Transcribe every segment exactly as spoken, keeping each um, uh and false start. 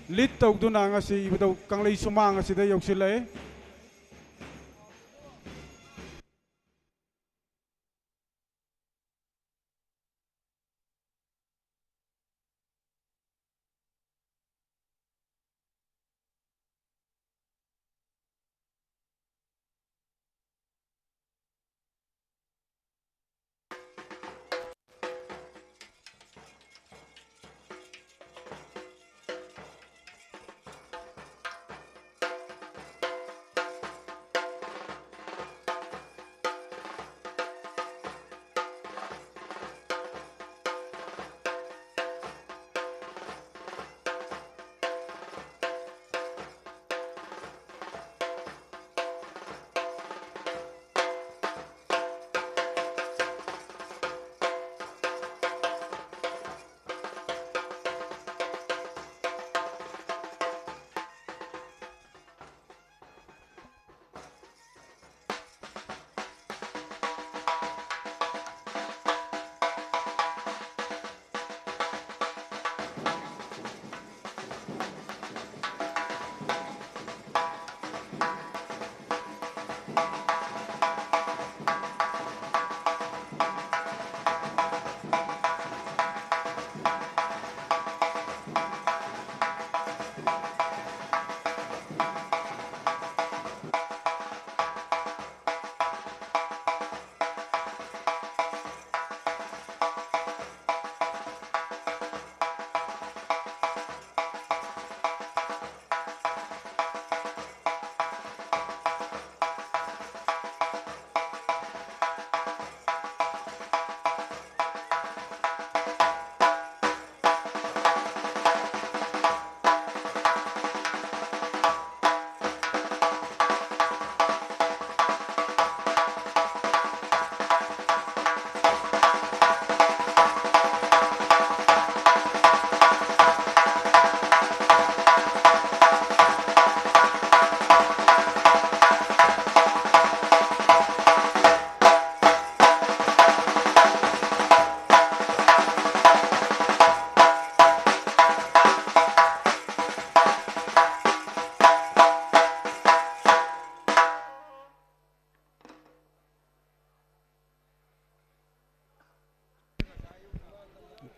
Lead ꯇꯧꯗꯨꯅ ꯉꯁꯤ ꯏꯕꯨꯙꯧ ꯀꯪꯂꯩ ꯁꯨꯃꯥꯡ ꯑꯁꯤꯗ ꯌꯧꯁꯤꯜꯂꯛꯑꯦ꯫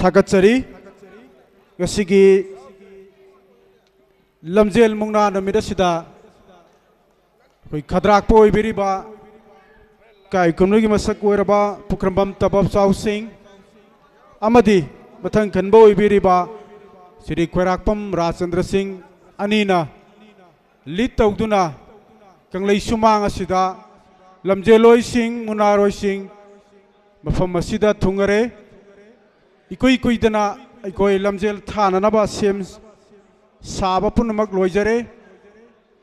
ꯊꯥꯒꯠꯆꯔꯤ꯫ ꯉꯁꯤꯒꯤ ꯂꯝꯖꯦꯜ ꯃꯨꯛꯅꯥ ꯅꯨꯃꯤꯠ ꯑꯁꯤꯗ ꯑꯩꯈꯣꯏ ꯈꯗ꯭ꯔꯥꯛꯄ ꯑꯣꯏꯕꯤꯔꯤꯕ ꯏꯀꯥꯏ ꯈꯨꯝꯅꯕꯒꯤ ꯃꯁꯛ ꯑꯣꯏꯔꯕ ꯄꯨꯈ꯭ꯔꯝꯕꯝ ꯇꯕꯞ ꯆꯥꯎꯁꯤꯡ ꯑꯃꯗꯤ ꯃꯊꯪ ꯈꯟꯕ ꯑꯣꯏꯕꯤꯔꯤꯕ ꯁ꯭ꯔꯤ ꯈ꯭ꯋꯥꯏꯔꯥꯛꯄꯝ ꯔꯥꯖꯆꯟꯗ꯭ꯔ ꯁꯤꯡ ꯑꯅꯤꯅ ꯂꯤꯗ ꯇꯧꯗꯨꯅ ꯀꯪꯂꯩ ꯁꯨꯃꯥꯡ ꯑꯁꯤꯗ ꯂꯝꯖꯦꯜꯂꯣꯏꯁꯤꯡ, ꯃꯨꯛꯅꯥꯔꯣꯏꯁꯤꯡ ꯃꯐꯝ ꯑꯁꯤꯗ ꯊꯨꯡꯉꯔꯦ꯫ ꯏꯀꯨꯏ ꯀꯨꯏꯗꯅ ꯑꯩꯈꯣꯏ ꯂꯝꯖꯦꯜ ꯊꯥꯅꯅꯕ ꯁꯦꯝ ꯁꯥꯕ ꯄꯨꯝꯅꯃꯛ ꯂꯣꯏꯖꯔꯦ꯫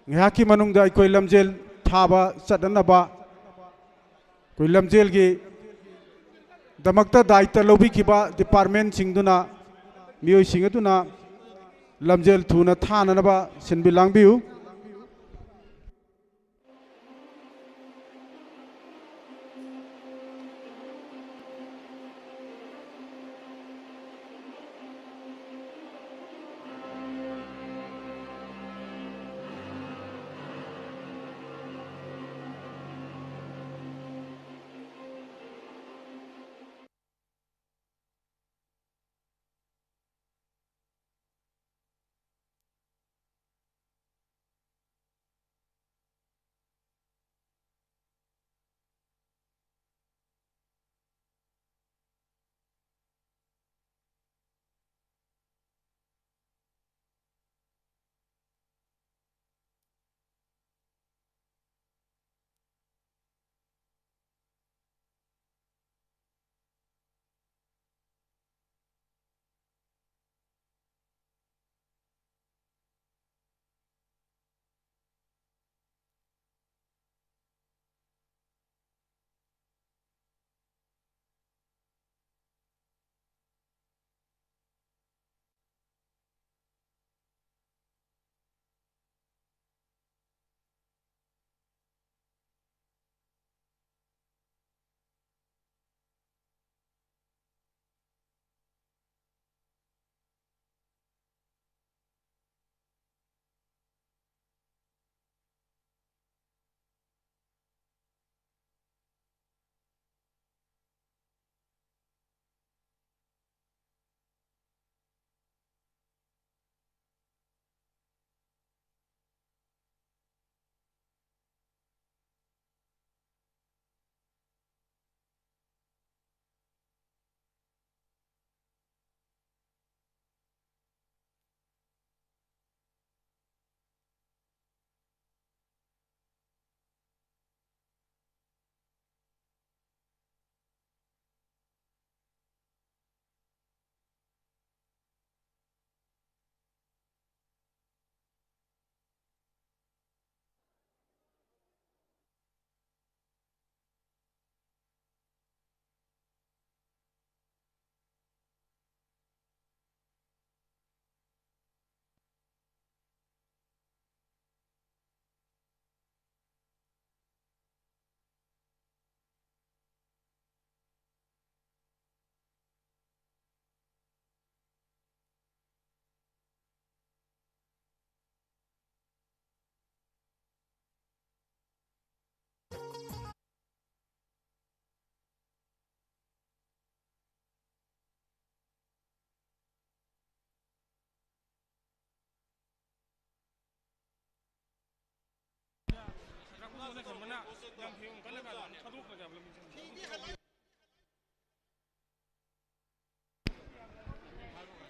ꯉꯥꯏꯍꯥꯛꯀꯤ ꯃꯅꯨꯡꯗ ꯑꯩꯈꯣꯏ ꯂꯝꯖꯦꯜ ꯊꯥꯕ ꯆꯠꯅꯅꯕ ꯑꯩꯈꯣꯏ ꯂꯝꯖꯦꯜꯒꯤ ꯗꯃꯛꯇ ꯗꯥꯏꯇ ꯂꯧꯕꯤꯈꯤꯕ ꯗꯤꯄꯥꯔꯠꯃꯦꯟꯁꯤꯡꯗꯨꯅ, ꯃꯤꯑꯣꯏꯁꯤꯡ ꯑꯗꯨꯅ ꯂꯝꯖꯦꯜ ꯊꯨꯅ ꯊꯥꯅꯅꯕ ꯁꯤꯟꯕꯤ ꯂꯥꯡꯕꯤꯌꯨ꯫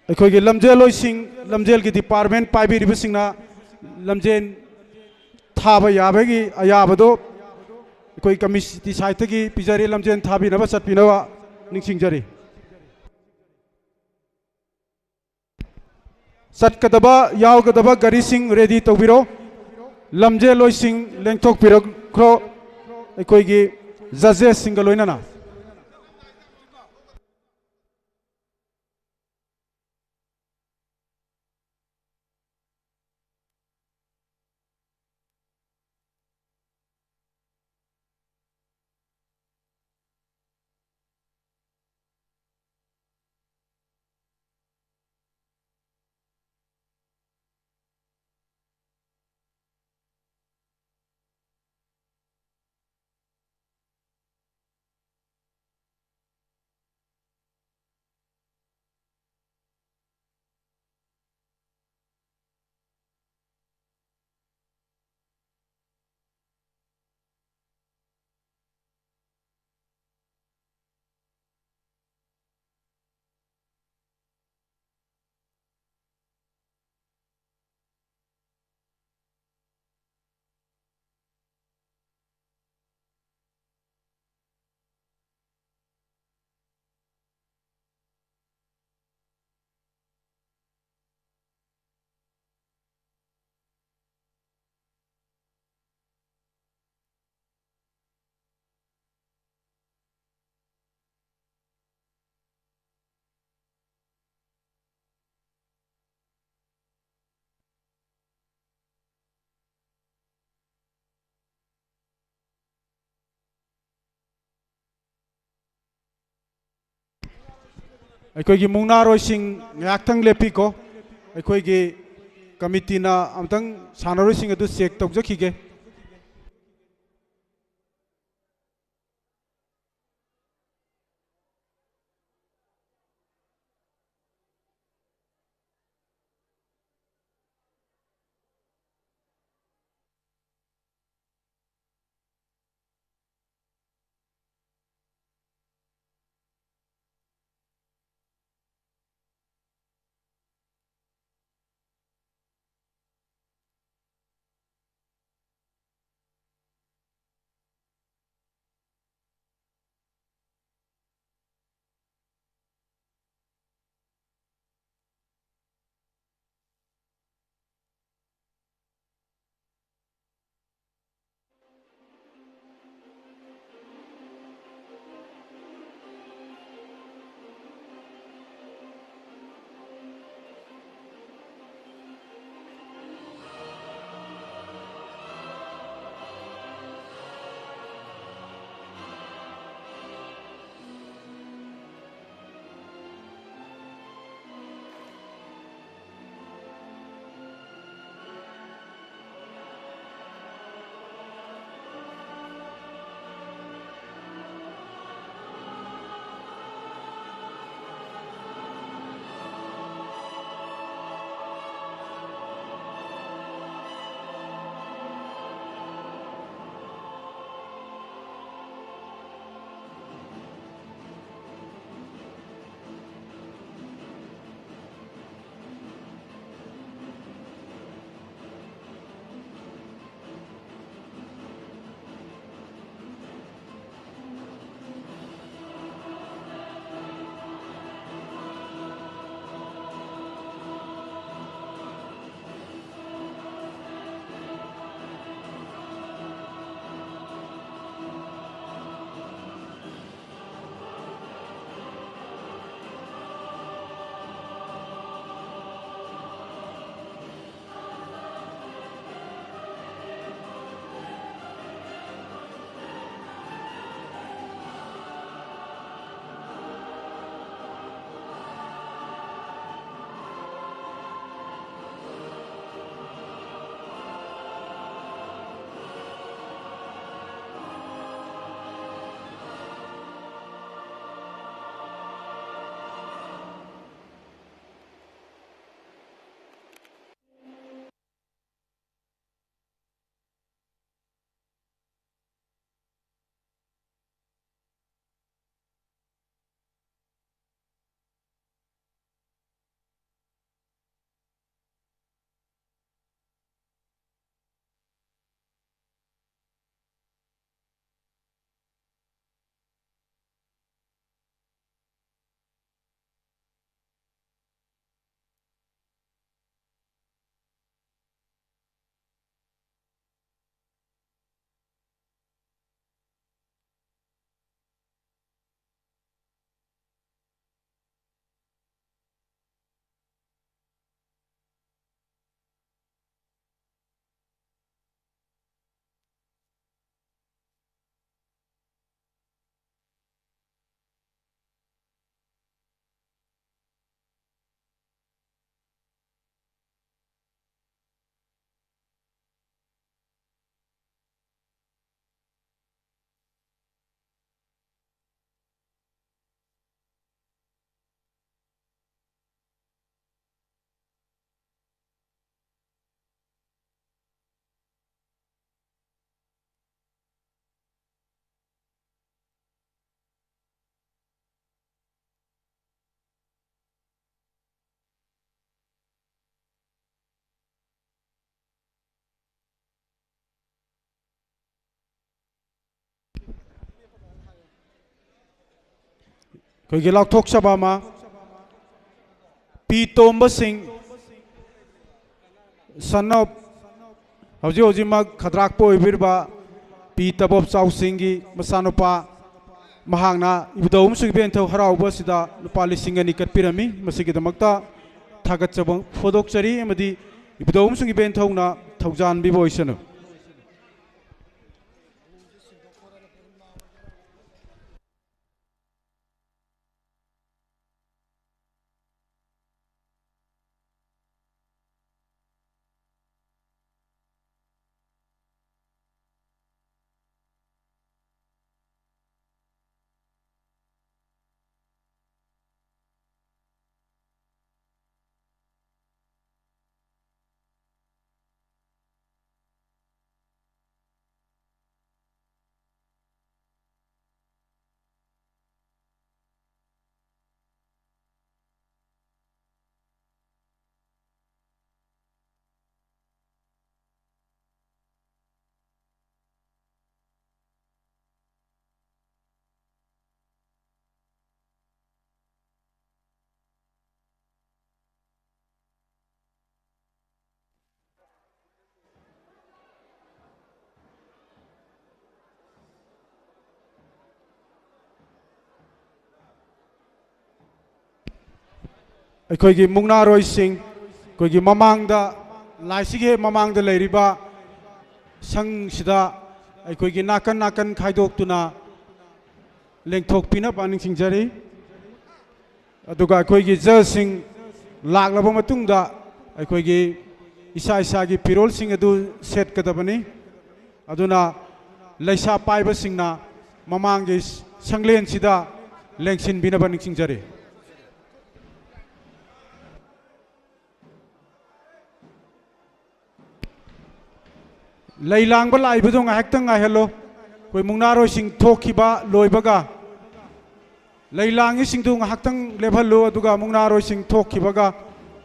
ꯑꯩꯈꯣꯏꯒꯤ ꯂꯝꯖꯦꯜꯂꯣꯏꯁꯤꯡ, ꯂꯝꯖꯦꯜꯒꯤ department ꯄꯥꯏꯕꯤꯔꯤꯕꯁꯤꯡꯅ ꯂꯝꯖꯦꯜ ꯊꯥꯕ ꯌꯥꯕꯒꯤ ꯑꯌꯥꯕꯗꯣ ꯑꯩꯈꯣꯏ committee side ꯇꯒꯤ ꯄꯤꯖꯔꯤ꯫ ꯂꯝꯖꯦꯜ ꯊꯥꯕꯤꯅꯕ ꯆꯠꯄꯤꯅꯕ ꯅꯤꯡꯁꯤꯡꯖꯔꯤ꯫ ꯆꯠꯀꯗꯕ, ꯌꯥꯎꯒꯗꯕ ꯒꯥꯔꯤꯁꯤꯡ ready ꯇꯧꯕꯤꯔꯣ꯫ ꯂꯝꯖꯦꯜꯂꯣꯏꯁꯤꯡ ꯂꯦꯡꯊꯣꯛꯄꯤꯔꯛꯈ꯭ꯔꯣ꯫ ꯑꯩꯈꯣꯏꯒꯤ judges ꯁꯤꯡꯒ ꯂꯣꯏꯅꯅ꯫ ꯑꯩꯈꯣꯏꯒꯤ ꯃꯨꯛꯅꯥꯔꯣꯏꯁꯤꯡ ꯉꯥꯏꯍꯥꯛꯇꯪ ꯂꯦꯞꯄꯤꯀꯣ꯫ ꯑꯩꯈꯣꯏꯒꯤ committee ꯅ ꯑꯃꯨꯛꯇꯪ ꯁꯥꯟꯅꯔꯣꯏꯁꯤꯡ ꯑꯗꯨ check ꯇꯧꯖꯈꯤꯒꯦ꯫ ꯑꯩꯈꯣꯏꯒꯤ ꯂꯥꯎꯊꯣꯛꯆꯕ ꯑꯃ, ꯄꯤ ꯇꯣꯝꯕ ꯁꯤꯡ, son of, ꯍꯧꯖꯤꯛ ꯍꯧꯖꯤꯛꯃꯛ ꯈꯗ꯭ꯔꯥꯛꯄ ꯑꯣꯏꯕꯤꯔꯤꯕ ꯄꯤ ꯇꯕꯣꯞ ꯆꯥꯎꯁꯤꯡꯒꯤ ꯃꯆꯥꯅꯨꯄꯥ, ꯃꯍꯥꯛꯅ ꯏꯕꯨꯙꯧ ꯑꯃꯁꯨꯡ ꯏꯕꯦꯟꯊꯧ ꯍꯔꯥꯎꯕ ꯑꯁꯤꯗ ꯂꯨꯄꯥ ꯂꯤꯁꯤꯡ ꯑꯅꯤ ꯀꯠꯄꯤꯔꯝꯃꯤ꯫ ꯃꯁꯤꯒꯤꯗꯃꯛꯇ ꯊꯥꯒꯠꯆꯕ ꯐꯣꯡꯗꯣꯛꯆꯔꯤ ꯑꯃꯗꯤ ꯏꯕꯨꯙꯧ ꯑꯃꯁꯨꯡ ꯏꯕꯦꯟꯊꯧꯅ ꯊꯧꯖꯥꯟꯕꯤꯕ ꯑꯣꯏꯁꯅꯨ꯫ ꯑꯩꯈꯣꯏꯒꯤ ꯃꯨꯛꯅꯥꯔꯣꯏꯁꯤꯡ, ꯑꯩꯈꯣꯏꯒꯤ ꯃꯃꯥꯡꯗ, ꯂꯥꯏꯁꯤꯒꯤ ꯍꯦꯛ ꯃꯃꯥꯡꯗ ꯂꯩꯔꯤꯕ ꯁꯪꯁꯤꯗ ꯑꯩꯈꯣꯏꯒꯤ ꯅꯥꯀꯟ ꯅꯥꯀꯟ ꯈꯥꯏꯗꯣꯛꯇꯨꯅ ꯂꯦꯡꯊꯣꯛꯄꯤꯅꯕ ꯅꯤꯡꯁꯤꯡꯖꯔꯤ꯫ ꯑꯗꯨꯒ ꯑꯩꯈꯣꯏꯒꯤ ꯖꯖꯁꯤꯡ ꯂꯥꯛꯂꯕ ꯃꯇꯨꯡꯗ ꯑꯩꯈꯣꯏꯒꯤ ꯏꯁꯥ ꯏꯁꯥꯒꯤ ꯐꯤꯔꯣꯜꯁꯤꯡ ꯑꯗꯨ ꯁꯦꯠꯀꯗꯕꯅꯤ꯫ ꯑꯗꯨꯅ ꯂꯩꯁꯥ ꯄꯥꯏꯕꯁꯤꯡꯅ ꯃꯃꯥꯡꯒꯤ ꯁꯪꯂꯦꯟꯁꯤꯗ ꯂꯦꯡꯁꯤꯟꯕꯤꯅꯕ ꯅꯤꯡꯁꯤꯡꯖꯔꯤ꯫ ꯂꯩ ꯂꯥꯡꯕ ꯂꯥꯛꯏꯕꯗꯣ ꯉꯥꯏꯍꯥꯛꯇꯪ ꯉꯥꯏꯍꯜꯂꯣ꯫ ꯑꯩꯈꯣꯏ ꯃꯨꯛꯅꯥꯔꯣꯏꯁꯤꯡ ꯊꯣꯛꯈꯤꯕ ꯂꯣꯏꯕꯒ, ꯂꯩ ꯂꯥꯡꯉꯤꯁꯤꯡꯗꯨ ꯉꯥꯏꯍꯥꯛꯇꯪ ꯂꯦꯞꯍꯜꯂꯨ, ꯑꯗꯨꯒ ꯃꯨꯛꯅꯥꯔꯣꯏꯁꯤꯡ ꯊꯣꯛꯈꯤꯕꯒ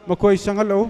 ꯃꯈꯣꯏ ꯆꯪꯍꯜꯂꯛꯎ꯫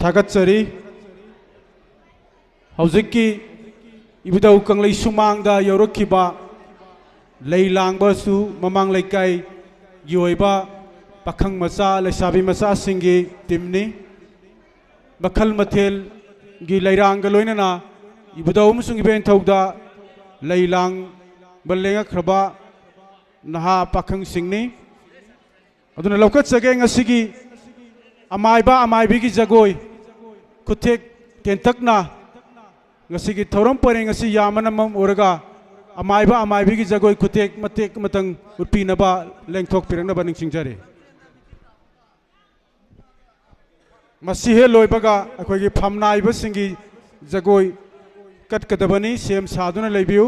ꯊꯥꯒꯠꯆꯔꯤ꯫ ꯍꯧꯖꯤꯛꯀꯤ ꯏꯕꯨꯙꯧ ꯀꯪꯂꯩ ꯁꯨꯃꯥꯡꯗ ꯌꯧꯔꯛꯈꯤꯕ ꯂꯩ ꯂꯥꯡꯕꯁꯨ ꯃꯃꯥꯡ ꯂꯩꯀꯥꯏꯒꯤ ꯑꯣꯏꯕ ꯄꯥꯈꯪ ꯃꯆꯥ, ꯂꯩꯁꯥꯕꯤ ꯃꯆꯥꯁꯤꯡꯒꯤ ꯇꯤꯝꯅꯤ꯫ ꯃꯈꯜ ꯃꯊꯦꯜꯒꯤ ꯂꯩꯔꯥꯡꯒ ꯂꯣꯏꯅꯅ ꯏꯕꯨꯙꯧ ꯑꯃꯁꯨꯡ ꯏꯕꯦꯟꯊꯧꯗ ꯂꯩ ꯂꯥꯡꯕ ꯂꯦꯡꯉꯛꯈ꯭ꯔꯕ ꯅꯍꯥ ꯄꯥꯈꯪꯁꯤꯡꯅꯤ꯫ ꯑꯗꯨꯅ ꯂꯧꯈꯠꯆꯒꯦ ꯉꯁꯤꯒꯤ ꯑꯃꯥꯏꯕ ꯑꯃꯥꯏꯕꯤꯒꯤ ꯖꯒꯣꯏ ꯈꯨꯊꯦꯛ ꯇꯦꯟꯇꯛꯅ ꯉꯁꯤꯒꯤ ꯊꯧꯔꯝ ꯄꯔꯦꯡ ꯑꯁꯤ ꯌꯥꯝꯕꯅ ꯃꯔꯝ ꯑꯣꯏꯔꯒ ꯑꯃꯥꯏꯕ ꯑꯃꯥꯏꯕꯤꯒꯤ ꯖꯒꯣꯏ ꯈꯨꯊꯦꯛ ꯃꯇꯦꯛ ꯑꯃꯇꯪ ꯎꯠꯄꯤꯅꯕ ꯂꯦꯡꯊꯣꯛꯄꯤꯔꯛꯅꯕ ꯅꯤꯡꯁꯤꯡꯖꯔꯤ꯫ ꯃꯁꯤ ꯍꯦꯛ ꯂꯣꯏꯕꯒ ꯑꯩꯈꯣꯏꯒꯤ ꯐꯝꯅꯥꯏꯕꯁꯤꯡꯒꯤ ꯖꯒꯣꯏ ꯀꯠꯀꯗꯕꯅꯤ꯫ ꯁꯦꯝ ꯁꯥꯗꯨꯅ ꯂꯩꯕꯤꯌꯨ꯫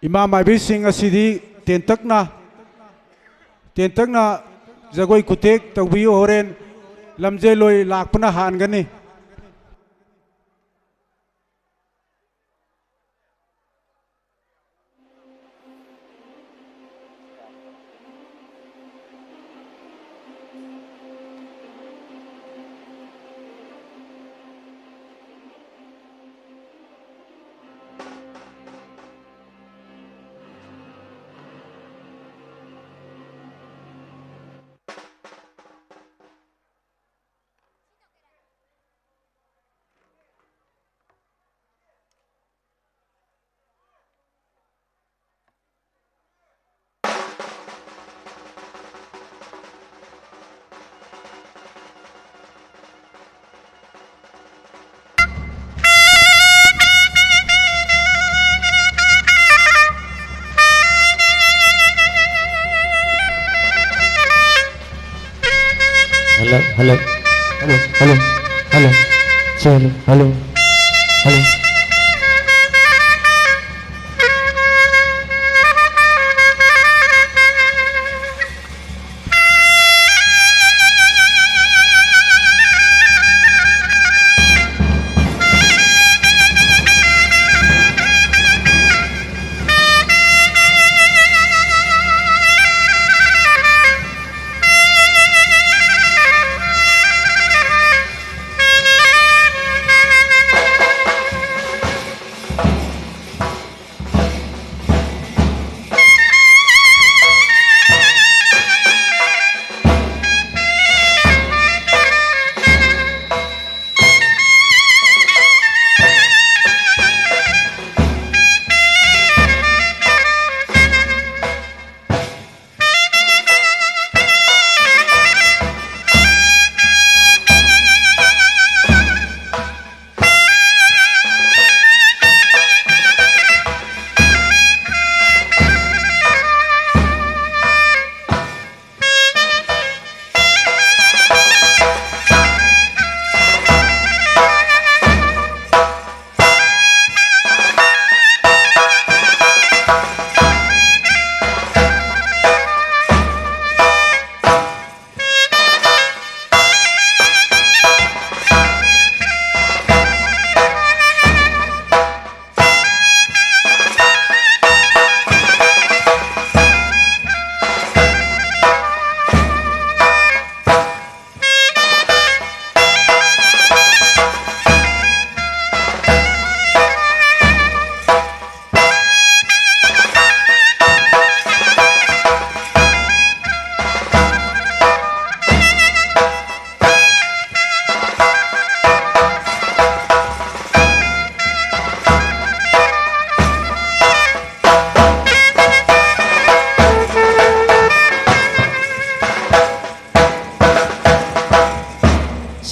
ꯏꯃꯥ ꯃꯥꯏꯕꯤꯁꯤꯡ ꯑꯁꯤꯗꯤ ꯇꯦꯟꯇꯛꯅ, ꯇꯦꯟꯇꯛꯅ ꯖꯒꯣꯏ ꯈꯨꯊꯦꯛ ꯇꯧꯕꯤꯌꯨ꯫ ꯍꯣꯔꯦꯟ ꯂꯝꯖꯦꯜꯂꯣꯏ ꯂꯥꯛꯄꯅ ꯍꯥꯟꯒꯅꯤ꯫ Hello, hello, hello, hello. Say hello, hello, hello.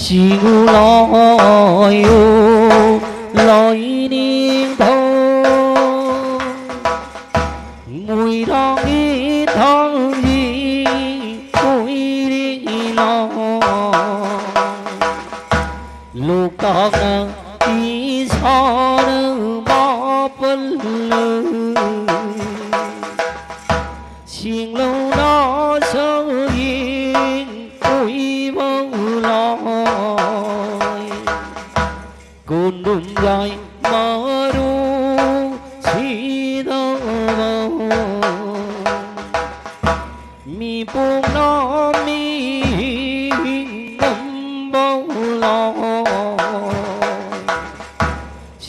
ꯁꯤꯡꯎ ꯂꯣꯏꯌꯨ ꯂꯣꯏꯅꯤꯡꯊꯧ, ꯃꯣꯏꯔꯥꯡꯒꯤ ꯊꯥꯡꯒꯤ ꯃꯣꯏꯔꯤ ꯂꯣꯏ꯫ ꯂꯣꯛꯇꯥꯛꯅ ꯏꯁꯥꯅ ꯃꯥꯄꯜꯂ, ꯁꯤꯡꯂꯧꯅ ꯁꯌꯦꯡ ꯑꯣꯏꯕ ꯂꯥꯏ꯫ ꯀꯣꯟꯗꯨꯝ ꯌꯥꯏ ꯃꯔꯨ ꯁꯤꯗꯕ, ꯃꯤꯄꯣꯛꯅ ꯃꯤ ꯉꯝꯕ ꯂꯥꯏ꯫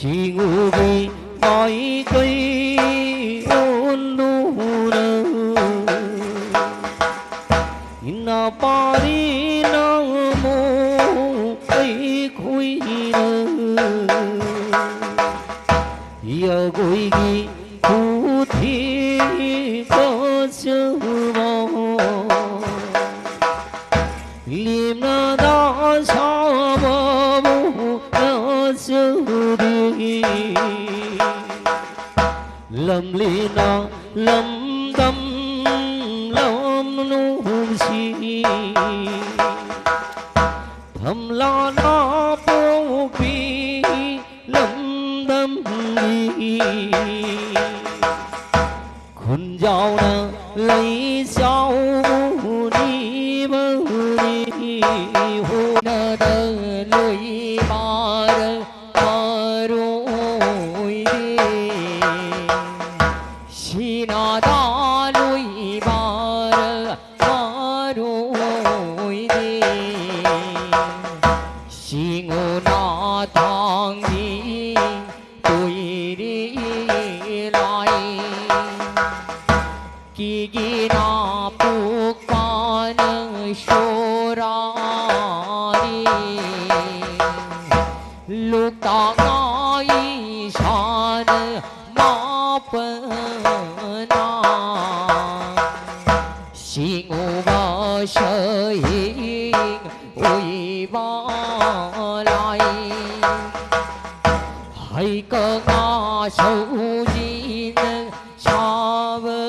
ꯁꯤꯡꯎꯒꯤ ꯃꯥꯏꯀꯩ ꯑꯣꯟꯗꯨꯅ, ꯏꯟꯅ ꯄꯥꯔꯤ ꯅꯪꯃꯨ ꯑꯩꯈꯣꯏꯅ ꯌꯥꯒꯣꯏꯒꯤ ꯈꯨꯊꯤ ꯐꯖꯕ, ꯂꯦꯝꯅꯗ ꯁꯥꯕꯕꯨ ꯅꯆꯗꯦ꯫ ꯂꯝꯂꯦꯅ ꯂꯝꯗꯝ ꯂꯝꯅꯨꯡꯁꯤ, ꯊꯝꯂꯥꯅ ꯄꯣꯛꯄꯤ ꯂꯝꯗꯝꯒꯤ ꯈꯨꯟꯖꯥꯎꯅ ꯂꯩ ꯆꯥꯎꯕꯨꯅꯤꯕꯅꯤ꯫ ꯍꯣꯅꯗ ꯂꯣꯏ ꯃꯥꯔ ꯃꯔꯣꯏꯗꯦ꯫ ꯁꯤꯅꯥꯗ ꯂꯣꯏ ꯃꯥꯔ ꯃꯔꯣꯏꯗꯦ꯫ ꯁꯤꯡꯉꯨꯅ ꯊꯥꯡꯒꯤ ꯇꯣꯏꯔꯤ ꯂꯥꯏ꯫ ꯀꯤꯒꯤꯅ ꯄꯨꯛꯄꯥꯅ ꯁꯣꯔꯥꯔꯤ꯫ ꯂꯣꯛꯇꯥꯛꯅ ꯏꯁꯥꯅ ꯃꯥꯄꯅ꯫ ꯁꯤꯡꯎꯕ ꯁꯍꯤꯡ ꯑꯣꯏꯕ ꯂꯥꯏ꯫ ꯍꯩꯀꯪ ꯁꯧꯖꯤꯟ ꯁꯥꯕ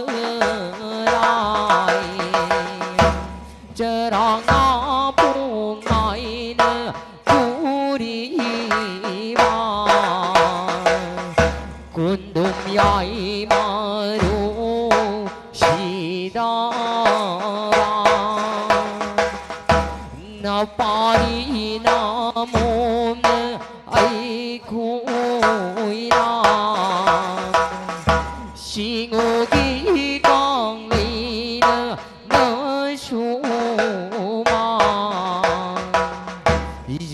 ꯂꯥꯏ꯫ ꯆꯔꯥꯡ ꯄꯣꯡꯉꯥꯏꯅ ꯀꯨꯔꯤ ꯌꯥꯏꯃꯔꯨ ꯁꯤꯗꯥꯕ ꯅꯄꯥꯔꯤ ꯅꯃꯣꯝꯅ ꯑꯩꯈꯣꯏꯅ ꯁꯤꯡꯉꯨꯒꯤ ꯀꯥꯡꯂꯩꯅ ꯅꯁꯨꯃ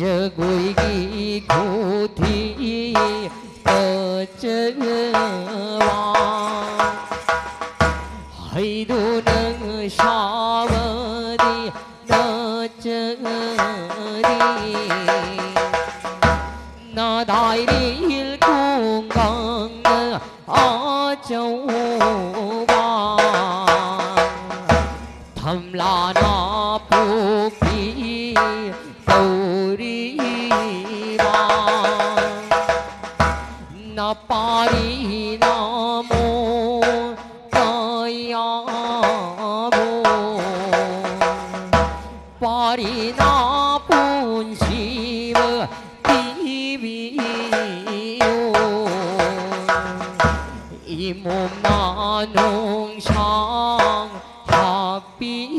ꯖꯒꯣꯏꯒꯤ ꯈꯨꯊꯤ ꯐꯖꯕ ꯍꯩꯗꯨꯅ ꯁꯥꯕꯗꯤ ꯅꯆꯔꯤ ꯅꯗꯥꯏꯔꯤꯜ ꯈꯨꯡꯒꯪ ꯑꯆꯧꯕ ꯊꯝꯂꯥꯅ ꯄꯨꯈ꯭ꯔꯤ ꯇꯧꯔꯤꯕ ꯅꯄꯥꯔꯤꯅ ꯃꯣ ꯀꯌꯥꯕꯨ ꯄꯥꯔꯤꯅ ꯄꯨꯟꯁꯤꯕ ꯄꯤꯕꯤꯌꯨ ꯏꯃꯨꯝꯅ ꯅꯨꯡꯁꯥꯡ ꯍꯥꯞꯄꯤꯌꯨꯗ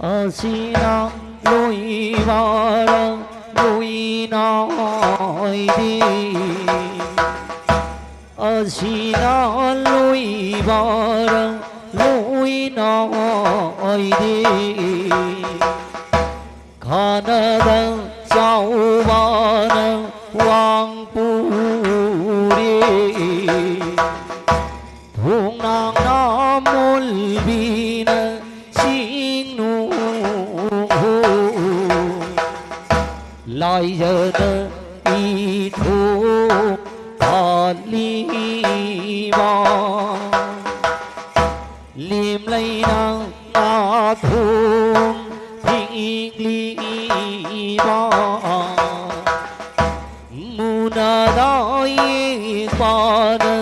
ꯑꯁꯤꯅ ꯂꯣꯏꯕꯔ ꯂꯣꯏꯅ ꯑꯣꯏꯗꯦ꯫ ꯑꯁꯤꯅ ꯂꯣꯏꯕꯔ ꯂꯣꯏꯅ ꯑꯣꯏꯗꯦ꯫ ꯅꯗ ꯆꯥꯎꯕꯅ ꯋꯥꯡꯄꯨꯔꯦ꯫ ꯊꯣꯡꯅꯥꯡꯅ ꯃꯣꯜꯕꯤꯅ ꯆꯤꯡꯅꯨ ꯂꯥꯏꯖꯅ ꯏꯊꯣꯛ ꯄꯥꯜꯂꯤꯕ꯫ ꯂꯦꯝꯂꯩꯅ ꯉꯥꯊꯣꯡ ꯊꯤꯡꯂꯤꯕ꯫ ꯃꯨꯅꯗ ꯌꯦꯛꯄꯅ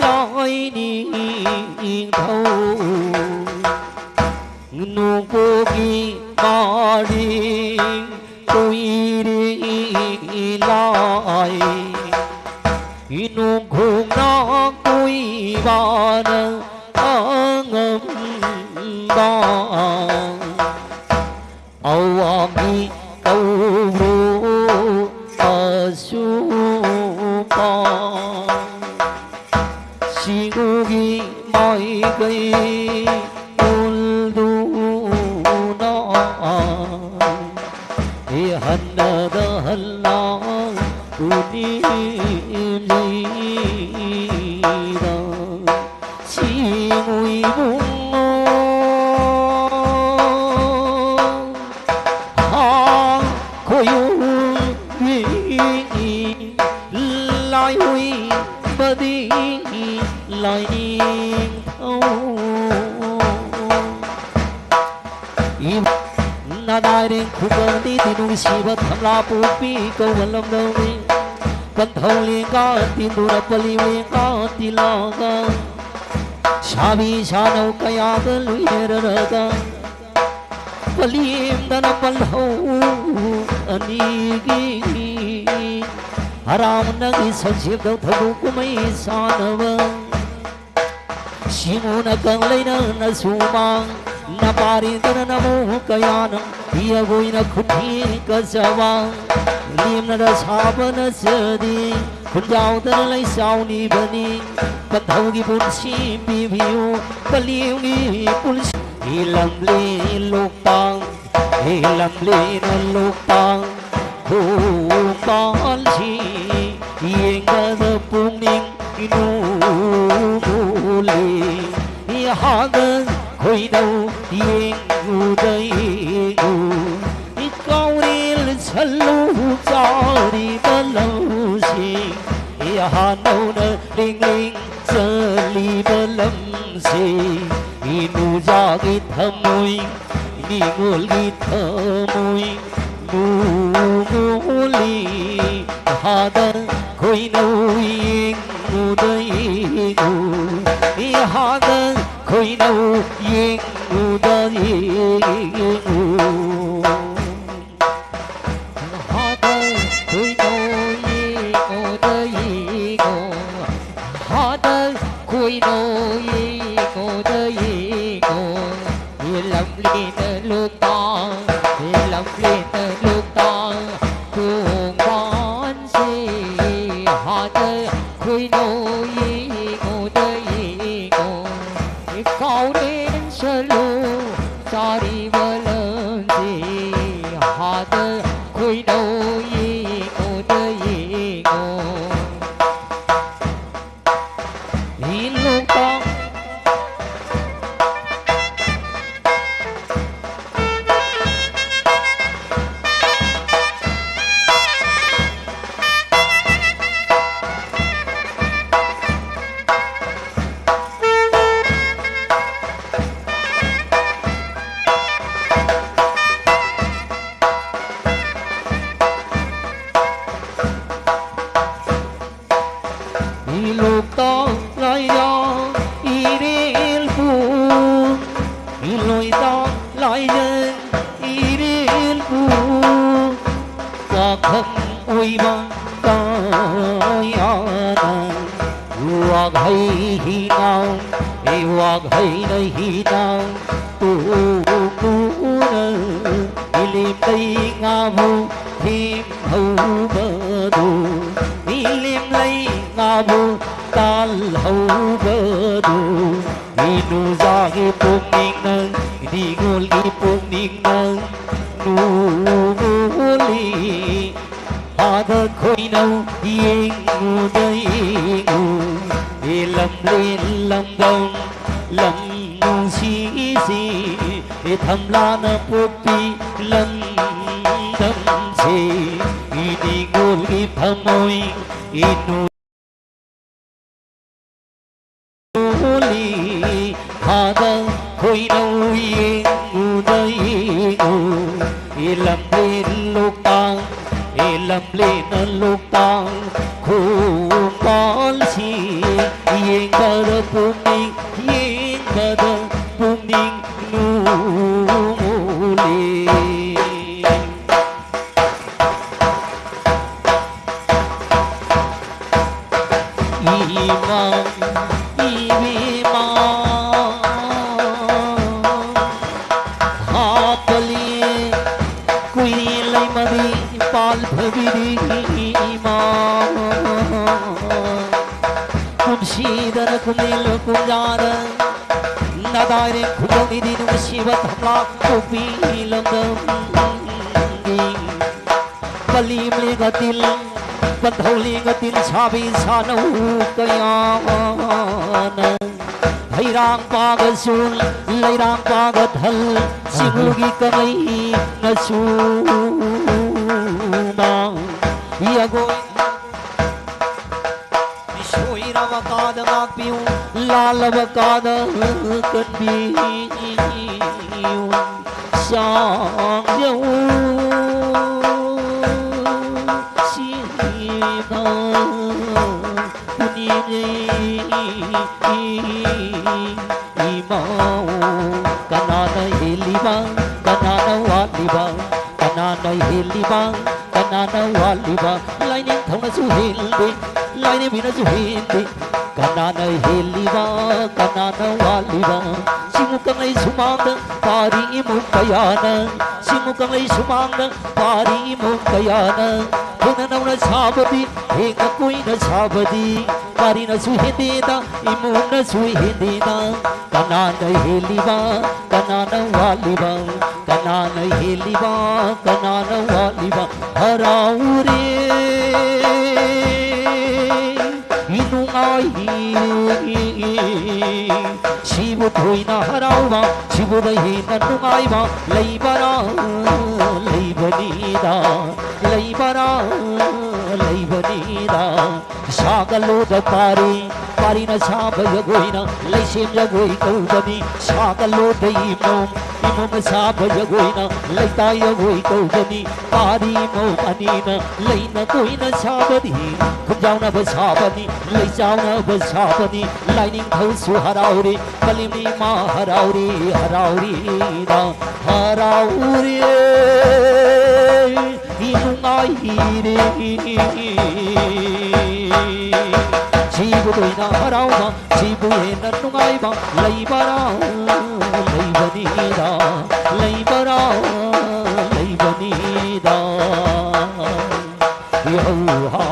ꯂꯥꯏꯅꯤꯡꯊꯧ꯫ ꯅꯣꯡꯄꯣꯛꯀꯤ ꯃꯔꯤꯡ ꯀꯨꯏꯔꯤ ꯂꯥꯏ꯫ ꯏꯅꯨꯡ ꯈꯣꯡꯅ ꯀꯨꯏꯕꯅ ꯑꯉꯝꯕ꯫ ꯑꯋꯥꯡꯒꯤ ꯀꯧꯕ꯭ꯔꯨ ꯑꯆꯨꯝꯕ꯫ ꯁꯤꯡꯎꯒꯤ ꯃꯥꯏꯀꯩ ꯎꯜꯗꯨꯅ ꯏꯍꯟꯅꯗ ꯍꯜꯂꯥ ꯎꯅꯤꯂꯤꯗ ꯁꯤꯡꯎ ꯏꯕꯨꯡꯉꯣ꯫ ꯍꯥ ꯈꯣꯏꯌꯨꯝꯒꯤ ꯂꯥꯏꯑꯣꯏꯕꯗꯤ ꯂꯥꯏꯅꯤꯡꯊꯧ꯫ ꯏ-, ꯅꯗꯥꯏꯔꯦꯡ ꯈꯨꯕꯝꯗꯤ ꯅꯨꯡꯁꯤꯕ ꯊꯝꯂꯥ ꯄꯣꯛꯄꯤ ꯀꯧꯕ ꯂꯝꯗꯝꯅꯤ꯫ ꯄꯟꯊꯧ ꯂꯦꯡꯒꯥ ꯇꯤꯟꯗꯨꯅ ꯄꯜꯂꯤ ꯂꯦꯡꯒꯥ ꯇꯤꯜꯂꯒ ꯁꯥꯕꯤ ꯁꯥꯅꯧ ꯀꯌꯥꯗ ꯂꯣꯏꯅꯔꯒ ꯄꯂꯦꯝꯗꯅ ꯄꯜꯍꯧ ꯑꯅꯤꯒꯤ ꯍꯔꯥꯎꯅꯒꯤ ꯁꯛꯁꯦꯞꯇ ꯊꯧꯗꯣꯛ ꯀꯨꯝꯍꯩ ꯁꯥꯟꯅꯕ꯫ ꯁꯤꯡꯎꯅ ꯀꯪꯂꯩꯅ ꯅꯁꯨꯃꯥꯡ ꯅꯄꯥꯔꯤꯗꯅ ꯅꯃꯣ ꯀꯌꯥꯅ ꯏꯌꯒꯣꯏꯅ ꯈꯨꯊꯤ ꯀꯖꯕ꯫ ꯂꯦꯝꯅꯗ ꯁꯥꯕꯅ ꯆꯗꯤ ꯈꯨꯟꯖꯥꯎꯗꯅ ꯂꯩꯆꯥꯎꯅꯤꯕꯅꯤ꯫ ꯄꯟꯊꯧꯒꯤ ꯄꯨꯟꯁꯤ ꯄꯤꯕꯤꯌꯨ ꯄꯂꯦꯝꯒꯤ ꯄꯨꯟꯁꯤ꯫ ꯏꯂꯝꯂꯤ ꯂꯣꯛꯇꯥꯛ ꯂꯝꯂꯦꯟꯅ ꯂꯣꯛꯇꯥꯛ ꯈꯣꯡꯕꯥꯜꯁꯤ ꯌꯦꯡꯕꯗ ꯄꯨꯛꯅꯤꯡ ꯅꯣꯡꯃꯣꯜꯂꯤ꯫ ꯍꯥꯗ ꯈꯣꯏꯅꯧ ꯌꯦꯡꯉꯨꯗ ꯌꯦꯡꯉꯨ, ꯀꯥꯎꯔꯦꯜ ꯁꯜꯂꯨ ꯆꯥꯔꯤꯕ ꯂꯧꯁꯤꯡ, ꯍꯥꯅꯧꯅ ꯂꯤꯡ ꯂꯤꯡ ꯆꯠꯂꯤꯕ ꯂꯝꯁꯤ, ꯏꯅꯨꯖꯥꯒꯤ ꯊꯃꯣꯏ, ꯅꯤꯉꯣꯜꯒꯤ ꯊꯃꯣꯏ ꯅꯣꯡꯃꯣꯜꯂꯤ꯫ ꯍꯥꯗ ꯈꯣꯏꯅꯧ ꯌꯦꯡꯉꯨꯗ ꯌꯦꯡꯉꯨ, ꯍꯥꯗ ꯈꯣꯏꯅꯧ ꯌꯦꯡꯉꯨꯗ ꯌꯦꯡꯉꯨ꯫ ꯍꯥꯗ ꯈꯣꯏꯅꯧ ꯌꯦꯡꯉꯨꯗ ꯌꯦꯡꯉꯨ, ꯍꯥꯗ ꯈꯣꯏꯅꯧ ꯌꯦꯡꯉꯨꯗ ꯌꯦꯡꯉꯨ꯫ ꯂꯝꯂꯦꯟꯅ ꯂꯣꯛꯇꯥꯛ, ꯂꯝꯂꯦꯟꯅ ꯂꯣꯛꯇꯥꯛ ꯈꯣꯡꯕꯥꯟꯁꯦ, ꯍꯥꯗ ꯈꯣꯏꯅꯧ ꯌꯦꯡꯉꯨꯗ ꯌꯦꯡꯉꯨ꯫ ꯀꯥꯎꯔꯦꯟ ꯁꯜꯂꯨ ꯆꯥꯔꯤꯕ ꯂꯝꯁꯦ, ꯍꯥꯗ ꯈꯣꯏꯅꯧ ꯌꯦꯡꯉꯨꯗ ꯌꯦꯡꯉꯨ꯫ ꯏ ꯂꯣꯛꯇꯥꯛ ꯏ ꯂꯣꯛꯇꯥꯛ ꯂꯥꯏꯖ ꯏꯔꯦꯜꯕꯨ, ꯏ ꯂꯣꯏꯇꯥꯛ ꯂꯥꯏꯖ ꯏꯔꯦꯜꯕꯨ, ꯋꯥꯈꯜ ꯑꯣꯏꯕ ꯀꯌꯥꯅ ꯋꯥꯈꯩ ꯍꯤꯅꯥꯎ, ꯋꯥꯈꯩꯅ ꯍꯤꯅꯥꯎ ꯇꯣꯡꯗꯨꯅ ꯏꯂꯤꯝ ꯂꯩꯉꯥꯕꯨ ꯊꯦꯝꯍꯧꯕꯗꯨ, ꯏꯂꯤꯝ ꯂꯩꯉꯥꯕꯨ ꯇꯥꯜꯍꯧꯕꯗꯨ, ꯏꯅꯨꯖꯥꯒꯤ ꯄꯨꯛꯅꯤꯡꯅ, ꯅꯤꯉꯣꯜꯒꯤ ꯄꯨꯛꯅꯤꯡꯅ, ꯌꯦꯡꯉꯨꯗ ꯌꯦꯡꯉꯨ, ꯑꯦ ꯂꯝꯂꯦꯟ ꯂꯝꯗꯝ ꯂꯝ ꯅꯨꯡꯁꯤꯁꯤ, ꯑꯦ ꯊꯝꯂꯥꯅ ꯄꯣꯛꯄꯤ ꯂꯝꯗꯝꯁꯦ, ꯏ ꯅꯤꯉꯣꯜꯒꯤ ꯊꯃꯣꯏ ꯏꯅꯨ ꯂꯤ ꯊꯥꯗ ꯈꯣꯏꯅꯧ ꯌꯦꯡꯉꯨꯗ ꯌꯦꯡꯉꯨ, ꯏ ꯂꯝꯂꯦꯟ ꯂꯣꯛꯇꯥꯛ, ꯏ ꯂꯝꯂꯦꯟ ꯂꯣꯛꯇꯥꯛ ꯈꯣꯡꯕꯥꯜꯁꯤ, ꯌꯦꯡꯕꯗ ꯄꯨꯛꯅꯤꯡ, ꯌꯦꯡꯕꯗ ꯄꯨꯛꯅꯤꯡ ꯅꯨꯡꯂꯤ꯫ ꯏꯃꯥ ꯏꯕꯦꯝꯃ ꯍꯥꯞꯄꯂꯤ ꯀꯨꯏ ꯂꯩꯃꯗꯤ ꯄꯥꯜ ꯐꯕꯤꯗꯤ ꯏꯃꯥ ꯀꯨꯝꯁꯤꯗꯅ ꯀꯨꯝꯂꯦꯜ ꯀꯨꯝꯖꯥꯗ ꯅꯗꯥꯏꯔꯦ ꯈꯨꯗꯧꯅꯤꯗꯤ ꯅꯨꯡꯁꯤꯕ ꯊꯝꯂꯥꯛ ꯄꯣꯛꯄꯤ ꯂꯝꯗꯝꯒꯤ ꯄꯜꯂꯤ ꯂꯦꯡꯒ ꯇꯤꯜ, ꯄꯟꯊꯧ ꯂꯦꯡꯒ ꯇꯤꯜ ꯁꯥꯕꯤ ꯁꯥꯅꯧ ꯀꯌꯥꯅ ꯍꯩꯔꯥꯡ ꯄꯥꯒ ꯆꯣꯜ, ꯂꯩꯔꯥꯡ ꯄꯥꯒ ꯊꯜ, ꯆꯤꯡꯉꯨꯒꯤ ꯀꯪꯂꯩ ꯃꯆꯨꯅ ꯌꯥꯒꯣꯏ ꯁꯣꯏꯔꯕ ꯀꯥꯗ ꯉꯥꯛꯄꯤꯌꯨ, ꯂꯥꯜꯂꯕ ꯀꯥꯗ ꯀꯟꯕꯤꯌꯨ꯫ ꯆꯥꯡ ꯌꯧ ꯁꯤꯅ ꯄꯨꯅꯤꯡꯉꯤ ꯏꯃꯥ꯫ ꯀꯅꯥꯅ ꯍꯦꯜꯂꯤꯕ? ꯀꯅꯥꯅ ꯋꯥꯠꯂꯤꯕ? ꯀꯅꯥꯅ ꯍꯦꯜꯂꯤꯕ? ꯀꯅꯥꯅ ꯋꯥꯠꯂꯤꯕ? ꯂꯥꯏꯅꯤꯡꯊꯧꯅꯁꯨ ꯍꯦꯟꯗꯦ, ꯂꯥꯏꯔꯦꯝꯕꯤꯅꯁꯨ ꯍꯦꯟꯗꯦ꯫ ꯀꯅꯥꯅ ꯍꯦꯜꯂꯤꯕ? ꯀꯅꯥꯅ ꯋꯥꯠꯂꯤꯕ? ꯁꯤꯡꯉꯨ ꯀꯪꯂꯩ ꯁꯨꯃꯥꯡꯗ ꯄꯥꯔꯤ ꯏꯃꯨꯡ ꯀꯌꯥꯅ, ꯁꯤꯡꯉꯨ ꯀꯪꯂꯩ ꯁꯨꯃꯥꯡꯗ ꯄꯥꯔꯤ ꯏꯃꯨꯡ ꯀꯌꯥꯅ꯫ ꯊꯦꯡꯅ ꯅꯧꯅ ꯁꯥꯕꯗꯤ, ꯊꯦꯡꯅ ꯀꯨꯏꯅ ꯁꯥꯕꯗꯤ, ꯄꯥꯔꯤꯅꯁꯨ ꯍꯦꯟꯗꯦꯗ, ꯏꯃꯨꯡꯅꯁꯨ ꯍꯦꯟꯗꯦꯗ꯫ ꯀꯅꯥꯅ ꯍꯦꯜꯂꯤꯕ? ꯀꯅꯥꯅ ꯋꯥꯠꯂꯤꯕ? ꯀꯅꯥꯅ ꯍꯦꯜꯂꯤꯕ? ꯀꯅꯥꯅ ꯋꯥꯠꯂꯤꯕ? ꯍꯔꯥꯎꯔꯦ ꯍꯥꯏꯔꯤ꯫ ꯁꯤꯕꯨ ꯊꯣꯏꯅ ꯍꯔꯥꯎꯕ, ꯁꯤꯕꯨꯗ ꯍꯦꯟꯅ ꯅꯨꯡꯉꯥꯏꯕ ꯂꯩꯕꯔꯥ? ꯂꯩꯕꯅꯤꯗ, ꯂꯩꯕꯔꯥ? ꯂꯩꯕꯅꯤꯗ꯫ ꯁꯥꯒꯠꯂꯣꯗ ꯄꯥꯔꯤ, ꯄꯥꯔꯤꯅ ꯁꯥꯕ ꯖꯒꯣꯏꯅ ꯂꯩꯁꯦꯝ ꯖꯒꯣꯏ ꯀꯧꯕꯅꯤ꯫ ꯁꯥꯒꯠꯂꯣꯗ ꯏꯃꯣꯝ, ꯏꯃꯣꯝꯅ ꯁꯥꯕ ꯖꯒꯣꯏꯅ ꯂꯩꯇꯥꯏ ꯖꯒꯣꯏ ꯀꯧꯕꯅꯤ꯫ ꯄꯥꯔꯤ ꯃꯧ ꯑꯅꯤꯅ ꯂꯩꯅ ꯀꯣꯏꯅ ꯁꯥꯕꯅꯤ, ꯈꯨꯟꯖꯥꯎꯅꯕ ꯁꯥꯕꯅꯤ, ꯂꯩꯆꯥꯎꯅꯕ ꯁꯥꯕꯅꯤ꯫ ꯂꯥꯏꯅꯤꯡꯊꯧꯁꯨ ꯍꯔꯥꯎꯔꯤ, ꯀꯂꯤꯃꯤ ꯃꯥ ꯍꯔꯥꯎꯔꯤ, ꯍꯔꯥꯎꯔꯤꯗ ꯍꯔꯥꯎꯔꯤ, ꯅꯨꯡꯉꯥꯏꯔꯤ꯫ ꯁꯤꯕꯨ ꯊꯣꯏꯅ ꯍꯔꯥꯎꯕ, ꯁꯤꯕꯨ ꯍꯦꯟꯅ ꯅꯨꯡꯉꯥꯏꯕ ꯂꯩꯕꯔꯥ? ꯂꯩꯕꯅꯤꯗ, ꯂꯩꯕꯔꯥ? ꯂꯩꯕꯅꯤꯗ꯫ ꯍꯧꯍꯥ,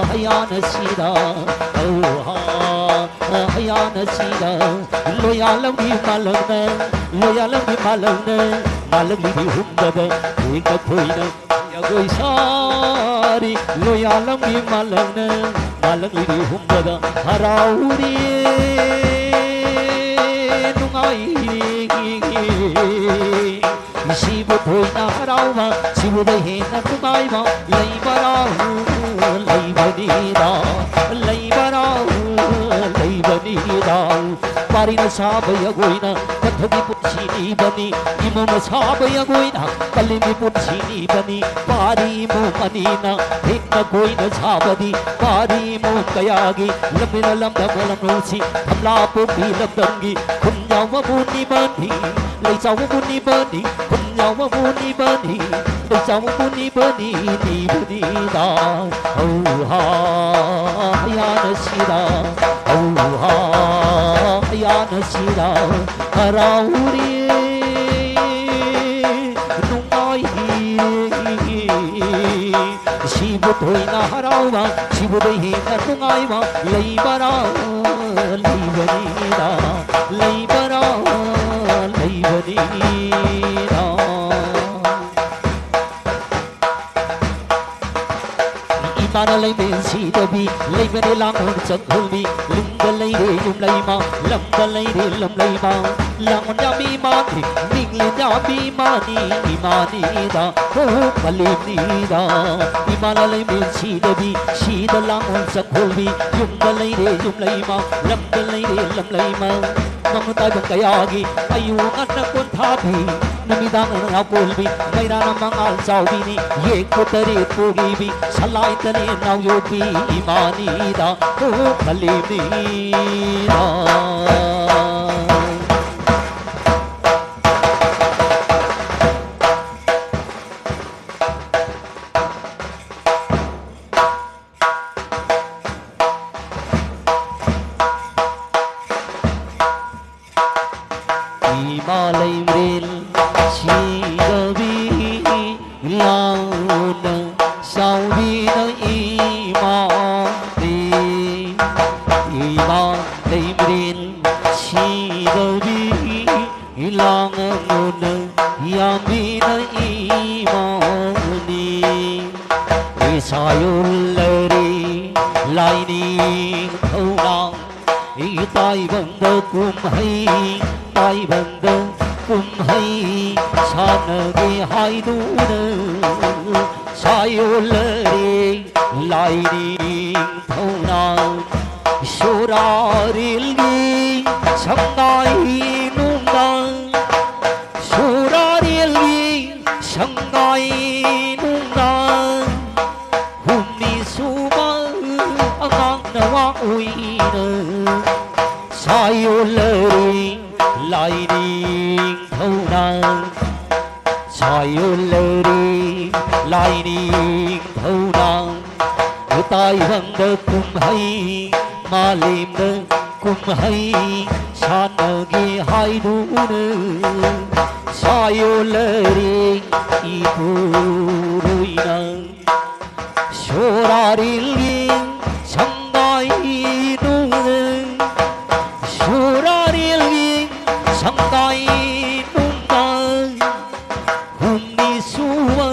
ꯍꯌꯥꯅ ꯁꯤꯗ, ꯍꯧꯍꯥ, ꯍꯌꯥꯅ ꯁꯤꯗ꯫ ꯂꯣꯌꯥꯂꯝꯒꯤ ꯃꯥꯂꯪꯅ, ꯂꯣꯌꯥꯂꯝꯒꯤ ꯃꯥꯂꯪꯅ, ꯃꯥꯂꯪ ꯂꯤꯕꯤ ꯍꯨꯝꯕꯗ ꯍꯦꯛꯇ ꯈꯣꯏꯅ ꯖꯒꯣꯏ ꯁꯥꯔꯤ꯫ ꯂꯣꯌꯥꯂꯝꯒꯤ ꯃꯥꯂꯪꯅ, ꯃꯥꯂꯪ ꯂꯤꯕꯤ ꯍꯨꯝꯕꯗ ꯍꯔꯥꯎꯔꯤ, ꯅꯨꯡꯉꯥꯏꯔꯤ꯫ ꯁꯤꯕꯨ ꯊꯣꯏꯅ ꯍꯔꯥꯎꯕ, ꯁꯤꯕꯨꯗ ꯍꯦꯟꯅ ꯅꯨꯡꯉꯥꯏꯕ ꯂꯩꯕꯔꯥ? ꯂꯩꯕꯅꯤꯗ, ꯂꯩꯕꯔꯥ? ꯂꯩꯕꯅꯤꯗ꯫ ꯄꯥꯔꯤꯅ ꯁꯥꯕ ꯖꯒꯣꯏꯅ ꯄꯟꯊꯒꯤ ꯄꯨꯟꯁꯤ ꯅꯤꯕꯅꯤ, ꯏꯃꯣꯝꯅ ꯁꯥꯕ ꯖꯒꯣꯏꯅ ꯀꯂꯤꯡꯒꯤ ꯄꯨꯟꯁꯤ ꯅꯤꯕꯅꯤ꯫ ꯄꯥꯔꯤ ꯏꯃꯣꯝ ꯑꯅꯤꯅ ꯍꯦꯛꯅ ꯀꯣꯏꯅ ꯁꯥꯕꯗꯤ, ꯄꯥꯔꯤ ꯏꯃꯣꯝ ꯀꯌꯥꯒꯤ ꯂꯝꯃꯤꯅ ꯂꯝꯗꯝ ꯂꯝꯂꯧꯁꯤ, ꯊꯝꯂꯥ ꯄꯣꯛꯄꯤ ꯂꯝꯗꯝꯒꯤ ꯈꯨꯟꯖꯥꯎ ꯃꯄꯨꯅꯤꯕꯅꯤ, ꯂꯩꯆꯥꯎ ꯃꯄꯨꯅꯤꯕꯅꯤ, ꯈꯨꯟꯖꯥꯎ ꯃꯄꯨꯅꯤꯕꯅꯤ, ꯂꯩꯆꯥꯎ ꯃꯄꯨꯅꯤꯕꯅꯤ, ꯅꯤꯕꯅꯤꯗ꯫ ꯍꯧꯍꯥ, ꯍꯌꯥꯅ ꯁꯤꯗ, ꯍꯧꯍꯥ, ꯍꯌꯥꯅ ꯁꯤꯗ, ꯍꯔꯥꯎꯔꯤ, ꯅꯨꯡꯉꯥꯏꯔꯤ꯫ ꯁꯤꯕꯨ ꯊꯣꯏꯅ ꯍꯔꯥꯎꯕ, ꯁꯤꯕꯨꯗ ꯍꯦꯟꯅ ꯅꯨꯡꯉꯥꯏꯕ ꯂꯩꯕꯔꯥ? ꯂꯩꯕꯅꯤꯗ, ꯂꯩꯕꯔꯥ? ꯂꯩꯕꯅꯤꯗ꯫ ꯏꯃꯥꯅ ꯂꯩꯃꯦꯟꯁꯤꯗ ꯕꯤ ꯂꯩꯕꯅꯤ ꯂꯥꯡꯉꯣꯜ ꯆꯪꯈꯣꯜꯕꯤ꯫ ꯂꯨꯝꯗ ꯂꯩꯔꯦ ꯌꯨꯝ ꯂꯩꯃ, ꯂꯝꯗ ꯂꯩꯔꯦ ꯂꯝ ꯂꯩꯃ꯫ ꯂꯥꯡꯉꯣꯜ ꯌꯥꯝ ꯏꯃꯥꯅꯤ, ꯅꯤꯡꯂꯤ ꯌꯥꯝ ꯏꯃꯥꯅꯤ, ꯏꯃꯥꯅꯤꯗ ꯍꯣ ꯄꯂꯦꯝꯅꯤꯗ꯫ ꯏꯃꯥ ꯂꯥꯂꯩꯃꯔꯦꯟ ꯁꯤꯗꯕꯤ, ꯁꯤꯗ ꯂꯥꯡꯉꯣꯜ ꯆꯪꯈꯣꯜꯕꯤ꯫ ꯌꯨꯝꯗ ꯂꯩꯔꯦ ꯌꯨꯝ ꯂꯩꯃ, ꯂꯝꯗ ꯂꯩꯔꯦ ꯂꯝ ꯂꯩꯃ꯫ ꯃꯃꯨ ꯇꯥꯏꯕꯪ ꯀꯌꯥꯒꯤ ꯑꯌꯨꯛ ꯉꯟꯅ ꯀꯣꯟꯊꯥꯕꯤ꯫ ꯅꯨꯃꯤꯗꯥꯡ ꯉꯥꯎꯀꯣꯜꯕꯤ, ꯃꯩꯔꯥꯅ ꯃꯉꯥꯜ ꯆꯥꯎꯕꯤꯅꯤ꯫ ꯌꯦꯛꯄꯨ ꯇꯔꯦꯠ ꯄꯨꯒꯤꯕꯤ, ꯁꯂꯥꯏ ꯇꯔꯦꯠ ꯅꯥꯎꯌꯣꯛꯄꯤ ꯏꯃꯥꯅꯤꯗ ꯍꯣ ꯄꯂꯦꯝꯅꯤꯗ꯫ ꯏꯃꯥ ꯂꯩꯃꯔꯦꯜ ꯁꯤꯗꯕꯤ ꯂꯥꯎꯅ ꯆꯥꯎꯕꯤꯅ ꯏꯃꯥꯅꯤ꯫ ꯏꯃꯥ ꯂꯩꯃꯔꯦꯜ ꯁꯤꯗꯕꯤ ꯏꯂꯥꯡ ꯉꯥꯡꯂꯣꯅ ꯌꯥꯝꯕꯤꯅ ꯏꯃꯥꯅꯤ꯫ ꯏꯁꯥ ꯌꯣꯜꯂꯔꯦ ꯂꯥꯏꯅꯤꯡꯊꯧꯅ ꯏ ꯇꯥꯏꯕꯪꯗ ꯀꯨꯝꯍꯩ, ꯇꯥꯏꯕꯪꯗ ꯀꯨꯝꯍꯩ ꯁꯥꯟꯅꯒꯦ ꯍꯥꯏꯗꯨꯅ ꯁꯥ ꯌꯣꯜꯂꯔꯦ ꯂꯥꯏꯅꯤꯡꯊꯧꯅ꯫ ꯁꯣꯔꯥꯔꯦꯜꯒꯤ ꯁꯉꯥꯏ ꯅꯨꯡꯗꯥꯡ, ꯁꯣꯔꯥꯔꯦꯜꯒꯤ ꯁꯉꯥꯏ ꯅꯨꯡꯗꯥꯡ꯫ ꯍꯨꯝꯅꯤ ꯁꯨꯕ ꯑꯉꯥꯡ ꯅꯋꯥ ꯑꯣꯏꯅ ꯁꯥ ꯌꯣꯜꯂꯔꯦ ꯂꯥꯏꯅꯤꯡꯊꯧꯅ꯫ ꯁꯥ ꯌꯣꯜꯂꯔꯦ ꯂꯥꯏꯅꯤꯡꯊꯧꯅ꯫ ꯇꯥꯏꯕꯪꯗ ꯀꯨꯝꯍꯩ, ꯃꯥꯂꯦꯝꯗ ꯀꯨꯝꯍꯩ ꯁꯥꯟꯅꯒꯦ ꯍꯥꯏꯗꯨꯅ ꯁꯥ ꯌꯣꯜꯂꯔꯦ ꯏꯄꯨꯔꯣꯏꯅ꯫ ꯁꯣꯔꯥꯔꯦꯜꯒꯤ ꯁꯪꯒꯥꯏꯗꯨꯅ, ꯁꯣꯔꯥꯔꯦꯜꯒꯤ ꯁꯪꯒꯥꯏꯗꯨꯅ꯫ ꯍꯨꯝꯅꯤ ꯁꯨꯕ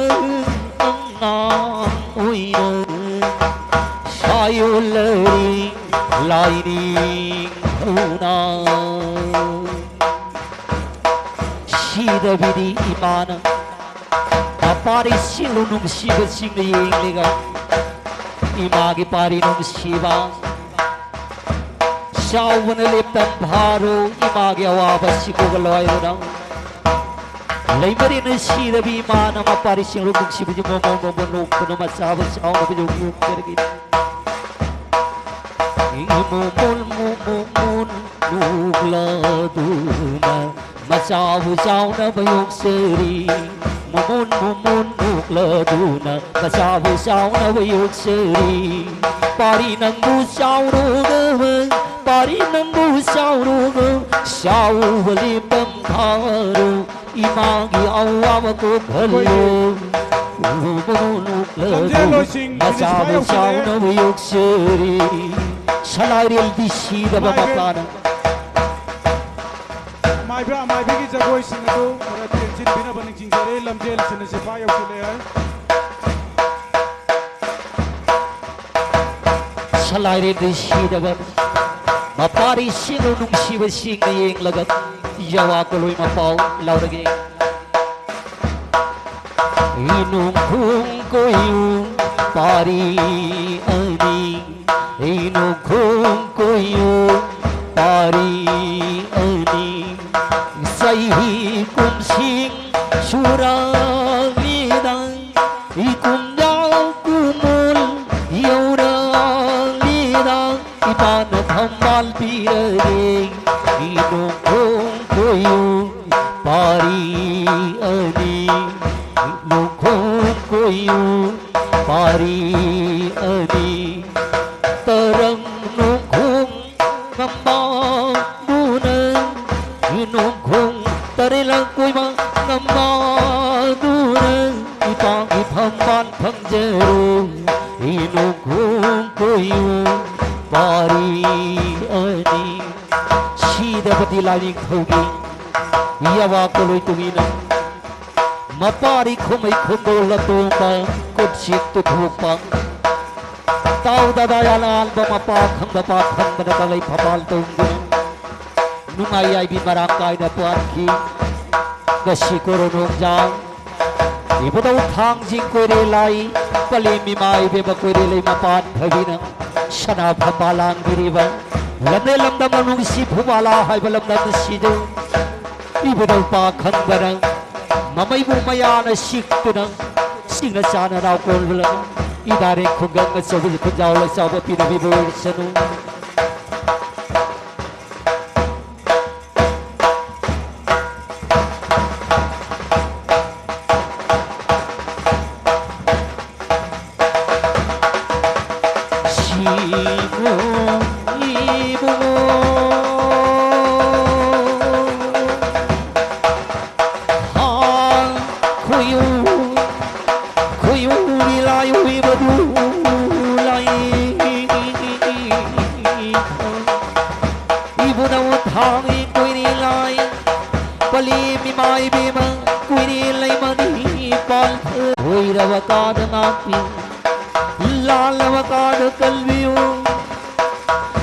ꯑꯉꯥꯡ ꯑꯣꯏꯅ ꯁꯥ ꯁꯤꯗꯕꯤꯗꯤ ꯏꯃꯥꯅ ꯃꯄꯥꯔꯤ ꯁꯤꯡꯂꯨ ꯅꯨꯡꯁꯤꯕꯁꯤꯡꯅ ꯌꯦꯡꯂꯒ ꯏꯃꯥꯒꯤ ꯄꯥꯔꯤ ꯅꯨꯡꯁꯤꯕ ꯆꯥꯎꯕꯅ ꯂꯦꯞꯇꯝ ꯐꯥꯔꯣ ꯏꯃꯥꯒꯤ ꯑꯋꯥꯕ ꯁꯤꯕꯨꯒ ꯂꯣꯏꯔꯅ ꯂꯩꯃꯔꯤꯅ ꯁꯤꯗꯕꯤ ꯏꯃꯥꯅ ꯃꯄꯥꯔꯤ ꯁꯤꯡꯂꯨ ꯅꯨꯡꯁꯤꯕꯁꯤ ꯃꯣꯃꯣ ꯃꯣꯃꯣ ꯅꯣꯛꯇꯅ ꯃꯆꯥꯕꯨ ꯆꯥꯎꯅꯕ ꯌꯣꯛ ꯌꯣꯛꯆꯔꯒꯦ꯫ ꯏꯃꯨ ꯃꯨꯟ ꯃꯨ ꯃꯨ ꯃꯨꯟ ꯅꯣꯛꯂꯗꯨꯅ ꯃꯆꯥꯕꯨ ꯆꯥꯎꯅꯕ ꯌꯣꯛꯆꯔꯤ꯫ ꯃꯨꯃꯨꯟ ꯃꯨꯃꯨꯟ ꯅꯣꯛꯂꯗꯨꯅ ꯃꯆꯥꯕꯨ ꯆꯥꯎꯅꯕ ꯌꯣꯛꯆꯔꯤ꯫ ꯄꯥꯔꯤ ꯅꯪꯕꯨ ꯆꯥꯎꯔꯨꯒꯕ ꯄꯥꯔꯤ ꯅꯪꯕꯨ ꯆꯥꯎꯔꯨꯒ ꯆꯥꯎꯕ ꯂꯦꯞꯄꯝ ꯊꯥꯔꯨ ꯏꯃꯥꯒꯤ ꯑꯋꯥꯕ ꯀꯣꯛꯍꯜꯂꯨ꯫ ꯎꯕꯨ ꯅꯣꯛꯂꯒ ꯂꯝꯖꯦꯜꯂꯣꯏꯁꯤꯡ ꯃꯆꯥꯕꯨ ꯐꯤꯅꯤꯁꯤꯡ ꯐꯥ ꯌꯧꯁꯤꯜꯂꯛꯑꯦ꯫ ꯆꯥꯎꯅꯕ ꯌꯣꯛꯆꯔꯤ꯫ ꯁꯂꯥꯏꯔꯦꯜꯗꯤ ꯁꯤꯗꯕ ꯃꯥꯏꯕꯤ꯫ ꯃꯄꯥꯅ꯫ ꯃꯥꯏꯕ ꯑꯃꯥꯏꯕꯤꯒꯤ ꯖꯒꯣꯏꯁꯤꯡ ꯑꯗꯨ ꯈꯔ ꯇꯦꯛꯁꯤꯟꯕꯤꯅꯕ ꯅꯤꯡꯁꯤꯡꯖꯔꯤ꯫ ꯂꯝꯖꯦꯜꯁꯤꯡ ꯑꯁꯤ ꯐꯥ ꯌꯧꯁꯤꯜꯂꯛꯑꯦ꯫ ꯁꯂꯥꯏꯔꯦꯜꯗꯤ ꯁꯤꯗꯕ ꯃꯄꯥꯔꯤꯁꯤꯡꯕꯨ ꯅꯨꯡꯁꯤꯕꯁꯤꯡꯅ ꯌꯦꯡꯂꯒ ꯌꯥꯋꯥ ꯀꯣꯂꯣꯏ ꯃꯄꯥꯎ ꯂꯧꯔꯒꯦ꯫ ꯏꯅꯨꯡꯈꯨꯝ ꯀꯣꯏꯌꯨ ꯄꯥꯔꯤ ꯑꯅꯤ, ꯏꯅꯨꯡꯈꯨꯝ ꯀꯣꯏꯌꯨ ꯄꯥꯔꯤ ꯑꯅꯤ꯫ ꯆꯍꯤ ꯀꯨꯝꯁꯤꯡ ꯁꯨꯔꯛꯂꯤꯗ, ꯏꯀꯨꯝꯖꯥꯎ ꯀꯨꯃꯣꯜ ꯌꯧꯔꯛꯂꯤꯗ, ꯏꯄꯥꯅ ꯊꯝꯕꯥꯜ ꯄꯤꯔꯒꯦ꯫ ꯏꯅꯣꯡꯈꯣꯡ ꯀꯣꯏꯌꯨ ꯄꯥꯔꯤ ꯑꯅꯤ, ꯏꯅꯣꯡꯈꯣꯡ ꯀꯣꯏꯌꯨ ꯄꯥꯔꯤ ꯑꯅꯤ꯫ ꯇꯔꯪ ꯅꯣꯡꯈꯣꯡ ꯉꯝꯕꯥꯗꯨꯅ, ꯏꯅꯣꯡꯈꯣꯡ ꯇꯔꯦꯠꯂꯛ ꯀꯣꯏꯕ ꯉꯝꯕꯥꯗꯨꯅ, ꯏꯄꯥꯒꯤ ꯐꯝꯕꯥꯜ ꯐꯪꯖꯔꯣ꯫ ꯏꯅꯣꯡꯈꯣꯡ ꯀꯣꯏꯌꯨ ꯄꯥꯔꯤ ꯑꯅꯤ꯫ ꯁꯤꯗꯕꯗꯤ ꯂꯥꯏꯅꯤꯡꯊꯧꯒꯤ ꯌꯥꯋꯥ ꯀꯣꯂꯣꯏ ꯇꯨꯃꯤꯅ ꯃꯄꯥꯔꯤ ꯈꯨꯃꯩ ꯈꯨꯟꯗꯣꯜ ꯑꯇꯣꯡꯕ ꯀꯨꯠꯁꯤ ꯇꯨꯊꯣꯛꯄ꯫ ꯇꯥꯎꯗꯗꯥ ꯌꯥꯂꯥꯟꯕ ꯃꯄꯥ ꯈꯪꯗ ꯄꯥ ꯈꯪꯗꯅ ꯀꯪꯂꯩ ꯐꯝꯕꯥꯜ ꯇꯣꯡꯗꯨꯅ ꯅꯨꯡꯉꯥꯏ ꯌꯥꯏꯕꯤ ꯃꯔꯥꯡ ꯀꯥꯏꯅ ꯄꯥꯟꯈꯤ꯫ ꯉꯁꯤ ꯀꯣꯔꯣꯅꯣꯡꯖꯥꯡ ꯏꯕꯨꯙꯧ ꯊꯥꯡꯖꯤꯡ ꯀꯣꯏꯔꯦ ꯂꯥꯏ, ꯄꯂꯦꯝ ꯏꯃꯥ ꯏꯕꯦꯝꯃ ꯀꯣꯏꯔꯦ ꯂꯩ ꯃꯄꯥꯟ ꯐꯕꯤꯅ ꯁꯅꯥ ꯐꯝꯕꯥꯜ ꯂꯥꯡꯕꯤꯔꯤꯕ ꯂꯝꯂꯦꯟ ꯂꯝꯗꯝ ꯅꯨꯡꯁꯤ ꯐꯨꯕꯥꯂꯥ ꯍꯥꯏꯕ ꯂꯝꯗꯝ ꯑꯁꯤꯗ ꯏꯕꯨꯙꯧ ꯄꯥꯈꯪꯕꯅ ꯃꯃꯩꯕꯨ ꯃꯌꯥꯅ ꯁꯤꯛꯇꯨꯅ ꯁꯤꯡꯅ ꯆꯥꯅ ꯅꯥꯎ ꯀꯣꯜꯂꯒ ꯏꯗꯥꯔꯦ ꯈꯨꯡꯒꯪ ꯑꯆꯧꯕꯁꯤ ꯈꯨꯟꯖꯥꯎ ꯂꯩꯆꯥꯎꯕ ꯄꯤꯅꯕꯤꯕ ꯑꯣꯏꯔꯁꯅꯨ꯫ ꯁꯤꯕꯨ ꯏꯕꯨ ꯍꯥ ꯈꯨꯌꯨ ꯈꯨꯌꯨ ꯂꯥꯏ ꯎꯏꯕꯗꯨ ꯂꯥꯏ ꯏꯕꯨꯅꯧ ꯊꯥꯡꯉꯤ ꯀꯨꯏꯔꯤ ꯂꯥꯏ ꯄꯂꯤ ꯃꯤꯃꯥꯏ ꯕꯦꯝꯃ ꯀꯨꯏꯔꯤ ꯂꯩꯃꯅꯤ ꯄꯥꯜ ꯑꯣꯏꯔꯕ ꯀꯥꯗ ꯉꯥꯛꯄꯤ ꯂꯥꯜꯂꯕ ꯀꯥꯗ ꯀꯜꯕꯤꯌꯨ꯫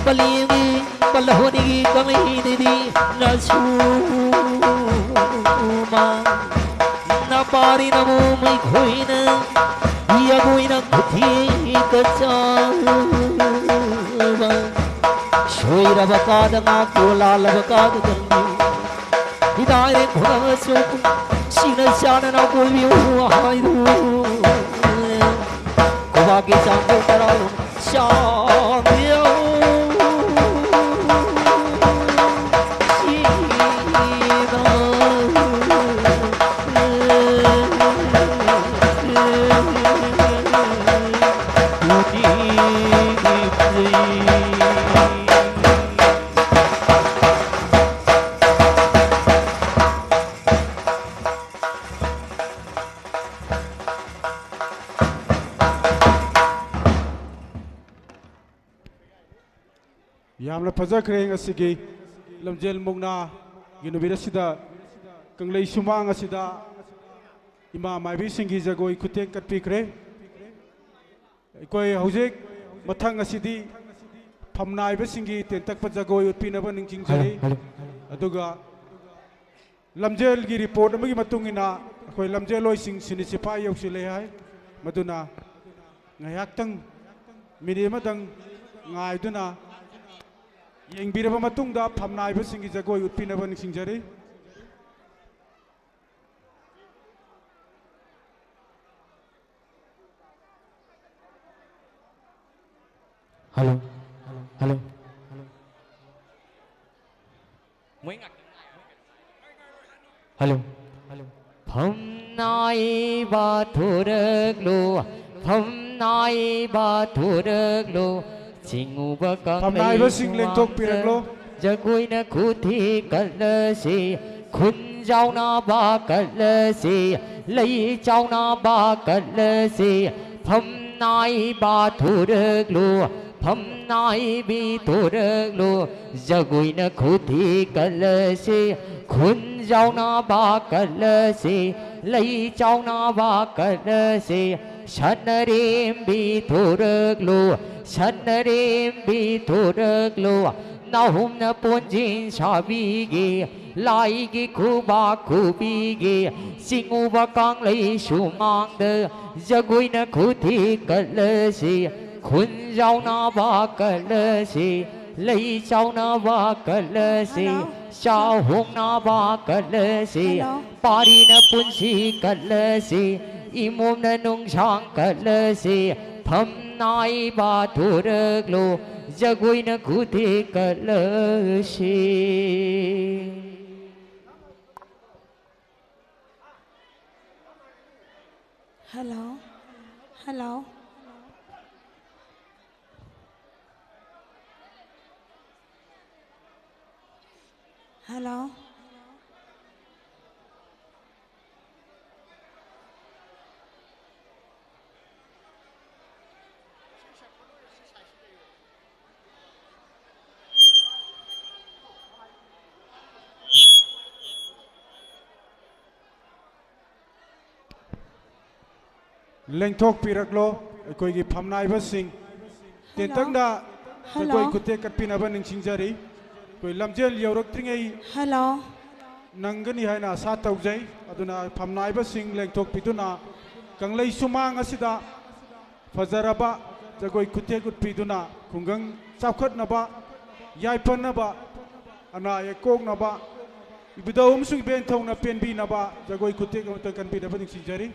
ꯄꯂꯦꯝꯒꯤ ꯄꯂꯍꯣꯅꯤꯒꯤ ꯀꯃꯩꯗꯗꯤ ꯅꯁꯨꯃ ꯅꯄꯥꯔꯤ ꯅꯃꯣ ꯃꯩꯈꯣꯏꯅ ꯌꯥꯒꯣꯏꯅ ꯈꯨꯊꯤ ꯀꯆꯥꯕ ꯁꯣꯏꯔꯕ ꯀꯥꯗ ꯉꯥꯛꯇꯣ ꯂꯥꯜꯂꯕ ꯀꯥꯗ ꯀꯟꯕꯤꯌꯨ꯫ ꯍꯤꯗꯥꯏꯔꯦ ꯈꯨꯔꯪ ꯑꯆꯧꯕ ꯁꯤꯅ ꯆꯥꯅꯅ ꯀꯣꯏꯕꯤꯌꯨ ꯍꯥꯏꯔꯨ꯫ ꯈꯨꯕꯥꯛꯀꯤ ꯆꯥꯡꯗꯣ ꯇꯔꯥꯂꯨ ꯆꯥꯡꯗꯣ ꯁꯤꯅ ꯎꯗꯤ ꯌꯥꯝꯅ ꯐꯖꯈ꯭ꯔꯦ꯫ ꯉꯁꯤꯒꯤ ꯂꯝꯖꯦꯜ ꯃꯨꯛꯅꯥꯒꯤ ꯅꯨꯃꯤꯠ ꯑꯁꯤꯗ ꯀꯪꯂꯩ ꯁꯨꯃꯥꯡ ꯑꯁꯤꯗ ꯏꯃꯥ ꯃꯥꯏꯕꯤꯁꯤꯡꯒꯤ ꯖꯒꯣꯏ ꯈꯨꯠꯊꯦꯛ ꯀꯠꯄꯤꯈ꯭ꯔꯦ꯫ ꯑꯩꯈꯣꯏ ꯍꯧꯖꯤꯛ ꯃꯊꯪ ꯑꯁꯤꯗꯤ ꯐꯝꯅꯥꯏꯕꯁꯤꯡꯒꯤ ꯇꯦꯟꯇꯛꯄ ꯖꯒꯣꯏ ꯎꯠꯄꯤꯅꯕ ꯅꯤꯡꯁꯤꯡꯖꯔꯤ꯫ Hello, hello. ꯑꯗꯨꯒ ꯂꯝꯖꯦꯜꯒꯤ ꯔꯤꯄꯣꯔꯠ ꯑꯃꯒꯤ ꯃꯇꯨꯡ ꯏꯟꯅ ꯑꯩꯈꯣꯏ ꯂꯝꯖꯦꯜꯂꯣꯏꯁꯤꯡ ꯁꯤꯅꯤ ꯁꯤꯐꯥꯏ ꯌꯧꯁꯤꯜꯂꯦ ꯍꯥꯏ꯫ ꯃꯗꯨꯅ ꯉꯥꯏꯍꯥꯛꯇꯪ, ꯃꯤꯅꯤꯠ ꯑꯃꯗꯪ ꯉꯥꯏꯗꯨꯅ ꯌꯦꯡꯕꯤꯔꯕ ꯃꯇꯨꯡꯗ ꯐꯝꯅꯥꯏꯕꯁꯤꯡꯒꯤ ꯖꯒꯣꯏ ꯎꯠꯄꯤꯅꯕ ꯅꯤꯡꯁꯤꯡꯖꯔꯤ꯫ Hello. Hello. Hello. ꯐꯝꯅꯥꯏꯕ ꯊꯣꯔꯛꯂꯣ, ꯐꯝꯅꯥꯏꯕ ꯊꯣꯔꯛꯂꯣ, ꯆꯤꯡꯉꯨꯕ ꯀꯪꯂꯩ ꯐꯝꯅꯥꯏꯕꯁꯤꯡ ꯁꯨꯃꯥꯡꯗ ꯂꯦꯡꯊꯣꯛꯄꯤꯔꯛꯂꯣ꯫ ꯖꯒꯣꯏꯅ ꯈꯨꯊꯦꯛ ꯀꯠꯂꯁꯤ, ꯈꯨꯟꯖꯥꯎꯅꯕ ꯀꯠꯂꯁꯤ, ꯂꯩ ꯆꯥꯎꯅꯕ ꯀꯠꯂꯁꯤ꯫ ꯐꯝꯅꯥꯏꯕ ꯊꯣꯔꯛꯂꯣ, ꯐꯝꯅꯥꯏꯕꯤ ꯊꯣꯔꯛꯂꯣ, ꯖꯒꯣꯏꯅ ꯈꯨꯊꯦꯛ ꯀꯠꯂꯁꯤ, ꯈꯨꯟꯖꯥꯎꯅꯕ ꯀꯠꯂꯁꯤ, ꯂꯩ ꯆꯥꯎꯅꯕ ꯀꯠꯂꯁꯤ꯫ ꯁꯅꯔꯦꯝꯕꯤ ꯊꯣꯔꯛꯂꯣ, ꯁꯅꯔꯦꯝꯕꯤ ꯊꯣꯔꯛꯂꯣ, ꯅꯥꯍꯨꯝꯅ ꯄꯣꯟꯖꯤꯟ ꯁꯥꯕꯤꯒꯦ, ꯂꯥꯏꯒꯤ ꯈꯨꯕꯥꯛ ꯈꯨꯕꯤꯒꯦ, ꯆꯤꯡꯉꯨꯕ ꯀꯪꯂꯩ ꯁꯨꯃꯥꯡꯗ ꯖꯒꯣꯏꯅ ꯈꯨꯊꯦꯛ ꯀꯠꯂꯁꯤ, ꯈꯨꯟꯖꯥꯎꯅꯕ ꯀꯠꯂꯁꯤ, ꯂꯩ ꯆꯥꯎꯅꯕ ꯀꯠꯂꯁꯤ, hello꯫ ꯆꯥꯍꯣꯡꯅꯕ ꯀꯠꯂꯁꯤ, hello꯫ ꯄꯥꯔꯤꯅ ꯄꯨꯟꯁꯤ ꯀꯠꯂꯁꯤ, ꯏꯃꯣꯝꯅ ꯅꯨꯡꯁꯥꯡ ꯀꯠꯂꯁꯤ, ꯐꯝꯅꯥꯏꯕ ꯊꯣꯔꯛꯂꯣ, ꯖꯒꯣꯏꯅ ꯈꯨꯊꯦꯛ ꯀꯠꯂꯁꯤ꯫ Hello. Hello. Hello. ꯂꯦꯡꯊꯣꯛꯄꯤꯔꯛꯂꯣ ꯑꯩꯈꯣꯏꯒꯤ ꯐꯝꯅꯥꯏꯕꯁꯤꯡ꯫ Hello. ꯇꯦꯟꯇꯛꯅ ꯖꯒꯣꯏ ꯈꯨꯠꯇꯦꯛ ꯀꯠꯄꯤꯅꯕ ꯅꯤꯡꯁꯤꯡꯖꯔꯤ꯫ ꯑꯩꯈꯣꯏ ꯂꯝꯖꯦꯜ ꯌꯧꯔꯛꯇ꯭ꯔꯤꯉꯩ ꯍꯜꯂꯣ꯫ ꯅꯪꯒꯅꯤ ꯍꯥꯏꯅ ꯑꯁꯥ ꯇꯧꯖꯩ꯫ ꯑꯗꯨꯅ ꯐꯝꯅꯥꯏꯕꯁꯤꯡ ꯂꯦꯡꯊꯣꯛꯄꯤꯗꯨꯅ ꯀꯪꯂꯩ ꯁꯨꯃꯥꯡ ꯑꯁꯤꯗ ꯐꯖꯔꯕ ꯖꯒꯣꯏ ꯈꯨꯊꯦꯛ ꯎꯠꯄꯤꯗꯨꯅ ꯈꯨꯡꯒꯪ ꯆꯥꯎꯈꯠꯅꯕ, ꯌꯥꯏꯐꯅꯕ, ꯑꯅꯥ ꯑꯌꯦꯛ ꯀꯣꯛꯅꯕ, ꯏꯕꯨꯙꯧ ꯑꯃꯁꯨꯡ ꯏꯕꯦꯟꯊꯧꯅ ꯄꯦꯟꯕꯤꯅꯕ ꯖꯒꯣꯏ ꯈꯨꯊꯦꯛ ꯑꯃꯇ ꯀꯟꯕꯤꯅꯕ ꯅꯤꯡꯁꯤꯡꯖꯔꯤ꯫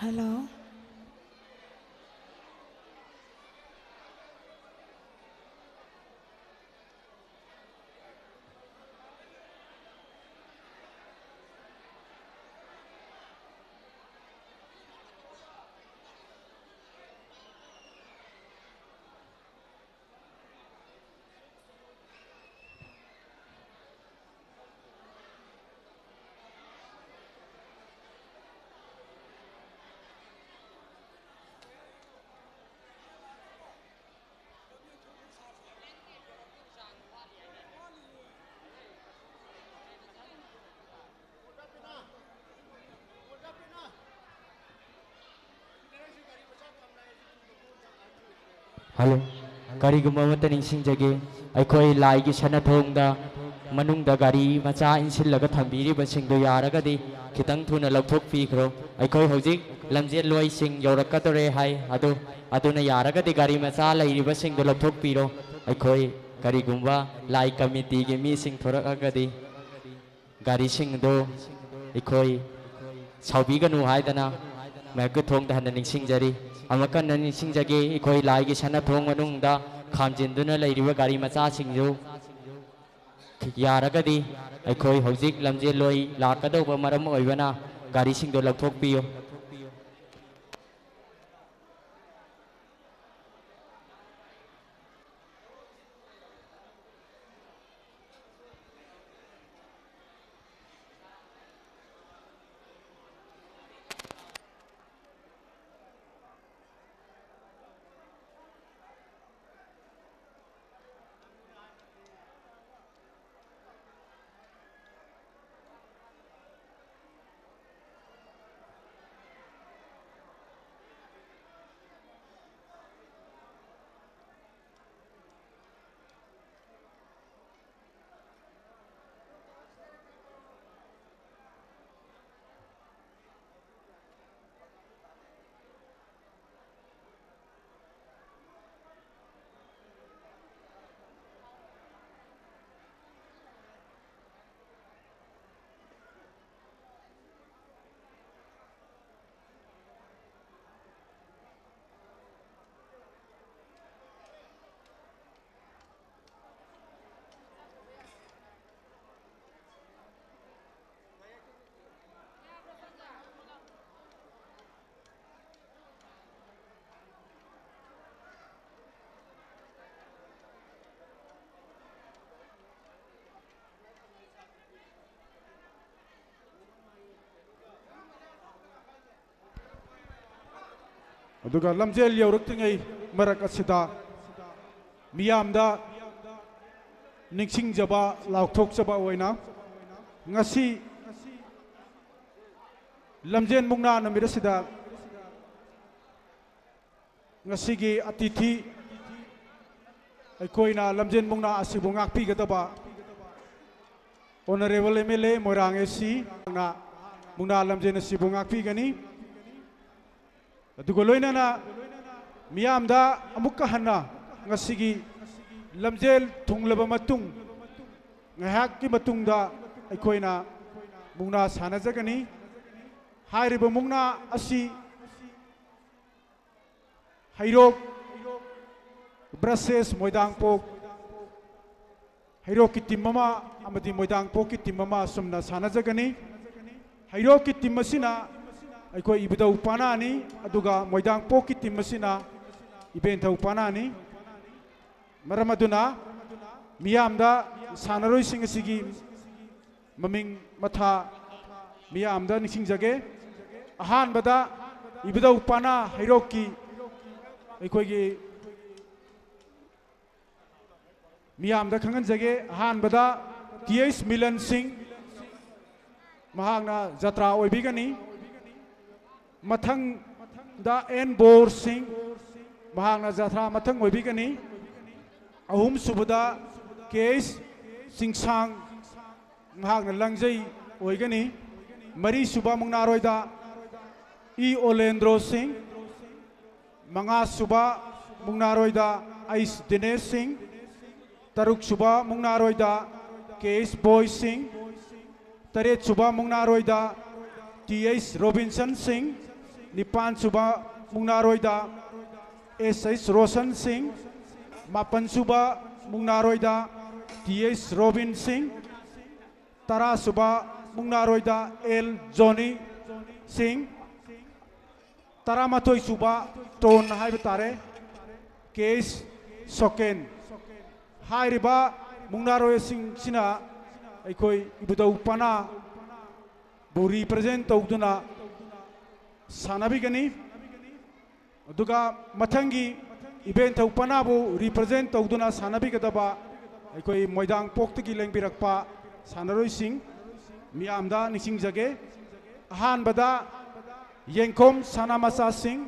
ꯍꯜꯂꯣ꯫ ꯍꯜꯂꯣ꯫ ꯀꯔꯤꯒꯨꯝꯕ ꯑꯃꯠꯇ ꯅꯤꯡꯁꯤꯡꯖꯒꯦ, ꯑꯩꯈꯣꯏ ꯂꯥꯏꯒꯤ ꯁꯅꯥꯊꯣꯡꯗ ꯃꯅꯨꯡꯗ ꯒꯥꯔꯤ ꯃꯆꯥ ꯏꯟꯁꯤꯜꯂꯒ ꯊꯝꯕꯤꯔꯤꯕꯁꯤꯡꯗꯨ ꯌꯥꯔꯒꯗꯤ ꯈꯤꯇꯪ ꯊꯨꯅ ꯂꯧꯊꯣꯛꯄꯤꯈ꯭ꯔꯣ꯫ ꯑꯩꯈꯣꯏ ꯍꯧꯖꯤꯛ ꯂꯝꯖꯦꯜꯂꯣꯏꯁꯤꯡ ꯌꯧꯔꯛꯀꯗꯧꯔꯦ ꯍꯥꯏ, ꯑꯗꯨ, ꯑꯗꯨꯅ ꯌꯥꯔꯒꯗꯤ ꯒꯥꯔꯤ ꯃꯆꯥ ꯂꯩꯔꯤꯕꯁꯤꯡꯗꯨ ꯂꯧꯊꯣꯛꯄꯤꯔꯣ꯫ ꯑꯩꯈꯣꯏ ꯀꯔꯤꯒꯨꯝꯕ ꯂꯥꯏ ꯀꯃꯤꯇꯤꯒꯤ ꯃꯤꯁꯤꯡ ꯊꯣꯔꯛꯑꯒꯗꯤ ꯒꯥꯔꯤꯁꯤꯡꯗꯨ ꯑꯩꯈꯣꯏ ꯁꯥꯎꯕꯤꯒꯅꯨ ꯍꯥꯏꯗꯅ ꯃꯥꯏꯛꯀꯤ ꯊꯣꯡꯗ ꯍꯟꯅ ꯅꯤꯡꯁꯤꯡꯖꯔꯤ꯫ ꯑꯃꯨꯛ ꯍꯟꯅ ꯅꯤꯡꯁꯤꯡꯖꯒꯦ, ꯑꯩꯈꯣꯏ ꯂꯥꯏꯒꯤ ꯁꯅꯥꯊꯣꯡ ꯃꯅꯨꯡꯗ ꯈꯥꯝꯖꯤꯟꯗꯨꯅ ꯂꯩꯔꯤꯕ ꯒꯥꯔꯤ ꯃꯆꯥꯁꯤꯡꯗꯨ ꯌꯥꯔꯒꯗꯤ ꯑꯩꯈꯣꯏ ꯍꯧꯖꯤꯛ ꯂꯝꯖꯦꯜꯂꯣꯏ ꯂꯥꯛꯀꯗꯧꯕ ꯃꯔꯝ ꯑꯣꯏꯕꯅ ꯒꯥꯔꯤꯁꯤꯡꯗꯨ ꯂꯧꯊꯣꯛꯄꯤꯌꯨ꯫ ꯑꯗꯨꯒ ꯂꯝꯖꯦꯜ ꯌꯧꯔꯛꯇ꯭ꯔꯤꯉꯩ ꯃꯔꯛ ꯑꯁꯤꯗ ꯃꯤꯌꯥꯝꯗ ꯅꯤꯡꯁꯤꯡꯖꯕ, ꯂꯥꯎꯊꯣꯛꯆꯕ ꯑꯣꯏꯅ ꯉꯁꯤ ꯂꯝꯖꯦꯟ ꯃꯨꯛꯅꯥ ꯅꯨꯃꯤꯠ ꯑꯁꯤꯗ ꯉꯁꯤꯒꯤ ꯑꯇꯤꯊꯤ, ꯑꯩꯈꯣꯏꯅ ꯂꯝꯖꯦꯟ ꯃꯨꯛꯅꯥ ꯑꯁꯤꯕꯨ ꯉꯥꯛꯄꯤꯒꯗꯕ Honourable M L A Moirang A C ꯅ ꯃꯨꯛꯅꯥ ꯂꯝꯖꯦꯟ ꯑꯁꯤꯕꯨ ꯉꯥꯛꯄꯤꯒꯅꯤ꯫ ꯑꯗꯨꯒ ꯂꯣꯏꯅꯅ ꯃꯤꯌꯥꯝꯗ ꯑꯃꯨꯛꯀ ꯍꯟꯅ ꯉꯁꯤꯒꯤ ꯂꯝꯖꯦꯜ ꯊꯨꯡꯂꯕ ꯃꯇꯨꯡ, ꯉꯥꯏꯍꯥꯛꯀꯤ ꯃꯇꯨꯡꯗ ꯑꯩꯈꯣꯏꯅ ꯃꯨꯛꯅꯥ ꯁꯥꯟꯅꯖꯒꯅꯤ꯫ ꯍꯥꯏꯔꯤꯕ ꯃꯨꯛꯅꯥ ꯑꯁꯤ ꯍꯩꯔꯣꯛ versus ꯃꯣꯏꯗꯥꯡꯄꯣꯛ, ꯍꯩꯔꯣꯛꯀꯤ team ꯑꯃ ꯑꯃꯗꯤ ꯃꯣꯏꯗꯥꯡꯄꯣꯛꯀꯤ team ꯑꯃ ꯑꯁꯨꯝꯅ ꯁꯥꯟꯅꯖꯒꯅꯤ꯫ ꯍꯩꯔꯣꯛꯀꯤ team ꯑꯁꯤꯅ ꯑꯩꯈꯣꯏ ꯏꯕꯨꯙꯧ ꯄꯥꯅꯥꯅꯤ, ꯑꯗꯨꯒ ꯃꯣꯏꯗꯥꯡꯄꯣꯛꯀꯤ team ꯑꯁꯤꯅ ꯏꯕꯦꯟꯊꯧ ꯄꯥꯅꯥꯅꯤ꯫ ꯃꯔꯝ ꯑꯗꯨꯅ ꯃꯤꯌꯥꯝꯗ ꯁꯥꯟꯅꯔꯣꯏꯁꯤꯡ ꯑꯁꯤꯒꯤ ꯃꯃꯤꯡ ꯃꯊꯥ ꯃꯤꯌꯥꯝꯗ ꯅꯤꯡꯁꯤꯡꯖꯒꯦ꯫ ꯑꯍꯥꯟꯕꯗ ꯏꯕꯨꯙꯧ ꯄꯥꯅꯥ ꯍꯩꯔꯣꯛꯀꯤ ꯑꯩꯈꯣꯏꯒꯤ ꯃꯤꯌꯥꯝꯗ ꯈꯪꯍꯟꯖꯒꯦ꯫ ꯑꯍꯥꯟꯕꯗ T H ꯃꯤꯂꯟ ꯁꯤꯡ, ꯃꯍꯥꯛꯅ ꯖꯇ꯭ꯔꯥ ꯑꯣꯏꯕꯤꯒꯅꯤ꯫ ꯃꯊꯪꯗ N ꯕꯣꯔ ꯁꯤꯡ, ꯃꯍꯥꯛꯅ ꯖꯇ꯭ꯔꯥ ꯃꯊꯪ ꯑꯣꯏꯕꯤꯒꯅꯤ꯫ ꯑꯍꯨꯝꯁꯨꯕꯗ K H ꯆꯤꯡꯁꯥꯡ, ꯃꯍꯥꯛꯅ ꯂꯪꯖꯩ ꯑꯣꯏꯒꯅꯤ꯫ ꯃꯔꯤꯁꯨꯕ ꯃꯨꯛꯅꯥꯔꯣꯏꯗ ꯏ ꯑꯣꯂꯦꯟꯗ꯭ꯔꯣ ꯁꯤꯡ, ꯃꯉꯥꯁꯨꯕ ꯃꯨꯛꯅꯥꯔꯣꯏꯗ ꯑꯩꯁ ꯗꯤꯅꯦꯁ ꯁꯤꯡ, ꯇꯔꯨꯛꯁꯨꯕ ꯃꯨꯛꯅꯥꯔꯣꯏꯗ K H ꯕꯣꯏ ꯁꯤꯡ, ꯇꯔꯦꯠꯁꯨꯕ ꯃꯨꯛꯅꯥꯔꯣꯏꯗ T H ꯔꯣꯕꯤꯟꯁꯟ ꯁꯤꯡ, ꯅꯤꯄꯥꯟꯁꯨꯕ ꯃꯨꯛꯅꯥꯔꯣꯏꯗ S H ꯔꯣꯁꯟ ꯁꯤꯡ, ꯃꯥꯄꯟꯁꯨꯕ ꯃꯨꯛꯅꯥꯔꯣꯏꯗ T H ꯔꯣꯕꯤꯟ ꯁꯤꯡ, ꯇꯔꯥꯁꯨꯕ ꯃꯨꯛꯅꯥꯔꯣꯏꯗ L ꯖꯣꯅꯤ ꯁꯤꯡ, ꯇꯔꯥꯃꯥꯊꯣꯏꯁꯨꯕ ꯇꯣꯟ ꯍꯥꯏꯕ ꯇꯥꯔꯦ, K H ꯁꯣꯀꯦꯟ꯫ ꯍꯥꯏꯔꯤꯕ ꯃꯨꯛꯅꯥꯔꯣꯏꯁꯤꯡꯁꯤꯅ ꯑꯩꯈꯣꯏ ꯏꯕꯨꯙꯧ ꯄꯅꯥꯕꯨ represent ꯇꯧꯗꯨꯅ ꯁꯥꯟꯅꯕꯤꯒꯅꯤ꯫ ꯑꯗꯨꯒ ꯃꯊꯪꯒꯤ ꯏꯕꯦꯟꯊꯧ ꯄꯅꯥꯕꯨ represent ꯇꯧꯗꯨꯅ ꯁꯥꯟꯅꯕꯤꯒꯗꯕ ꯑꯩꯈꯣꯏ ꯃꯣꯏꯗꯥꯡ ꯄꯣꯛꯇꯒꯤ ꯂꯦꯡꯕꯤꯔꯛꯄ ꯁꯥꯟꯅꯔꯣꯏꯁꯤꯡ ꯃꯤꯌꯥꯝꯗ ꯅꯤꯡꯁꯤꯡꯖꯒꯦ꯫ ꯑꯍꯥꯟꯕꯗ ꯌꯦꯡꯈꯣꯝ ꯁꯅꯥꯃꯆꯥꯁꯤꯡ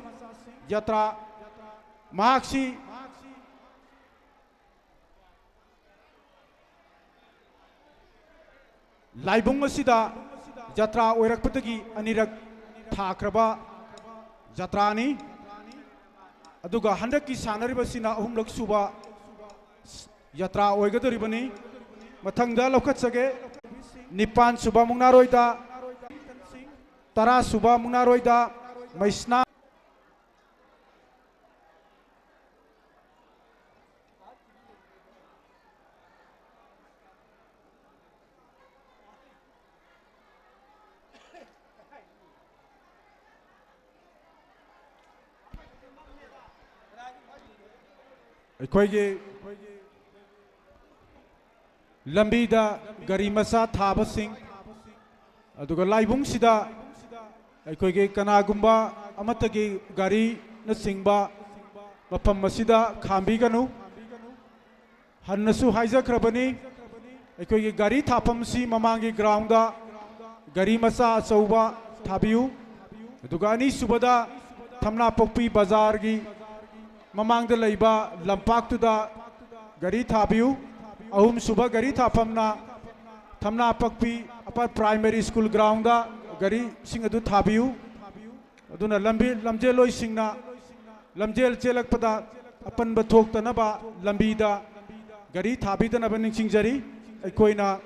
ꯌꯥꯇ꯭ꯔꯥ, ꯃꯍꯥꯛꯁꯤ ꯂꯥꯏꯕꯨꯡ ꯑꯁꯤꯗ ꯖꯇ꯭ꯔꯥ ꯑꯣꯏꯔꯛꯄꯗꯒꯤ ꯑꯅꯤꯔꯛ ꯊꯥꯈ꯭ꯔꯕ ꯖꯇ꯭ꯔꯥꯅꯤ꯫ ꯑꯗꯨꯒ ꯍꯟꯗꯛꯀꯤ ꯁꯥꯟꯅꯔꯤꯕꯁꯤꯅ ꯑꯍꯨꯝꯂꯛ ꯁꯨꯕ ꯖꯇ꯭ꯔꯥ ꯑꯣꯏꯒꯗꯧꯔꯤꯕꯅꯤ꯫ ꯃꯊꯪꯗ ꯂꯧꯈꯠꯆꯒꯦ꯫ ꯅꯤꯄꯥꯟ ꯁꯨꯕ ꯃꯨꯛꯅꯥꯔꯣꯏꯗ, ꯇꯔꯥ ꯁꯨꯕ ꯃꯨꯛꯅꯥꯔꯣꯏꯗ ꯃꯩꯁꯅꯥ꯫ ꯑꯩꯈꯣꯏꯒꯤ ꯂꯝꯕꯤꯗ ꯒꯥꯔꯤ ꯃꯆꯥ ꯊꯥꯕꯁꯤꯡ, ꯑꯗꯨꯒ ꯂꯥꯏꯕꯨꯡꯁꯤꯗ ꯑꯩꯈꯣꯏꯒꯤ ꯀꯅꯥꯒꯨꯝꯕ ꯑꯃꯠꯇꯒꯤ ꯒꯥꯔꯤꯅꯆꯤꯡꯕ ꯃꯐꯝ ꯑꯁꯤꯗ ꯈꯥꯝꯕꯤꯒꯅꯨ꯫ ꯍꯟꯅꯁꯨ ꯍꯥꯏꯖꯈ꯭ꯔꯕꯅꯤ, ꯑꯩꯈꯣꯏꯒꯤ ꯒꯥꯔꯤ ꯊꯥꯐꯝꯁꯤ ꯃꯃꯥꯡꯒꯤ ground ꯒꯥꯔꯤ ꯃꯆꯥ ꯑꯆꯧꯕ ꯊꯥꯕꯤꯌꯨ꯫ ꯑꯗꯨꯒ ꯑꯅꯤꯁꯨꯕꯗ ꯊꯝꯅꯥꯄꯣꯛꯄꯤ ꯕꯖꯥꯔꯒꯤ ꯃꯃꯥꯡꯗ ꯂꯩꯕ ꯂꯝꯄꯥꯛꯇꯨꯗ ꯒꯥꯔꯤ ꯊꯥꯕꯤꯌꯨ꯫ ꯑꯍꯨꯝꯁꯨꯕ ꯒꯥꯔꯤ ꯊꯥꯐꯝꯅ ꯊꯝꯅꯥꯄꯣꯛꯄꯤ Upper Primary School ground ꯒꯥꯔꯤꯁꯤꯡ ꯑꯗꯨ ꯊꯥꯕꯤꯌꯨ꯫ ꯑꯗꯨꯅ ꯂꯝꯕꯤ, ꯂꯝꯖꯦꯜꯂꯣꯏꯁꯤꯡꯅ ꯂꯝꯖꯦꯜ ꯆꯦꯜꯂꯛꯄꯗ ꯑꯄꯟꯕ ꯊꯣꯛꯇꯅꯕ ꯂꯝꯕꯤꯗ ꯒꯥꯔꯤ ꯊꯥꯕꯤꯗꯅꯕ ꯅꯤꯡꯁꯤꯡꯖꯔꯤ꯫ ꯑꯩꯈꯣꯏꯅ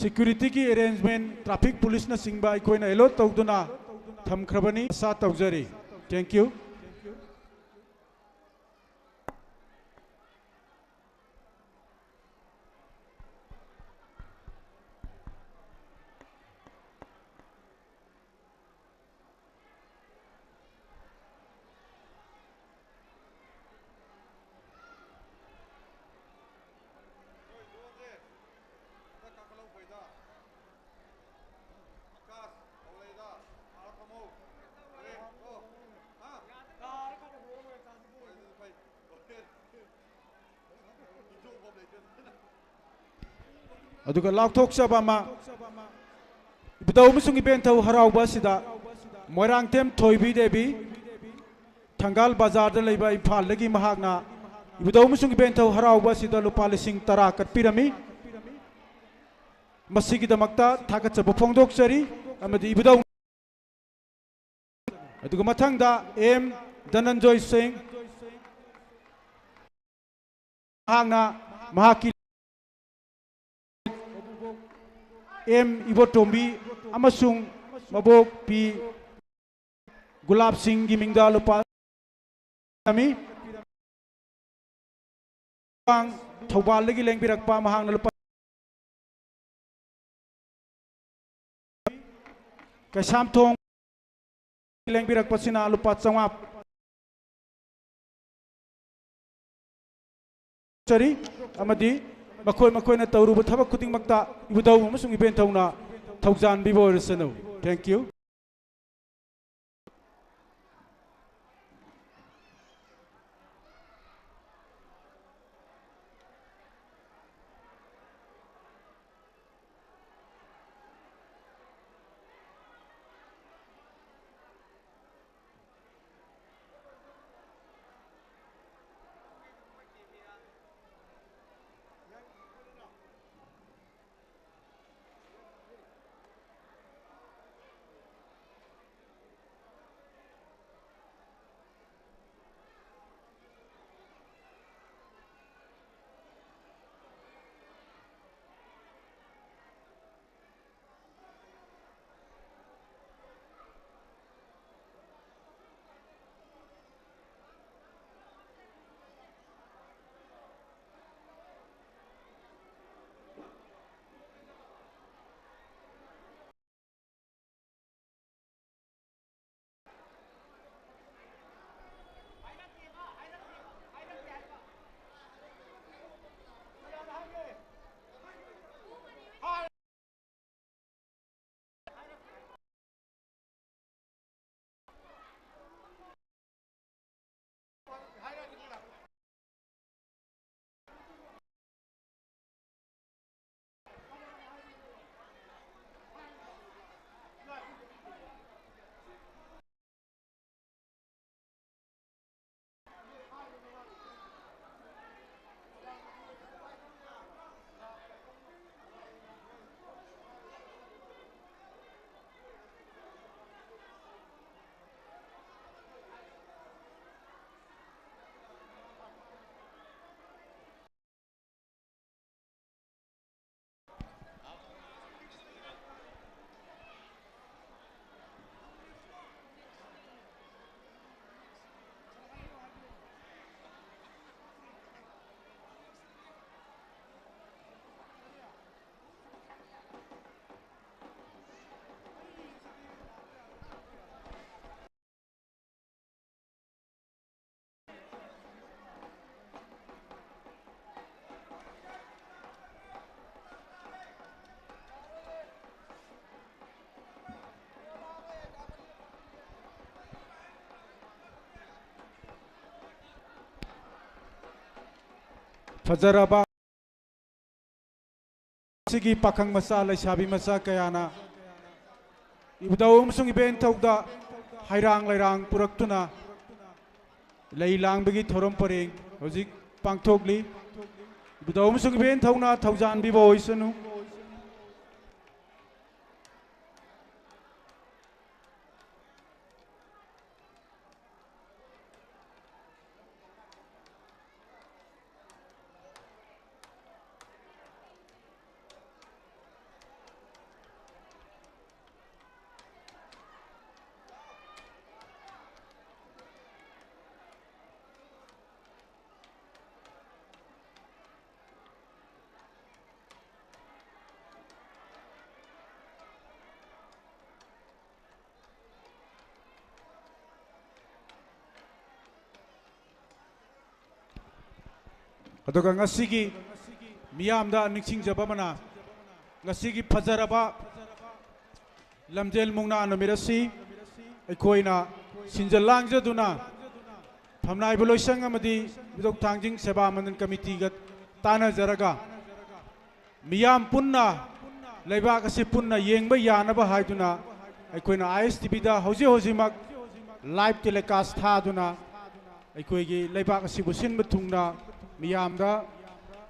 security ꯒꯤ arrangement, traffic police ꯅꯆꯤꯡꯕ ꯑꯩꯈꯣꯏꯅ allot ꯇꯧꯗꯨꯅ ꯊꯝꯈ꯭ꯔꯕꯅꯤ꯫ ꯑꯁꯥ ꯇꯧꯖꯔꯤ꯫ Thank you꯫ ꯑꯗꯨꯒ ꯂꯥꯎꯊꯣꯛꯆꯕ ꯑꯃ, ꯏꯕꯨꯙꯧ ꯑꯃꯁꯨꯡ ꯏꯕꯦꯟꯊꯧ ꯍꯔꯥꯎꯕ ꯑꯁꯤꯗ ꯃꯣꯏꯔꯥꯡꯊꯦꯝ ꯊꯣꯏꯕꯤ ꯗꯦꯕꯤ, ꯊꯪꯒꯥꯜ ꯕꯖꯥꯔꯗ ꯂꯩꯕ ꯏꯝꯐꯥꯜꯗꯒꯤ ꯃꯍꯥꯛꯅ ꯏꯕꯨꯙꯧ ꯑꯃꯁꯨꯡ ꯏꯕꯦꯟꯊꯧ ꯍꯔꯥꯎꯕ ꯑꯁꯤꯗ ꯂꯨꯄꯥ ꯂꯤꯁꯤꯡ ꯇꯔꯥ ꯀꯠꯄꯤꯔꯝꯃꯤ꯫ ꯃꯁꯤꯒꯤꯗꯃꯛꯇ ꯊꯥꯒꯠꯆꯕ ꯐꯣꯡꯗꯣꯛꯆꯔꯤ ꯑꯃꯗꯤ ꯏꯕꯨꯙꯧ ꯑꯗꯨꯒ ꯃꯊꯪꯗ ꯑꯦꯝ ꯙꯅꯟꯖꯣꯏ ꯁꯤꯡ, ꯃꯍꯥꯛꯅ ꯃꯍꯥꯛꯀꯤ ꯑꯦꯝ ꯏꯕꯣꯇꯣꯝꯕꯤ ꯑꯃꯁꯨꯡ ꯃꯕꯣꯛ ꯄꯤ ꯒꯨꯂꯥꯞ ꯁꯤꯡꯒꯤ ꯃꯤꯡꯗ ꯂꯨꯄꯥ ꯄꯤꯔꯝꯃꯤ꯫ ꯊꯧꯕꯥꯜꯗꯒꯤ ꯂꯦꯡꯕꯤꯔꯛꯄ ꯃꯍꯥꯛꯅ ꯂꯨꯄꯥ ꯀꯩꯁꯥꯝꯊꯣꯡ ꯂꯦꯡꯕꯤꯔꯛꯄꯁꯤꯅ ꯂꯨꯄꯥ ꯆꯥꯝꯃꯉꯥ ꯆꯔꯤ ꯑꯃꯗꯤ ꯃꯈꯣꯏ ꯃꯈꯣꯏꯅ ꯇꯧꯔꯨꯕ ꯊꯕꯛ ꯈꯨꯗꯤꯡꯃꯛꯇ ꯏꯕꯨꯙꯧ ꯑꯃꯁꯨꯡ ꯏꯕꯦꯟꯊꯧꯅ ꯊꯧꯖꯥꯟꯕꯤꯕ ꯑꯣꯏꯔꯁꯅꯨ꯫ Thank you꯫ ꯐꯖꯔꯕ ꯑꯁꯤꯒꯤ ꯄꯥꯈꯪ ꯃꯆꯥ, ꯂꯩꯁꯥꯕꯤ ꯃꯆꯥ ꯀꯌꯥꯅ ꯏꯕꯨꯙꯧ ꯑꯃꯁꯨꯡ ꯏꯕꯦꯟꯊꯧꯗ ꯍꯩꯔꯥꯡ ꯂꯩꯔꯥꯡ ꯄꯨꯔꯛꯇꯨꯅ ꯂꯩ ꯂꯥꯡꯕꯒꯤ ꯊꯧꯔꯝ ꯄꯔꯦꯡ ꯍꯧꯖꯤꯛ ꯄꯥꯡꯊꯣꯛꯂꯤ꯫ ꯏꯕꯨꯙꯧ ꯑꯃꯁꯨꯡ ꯏꯕꯦꯟꯊꯧꯅ ꯊꯧꯖꯥꯟꯕꯤꯕ ꯑꯣꯏꯁꯅꯨ꯫ ꯑꯗꯨꯒ ꯉꯁꯤꯒꯤ ꯃꯤꯌꯥꯝꯗ ꯅꯤꯡꯁꯤꯡꯖꯕ ꯑꯃꯅ, ꯉꯁꯤꯒꯤ ꯐꯖꯔꯕ ꯂꯝꯖꯦꯜ ꯃꯨꯛꯅꯥ ꯅꯨꯃꯤꯠ ꯑꯁꯤ ꯑꯩꯈꯣꯏꯅ ꯁꯤꯟꯖ ꯂꯥꯡꯖꯗꯨꯅ ꯐꯝꯅꯥꯏꯕ ꯂꯣꯏꯁꯪ ꯑꯃꯗꯤ ꯃꯤꯊꯣꯛ ꯊꯥꯡꯖꯤꯡ ꯁꯦꯕꯥ ꯃꯟꯗꯜ ꯀꯃꯤꯇꯤꯒ ꯇꯥꯟꯅꯖꯔꯒ ꯃꯤꯌꯥꯝ ꯄꯨꯟꯅ, ꯂꯩꯕꯥꯛ ꯑꯁꯤ ꯄꯨꯟꯅ ꯌꯦꯡꯕ ꯌꯥꯅꯕ ꯍꯥꯏꯗꯨꯅ ꯑꯩꯈꯣꯏꯅ ꯑꯥꯏ ꯑꯦꯁ ꯇꯤ ꯚꯤꯗ ꯍꯧꯖꯤꯛ ꯍꯧꯖꯤꯛꯃꯛ live telecast ꯊꯥꯗꯨꯅ ꯑꯩꯈꯣꯏꯒꯤ ꯂꯩꯕꯥꯛ ꯑꯁꯤꯕꯨ ꯁꯤꯟꯕ ꯊꯨꯡꯅ ꯃꯤꯌꯥꯝꯗ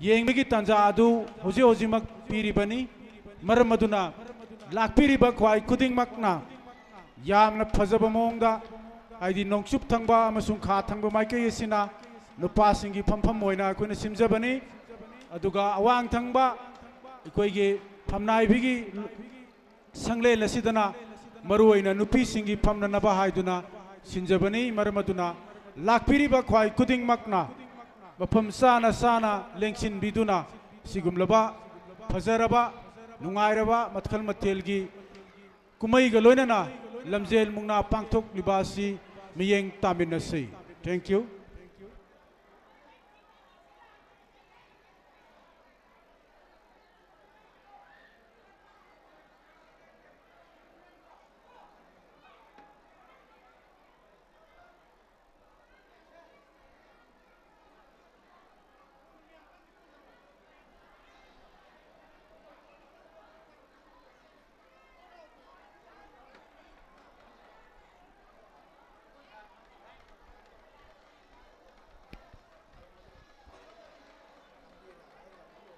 ꯌꯦꯡꯕꯒꯤ ꯇꯥꯟꯖꯥ ꯑꯗꯨ ꯍꯧꯖꯤꯛ ꯍꯧꯖꯤꯛꯃꯛ ꯄꯤꯔꯤꯕꯅꯤ꯫ ꯃꯔꯝ ꯑꯗꯨꯅ ꯂꯥꯛꯄꯤꯔꯤꯕ ꯈ꯭ꯋꯥꯏ ꯈꯨꯗꯤꯡꯃꯛꯅ ꯌꯥꯝꯅ ꯐꯖꯕ ꯃꯑꯣꯡꯗ, ꯍꯥꯏꯗꯤ ꯅꯣꯡꯆꯨꯞ ꯊꯪꯕ ꯑꯃꯁꯨꯡ ꯈꯥ ꯊꯪꯕ ꯃꯥꯏꯀꯩ ꯑꯁꯤꯅ ꯅꯨꯄꯥꯁꯤꯡꯒꯤ ꯐꯝꯐꯝ ꯑꯣꯏꯅ ꯑꯩꯈꯣꯏꯅ ꯁꯤꯟꯖꯕꯅꯤ꯫ ꯑꯗꯨꯒ ꯑꯋꯥꯡ ꯊꯪꯕ ꯑꯩꯈꯣꯏꯒꯤ ꯐꯝꯅꯥꯏꯕꯤꯒꯤ ꯁꯪꯂꯦꯟ ꯑꯁꯤꯗꯅ ꯃꯔꯨꯑꯣꯏꯅ ꯅꯨꯄꯤꯁꯤꯡꯒꯤ ꯐꯝꯅꯅꯕ ꯍꯥꯏꯗꯨꯅ ꯁꯤꯟꯖꯕꯅꯤ꯫ ꯃꯔꯝ ꯑꯗꯨꯅ ꯂꯥꯛꯄꯤꯔꯤꯕ ꯈ꯭ꯋꯥꯏ ꯈꯨꯗꯤꯡꯃꯛꯅ ꯃꯐꯝ ꯆꯥꯅ ꯆꯥꯅ ꯂꯦꯡꯁꯤꯟꯕꯤꯗꯨꯅ ꯁꯤꯒꯨꯝꯂꯕ ꯐꯖꯔꯕ, ꯅꯨꯡꯉꯥꯏꯔꯕ ꯃꯈꯜ ꯃꯊꯦꯜꯒꯤ ꯀꯨꯝꯍꯩꯒ ꯂꯣꯏꯅꯅ ꯂꯝꯖꯦꯜ ꯃꯨꯛꯅꯥ ꯄꯥꯡꯊꯣꯛꯂꯤꯕ ꯑꯁꯤ ꯃꯤꯠꯌꯦꯡ ꯇꯥꯃꯤꯟꯅꯁꯤ꯫ Thank you꯫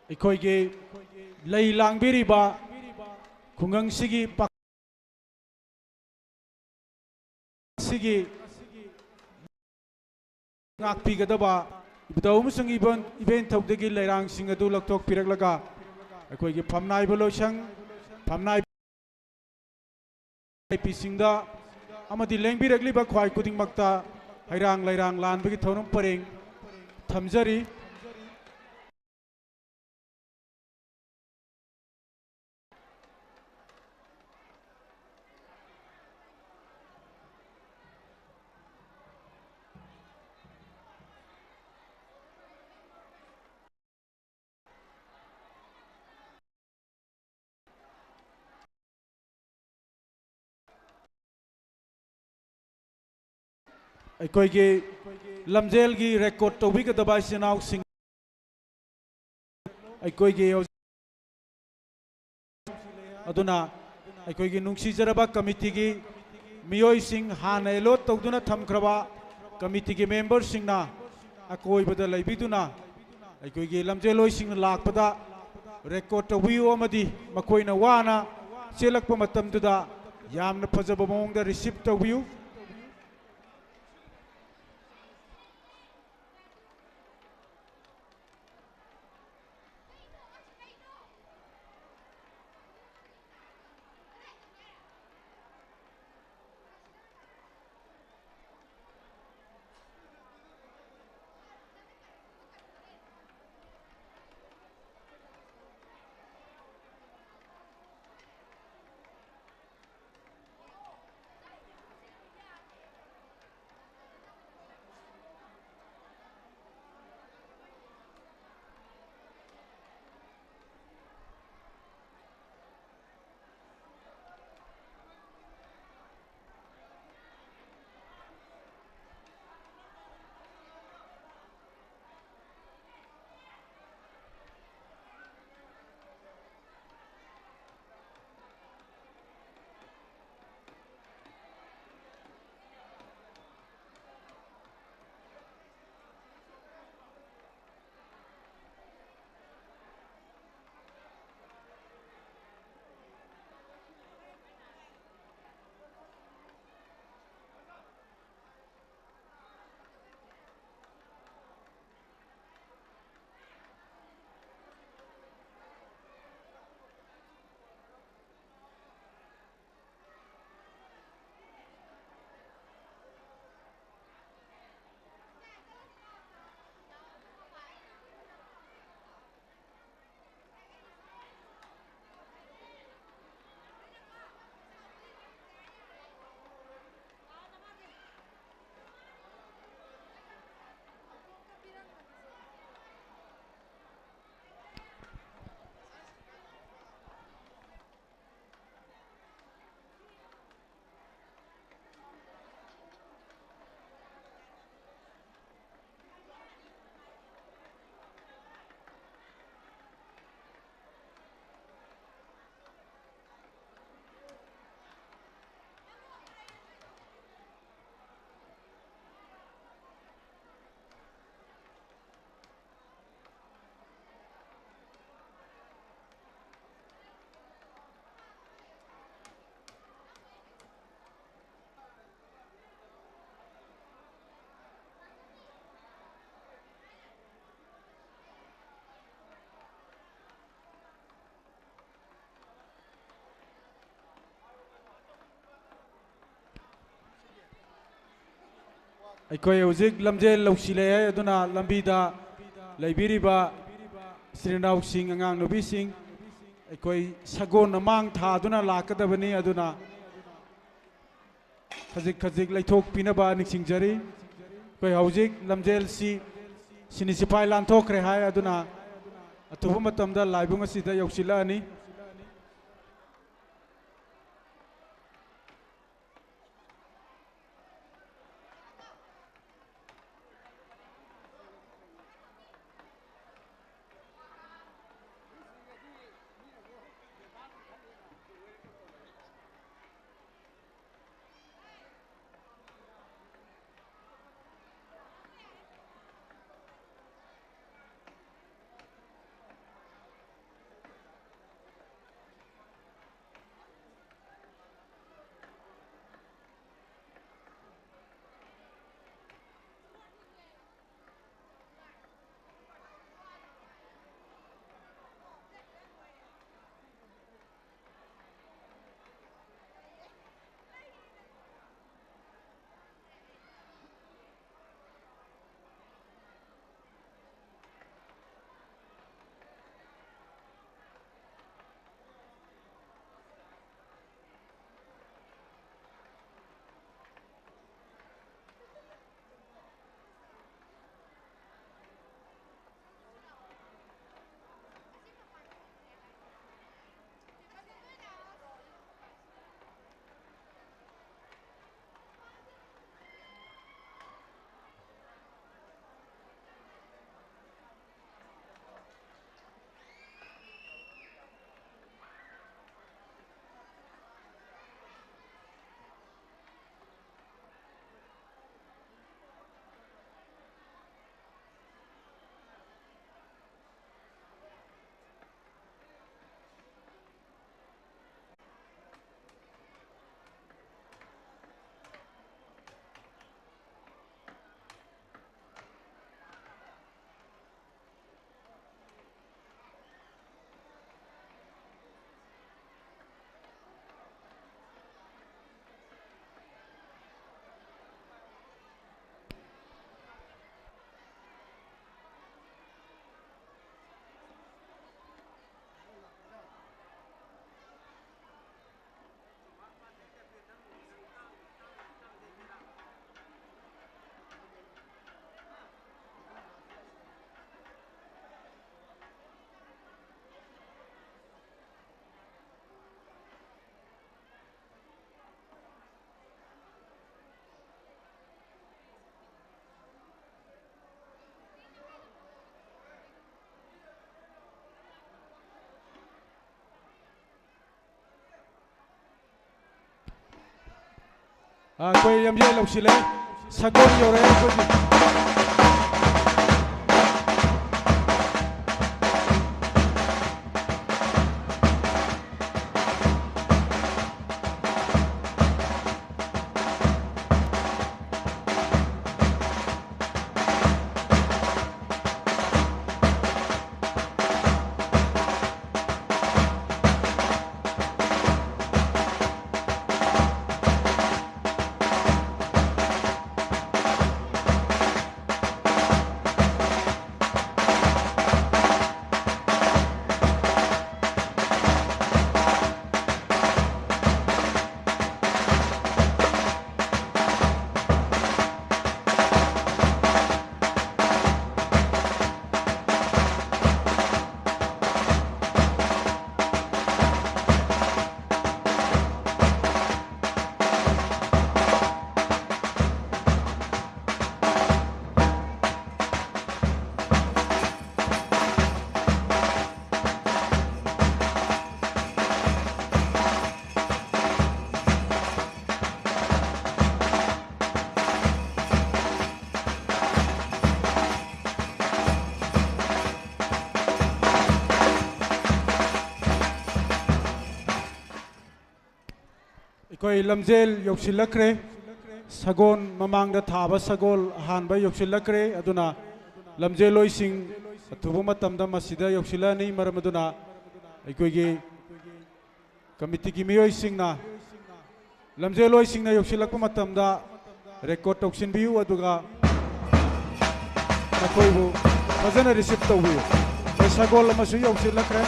ꯑꯩꯈꯣꯏꯒꯤ ꯂꯩ ꯂꯥꯡꯕꯤꯔꯤꯕ ꯈꯨꯡꯒꯪꯁꯤꯒꯤ ꯄꯥ-, ꯁꯤꯒꯤ ꯉꯥꯛꯄꯤꯒꯗꯕ ꯏꯕꯨꯙꯧ ꯑꯃꯁꯨꯡ ꯏꯕꯦꯟ, ꯏꯕꯦꯟꯊꯧꯗꯒꯤ ꯂꯩꯔꯥꯡꯁꯤꯡ ꯑꯗꯨ ꯂꯧꯊꯣꯛꯄꯤꯔꯛꯂꯒ ꯑꯩꯈꯣꯏꯒꯤ ꯐꯝꯅꯥꯏꯕ ꯂꯣꯏꯁꯪ, ꯐꯝꯅꯥꯏꯕ ꯏꯄꯤꯁꯤꯡꯗ ꯑꯃꯗꯤ ꯂꯦꯡꯕꯤꯔꯛꯂꯤꯕ ꯈ꯭ꯋꯥꯏ ꯈꯨꯗꯤꯡꯃꯛꯇ ꯍꯩꯔꯥꯡ ꯂꯩꯔꯥꯡ ꯂꯥꯟꯕꯒꯤ ꯊꯧꯔꯝ ꯄꯔꯦꯡ ꯊꯝꯖꯔꯤ꯫ ꯑꯩꯈꯣꯏꯒꯤ ꯂꯝꯖꯦꯜꯒꯤ ꯔꯦꯀꯣꯔꯠ ꯇꯧꯕꯤꯒꯗꯕ ꯏꯆꯤꯟ ꯏꯅꯥꯎꯁꯤꯡ ꯑꯩꯈꯣꯏꯒꯤ ꯍꯧꯖꯤꯛ ꯑꯗꯨꯅ ꯑꯩꯈꯣꯏꯒꯤ ꯅꯨꯡꯁꯤꯖꯔꯕ ꯀꯃꯤꯇꯤꯒꯤ ꯃꯤꯑꯣꯏꯁꯤꯡ, ꯍꯥꯟꯅ ꯑꯦꯂꯣꯠ ꯇꯧꯗꯨꯅ ꯊꯝꯈ꯭ꯔꯕ ꯀꯃꯤꯇꯤꯒꯤ ꯃꯦꯝꯕꯔꯁꯤꯡꯅ ꯑꯀꯣꯏꯕꯗ ꯂꯩꯕꯤꯗꯨꯅ ꯑꯩꯈꯣꯏꯒꯤ ꯂꯝꯖꯦꯜꯂꯣꯏꯁꯤꯡꯅ ꯂꯥꯛꯄꯗ ꯔꯦꯀꯣꯔꯠ ꯇꯧꯕꯤꯌꯨ ꯑꯃꯗꯤ ꯃꯈꯣꯏꯅ ꯋꯥꯅ ꯆꯦꯜꯂꯛꯄ ꯃꯇꯝꯗꯨꯗ ꯌꯥꯝꯅ ꯐꯖꯕ ꯃꯑꯣꯡꯗ ꯔꯤꯁꯤꯞ ꯇꯧꯕꯤꯌꯨ꯫ ꯑꯩꯈꯣꯏ ꯍꯧꯖꯤꯛ ꯂꯝꯖꯦꯜ ꯂꯧꯁꯤꯜꯂꯛꯑꯦ, ꯑꯗꯨꯅ ꯂꯝꯕꯤꯗ ꯂꯩꯕꯤꯔꯤꯕ ꯏꯆꯤꯟ ꯏꯅꯥꯎꯁꯤꯡ, ꯑꯉꯥꯡ ꯅꯨꯄꯤꯁꯤꯡ, ꯑꯩꯈꯣꯏ ꯁꯒꯣꯜꯅ ꯃꯥꯡ ꯊꯥꯗꯨꯅ ꯂꯥꯛꯀꯗꯕꯅꯤ꯫ ꯑꯗꯨꯅ ꯈꯖꯤꯛ ꯈꯖꯤꯛ ꯂꯩꯊꯣꯛꯄꯤꯅꯕ ꯅꯤꯡꯁꯤꯡꯖꯔꯤ꯫ ꯑꯩꯈꯣꯏ ꯍꯧꯖꯤꯛ ꯂꯝꯖꯦꯜꯁꯤ ꯁꯤꯅꯤ ꯁꯤꯐꯥꯏ ꯂꯥꯟꯊꯣꯛꯈ꯭ꯔꯦ ꯍꯥꯏ, ꯑꯗꯨꯅ ꯑꯊꯨꯕ ꯃꯇꯝꯗ ꯂꯥꯏꯕꯨꯡ ꯑꯁꯤꯗ ꯌꯧꯁꯤꯜꯂꯛꯑꯅꯤ꯫ ꯑꯩꯈꯣꯏ ꯂꯝꯖꯦꯜ ꯂꯧꯁꯤꯜꯂꯦ꯫ ꯁꯒꯣꯜ ꯌꯧꯔꯛꯑꯦ ꯑꯩꯈꯣꯏꯒꯤ꯫ ꯑꯩꯈꯣꯏ ꯂꯝꯖꯦꯜ ꯌꯧꯁꯤꯜꯂꯛꯈ꯭ꯔꯦ꯫ ꯁꯒꯣꯜ, ꯃꯃꯥꯡꯗ ꯊꯥꯕ ꯁꯒꯣꯜ ꯑꯍꯥꯟꯕ ꯌꯧꯁꯤꯜꯂꯛꯈ꯭ꯔꯦ꯫ ꯑꯗꯨꯅ ꯂꯝꯖꯦꯜꯂꯣꯏꯁꯤꯡ ꯑꯊꯨꯕ ꯃꯇꯝꯗ ꯃꯁꯤꯗ ꯌꯧꯁꯤꯜꯂꯛꯑꯅꯤ꯫ ꯃꯔꯝ ꯑꯗꯨꯅ ꯑꯩꯈꯣꯏꯒꯤ ꯀꯃꯤꯇꯤꯒꯤ ꯃꯤꯑꯣꯏꯁꯤꯡꯅ ꯂꯝꯖꯦꯜꯂꯣꯏꯁꯤꯡꯅ ꯌꯧꯁꯤꯜꯂꯛꯄ ꯃꯇꯝꯗ ꯔꯦꯀꯣꯔꯗ ꯇꯧꯁꯤꯟꯕꯤꯌꯨ, ꯑꯗꯨꯒ ꯃꯈꯣꯏꯕꯨ ꯐꯖꯅ ꯔꯤꯁꯤꯞ ꯇꯧꯕꯤꯌꯨ꯫ ꯑꯩꯈꯣꯏ ꯁꯒꯣꯜ ꯑꯃꯁꯨ ꯌꯧꯁꯤꯜꯂꯛꯈ꯭ꯔꯦ꯫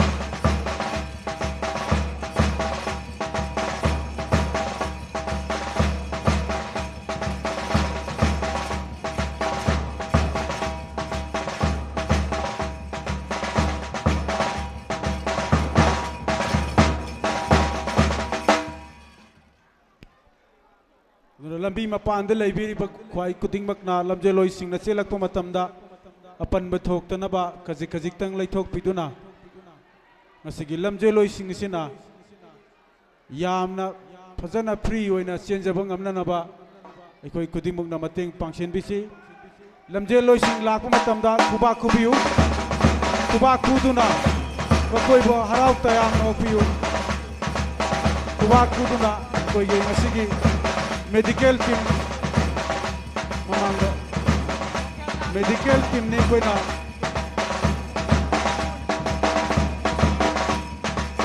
ꯑꯗꯨꯅ ꯂꯝꯕꯤ ꯃꯄꯥꯟꯗ ꯂꯩꯕꯤꯔꯤꯕ ꯈ꯭ꯋꯥꯏ ꯈꯨꯗꯤꯡꯃꯛꯅ ꯂꯝꯖꯦꯜꯂꯣꯏꯁꯤꯡꯅ ꯆꯦꯜꯂꯛꯄ ꯃꯇꯝꯗ ꯑꯄꯟꯕ ꯊꯣꯛꯇꯅꯕ ꯈꯖꯤꯛ ꯈꯖꯤꯛꯇꯪ ꯂꯩꯊꯣꯛꯄꯤꯗꯨꯅ, ꯉꯁꯤꯒꯤ ꯂꯝꯖꯦꯜꯂꯣꯏꯁꯤꯡ ꯑꯁꯤꯅ ꯌꯥꯝꯅ ꯐꯖꯅ free ꯑꯣꯏꯅ ꯆꯦꯟꯖꯕ ꯉꯝꯅꯅꯕ ꯑꯩꯈꯣꯏ ꯈꯨꯗꯤꯡꯃꯛꯅ ꯃꯇꯦꯡ ꯄꯥꯡꯁꯤꯟꯕꯤꯁꯤ꯫ ꯂꯝꯖꯦꯜꯂꯣꯏꯁꯤꯡ ꯂꯥꯛꯄ ꯃꯇꯝꯗ ꯈꯨꯕꯥꯛ ꯈꯨꯕꯤꯌꯨ꯫ ꯈꯨꯕꯥꯛ ꯈꯨꯗꯨꯅ ꯃꯈꯣꯏꯕꯨ ꯍꯔꯥꯎ ꯇꯌꯥꯝꯅ ꯑꯣꯛꯄꯤꯌꯨ꯫ ꯈꯨꯕꯥꯛ ꯈꯨꯗꯨꯅ ꯑꯩꯈꯣꯏꯒꯤ ꯉꯁꯤꯒꯤ medical team ꯃꯃꯥꯡꯗ medical teamꯅꯤ ꯑꯩꯈꯣꯏꯅ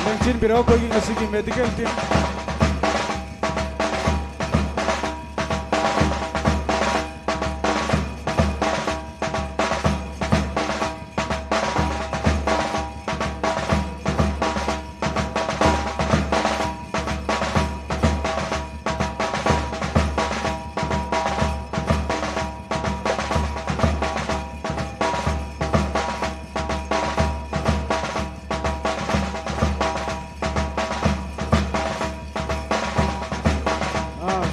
ꯂꯦꯡꯁꯤꯟꯕꯤꯔꯣ ꯑꯩꯈꯣꯏꯒꯤ ꯉꯁꯤꯒꯤ medical team꯫ ꯑꯥ,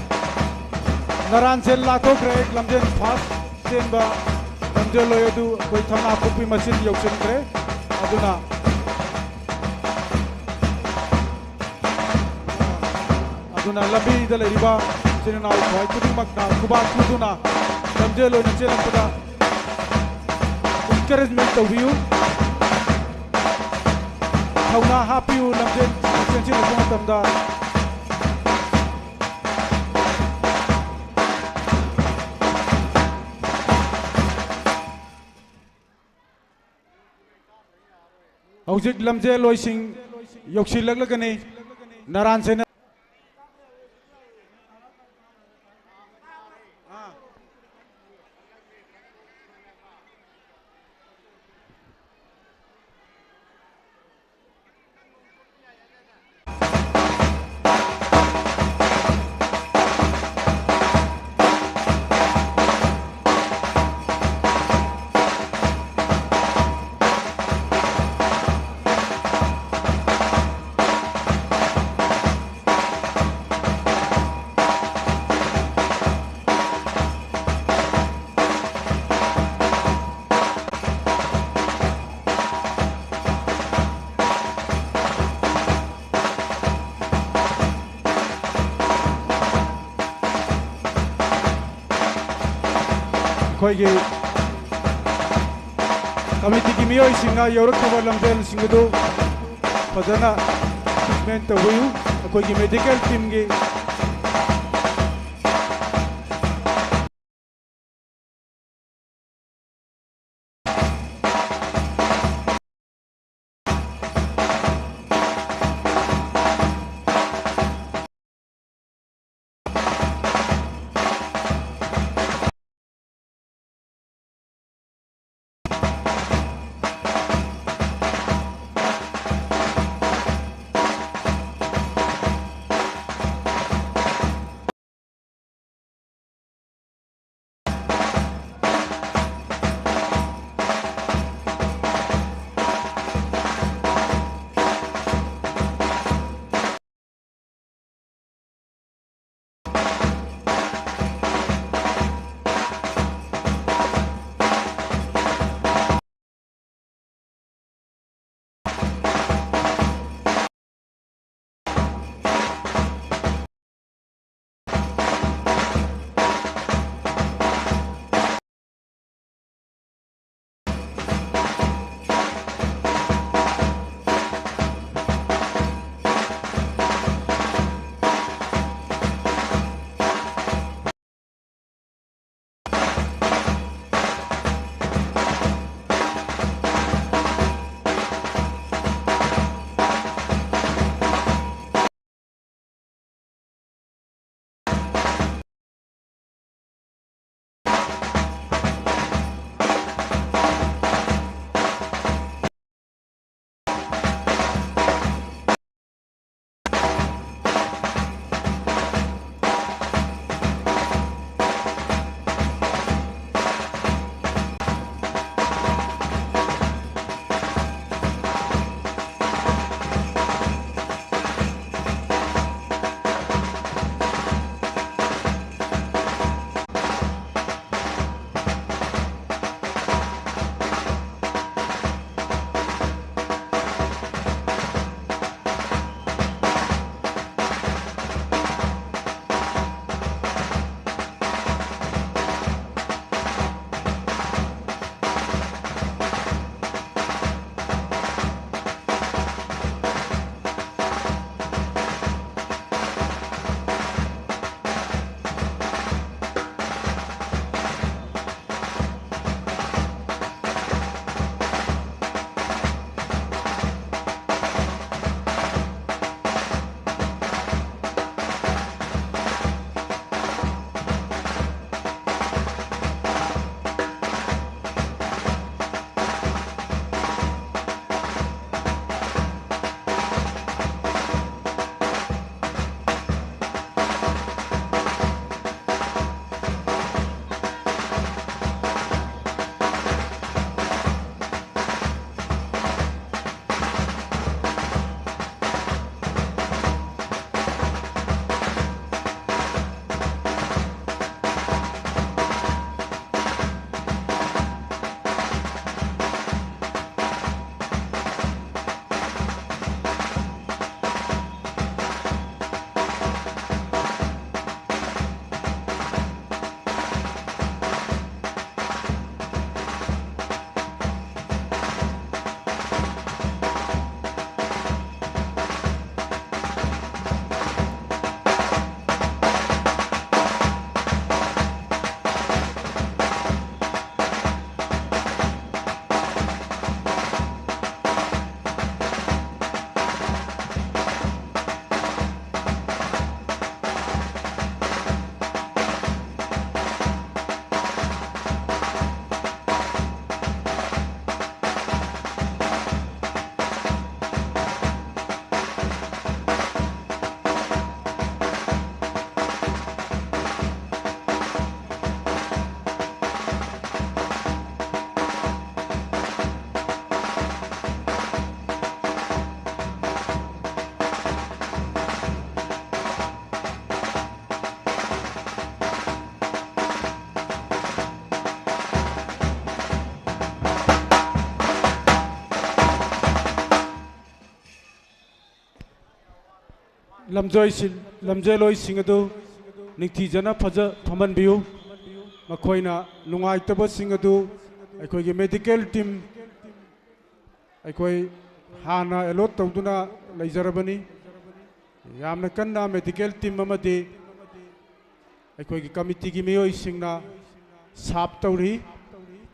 ꯅꯔꯥꯟꯁꯦ ꯂꯥꯊꯣꯛꯈ꯭ꯔꯦ꯫ ꯂꯝꯖꯦꯟ first ꯆꯦꯟꯕ ꯂꯝꯖꯦꯜꯂꯣꯏ ꯑꯗꯨ ꯑꯩꯈꯣꯏ ꯊꯝꯅꯥꯄꯣꯛꯄꯤ ꯃꯆꯤꯟ ꯌꯧꯁꯤꯟꯈ꯭ꯔꯦ꯫ ꯑꯗꯨꯅ ꯑꯗꯨꯅ ꯂꯝꯕꯤꯗ ꯂꯩꯔꯤꯕ ꯏꯆꯤꯟ ꯏꯅꯥꯎ ꯈ꯭ꯋꯥꯏ ꯈꯨꯗꯤꯡꯃꯛꯅ ꯈꯨꯕꯥꯛ ꯈꯨꯗꯨꯅ ꯂꯝꯖꯦꯜ ꯑꯣꯏꯅ ꯆꯦꯜꯂꯛꯄꯗ encouragement ꯇꯧꯕꯤꯌꯨ, ꯊꯧꯅꯥ ꯍꯥꯞꯄꯤꯌꯨ꯫ ꯂꯝꯖꯦꯜ ꯆꯦꯟꯁꯤꯜꯂꯛꯄ ꯃꯇꯝꯗ ꯍꯧꯖꯤꯛ ꯂꯝꯖꯦꯜꯂꯣꯏꯁꯤꯡ ꯌꯧꯁꯤꯜꯂꯛꯂꯒꯅꯤ꯫ ꯅꯔꯥꯟ ꯁꯦꯟꯅ ꯑꯩꯈꯣꯏꯒꯤ ꯀꯃꯤꯇꯤꯒꯤ ꯃꯤꯑꯣꯏꯁꯤꯡꯅ ꯌꯧꯔꯛꯈꯤꯕ ꯂꯝꯖꯦꯜꯁꯤꯡ ꯑꯗꯨ ꯐꯖꯅ treatment ꯇꯧꯕꯤꯌꯨ꯫ ꯑꯩꯈꯣꯏꯒꯤ medical teamꯒꯤ ꯂꯝꯖꯣꯏꯁꯤꯡ, ꯂꯝꯖꯦꯜꯂꯣꯏꯁꯤꯡ ꯑꯗꯨ ꯅꯤꯡꯊꯤꯖꯅ ꯐꯖ-, ꯐꯝꯍꯟꯕꯤꯌꯨ꯫ ꯃꯈꯣꯏꯅ ꯅꯨꯡꯉꯥꯏꯇꯕꯁꯤꯡ ꯑꯗꯨ ꯑꯩꯈꯣꯏꯒꯤ medical team, ꯑꯩꯈꯣꯏ ꯍꯥꯟꯅ allot ꯇꯧꯗꯨꯅ ꯂꯩꯖꯔꯕꯅꯤ꯫ ꯌꯥꯝꯅ ꯀꯟꯅ medical team ꯑꯃꯗꯤ ꯑꯩꯈꯣꯏꯒꯤ committeeꯒꯤ ꯃꯤꯑꯣꯏꯁꯤꯡꯅ serve ꯇꯧꯔꯤ꯫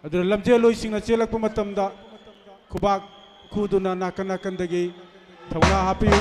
ꯑꯗꯨꯅ ꯂꯝꯖꯦꯜꯂꯣꯏꯁꯤꯡꯅ ꯆꯦꯜꯂꯛꯄ ꯃꯇꯝꯗ ꯈꯨꯕꯥꯛ ꯈꯨꯗꯨꯅ ꯅꯥꯀꯟ ꯅꯥꯀꯟꯗꯒꯤ ꯊꯧꯅꯥ ꯍꯥꯞꯄꯤꯌꯨ꯫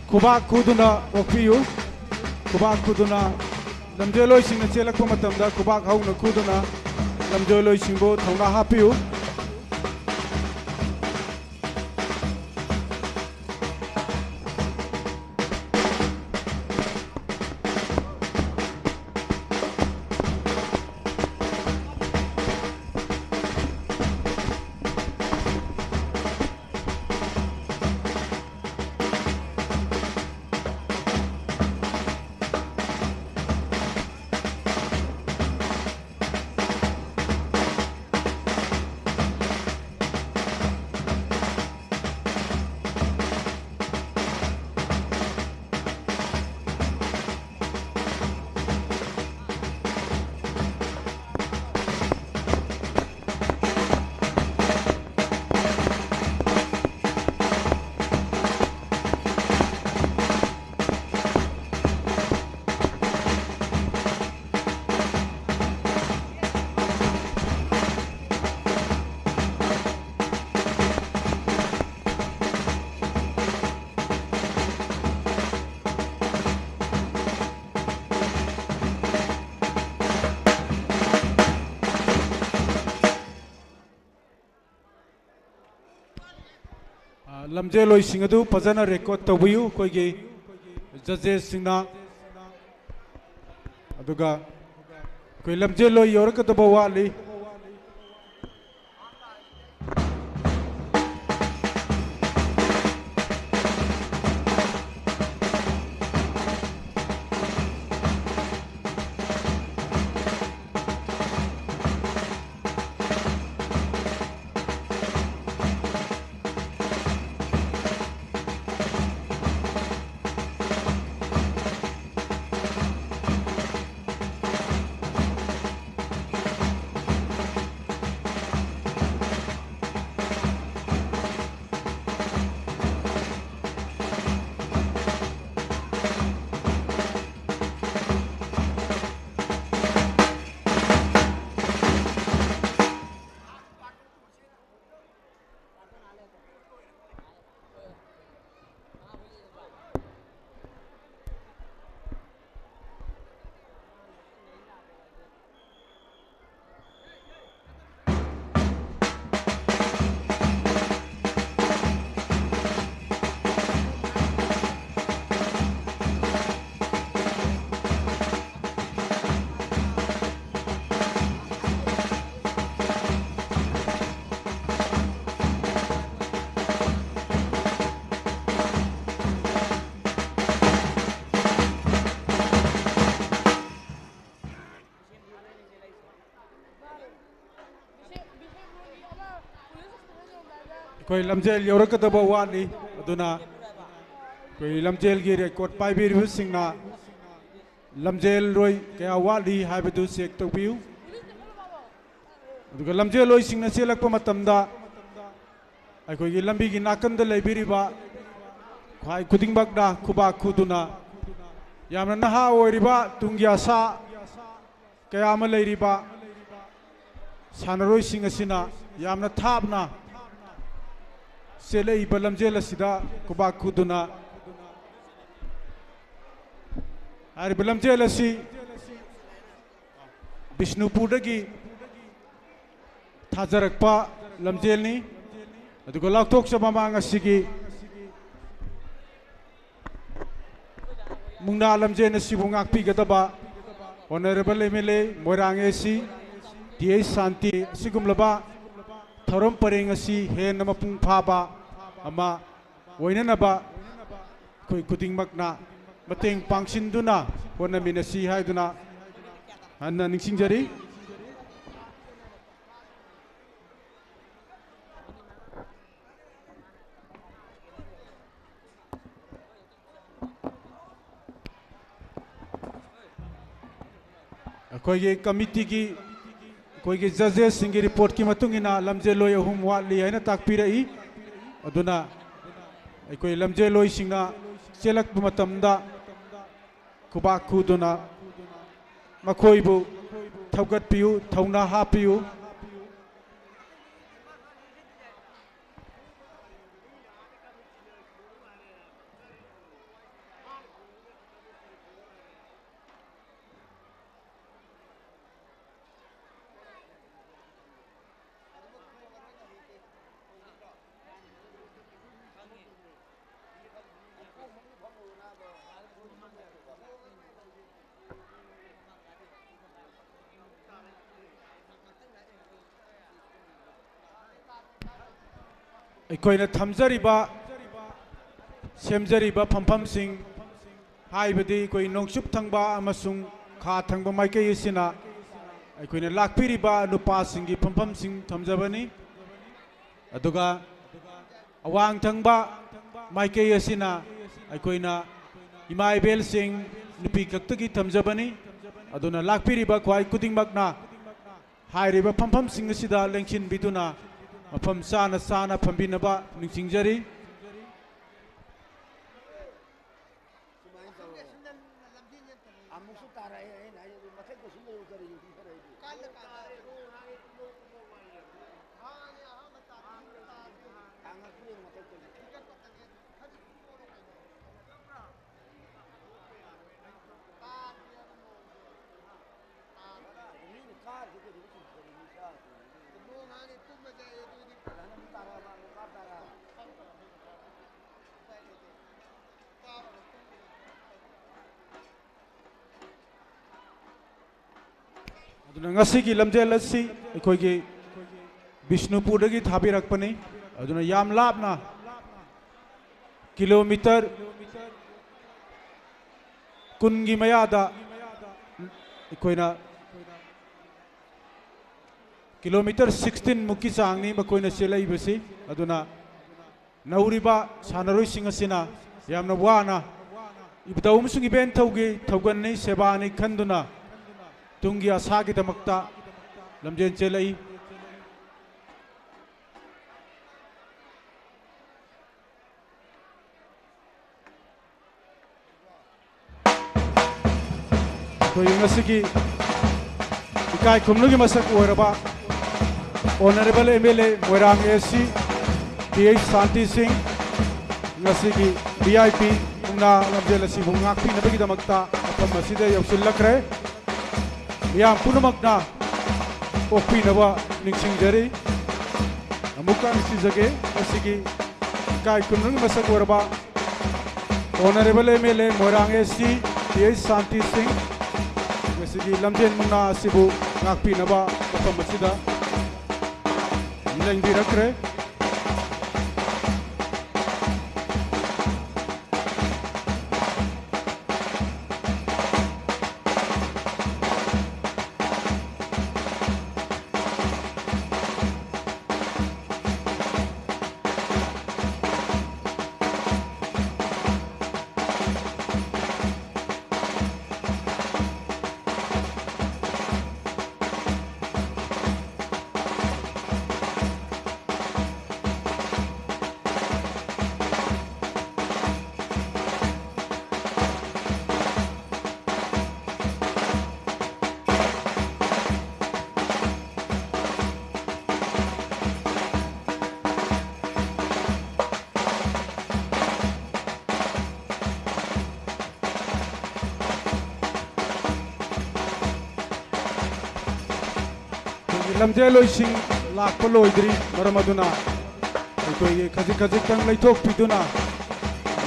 ꯈꯨꯕꯥꯛ ꯈꯨꯗꯨꯅ ꯑꯣꯛꯄꯤꯌꯨ꯫ ꯈꯨꯕꯥꯛ ꯈꯨꯗꯨꯅ, ꯂꯝꯖꯦꯜꯂꯣꯏꯁꯤꯡꯅ ꯆꯦꯜꯂꯛꯄ ꯃꯇꯝꯗ ꯈꯨꯕꯥꯛ ꯍꯧꯅ ꯈꯨꯗꯨꯅ ꯂꯝꯖꯦꯜꯂꯣꯏꯁꯤꯡꯕꯨ ꯊꯧꯅꯥ ꯍꯥꯞꯄꯤꯌꯨ꯫ ꯑ, ꯂꯝꯖꯦꯜꯂꯣꯏꯁꯤꯡ ꯑꯗꯨ ꯐꯖꯅ ꯔꯦꯀꯣꯔꯠ ꯇꯧꯕꯤꯌꯨ, ꯑꯩꯈꯣꯏꯒꯤ ꯖꯖꯦꯁꯁꯤꯡꯅ꯫ ꯑꯗꯨꯒ ꯑꯩꯈꯣꯏ ꯂꯝꯖꯦꯜꯂꯣꯏ ꯌꯧꯔꯛꯀꯗꯕ ꯋꯥꯠꯂꯤ꯫ ꯑꯩꯈꯣꯏ ꯂꯝꯖꯦꯜ ꯌꯧꯔꯛꯀꯗꯕ ꯋꯥꯠꯂꯤ꯫ ꯑꯗꯨꯅ ꯑꯩꯈꯣꯏ ꯂꯝꯖꯦꯜꯒꯤ ꯔꯦꯀꯣꯔꯗ ꯄꯥꯏꯕꯤꯔꯤꯕꯁꯤꯡꯅ ꯂꯝꯖꯦꯜꯔꯣꯏ ꯀꯌꯥ ꯋꯥꯠꯂꯤ ꯍꯥꯏꯕꯗꯨ ꯆꯦꯛ ꯇꯧꯕꯤꯌꯨ꯫ ꯑꯗꯨꯒ ꯂꯝꯖꯦꯜꯔꯣꯏꯁꯤꯡꯅ ꯆꯦꯜꯂꯛꯄ ꯃꯇꯝꯗ ꯑꯩꯈꯣꯏꯒꯤ ꯂꯝꯕꯤꯒꯤ ꯅꯥꯀꯟꯗ ꯂꯩꯕꯤꯔꯤꯕ ꯈ꯭ꯋꯥꯏ ꯈꯨꯗꯤꯡꯃꯛꯅ ꯈꯨꯕꯥꯛ ꯈꯨꯗꯨꯅ, ꯌꯥꯝꯅ ꯅꯍꯥ ꯑꯣꯏꯔꯤꯕ, ꯇꯨꯡꯒꯤ ꯑꯁꯥ ꯀꯌꯥ ꯑꯃ ꯂꯩꯔꯤꯕ ꯁꯥꯟꯅꯔꯣꯏꯁꯤꯡ ꯑꯁꯤꯅ ꯌꯥꯝꯅ ꯊꯥꯞꯅ ꯆꯦꯜꯂꯛꯏꯕ ꯂꯝꯖꯦꯜ ꯑꯁꯤꯗ ꯈꯨꯕꯥꯛ ꯈꯨꯗꯨꯅ, ꯍꯥꯏꯔꯤꯕ ꯂꯝꯖꯦꯜ ꯑꯁꯤ ꯕꯤꯁꯅꯨꯄꯨꯔꯗꯒꯤ ꯊꯥꯖꯔꯛꯄ ꯂꯝꯖꯦꯜꯅꯤ꯫ ꯑꯗꯨꯒ ꯂꯥꯎꯊꯣꯛꯆꯕ ꯃꯃꯥꯡ ꯑꯁꯤꯒꯤ ꯃꯨꯛꯅꯥ ꯂꯝꯖꯦꯜ ꯑꯁꯤꯕꯨ ꯉꯥꯛꯄꯤꯒꯗꯕ Honourable M L A Moirang A C T H Shanti ꯑꯁꯤꯒꯨꯝꯂꯕ ꯊꯧꯔꯝ ꯄꯔꯦꯡ ꯑꯁꯤ ꯍꯦꯟꯅ ꯃꯄꯨꯡ ꯐꯥꯕ ꯑꯃ ꯑꯣꯏꯅꯅꯕ ꯑꯩꯈꯣꯏ ꯈꯨꯗꯤꯡꯃꯛꯅ ꯃꯇꯦꯡ ꯄꯥꯡꯁꯤꯟꯗꯨꯅ ꯍꯣꯠꯅꯃꯤꯟꯅꯁꯤ ꯍꯥꯏꯗꯨꯅ ꯍꯟꯅ ꯅꯤꯡꯁꯤꯡꯖꯔꯤ꯫ ꯑꯩꯈꯣꯏꯒꯤ ꯀꯃꯤꯇꯤꯒꯤ, ꯑꯩꯈꯣꯏꯒꯤ ꯖꯖꯦꯁꯁꯤꯡꯒꯤ ꯔꯤꯄꯣꯔꯠꯀꯤ ꯃꯇꯨꯡ ꯏꯟꯅ ꯂꯝꯖꯦꯜꯂꯣꯏ ꯑꯍꯨꯝ ꯋꯥꯠꯂꯤ ꯍꯥꯏꯅ ꯇꯥꯛꯄꯤꯔꯛꯏ꯫ ꯑꯗꯨꯅ ꯑꯩꯈꯣꯏ ꯂꯝꯖꯦꯜꯂꯣꯏꯁꯤꯡꯅ ꯆꯦꯜꯂꯛꯄ ꯃꯇꯝꯗ ꯈꯨꯕꯥꯛ ꯈꯨꯗꯨꯅ ꯃꯈꯣꯏꯕꯨ ꯊꯧꯒꯠꯄꯤꯌꯨ, ꯊꯧꯅꯥ ꯍꯥꯞꯄꯤꯌꯨ꯫ ꯑꯩꯈꯣꯏꯅ ꯊꯝꯖꯔꯤꯕ, ꯁꯦꯝꯖꯔꯤꯕ ꯐꯝꯐꯝꯁꯤꯡ ꯍꯥꯏꯕꯗꯤ ꯑꯩꯈꯣꯏ ꯅꯣꯡꯆꯨꯞ ꯊꯪꯕ ꯑꯃꯁꯨꯡ ꯈꯥ ꯊꯪꯕ ꯃꯥꯏꯀꯩ ꯑꯁꯤꯅ ꯑꯩꯈꯣꯏꯅ ꯂꯥꯛꯄꯤꯔꯤꯕ ꯅꯨꯄꯥꯁꯤꯡꯒꯤ ꯐꯝꯐꯝꯁꯤꯡ ꯊꯝꯖꯕꯅꯤ꯫ ꯑꯗꯨꯒ ꯑꯋꯥꯡ ꯊꯪꯕ ꯃꯥꯏꯀꯩ ꯑꯁꯤꯅ ꯑꯩꯈꯣꯏꯅ ꯏꯃꯥ ꯏꯕꯦꯜꯁꯤꯡ ꯅꯨꯄꯤ ꯈꯛꯇꯒꯤ ꯊꯝꯖꯕꯅꯤ꯫ ꯑꯗꯨꯅ ꯂꯥꯛꯄꯤꯔꯤꯕ ꯈ꯭ꯋꯥꯏ ꯈꯨꯗꯤꯡꯃꯛꯅ ꯍꯥꯏꯔꯤꯕ ꯐꯝꯐꯝꯁꯤꯡ ꯑꯁꯤꯗ ꯂꯦꯡꯁꯤꯟꯕꯤꯗꯨꯅ ꯃꯐꯝ ꯆꯥꯅ ꯆꯥꯅ ꯐꯝꯕꯤꯅꯕ ꯅꯤꯡꯁꯤꯡꯖꯔꯤ꯫ ꯁꯨꯃꯥꯏꯅ ꯇꯧꯔꯣ꯫ ꯑꯃꯨꯛꯁꯨ ꯇꯥꯔꯛꯑꯦ, ꯑꯩꯅ ꯍꯥꯏꯁꯦ, ꯑꯗꯨ ꯃꯊꯛꯇ ꯁꯨꯝ ꯂꯩꯌꯨ, ꯀꯔꯤꯅꯣ ꯁꯨꯝ ꯇꯥꯔꯛꯏꯗꯨ? ꯊꯥꯡꯉꯛꯄ ꯌꯦꯡꯉꯨ ꯃꯊꯛꯇꯒꯤ꯫ ꯃꯤꯅ ꯀꯥꯔꯤꯁꯦ ꯀꯩꯅꯣ ꯆꯨꯝꯊꯔꯤꯅꯤ ꯆꯥꯔꯤꯁꯦ꯫ ꯅꯣꯡ ꯍꯥꯡꯉꯦ ꯇꯨꯝꯃꯁꯦ ꯑꯩ ꯑꯗꯨꯗꯤ꯫ ꯑꯗꯨꯃꯥꯏꯅ ꯑꯗꯨꯝ ꯇꯥꯔꯛꯑꯕ, ꯑꯃꯨꯛ ꯀꯥ ꯇꯥꯔꯛꯑꯕ꯫ ꯎꯄꯥꯏ ꯂꯩꯇꯦ꯫ ꯀꯥꯕꯒ ꯇꯨꯝꯕꯒ꯫ ꯑꯗꯨꯅ ꯉꯁꯤꯒꯤ ꯂꯝꯖꯦꯜ ꯑꯁꯤ ꯑꯩꯈꯣꯏꯒꯤ ꯕꯤꯁꯅꯨꯄꯨꯔꯗꯒꯤ ꯊꯥꯕꯤꯔꯛꯄꯅꯤ꯫ ꯑꯗꯨꯅ ꯌꯥꯝ ꯂꯥꯞꯅ ꯀꯤꯂꯣꯃꯤꯇꯔ ꯀꯨꯟꯒꯤ ꯃꯌꯥꯗ ꯑꯩꯈꯣꯏꯅ ꯀꯤꯂꯣꯃꯤꯇꯔ ꯁꯤꯛꯁꯇꯤꯟ ꯃꯨꯛꯀꯤ ꯆꯥꯡꯅꯤ ꯃꯈꯣꯏꯅ ꯆꯦꯜꯂꯛꯏꯕꯁꯤ꯫ ꯑꯗꯨꯅ ꯅꯧꯔꯤꯕ ꯁꯥꯟꯅꯔꯣꯏꯁꯤꯡ ꯑꯁꯤꯅ ꯌꯥꯝꯅ ꯋꯥꯅ ꯏꯕꯨꯙꯧ ꯑꯃꯁꯨꯡ ꯏꯕꯦꯟꯊꯧꯒꯤ ꯊꯧꯒꯜꯅꯤ, ꯁꯦꯕꯥꯅꯤ ꯈꯟꯗꯨꯅ ꯇꯨꯡꯒꯤ ꯑꯁꯥꯒꯤꯗꯃꯛꯇ ꯂꯝꯖꯦꯜ ꯆꯦꯜꯂꯛꯏ꯫ ꯑꯩꯈꯣꯏꯒꯤ ꯉꯁꯤꯒꯤ ꯏꯀꯥꯏ ꯈꯨꯝꯅꯕꯒꯤ ꯃꯁꯛ ꯑꯣꯏꯔꯕ Honourable M L A Moirang A C P H Shanti Singh, ꯉꯁꯤꯒꯤ V I P ꯃꯨꯛꯅꯥ ꯂꯝꯖꯦꯜ ꯑꯁꯤꯕꯨ ꯉꯥꯛꯄꯤꯅꯕꯒꯤꯗꯃꯛꯇ ꯃꯐꯝ ꯑꯁꯤꯗ ꯌꯧꯁꯤꯜꯂꯛꯈ꯭ꯔꯦ꯫ ꯃꯤꯌꯥꯝ ꯄꯨꯝꯅꯃꯛꯅ ꯑꯣꯛꯄꯤꯅꯕ ꯅꯤꯡꯁꯤꯡꯖꯔꯤ꯫ ꯑꯃꯨꯛꯀ ꯅꯤꯡꯁꯤꯡꯖꯒꯦ, ꯉꯁꯤꯒꯤ ꯏꯀꯥꯏ ꯈꯨꯝꯅꯕꯒꯤ ꯃꯁꯛ ꯑꯣꯏꯔꯕ Honourable M L A Moirang A C P H Shanti Singh ꯉꯁꯤꯒꯤ ꯂꯝꯖꯦꯟ ꯃꯨꯛꯅꯥ ꯑꯁꯤꯕꯨ ꯉꯥꯛꯄꯤꯅꯕ ꯃꯐꯝ ꯑꯁꯤꯗ ꯂꯦꯡꯕꯤꯔꯛꯈ꯭ꯔꯦ꯫ ꯂꯝꯖꯦꯜꯂꯣꯏꯁꯤꯡ ꯂꯥꯛꯄ ꯂꯣꯏꯗ꯭ꯔꯤ, ꯃꯔꯝ ꯑꯗꯨꯅ ꯑꯩꯈꯣꯏꯒꯤ ꯈꯖꯤꯛ ꯈꯖꯤꯛꯇꯪ ꯂꯩꯊꯣꯛꯄꯤꯗꯨꯅ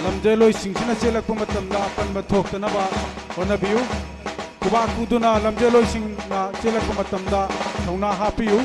ꯂꯝꯖꯦꯜꯂꯣꯏꯁꯤꯡꯁꯤꯅ ꯆꯦꯜꯂꯛꯄ ꯃꯇꯝꯗ ꯑꯄꯟꯕ ꯊꯣꯛꯇꯅꯕ ꯍꯣꯠꯅꯕꯤꯌꯨ꯫ ꯈꯨꯕꯥꯛ ꯈꯨꯗꯨꯅ ꯂꯝꯖꯦꯜꯂꯣꯏꯁꯤꯡꯅ ꯆꯦꯜꯂꯛꯄ ꯃꯇꯝꯗ ꯊꯧꯅꯥ ꯍꯥꯞꯄꯤꯌꯨ꯫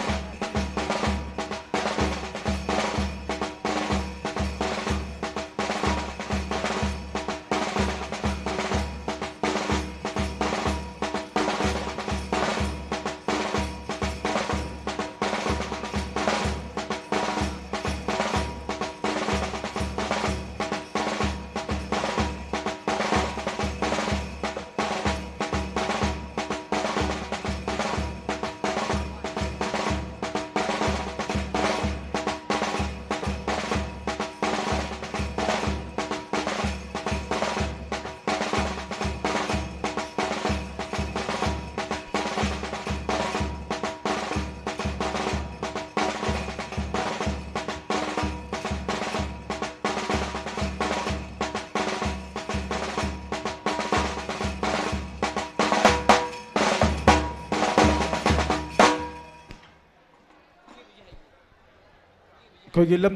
ꯑꯩꯈꯣꯏꯒꯤ ꯂꯝ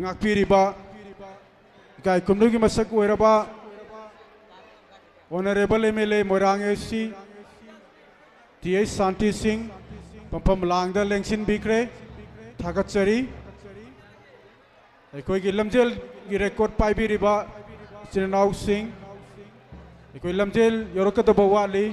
ꯉꯥꯛꯄꯤꯔꯤꯕ ꯏꯀꯥꯏ ꯈꯨꯝꯅꯕꯒꯤ ꯃꯁꯛ ꯑꯣꯏꯔꯕ Honourable M L A Moirang A C T H Shanti Singh ꯐꯝꯐꯝ ꯂꯥꯡꯗ ꯂꯦꯡꯁꯤꯟꯕꯤꯈ꯭ꯔꯦ꯫ ꯊꯥꯒꯠꯆꯔꯤ꯫ ꯑꯩꯈꯣꯏꯒꯤ ꯂꯝꯖꯦꯜꯒꯤ record ꯄꯥꯏꯕꯤꯔꯤꯕ ꯏꯆꯤꯟ ꯏꯅꯥꯎꯁꯤꯡ, ꯑꯩꯈꯣꯏ ꯂꯝꯖꯦꯜ ꯌꯧꯔꯛꯀꯗꯕ ꯋꯥꯠꯂꯤ꯫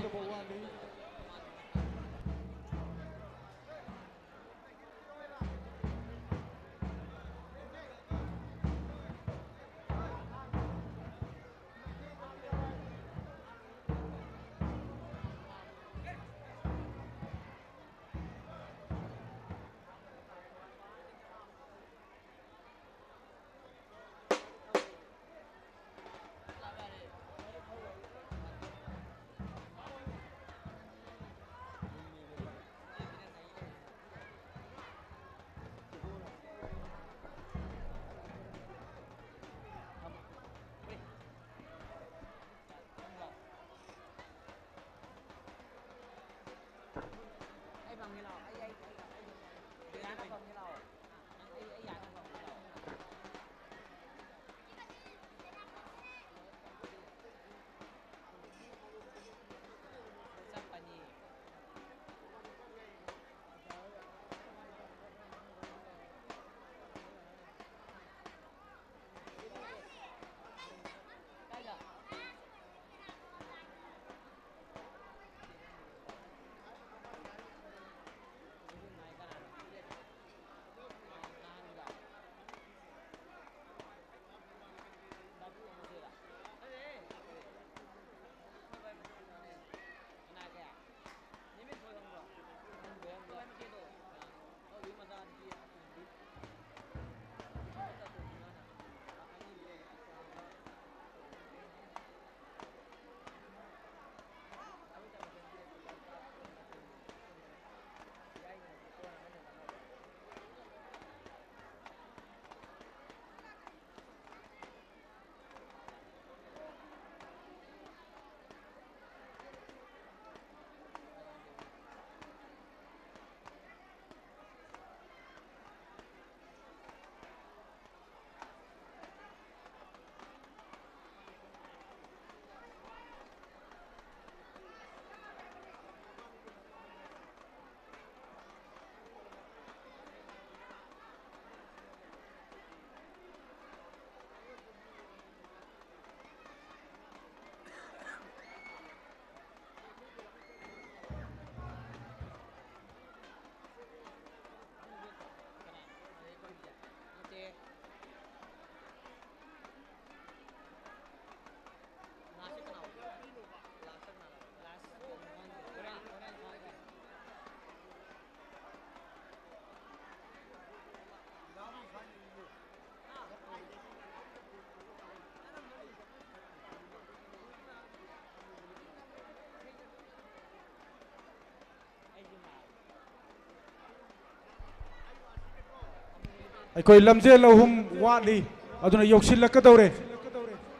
ꯑꯩꯈꯣꯏ ꯂꯝꯖꯦꯜ ꯑꯍꯨꯝ ꯋꯥꯠꯂꯤ, ꯑꯗꯨꯅ ꯌꯧꯁꯤꯜꯂꯛꯀꯗꯧꯔꯦ꯫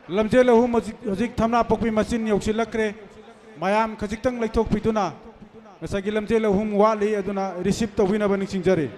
ꯂꯝꯖꯦꯜ ꯑꯍꯨꯝ ꯍꯧꯖꯤꯛ, ꯍꯧꯖꯤꯛ ꯊꯝꯅꯥ ꯄꯣꯛꯄꯤ ꯃꯆꯤꯟ ꯌꯧꯁꯤꯜꯂꯛꯈ꯭ꯔꯦ꯫ ꯃꯌꯥꯝ ꯈꯖꯤꯛꯇꯪ ꯂꯩꯊꯣꯛꯄꯤꯗꯨꯅ ꯉꯁꯥꯏꯒꯤ ꯂꯝꯖꯦꯜ ꯑꯍꯨꯝ ꯋꯥꯠꯂꯤ, ꯑꯗꯨꯅ receive ꯇꯧꯕꯤꯅꯕ ꯅꯤꯡꯁꯤꯡꯖꯔꯤ꯫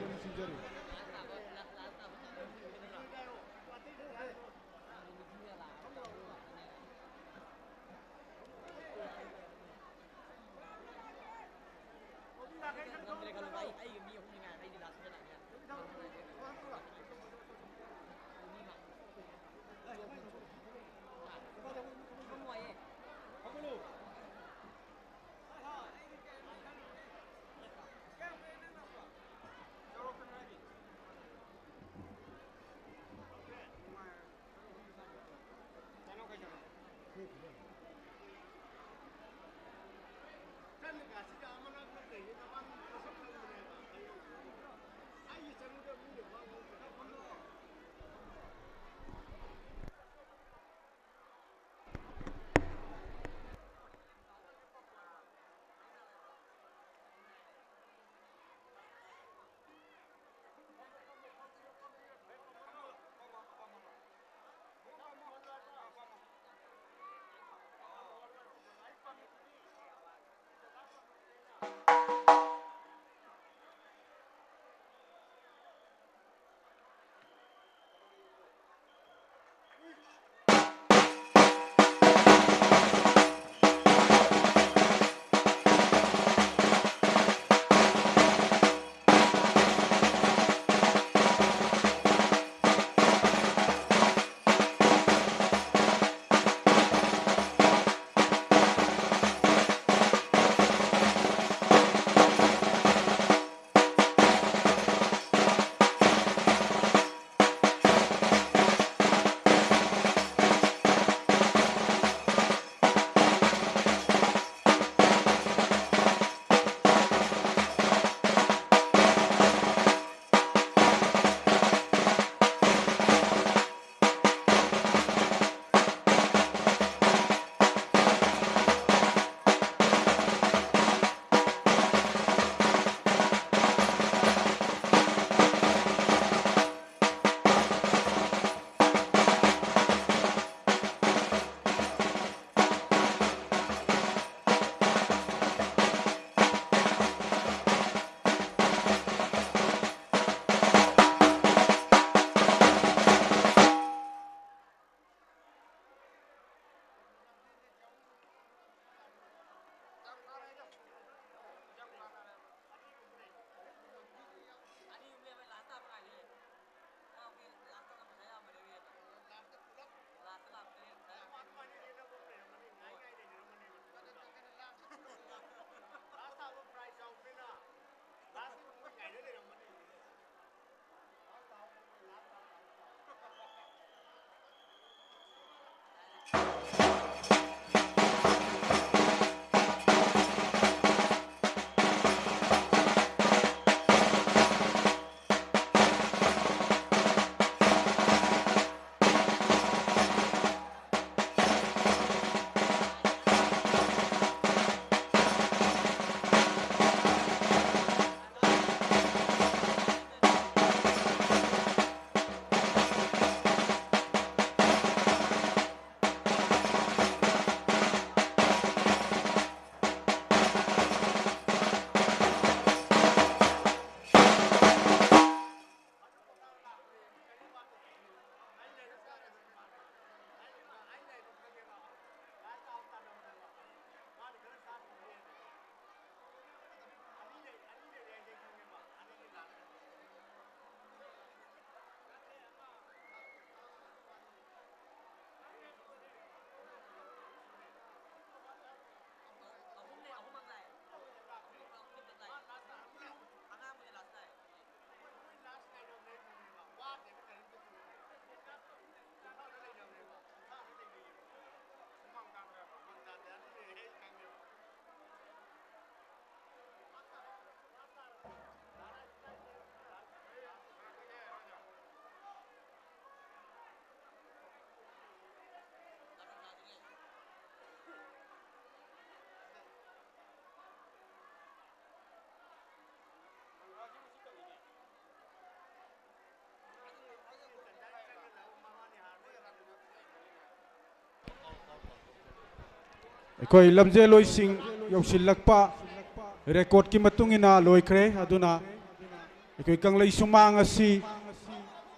ꯑꯩꯈꯣꯏ ꯂꯝꯖꯦꯜꯂꯣꯏꯁꯤꯡ ꯌꯧꯁꯤꯜꯂꯛꯄ ꯔꯦꯀꯣꯔꯗꯀꯤ ꯃꯇꯨꯡ ꯏꯟꯅ ꯂꯣꯏꯈ꯭ꯔꯦ꯫ ꯑꯗꯨꯅ ꯑꯩꯈꯣꯏ ꯀꯪꯂꯩ ꯁꯨꯃꯥꯡ ꯑꯁꯤ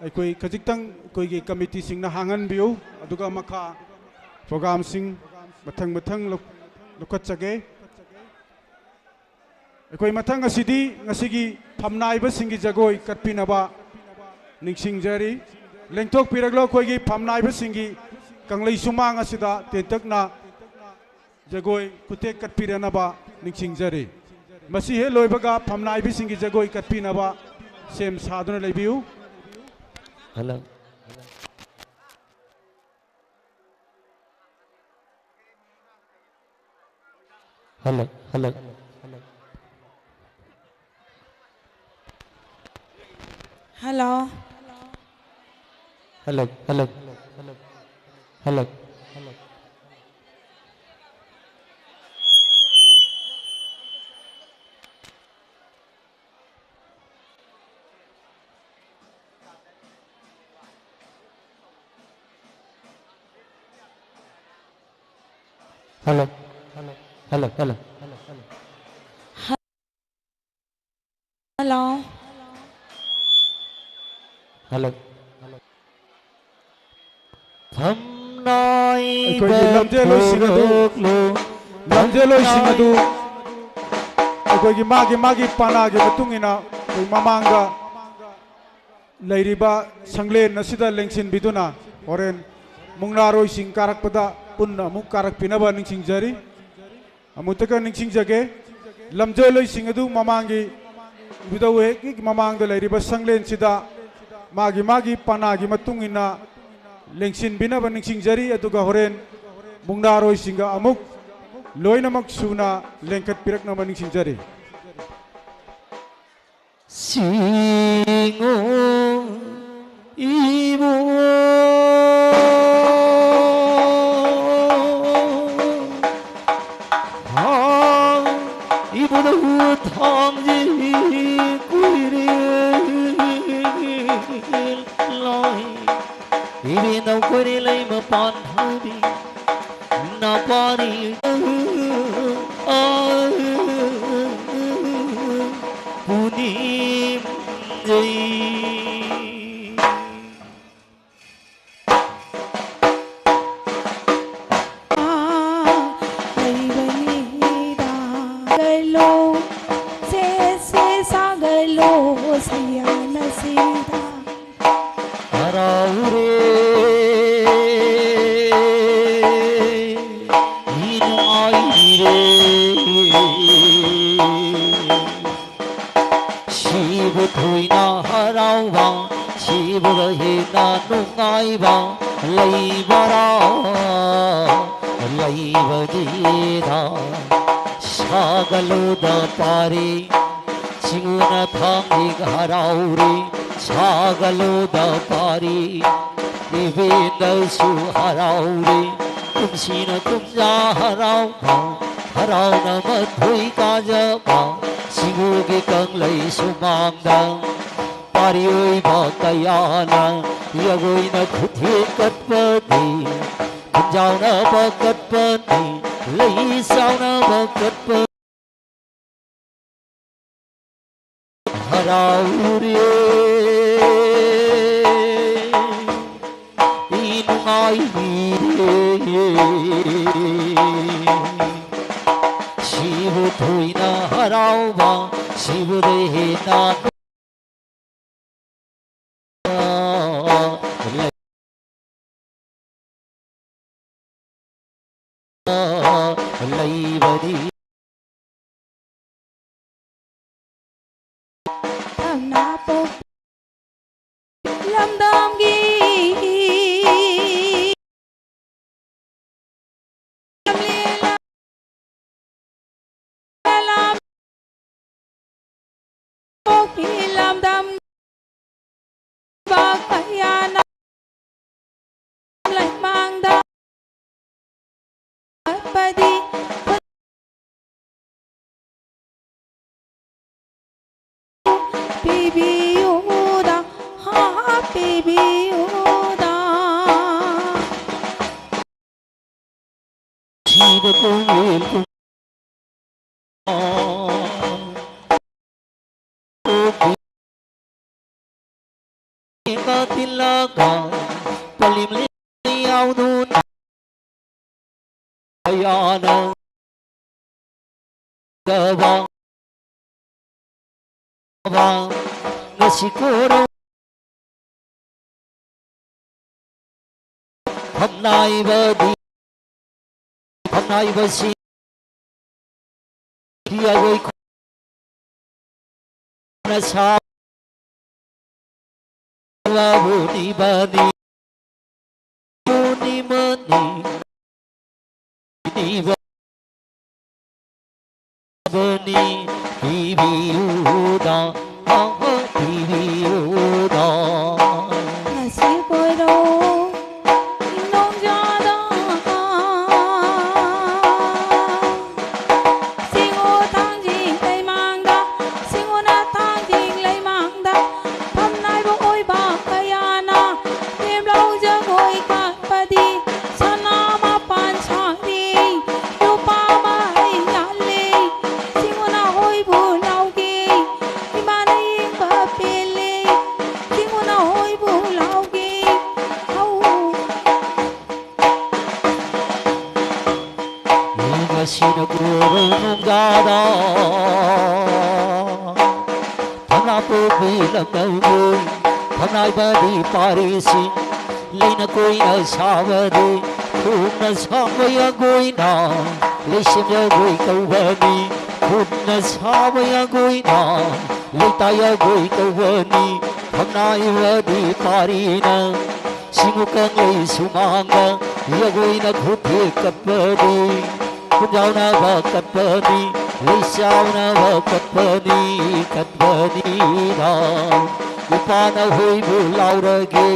ꯑꯩꯈꯣꯏ ꯈꯖꯤꯛꯇꯪ ꯑꯩꯈꯣꯏꯒꯤ ꯀꯃꯤꯇꯤꯁꯤꯡꯅ ꯍꯥꯡꯍꯟꯕꯤꯌꯨ꯫ ꯑꯗꯨꯒ ꯃꯈꯥ ꯄ꯭ꯔꯣꯒꯥꯝꯁꯤꯡ ꯃꯊꯪ ꯃꯊꯪ ꯂꯧ-, ꯂꯧꯈꯠꯆꯒꯦ꯫ ꯑꯩꯈꯣꯏ ꯃꯊꯪ ꯑꯁꯤꯗꯤ ꯉꯁꯤꯒꯤ ꯐꯝꯅꯥꯏꯕꯁꯤꯡꯒꯤ ꯖꯒꯣꯏ ꯀꯠꯄꯤꯅꯕ ꯅꯤꯡꯁꯤꯡꯖꯔꯤ꯫ ꯂꯦꯡꯊꯣꯛꯄꯤꯔꯛꯂꯣ ꯑꯩꯈꯣꯏꯒꯤ ꯐꯝꯅꯥꯏꯕꯁꯤꯡꯒꯤ ꯀꯪꯂꯩ ꯁꯨꯃꯥꯡ ꯑꯁꯤꯗ ꯇꯦꯟꯇꯛꯅ ꯖꯒꯣꯏ ꯈꯨꯠꯊꯦꯛ ꯀꯠꯄꯤꯔꯅꯕ ꯅꯤꯡꯁꯤꯡꯖꯔꯤ꯫ ꯃꯁꯤ ꯍꯦꯛ ꯂꯣꯏꯕꯒ ꯐꯝꯅꯥꯏꯕꯤꯁꯤꯡꯒꯤ ꯖꯒꯣꯏ ꯀꯠꯄꯤꯅꯕ ꯁꯦꯝ ꯁꯥꯗꯨꯅ ꯂꯩꯕꯤꯌꯨ꯫ Hello. Hello, hello. Hello. Hello, hello. Hello. Hello, hello, hello, hello. Hello. Hello. ꯑꯩꯈꯣꯏꯒꯤ ꯂꯝꯖꯦꯜꯂꯣꯏꯁꯤꯡ ꯑꯗꯨ, ꯂꯝꯖꯦꯜꯂꯣꯏꯁꯤꯡ ꯑꯗꯨ ꯑꯩꯈꯣꯏꯒꯤ ꯃꯥꯒꯤ ꯃꯥꯒꯤ ꯄꯥꯅꯥꯒꯤ ꯃꯇꯨꯡ ꯏꯟꯅ ꯑꯩꯈꯣꯏ ꯃꯃꯥꯡꯗ ꯂꯩꯔꯤꯕ ꯁꯪꯂꯦꯟ ꯑꯁꯤꯗ ꯂꯦꯡꯁꯤꯟꯕꯤꯗꯨꯅ ꯍꯣꯔꯦꯟ ꯃꯨꯛꯅꯥꯔꯣꯏꯁꯤꯡ ꯀꯥꯔꯛꯄꯗ ꯄꯨꯟꯅ ꯑꯃꯨꯛ ꯀꯥꯔꯛꯄꯤꯅꯕ ꯅꯤꯡꯁꯤꯡꯖꯔꯤ꯫ ꯑꯃꯨꯛꯇꯒ ꯅꯤꯡꯁꯤꯡꯖꯒꯦ, ꯂꯝꯖꯦꯜꯂꯣꯏꯁꯤꯡ ꯑꯗꯨ ꯃꯃꯥꯡꯒꯤ ꯏꯕꯨꯙꯧ ꯍꯦꯛ ꯃꯃꯥꯡꯗ ꯂꯩꯔꯤꯕ ꯁꯪꯂꯦꯟꯁꯤꯗ ꯃꯥꯒꯤ ꯃꯥꯒꯤ ꯄꯅꯥꯒꯤ ꯃꯇꯨꯡ ꯏꯟꯅ ꯂꯦꯡꯁꯤꯟꯕꯤꯅꯕ ꯅꯤꯡꯁꯤꯡꯖꯔꯤ꯫ ꯑꯗꯨꯒ ꯍꯣꯔꯦꯟ ꯃꯨꯛꯅꯥꯔꯣꯏꯁꯤꯡꯒ ꯑꯃꯨꯛ ꯂꯣꯏꯅꯃꯛ ꯁꯨꯅ ꯂꯦꯡꯈꯠꯄꯤꯔꯛꯅꯕ ꯅꯤꯡꯁꯤꯡꯖꯔꯤ꯫ ꯁꯤꯡꯉꯣ ꯏꯕꯨꯡꯉꯣ, ꯍꯥ, ꯏꯕꯨꯡꯉꯣ ꯊꯥꯡꯖꯤ ꯀꯨꯏꯔꯦ ꯂꯥꯏ, ꯏꯕꯦꯟꯗꯧ ꯀꯨꯏꯔꯦ ꯂꯩꯃ ꯄꯥꯟꯊꯕꯤ, ꯅꯄꯥꯅꯤ ꯂꯣ, ꯁꯦ, ꯁꯦ, ꯁꯥꯒꯠꯂꯣ, ꯁꯌꯥꯅ ꯁꯤꯗ꯫ ꯍꯔꯥꯎꯔꯦ, ꯅꯨꯡꯉꯥꯏꯔꯦ꯫ ꯁꯤꯕꯨ ꯊꯣꯏꯅ ꯍꯔꯥꯎꯕ, ꯁꯤꯕꯗ ꯍꯦꯟꯅ ꯅꯨꯡꯉꯥꯏꯕ ꯂꯩꯕꯔꯥ? ꯂꯩꯕꯅꯤꯗ꯫ ꯁꯥꯒꯠꯂꯨꯗ ꯄꯥꯔꯤ, ꯆꯤꯡꯉꯨꯅ ꯊꯥꯡꯖꯤꯡ ꯍꯔꯥꯎꯔꯤ, ꯁꯥꯒꯠꯂꯨꯗ ꯄꯥꯔꯤ꯫ ꯏꯕꯦꯟꯗꯁꯨ ꯍꯔꯥꯎꯔꯤ, ꯀꯨꯝꯁꯤꯅ ꯀꯨꯝꯖꯥ ꯍꯔꯥꯎꯕ, ꯍꯔꯥꯎꯅ ꯃꯊꯣꯏ ꯀꯥꯖꯕ, ꯁꯤꯡꯎꯒꯤ ꯀꯪꯂꯩ ꯁꯨꯃꯥꯡꯗ ꯄꯥꯔꯤ ꯑꯣꯏꯕ ꯀꯌꯥꯅ ꯌꯥꯒꯣꯏꯅ ꯈꯨꯊꯦꯛ ꯀꯠꯄꯅꯤ, ꯈꯨꯟꯖꯥꯎꯅꯕ ꯀꯠꯄꯅꯤ, ꯂꯩ ꯆꯥꯎꯅꯕ ꯀꯠꯄ꯫ ꯍꯔꯥꯎꯔꯦ, ꯅꯨꯡꯉꯥꯏꯔꯦ꯫ ꯁꯤꯕꯨ ꯊꯣꯏꯅ ꯍꯔꯥꯎꯕ, ꯁꯤꯕꯨꯗꯩ ꯍꯦꯟꯅ ꯂꯩꯕꯅꯤ꯫ ꯊꯪꯅ ꯄꯣꯛ ꯂꯝꯗꯝꯒꯤ ꯄꯣꯛꯄꯤ ꯂꯝꯗꯝ ꯀꯌꯥꯅ ꯂꯩꯃꯥꯡꯗ ꯄꯗꯤ ꯄꯤꯕꯤꯌꯨꯗ, ꯍꯥ, ꯄꯤꯕꯤꯌꯨꯗ꯫ ꯁꯤꯗ ꯀꯣꯡꯒꯦꯜ ꯀꯨꯝ-, ꯀꯥ ꯇꯤꯜꯂꯒ ꯄꯂꯤꯝꯂꯤ ꯌꯥꯎꯗꯨꯅ ꯀꯌꯥꯅ ꯐꯝꯅꯥꯏꯕ, ꯉꯁꯤ ꯀꯣꯔꯧ ꯐꯝꯅꯥꯏꯕꯗꯤ, ꯐꯝꯅꯥꯏꯕꯁꯤ ꯊꯤꯌꯥꯒꯣꯏ ꯈꯨꯅ ꯁꯥ ꯕꯨꯅꯤꯕꯅꯤ, ꯕꯨꯅꯤꯃꯅꯤ, ꯅꯤꯕ ꯕꯅꯤ, ꯄꯤꯕꯤꯌꯨꯗ, ꯑꯃ ꯄꯤꯕꯤꯌꯨꯗ꯫ ꯉꯁꯤ ꯀꯣꯏꯔꯣ, ꯏꯅꯧꯖꯥꯗ꯫ ꯁꯤꯡꯉꯣ ꯊꯥꯡꯖꯤꯡ ꯂꯩꯃꯥꯡꯗ, ꯁꯤꯡꯉꯣꯅ ꯊꯥꯡꯖꯤꯡ ꯂꯩꯃꯥꯡꯗ, ꯐꯝꯅꯥꯏꯕ ꯑꯣꯏꯕ ꯀꯌꯥꯅ ꯂꯦꯝꯂꯧ ꯖꯒꯣꯏ ꯀꯠꯄꯗꯤ, ꯁꯅꯥ ꯃꯄꯥꯟ ꯁꯥꯔꯤ, ꯂꯨꯄꯥ ꯃꯍꯩ ꯌꯥꯜꯂꯤ, ꯁꯤꯡꯉꯣꯅ ꯍꯣꯏꯕꯨ ꯂꯥꯎꯒꯦ, ꯏꯃꯥꯅ ꯌꯦꯡꯕ ꯄꯦꯜꯂꯤ, ꯁꯤꯡꯉꯣꯅ ꯍꯣꯏꯕꯨ ꯂꯥꯎꯒꯦ, ꯍꯧ꯫ ꯉꯁꯤꯅ ꯀꯣꯔꯧ ꯅꯨꯡꯗꯥꯗ ꯊꯝꯅꯥ ꯄꯣꯝꯕꯤ ꯂꯝꯅꯧꯒꯤ ꯊꯝꯅꯥꯏꯕꯗꯤ ꯄꯥꯔꯤꯁꯤꯡ ꯂꯩꯅ ꯀꯣꯏꯅ ꯁꯥꯕꯗꯤ ꯈꯣꯡꯅ ꯁꯥꯕ ꯌꯥꯒꯣꯏꯅ ꯂꯩꯁꯦꯝ ꯌꯥꯒꯣꯏ ꯇꯧꯕꯅꯤ꯫ ꯈꯨꯠꯅ ꯁꯥꯕ ꯌꯥꯒꯣꯏꯅ ꯂꯩꯇꯥ ꯌꯥꯒꯣꯏ ꯇꯧꯕꯅꯤ꯫ ꯊꯝꯅꯥꯏꯕꯗꯤ ꯄꯥꯔꯤꯅ ꯁꯤꯡꯉꯨ ꯀꯪꯂꯩ ꯁꯨꯃꯥꯡꯗ ꯌꯥꯒꯣꯏꯅ ꯈꯨꯠꯊꯦꯛ ꯀꯠꯄꯅꯤ꯫ ꯈꯨꯟꯖꯥꯎꯅꯕ ꯀꯠꯄꯅꯤ, ꯂꯩꯆꯥꯎꯅꯕ ꯀꯠꯄꯅꯤ, ꯀꯠꯄꯅꯤꯗ꯫ ꯏꯄꯥꯅ ꯍꯣꯏꯕꯨ ꯂꯥꯎꯔꯒꯦ,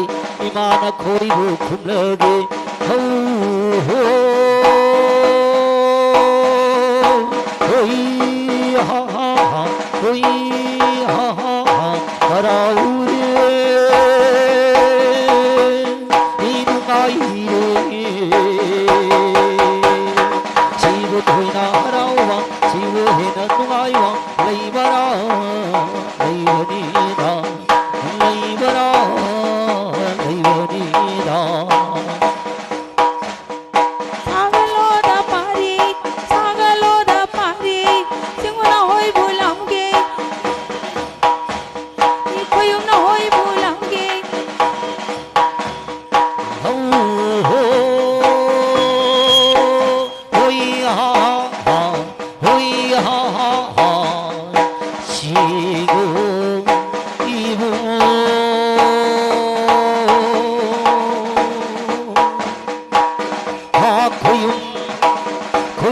ꯏꯃꯥꯅ ꯈꯣꯏꯕꯨ ꯈꯨꯝꯂꯒꯦ꯫ ꯍꯧ ꯍꯣ, ꯍꯣꯏ ꯍꯥ ꯍꯥ ꯍꯥ, ꯍꯣꯏ ꯍꯥ ꯍꯥ ꯍꯥ, ꯍꯔꯥꯎꯔꯦ꯫ ꯏꯅꯨꯡꯉꯥꯏꯔꯦ꯫ ꯁꯤꯕꯨ ꯊꯣꯏꯅ ꯍꯔꯥꯎꯕ, ꯁꯤꯕꯨ ꯍꯦꯟꯅ ꯅꯨꯡꯉꯥꯏꯕ ꯂꯩꯕꯔꯥ? ꯂꯩꯕꯅꯤꯗ, ꯂꯩꯕꯔꯥ? ꯂꯩꯕꯅꯤꯗ꯫ ꯁꯥꯒꯠꯂꯣꯗ ꯄꯥꯔꯤ, ꯁꯥꯒꯠꯂꯣꯗ ꯄꯥꯔꯤ,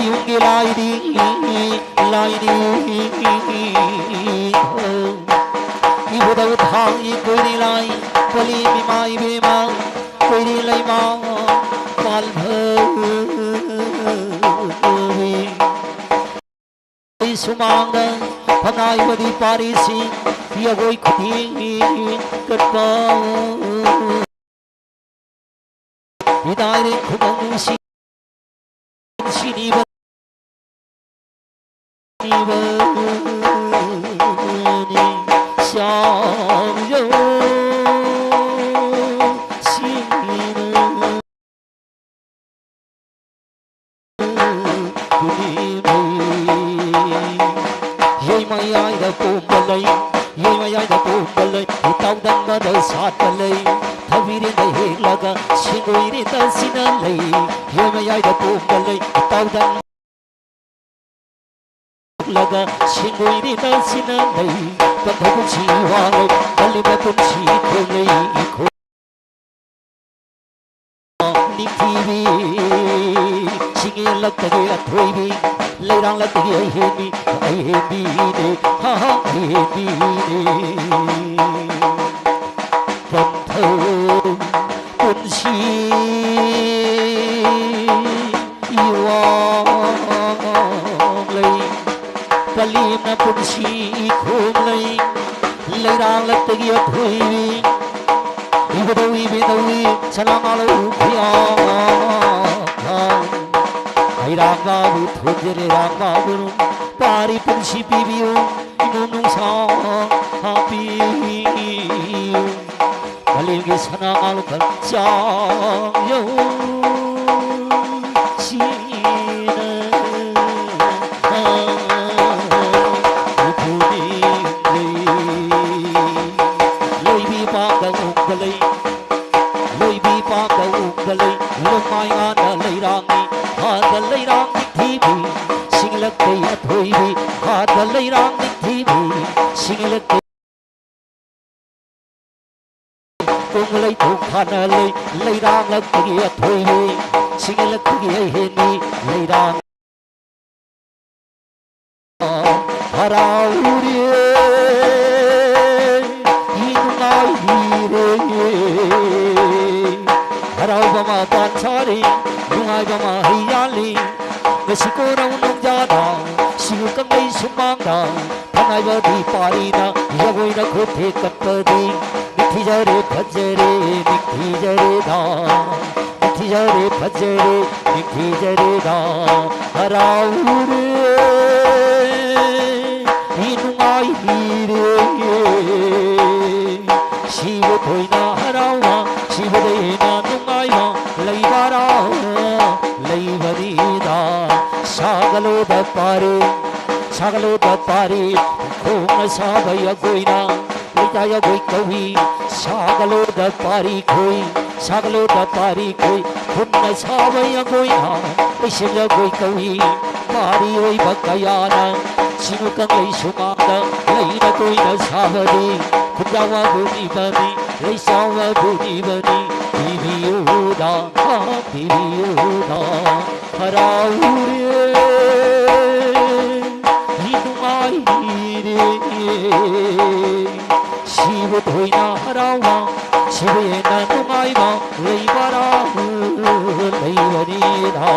ꯌꯨꯝꯒꯤ ꯂꯥꯏꯗꯤ, ꯂꯥꯏꯗꯤ, ꯏꯕꯨꯙꯧ ꯊꯥꯡꯒꯤ ꯀꯣꯏꯔꯤ ꯂꯥꯏ, ꯄꯂꯤ ꯏꯃꯥ ꯏꯕꯦꯝꯃ, ꯀꯣꯏꯔꯤ ꯂꯩꯃ ꯄꯥꯜꯍꯧꯋꯤ꯫ ꯑꯩ ꯁꯨꯃꯥꯡꯗ ꯐꯝꯅꯥꯏꯕꯗꯤ ꯄꯥꯔꯤꯁꯤ, ꯌꯥꯒꯣꯏ ꯈꯨꯊꯦꯡ ꯀꯠꯄ꯫ ꯏꯗꯥꯏꯔꯦ ꯈꯨꯃꯪ ꯅꯨꯡꯁꯤ ꯅꯨꯡꯁꯤꯅꯤꯕ ꯅꯤꯕꯅꯤ ꯁꯥꯡꯖꯧ ꯁꯤꯅ ꯌꯩ ꯃꯌꯥꯏꯗ ꯄꯣꯝꯕ ꯂꯩ, ꯌꯩ ꯃꯌꯥꯏꯗ ꯄꯣꯝꯕ ꯂꯩ, ꯏꯇꯥꯎꯗꯟꯕꯗ ꯁꯥꯠꯄ ꯂꯩ, ꯊꯕꯤꯔꯦꯟꯗ ꯍꯦꯛꯂꯒ ꯁꯤꯡꯒꯣꯏꯔꯦꯟꯗ ꯁꯤꯅ ꯂꯩ, ꯌꯩ ꯃꯌꯥꯏꯗ ꯄꯣꯝꯕ ꯂꯩ, ꯏꯇꯥꯎꯗꯟ ꯂꯒ ꯁꯤꯡꯒꯣꯏꯔꯦꯟꯗ ꯁꯤꯅ ꯂꯩ, ꯄꯟꯊꯧ ꯄꯨꯟꯁꯤ ꯋꯥꯡꯂꯩ, ꯀꯜꯂꯤꯕ ꯄꯨꯟꯁꯤ ꯈꯣꯡꯂꯩ ꯏꯈꯣ꯫ ꯅꯤꯡꯊꯤꯕꯤ, ꯆꯤꯡꯌꯦꯜꯂꯛꯇꯒꯤ ꯑꯊꯣꯏꯕꯤ, ꯂꯩꯔꯥꯡꯂꯛꯇꯒꯤ ꯑꯍꯦꯟꯕꯤ, ꯑꯍꯦꯟꯕꯤꯅꯦ, ꯍꯥ, ꯍꯥ, ꯑꯍꯦꯟꯕꯤꯅꯦ꯫ ꯄꯟꯊꯧ ꯄꯨꯟꯁꯤ ꯏꯋꯥꯡꯂꯩ, ꯀꯂꯦꯝꯅ ꯄꯨꯟꯁꯤ ꯏꯈꯣꯡꯂꯩ, ꯂꯩꯔꯥꯡꯂꯛꯇꯒꯤ ꯑꯊꯣꯏꯕꯤ, ꯏꯕꯨꯙꯧ ꯏꯕꯦꯟꯗꯧ ꯁꯅꯥ ꯉꯥꯂꯧ ꯈꯨꯌꯥ, ꯍꯩꯔꯥꯡꯕꯥꯕꯨ ꯊꯣꯟꯖꯔꯦ, ꯍꯩꯔꯥꯡꯕꯥꯕꯨ ꯄꯥꯔꯤ ꯄꯨꯟꯁꯤ ꯄꯤꯕꯤꯌꯨ, ꯏꯃꯨꯡ ꯅꯨꯡꯁꯥ ꯍꯥꯞꯄꯤꯌꯨ꯫ ꯃꯥꯂꯦꯝꯒꯤ ꯁꯅꯥ ꯉꯥꯂꯣꯝ ꯆꯥꯡ ꯌꯧ ꯁꯤꯅ ꯎꯈ꯭ꯔꯨꯜꯒꯤ ꯂꯣꯏꯕꯤ ꯄꯥꯝꯗ ꯎꯡꯕ ꯂꯩ, ꯂꯣꯏꯕꯤ ꯄꯥꯝꯗ ꯎꯡꯕ ꯂꯩ, ꯂꯨꯃꯥꯏ ꯉꯥꯟꯗ ꯂꯩꯔꯥꯡꯅꯤ, ꯍꯥꯗ ꯂꯩꯔꯥꯡ ꯅꯤꯡꯊꯤꯕꯤ, ꯁꯤꯡꯂꯛꯇꯩ ꯑꯊꯣꯏꯕꯤ, ꯍꯥꯗ ꯂꯩꯔꯥꯡ ꯅꯤꯡꯊꯤꯕꯤ, ꯁꯤꯡꯂꯛꯇꯩ ꯀꯣꯡꯂꯩ ꯊꯣꯡ ꯈꯥꯅ ꯂꯩ, ꯂꯩꯔꯥꯡꯂꯛꯇꯒꯤ ꯑꯊꯣꯏꯕꯤ, ꯁꯤꯡꯂꯛꯇꯒꯤ ꯑꯍꯦꯟꯕꯤ, ꯂꯩꯔꯥꯡ ꯍꯔꯥꯎꯔꯦ, ꯏ ꯅꯨꯡꯉꯥꯏꯔꯦ, ꯍꯔꯥꯎꯕ ꯃꯄꯥꯟ ꯁꯥꯔꯦ, ꯅꯨꯡꯉꯥꯏꯕ ꯃꯍꯩ ꯌꯥꯜꯂꯤ꯫ ꯉꯁꯤ ꯀꯣꯔꯧ ꯅꯣꯡꯖꯥꯗ, ꯁꯤꯒꯤ ꯀꯪꯂꯩ ꯁꯨꯃꯥꯡꯗ, ꯊꯅꯥꯏꯕꯗꯤ ꯄꯥꯔꯤꯅ ꯖꯒꯣꯏꯅ ꯈꯨꯠ ꯊꯦꯛꯀꯠꯄꯗꯤ꯫ ꯅꯤꯡꯊꯤꯖꯔꯦ, ꯐꯖꯔꯦ, ꯅꯤꯡꯊꯤꯖꯔꯦꯗ꯫ ꯅꯤꯡꯊꯤꯖꯔꯦ, ꯐꯖꯔꯦ, ꯅꯤꯡꯊꯤꯖꯔꯦꯗ꯫ ꯍꯔꯥꯎꯔꯦ, ꯏ ꯅꯨꯡꯉꯥꯏꯔꯦ꯫ ꯁꯤꯕꯨ ꯊꯣꯏꯅ ꯍꯔꯥꯎꯕ, ꯁꯤꯕꯗ ꯍꯦꯟꯅ ꯅꯨꯡꯉꯥꯏꯕ ꯂꯩꯕꯔꯥ, ꯂꯩꯕꯅꯤꯗ꯫ ꯁꯥꯒꯠꯂꯣꯗ ꯄꯥꯔꯤ, ꯁꯥꯒꯠꯂꯣꯗ ꯄꯥꯔꯤ, ꯈꯣꯡꯅ ꯁꯥꯕ ꯖꯒꯣꯏꯅ ꯂꯩꯇꯥ ꯖꯒꯣꯏ ꯀꯧꯏ꯫ ꯁꯥꯒꯠꯂꯣꯗ ꯄꯥꯔꯤ ꯈꯣꯏ, ꯁꯥꯒꯠꯂꯣꯗ ꯄꯥꯔꯤ ꯈꯣꯏ, ꯈꯨꯠꯅ ꯁꯥꯕ ꯖꯒꯣꯏꯅ ꯂꯩꯁꯦꯝ ꯖꯒꯣꯏ ꯀꯧꯏ꯫ ꯄꯥꯔꯤ ꯑꯣꯏꯕ ꯀꯌꯥꯅ ꯁꯤꯡꯉꯨ ꯀꯪꯂꯩ ꯁꯨꯃꯥꯡꯗ ꯂꯩꯅ ꯀꯣꯏꯅ ꯁꯥꯕꯗꯤ ꯈꯨꯟꯖꯥꯎ ꯑꯗꯨꯅꯤꯕꯅꯤ, ꯂꯩꯆꯥꯎ ꯑꯗꯨꯅꯤꯕꯅꯤ꯫ ꯄꯤꯕꯤꯌꯨꯗ, ꯑꯥ, ꯄꯤꯕꯤꯌꯨꯗ꯫ ꯍꯔꯥꯎꯔꯦ, ꯏ ꯅꯨꯡꯉꯥꯏꯔꯦ꯫ ꯁꯤꯕꯨ ꯊꯣꯏꯅ ꯍꯔꯥꯎꯕ, ꯁꯤꯕꯨ ꯍꯦꯟꯅ ꯅꯨꯡꯉꯥꯏꯕ ꯂꯩꯕꯔꯥ, ꯂꯩꯕꯅꯤꯗ,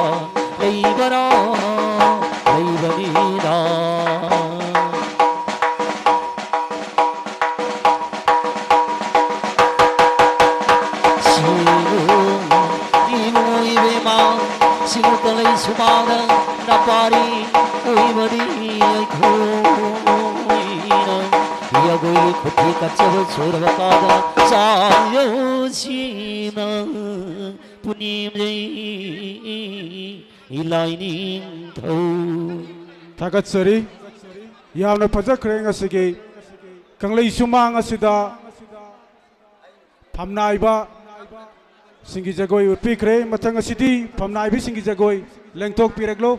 ꯂꯩꯕꯔꯥ, ꯂꯩꯕꯅꯤꯗ꯫ ꯁꯤꯕꯨ ꯏꯕꯨꯡꯉꯣ ꯏꯕꯦꯝꯃ, ꯁꯤꯕꯨ ꯀꯪꯂꯩ ꯁꯨꯃꯥꯡꯗ ꯅꯄꯥꯔꯤ ꯑꯣꯏꯕꯅꯤ ꯑꯩꯈꯣꯏꯅ꯫ ꯖꯒꯣꯏꯒꯤ ꯈꯨꯠꯊꯦꯛ ꯀꯠꯆꯕ ꯁꯣꯏꯔꯕ ꯀꯥꯗ ꯆꯥꯌꯣꯁꯤꯅ ꯄꯨꯅꯦꯝꯂꯩ ꯂꯥꯏꯅꯤꯡꯊꯧ꯫ ꯊꯥꯒꯠꯆꯔꯤ꯫ ꯌꯥꯝꯅ ꯐꯖꯈ꯭ꯔꯦ ꯉꯁꯤꯒꯤ ꯀꯪꯂꯩ ꯁꯨꯃꯥꯡ ꯑꯁꯤꯗ ꯐꯝꯅꯥꯏꯕꯁꯤꯡꯒꯤ ꯖꯒꯣꯏ ꯎꯠꯄꯤꯈ꯭ꯔꯦ꯫ ꯃꯊꯪ ꯑꯁꯤꯗꯤ ꯐꯝꯅꯥꯏꯕꯁꯤꯡꯒꯤ ꯖꯒꯣꯏ ꯂꯦꯡꯊꯣꯛꯄꯤꯔꯛꯂꯣ꯫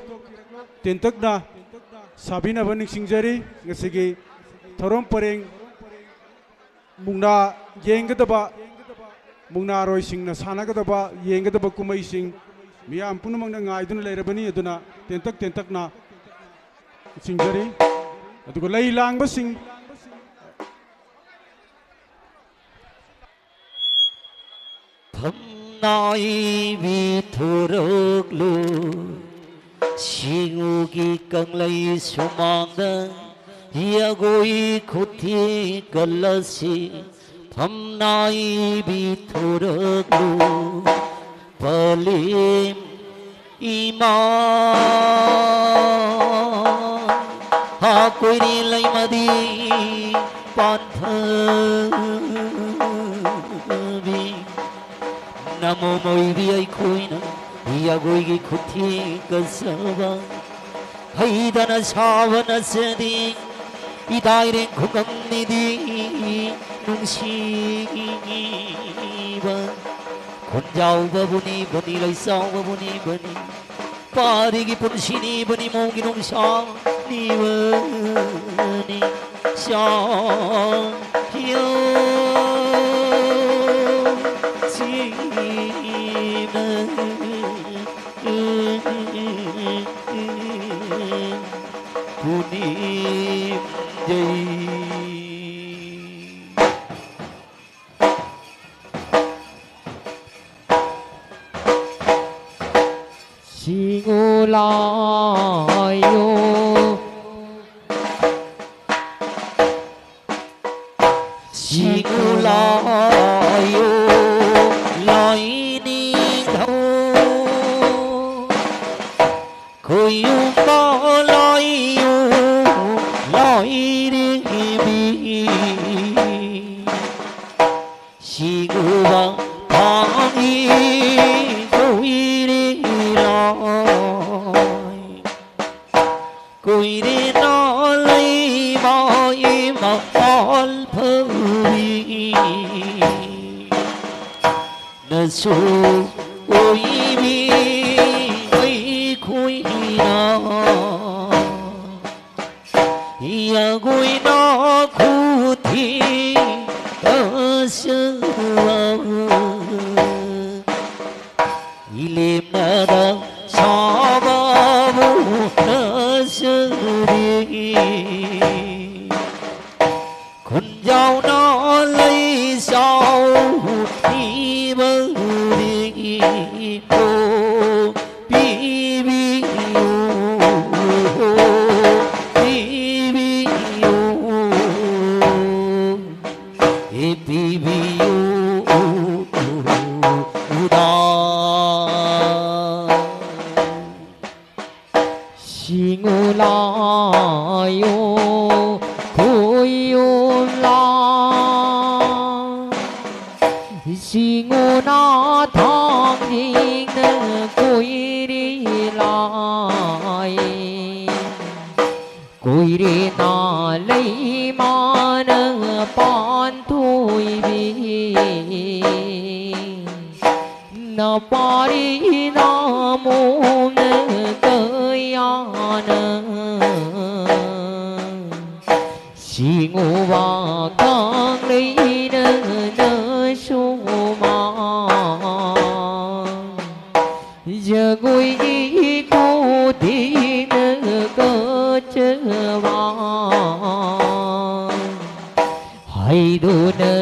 ꯇꯦꯟꯇꯛꯅ ꯁꯥꯕꯤꯅꯕ ꯅꯤꯡꯁꯤꯡꯖꯔꯤ꯫ ꯉꯁꯤꯒꯤ ꯊꯧꯔꯝ ꯄꯔꯦꯡ ꯃꯨꯛꯅꯥ ꯌꯦꯡꯒꯗꯕ, ꯃꯨꯛꯅꯥꯔꯣꯏꯁꯤꯡꯅ ꯁꯥꯟꯅꯒꯗꯕ, ꯌꯦꯡꯒꯗꯕ ꯀꯨꯝꯍꯩꯁꯤꯡ ꯃꯤꯌꯥꯝ ꯄꯨꯝꯅꯃꯛꯅ ꯉꯥꯏꯗꯨꯅ ꯂꯩꯔꯕꯅꯤ꯫ ꯑꯗꯨꯅ ꯇꯦꯟꯇꯛ ꯇꯦꯟꯇꯛꯅ ꯅꯤꯡꯁꯤꯡꯖꯔꯤ꯫ ꯑꯗꯨꯒ ꯂꯩ ꯂꯥꯡꯕꯁꯤꯡ꯫ ꯐꯝꯅꯥꯏꯕꯤ ꯊꯣꯔꯛꯂꯨ, ꯁꯤꯡꯎꯒꯤ ꯀꯪꯂꯩ ꯁꯨꯃꯥꯡꯗ, ꯌꯥꯒꯣꯏ ꯈꯨꯊꯦꯛ ꯀꯜꯂꯁꯤ꯫ ꯐꯝꯅꯥꯏꯕꯤ ꯊꯣꯔꯛꯂꯨ, ꯄꯂꯦꯝ ꯏꯃꯥ꯫ ꯍꯥ ꯀꯣꯏꯔꯦ ꯂꯩꯃꯗꯤ ꯄꯥꯟꯊꯕꯤ, ꯅꯃꯣꯝ ꯑꯣꯏꯕꯤ ꯑꯩꯈꯣꯏꯅ ꯌꯥꯒꯣꯏꯒꯤ ꯈꯨꯊꯦꯛ ꯀꯠꯆꯕ꯫ ꯍꯩꯗꯅ ꯁꯥꯕ ꯅꯠꯆꯗꯦ, ꯏꯇꯥꯏꯔꯦꯡ ꯈꯨꯀꯪꯅꯤꯗꯤ ꯅꯨꯡꯁꯤꯕ꯫ ꯈꯨꯟꯖꯥꯎꯕꯕꯨꯅꯤ ꯕꯅꯤ, ꯂꯩꯆꯥꯎꯕꯕꯨꯅꯤ ꯕꯅꯤ, ꯄꯥꯔꯤꯒꯤ ꯄꯨꯟꯁꯤꯅꯤ ꯕꯅꯤ, ꯃꯧꯒꯤ ꯅꯨꯡꯁꯥꯅꯤꯕꯅꯤ꯫ ꯁꯥ ꯌꯥ ꯁꯤꯅ ꯄꯨꯅꯤꯡꯖꯩ꯫ ꯁꯤꯡꯉꯨ ꯂꯥꯏꯌꯣ꯫ ꯁꯤꯡꯉꯨ ꯂꯥꯏꯌꯣ ꯂꯥꯏꯅꯤꯡꯊꯧ, ꯈꯣꯏꯌꯨꯝꯕ ꯂꯥꯏꯌꯣ ꯂꯥꯏꯔꯦꯝꯕꯤ꯫ ꯁꯤꯡꯉꯨꯕ ꯐꯥꯡꯉꯤ ꯀꯨꯏꯔꯦ ꯂꯥꯏ꯫ ꯀꯨꯏꯔꯦꯅ ꯂꯩꯃꯥꯏ ꯃꯄꯥꯜ ꯐꯧꯔꯤ꯫ ꯅꯁꯨ ꯑꯣꯏꯕꯤ ꯑꯩꯈꯣꯏꯅ ꯌꯥꯒꯣꯏꯅ ꯈꯨꯊꯤ ꯀꯁꯨ ꯏꯂꯦꯝꯅꯗ ꯁꯥꯕꯕꯨ ꯅꯁꯨꯗꯤ ꯁꯤꯡꯉꯨ ꯂꯥꯏꯌꯣ ꯈꯨꯌꯨꯝ ꯂꯥꯏ꯫ ꯁꯤꯡꯉꯨ ꯅꯥ ꯊꯥꯡꯖꯤꯡꯅ ꯀꯨꯏꯔꯤ ꯂꯥꯏ꯫ ꯀꯨꯏꯔꯦ ꯅꯥ ꯂꯩꯃꯥꯅ ꯄꯥꯟꯊꯣꯏꯕꯤ꯫ ꯅꯄꯥꯔꯤ ꯅꯃꯣꯝꯅ ꯀꯌꯥꯅ ꯁꯤꯡꯉꯨꯕ ꯀꯥꯡꯂꯩꯅ ꯅꯁꯨꯃꯥ꯫ ꯖꯒꯣꯏꯒꯤ ꯈꯨꯊꯦꯡꯅ ꯀꯠꯆꯕ ꯍꯩꯗꯨꯅ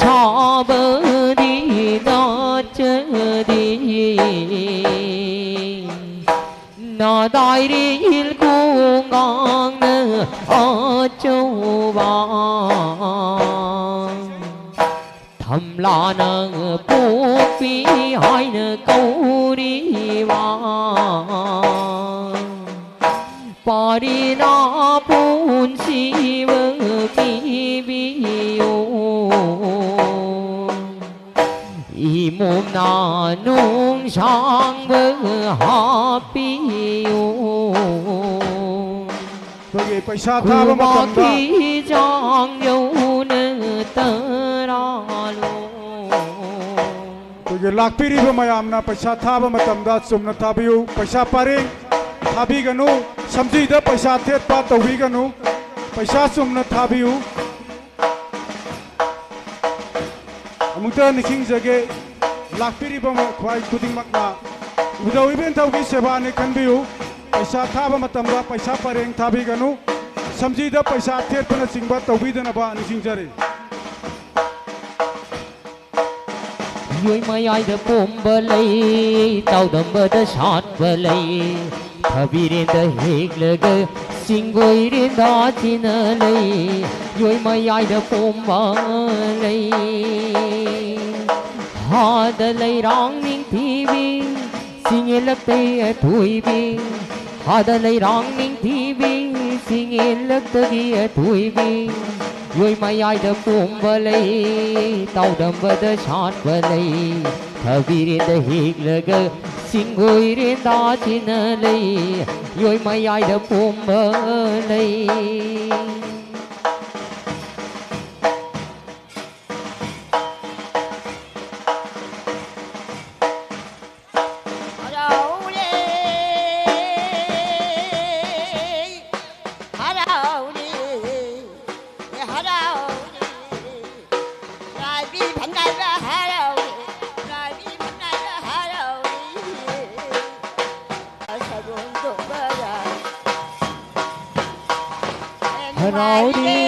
ꯁꯥꯕꯗꯤ ꯅꯠꯆꯗꯦ꯫ ꯅꯥꯗꯥꯏꯔꯦꯜ ꯈꯣꯡꯒꯥꯡꯅ ꯑꯆꯧꯕ ꯊꯝꯂꯥꯅ ꯄꯣꯛꯄꯤ ꯍꯥꯏꯅ ꯀꯧꯔꯤꯕ ꯄꯥꯔꯤꯅ ꯄꯨꯟꯁꯤꯕ ꯄꯤꯕꯤꯌꯨ꯫ ꯏꯃꯣꯝꯅ ꯅꯨꯡꯁꯥꯡꯕ ꯍꯥꯞꯄꯤꯌꯨ꯫ ꯑꯩꯈꯣꯏꯒꯤ ꯄꯩꯁꯥ ꯊꯥꯕ ꯃꯇꯝꯗ ꯈꯨꯕꯥꯛꯀꯤ ꯆꯥꯡ ꯌꯧꯅ ꯇꯔꯥꯂꯣ꯫ ꯑꯩꯈꯣꯏꯒꯤ ꯂꯥꯛꯄꯤꯔꯤꯕ ꯃꯌꯥꯝꯅ ꯄꯩꯁꯥ ꯊꯥꯕ ꯃꯇꯝꯗ ꯆꯨꯝꯅ ꯊꯥꯕꯤꯌꯨ꯫ ꯄꯩꯁꯥ ꯄꯔꯦꯡ ꯊꯥꯕꯤꯒꯅꯨ꯫ ꯁꯝꯖꯤꯗ ꯄꯩꯁꯥ ꯊꯦꯠꯄ ꯇꯧꯕꯤꯒꯅꯨ꯫ ꯄꯩꯁꯥ ꯆꯨꯝꯅ ꯊꯥꯕꯤꯌꯨ꯫ ꯑꯃꯨꯛꯇ ꯅꯤꯡꯁꯤꯡꯖꯒꯦ, ꯂꯥꯛꯄꯤꯔꯤꯕ ꯈ꯭ꯋꯥꯏ ꯈꯨꯗꯤꯡꯃꯛꯅ ꯏꯕꯨꯙꯧ ꯏꯕꯦꯟꯊꯧꯒꯤ ꯁꯦꯕꯥꯅꯤ ꯈꯟꯕꯤꯌꯨ꯫ ꯄꯩꯁꯥ ꯊꯥꯕ ꯃꯇꯝꯗ ꯄꯩꯁꯥ ꯄꯔꯦꯡ ꯊꯥꯕꯤꯒꯅꯨ꯫ ꯁꯝꯖꯤꯗ ꯄꯩꯁꯥ ꯊꯦꯠꯄꯅꯆꯤꯡꯕ ꯇꯧꯕꯤꯗꯅꯕ ꯅꯤꯡꯁꯤꯡꯖꯔꯤ꯫ ꯌꯣꯏ ꯃꯌꯥꯏꯗ ꯄꯣꯝꯕ ꯂꯩ, ꯇꯥꯎꯗꯝꯕꯗ ꯁꯥꯠꯄ ꯂꯩ, ꯊꯕꯤꯔꯦꯟꯗ ꯍꯦꯛꯂꯒ ꯆꯤꯡꯒꯣꯏꯔꯦꯟꯗ ꯆꯤꯅ ꯂꯩ꯫ ꯌꯣꯏ ꯃꯌꯥꯏꯗ ꯄꯣꯝꯕ ꯂꯩ, ꯍꯥꯗ ꯂꯩꯔꯥꯡ ꯅꯤꯡꯊꯤꯕꯤ, ꯆꯤꯡꯌꯦꯜꯂꯛꯇꯩ ꯑꯊꯣꯏꯕꯤ, ꯍꯥꯗ ꯂꯩꯔꯥꯡ ꯅꯤꯡꯊꯤꯕꯤ, ꯆꯤꯡꯌꯦꯜꯂꯛꯇꯒꯤ ꯑꯊꯣꯏꯕꯤ, ꯌꯣꯏ ꯃꯌꯥꯏꯗ ꯄꯣꯝꯕ ꯂꯩ, ꯇꯥꯎꯗꯝꯕꯗ ꯁꯥꯠꯄ ꯂꯩ, ꯊꯕꯤꯔꯦꯟꯗ ꯍꯦꯛꯂꯒ ꯆꯤꯡꯒꯣꯏꯔꯦꯟꯗ ꯆꯤꯟꯅ ꯂꯩ, ꯌꯣꯏ ꯃꯌꯥꯏꯗ ꯄꯣꯝꯕ ꯂꯩ꯫ ꯍꯔꯥꯎꯔꯦ, ꯍꯔꯥꯎꯔꯦ, ꯍꯔꯥꯎꯔꯦ꯫ ꯂꯥꯏꯕꯤ ꯐꯅꯕ ꯍꯔꯥꯎꯔꯦ, ꯂꯥꯏꯕꯤ ꯐꯅꯕ ꯍꯔꯥꯎꯔꯦ꯫ ꯁꯒꯣꯜ ꯇꯣꯡꯕ ꯍꯔꯥꯎꯔꯤ,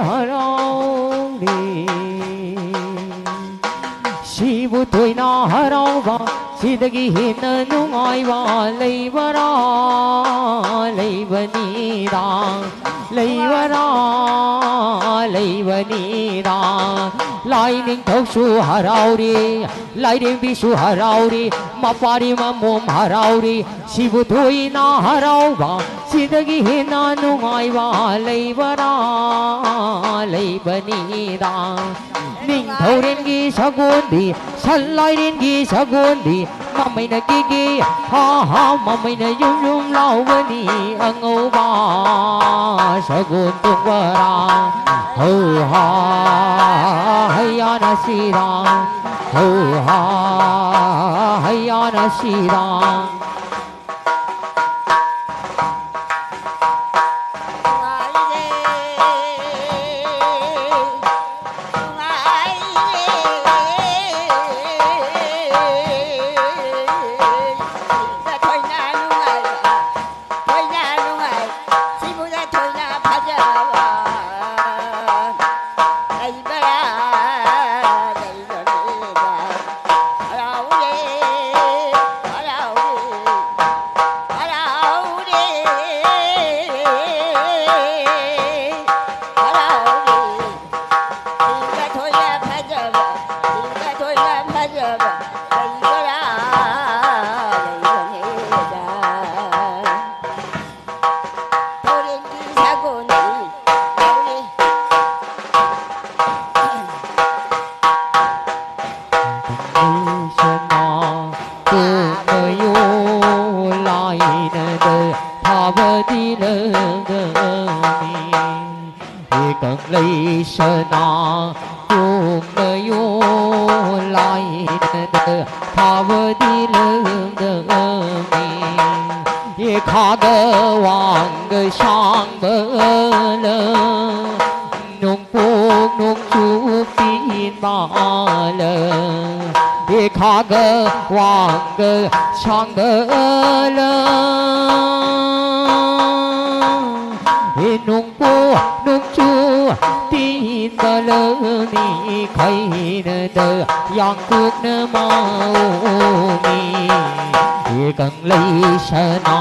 ꯍꯔꯥꯎꯔꯤ꯫ ꯁꯤꯕꯨ ꯊꯣꯏꯅ ꯍꯔꯥꯎꯕ, ꯁꯤꯗꯒꯤ ꯍꯦꯟꯅ ꯅꯨꯡꯉꯥꯏꯕ ꯂꯩꯕꯔꯥ? ꯂꯩꯕꯅꯤꯗ, ꯂꯩꯕꯔꯥ? ꯂꯩꯕꯅꯤꯗ꯫ ꯂꯥꯏꯅꯤꯡꯊꯧꯁꯨ ꯍꯔꯥꯎꯔꯤ, ꯂꯥꯏꯔꯦꯝꯕꯤꯁꯨ ꯍꯔꯥꯎꯔꯤ, ꯃꯄꯥꯔꯤ ꯃꯃꯣꯝ ꯍꯔꯥꯎꯔꯤ, ꯁꯤꯕꯨ ꯊꯣꯏꯅ ꯍꯔꯥꯎꯕ, ꯁꯤꯗꯒꯤ ꯍꯦꯟꯅ ꯅꯨꯡꯉꯥꯏꯕ ꯂꯩꯕꯔꯥ? ꯂꯩꯕꯅꯤꯗ꯫ ꯅꯤꯡꯊꯧꯔꯦꯟꯒꯤ ꯁꯒꯣꯜꯗꯤ, ꯁꯟ ꯂꯥꯏꯔꯦꯟꯒꯤ ꯁꯒꯣꯜꯗꯤ, ꯃꯃꯩꯅ ꯀꯤꯀꯤ ꯍꯥ ꯍꯥ, ꯃꯃꯩꯅ ꯌꯨꯝ ꯌꯨꯝ ꯂꯥꯎꯕꯅꯤ ꯑꯉꯧꯕ ꯁꯒꯣꯜ ꯇꯣꯡꯕꯔꯥ꯫ ꯍꯧ ꯍꯥ, ꯍꯩꯌꯥꯅ ꯁꯤꯔꯥ꯫ ꯍꯧ ꯍꯥ, ꯍꯩꯌꯥꯅ ꯁꯤꯔꯥ꯫ ꯊꯥꯕꯗꯤ ꯂꯝꯗꯝꯅꯤ꯫ ꯀꯪꯂꯩ ꯁꯅꯥ ꯄꯨꯡ ꯃꯌꯣꯜ ꯂꯥꯏꯅꯗ ꯊꯥꯕꯗꯤ ꯂꯝꯗꯝꯅꯤ꯫ ꯈꯥꯒ ꯋꯥꯡꯒ ꯁꯥꯡꯕ ꯂꯝ ꯅꯣꯡꯄꯣꯛ ꯅꯣꯡꯆꯨꯞ ꯄꯤꯟ ꯃꯥꯂ, ꯈꯥꯒ ꯋꯥꯡꯒ ꯁꯥꯡꯕ ꯂꯝ꯫ ꯅꯣꯡꯄꯣꯛ ꯅꯣꯡꯆꯨꯞ ꯄꯤꯟ ꯃꯥꯂꯅꯤ, ꯈꯩꯅꯗ ꯌꯥꯡꯀꯣꯛꯅ ꯃꯥꯎꯃꯤ꯫ ꯀꯪꯂꯩ ꯁꯅꯥ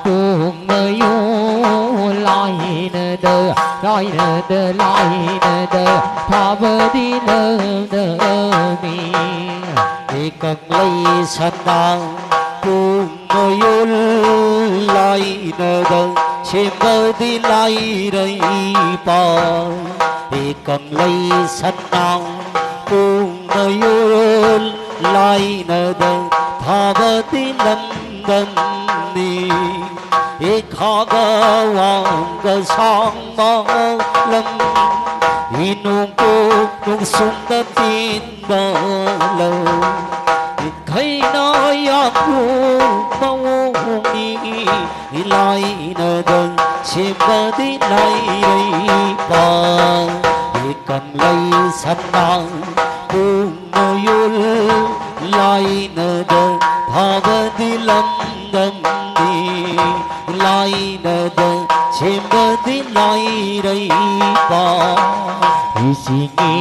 ꯄꯨꯡ ꯃꯌꯣꯜ ꯂꯥꯏꯅꯗ, ꯂꯥꯏꯅꯗ, ꯂꯥꯏꯅꯗ ꯊꯥꯕꯗꯤ ꯂꯝꯗꯝꯅꯤ꯫ ꯀꯪꯂꯩ ꯁꯅꯥ ꯄꯨꯡ ꯃꯌꯣꯜ ꯂꯥꯏꯅꯗ ꯁꯦꯝꯕꯗꯤ ꯂꯥꯏꯔꯩꯄꯥꯛ꯫ ꯀꯪꯂꯩ ꯁꯅꯥ ꯄꯨꯡ ꯃꯌꯣꯜ ꯂꯥꯏꯅꯗ ꯊꯥꯕꯗꯤ ꯂꯝꯗꯝꯅꯤ꯫ ꯈꯥꯒ ꯋꯥꯡꯒ ꯁꯥꯡꯕ ꯂꯝ, ꯅꯣꯡꯄꯣꯛ ꯅꯣꯡꯆꯨꯞꯇ ꯄꯤꯟꯕ ꯂꯝ꯫ ꯈꯩꯅ ꯌꯥꯝꯕꯨ ꯃꯑꯣꯡꯅꯤ ꯂꯥꯏꯅꯗ ꯁꯦꯝꯕꯗꯤ ꯂꯥꯏꯔꯩꯄꯥꯛ꯫ ꯀꯪꯂꯩ ꯁꯅꯥ ꯄꯨꯡ ꯃꯌꯣꯜ ꯂꯥꯏꯅꯗ ꯊꯥꯕꯗꯤ ꯂꯝꯗꯝꯅꯤ꯫ ꯂꯥꯏꯅꯗ ꯁꯦꯝꯕꯗꯤ ꯂꯥꯏꯔꯩꯄꯥꯛ꯫ ꯏꯁꯤꯡꯒꯤ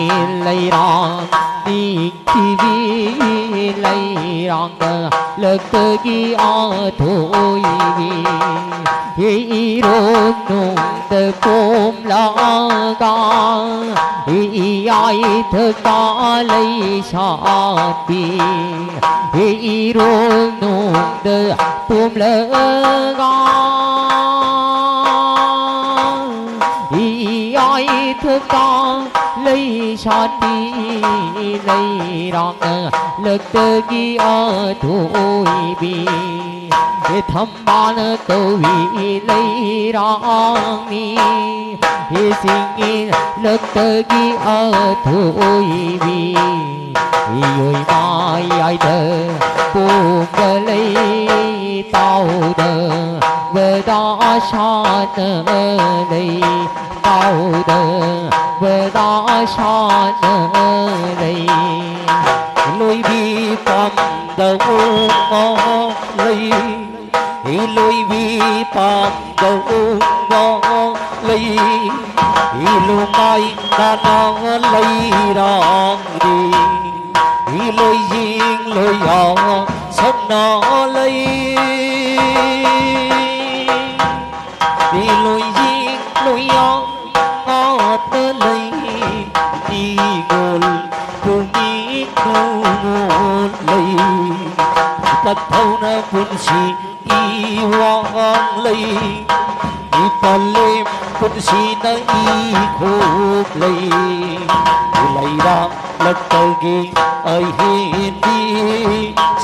ꯂꯩꯔꯥꯡ ꯅꯤꯡꯊꯤꯕꯤ ꯂꯩꯔꯥꯡꯗ ꯂꯛꯇꯒꯤ ꯑꯊꯣꯏꯕꯤ꯫ ꯏꯔꯣꯝ ꯅꯨꯡꯗ ꯄꯣꯝꯂꯒ ꯏꯌꯥꯏꯊꯛꯇ ꯂꯩꯁꯥꯠꯄꯤ꯫ ꯏꯔꯣꯝ ꯅꯨꯡꯗ ꯄꯣꯝꯂꯒ ꯏꯌꯥꯏꯊꯛꯇ ꯂꯩꯁꯥꯠꯄꯤ ꯂꯩꯔꯥꯡ ꯂꯛꯇꯒꯤ ꯑꯊꯣꯏꯕꯤ꯫ ꯊꯝꯕꯥꯜ ꯀꯧꯏ ꯂꯩꯔꯥꯡꯅꯤ, ꯆꯤꯡ ꯏꯜꯂꯛꯇꯒꯤ ꯑꯊꯣꯏꯕꯤ꯫ ꯏꯌꯣꯏ ꯃꯌꯥꯏꯗ ꯄꯣꯝꯕ ꯂꯩ, ꯇꯥꯎꯗꯕꯗ ꯁꯥꯠꯅ ꯂꯩ, ꯇꯥꯎꯗꯕꯗ ꯁꯥꯠꯅ ꯂꯩ꯫ ꯂꯣꯏꯕꯤ ꯄꯥꯝꯗ ꯎꯃ ꯂꯩ, ꯏꯂꯣꯏꯕꯤ ꯄꯥꯝꯗ ꯎꯃ ꯂꯩ, ꯏꯂꯨꯃꯥꯏ ꯅꯥꯅ ꯂꯩꯔꯥꯡꯗꯤ, ꯏꯂꯣꯏꯖꯤꯡ ꯂꯣꯏꯌꯥ ꯁꯝꯅ ꯂꯩ, ꯏꯂꯣꯏꯖꯤꯡ ꯂꯣꯏꯌꯥ ꯉꯥꯛꯇ ꯂꯩ, ꯏꯒꯣꯜ ꯄꯨꯛꯅꯤꯡ ꯅꯨꯡꯉꯣꯜ ꯂꯩ꯫ ꯄꯠꯊꯧꯅ ꯄꯨꯟꯁꯤ ꯏꯋꯥꯡ ꯂꯩ, ꯏꯄꯂꯦꯝ ꯄꯨꯟꯁꯤꯅ ꯏꯈꯣꯞ ꯂꯩ꯫ ꯂꯩꯔꯥꯛꯂꯛꯇꯒꯤ ꯑꯍꯦꯟꯕꯤ,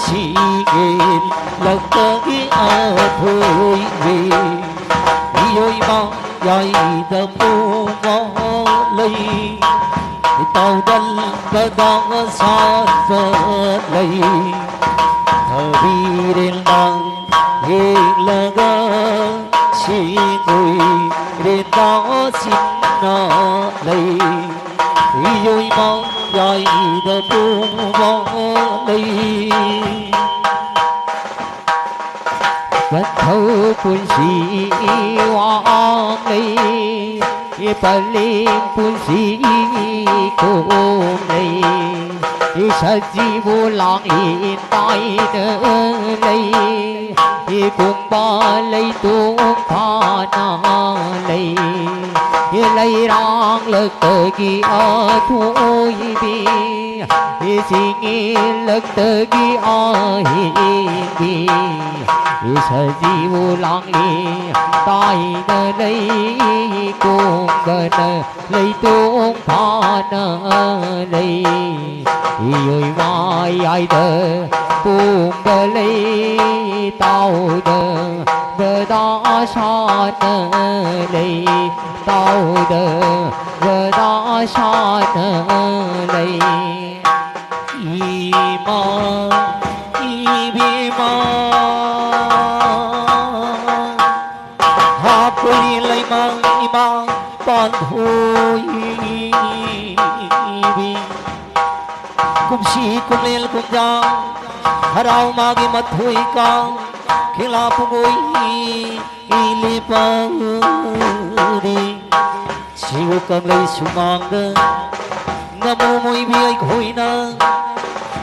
ꯁꯤꯒꯦꯟꯂꯛꯇꯒꯤ ꯑꯊꯣꯏꯕꯤ꯫ ꯏꯌꯣꯏꯃ ꯌꯥꯏꯗ ꯄꯣꯝꯕ ꯂꯩ, ꯇꯥꯎꯗꯜꯕꯗ ꯁꯥꯠꯄ ꯂꯩ꯫ ꯊꯕꯤꯔꯦꯜꯅ ꯌꯦꯡꯂꯒ ꯁꯤꯡꯒꯨꯏꯔꯦꯟꯗ ꯁꯤꯟꯅ ꯂꯩ꯫ ꯏꯌꯣꯏꯃ ꯌꯥꯏꯗ ꯄꯣꯝꯕ ꯂꯩ꯫ ꯄꯟꯊꯧ ꯄꯨꯟꯁꯤ ꯋꯥꯡ ꯂꯩ, ꯄꯂꯦꯝ ꯄꯨꯟꯁꯤ ꯀꯣꯝ ꯂꯩ, ꯁꯖꯤꯕꯨ ꯂꯥꯡꯂꯦꯟ ꯇꯥꯏꯅ ꯂꯩ, ꯀꯨꯝꯕ ꯂꯩꯇꯣꯡ ꯐꯥꯅ ꯂꯩ, ꯂꯩꯔꯥꯡꯂꯛꯇꯒꯤ ꯑꯊꯣꯏꯕꯤ꯫ ꯏꯁꯤꯡ ꯏꯜꯂꯛꯇꯒꯤ ꯑꯍꯤꯡꯒꯤ ꯁꯖꯤꯕꯨ ꯂꯥꯡꯂꯤ ꯇꯥꯏꯅ ꯂꯩ, ꯀꯣꯡꯒꯅ ꯂꯩꯇꯣꯡ ꯐꯥꯅ ꯂꯩ, ꯏꯌꯣꯏ ꯃꯌꯥꯏꯗ ꯀꯣꯡꯕ ꯂꯩ꯫ ꯇꯥꯎꯗꯕꯗ ꯁꯥꯟꯅ ꯂꯩ, ꯇꯥꯎꯗꯕꯗ ꯁꯥꯟꯅ ꯂꯩ꯫ ꯏꯃꯥ ꯏꯕꯦꯝꯃ, ꯍꯥꯞꯄꯤ ꯂꯩꯃ ꯏꯃꯥ ꯄꯥꯟꯊꯣꯏꯕꯤ꯫ ꯀꯨꯝꯁꯤ ꯀꯨꯝꯂꯦꯜ ꯀꯨꯝꯖꯥ ꯍꯔꯥꯎ ꯃꯥꯒꯤ ꯃꯊꯣꯏ ꯀꯥꯡ ꯈꯦꯂꯥ ꯄꯨꯒꯣꯏ ꯂꯦꯞꯄꯗꯤ꯫ ꯁꯤꯕꯨ ꯀꯪꯂꯩ ꯁꯨꯃꯥꯡꯗ ꯅꯃꯣ ꯃꯣꯏꯕꯤ ꯑꯩꯈꯣꯏꯅ,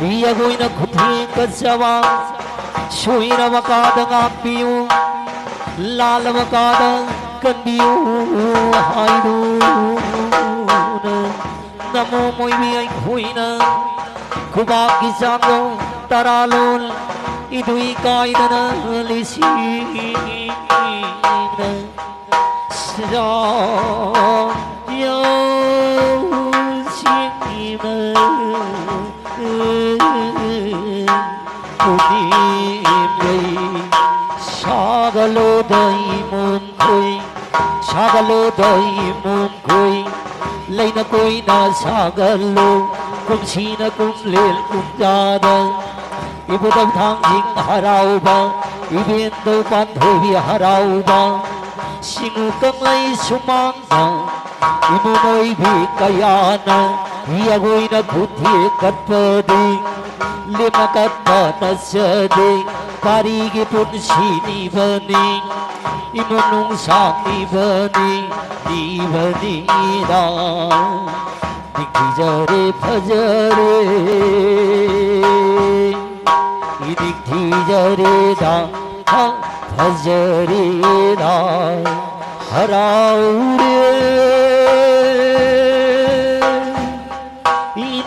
ꯑꯩꯈꯣꯏꯅ ꯈꯨꯊꯦꯡ ꯀꯠꯆꯕ, ꯁꯣꯏꯔꯕ ꯀꯥꯗ ꯉꯥꯛꯄꯤꯌꯨ, ꯂꯥꯜꯂꯕ ꯀꯥꯗ ꯀꯟꯕꯤꯌꯨ ꯍꯥꯏꯗꯨꯅ ꯅꯃꯣ ꯃꯣꯏꯕꯤ ꯑꯩꯈꯣꯏꯅ ꯈꯨꯕꯥꯛꯀꯤ ꯆꯥꯡꯗꯣ ꯇꯔꯥ ꯂꯣꯟ ꯏꯗꯨꯏ ꯀꯥꯏꯗꯅ ꯂꯤꯁꯤꯡꯅ ꯁꯖꯥ ꯌꯥꯎꯁꯤꯡꯕ ꯄꯨꯅꯤꯃꯩ ꯁꯥꯒꯠꯂꯣꯗ ꯏꯃꯨꯡꯈꯣꯏ, ꯁꯥꯒꯠꯂꯣꯗ ꯏꯃꯨꯡꯈꯣꯏ, ꯂꯩꯅ ꯀꯣꯏꯅ ꯁꯥꯒꯠꯂꯨ꯫ ꯀꯨꯝꯁꯤꯅ ꯀꯨꯝꯂꯦꯟ ꯀꯨꯝꯖꯥꯗ ꯏꯕꯨꯙꯧ ꯊꯥꯡꯖꯤꯡ ꯍꯔꯥꯎꯕ, ꯏꯕꯦꯟꯗꯧ ꯄꯥꯟꯊꯣꯏꯕꯤ ꯍꯔꯥꯎꯕ, ꯁꯤꯡꯉꯨ ꯀꯪꯂꯩ ꯁꯨꯃꯥꯡꯗ ꯏꯃꯨꯡ ꯑꯣꯏꯕꯤ ꯀꯌꯥꯅ ꯌꯥꯒꯣꯏꯅ ꯈꯨꯊꯦꯛ ꯀꯠꯄꯗꯤ ꯂꯦꯝꯅ ꯀꯠꯄ ꯅꯠꯆꯗꯦ꯫ ꯄꯥꯔꯤꯒꯤ ꯄꯨꯟꯁꯤꯅꯤꯕꯅꯤ, ꯏꯃꯨꯡ ꯅꯨꯡ ꯁꯥꯡꯂꯤꯕꯅꯤ, ꯅꯤꯕꯅꯤꯗ꯫ ꯅꯤꯡꯊꯤꯖꯔꯦ ꯐꯖꯔꯦ, ꯅꯤꯡꯊꯤꯖꯔꯦꯗ, ꯐꯖꯔꯦꯗ, ꯍꯔꯥꯎꯔꯦ꯫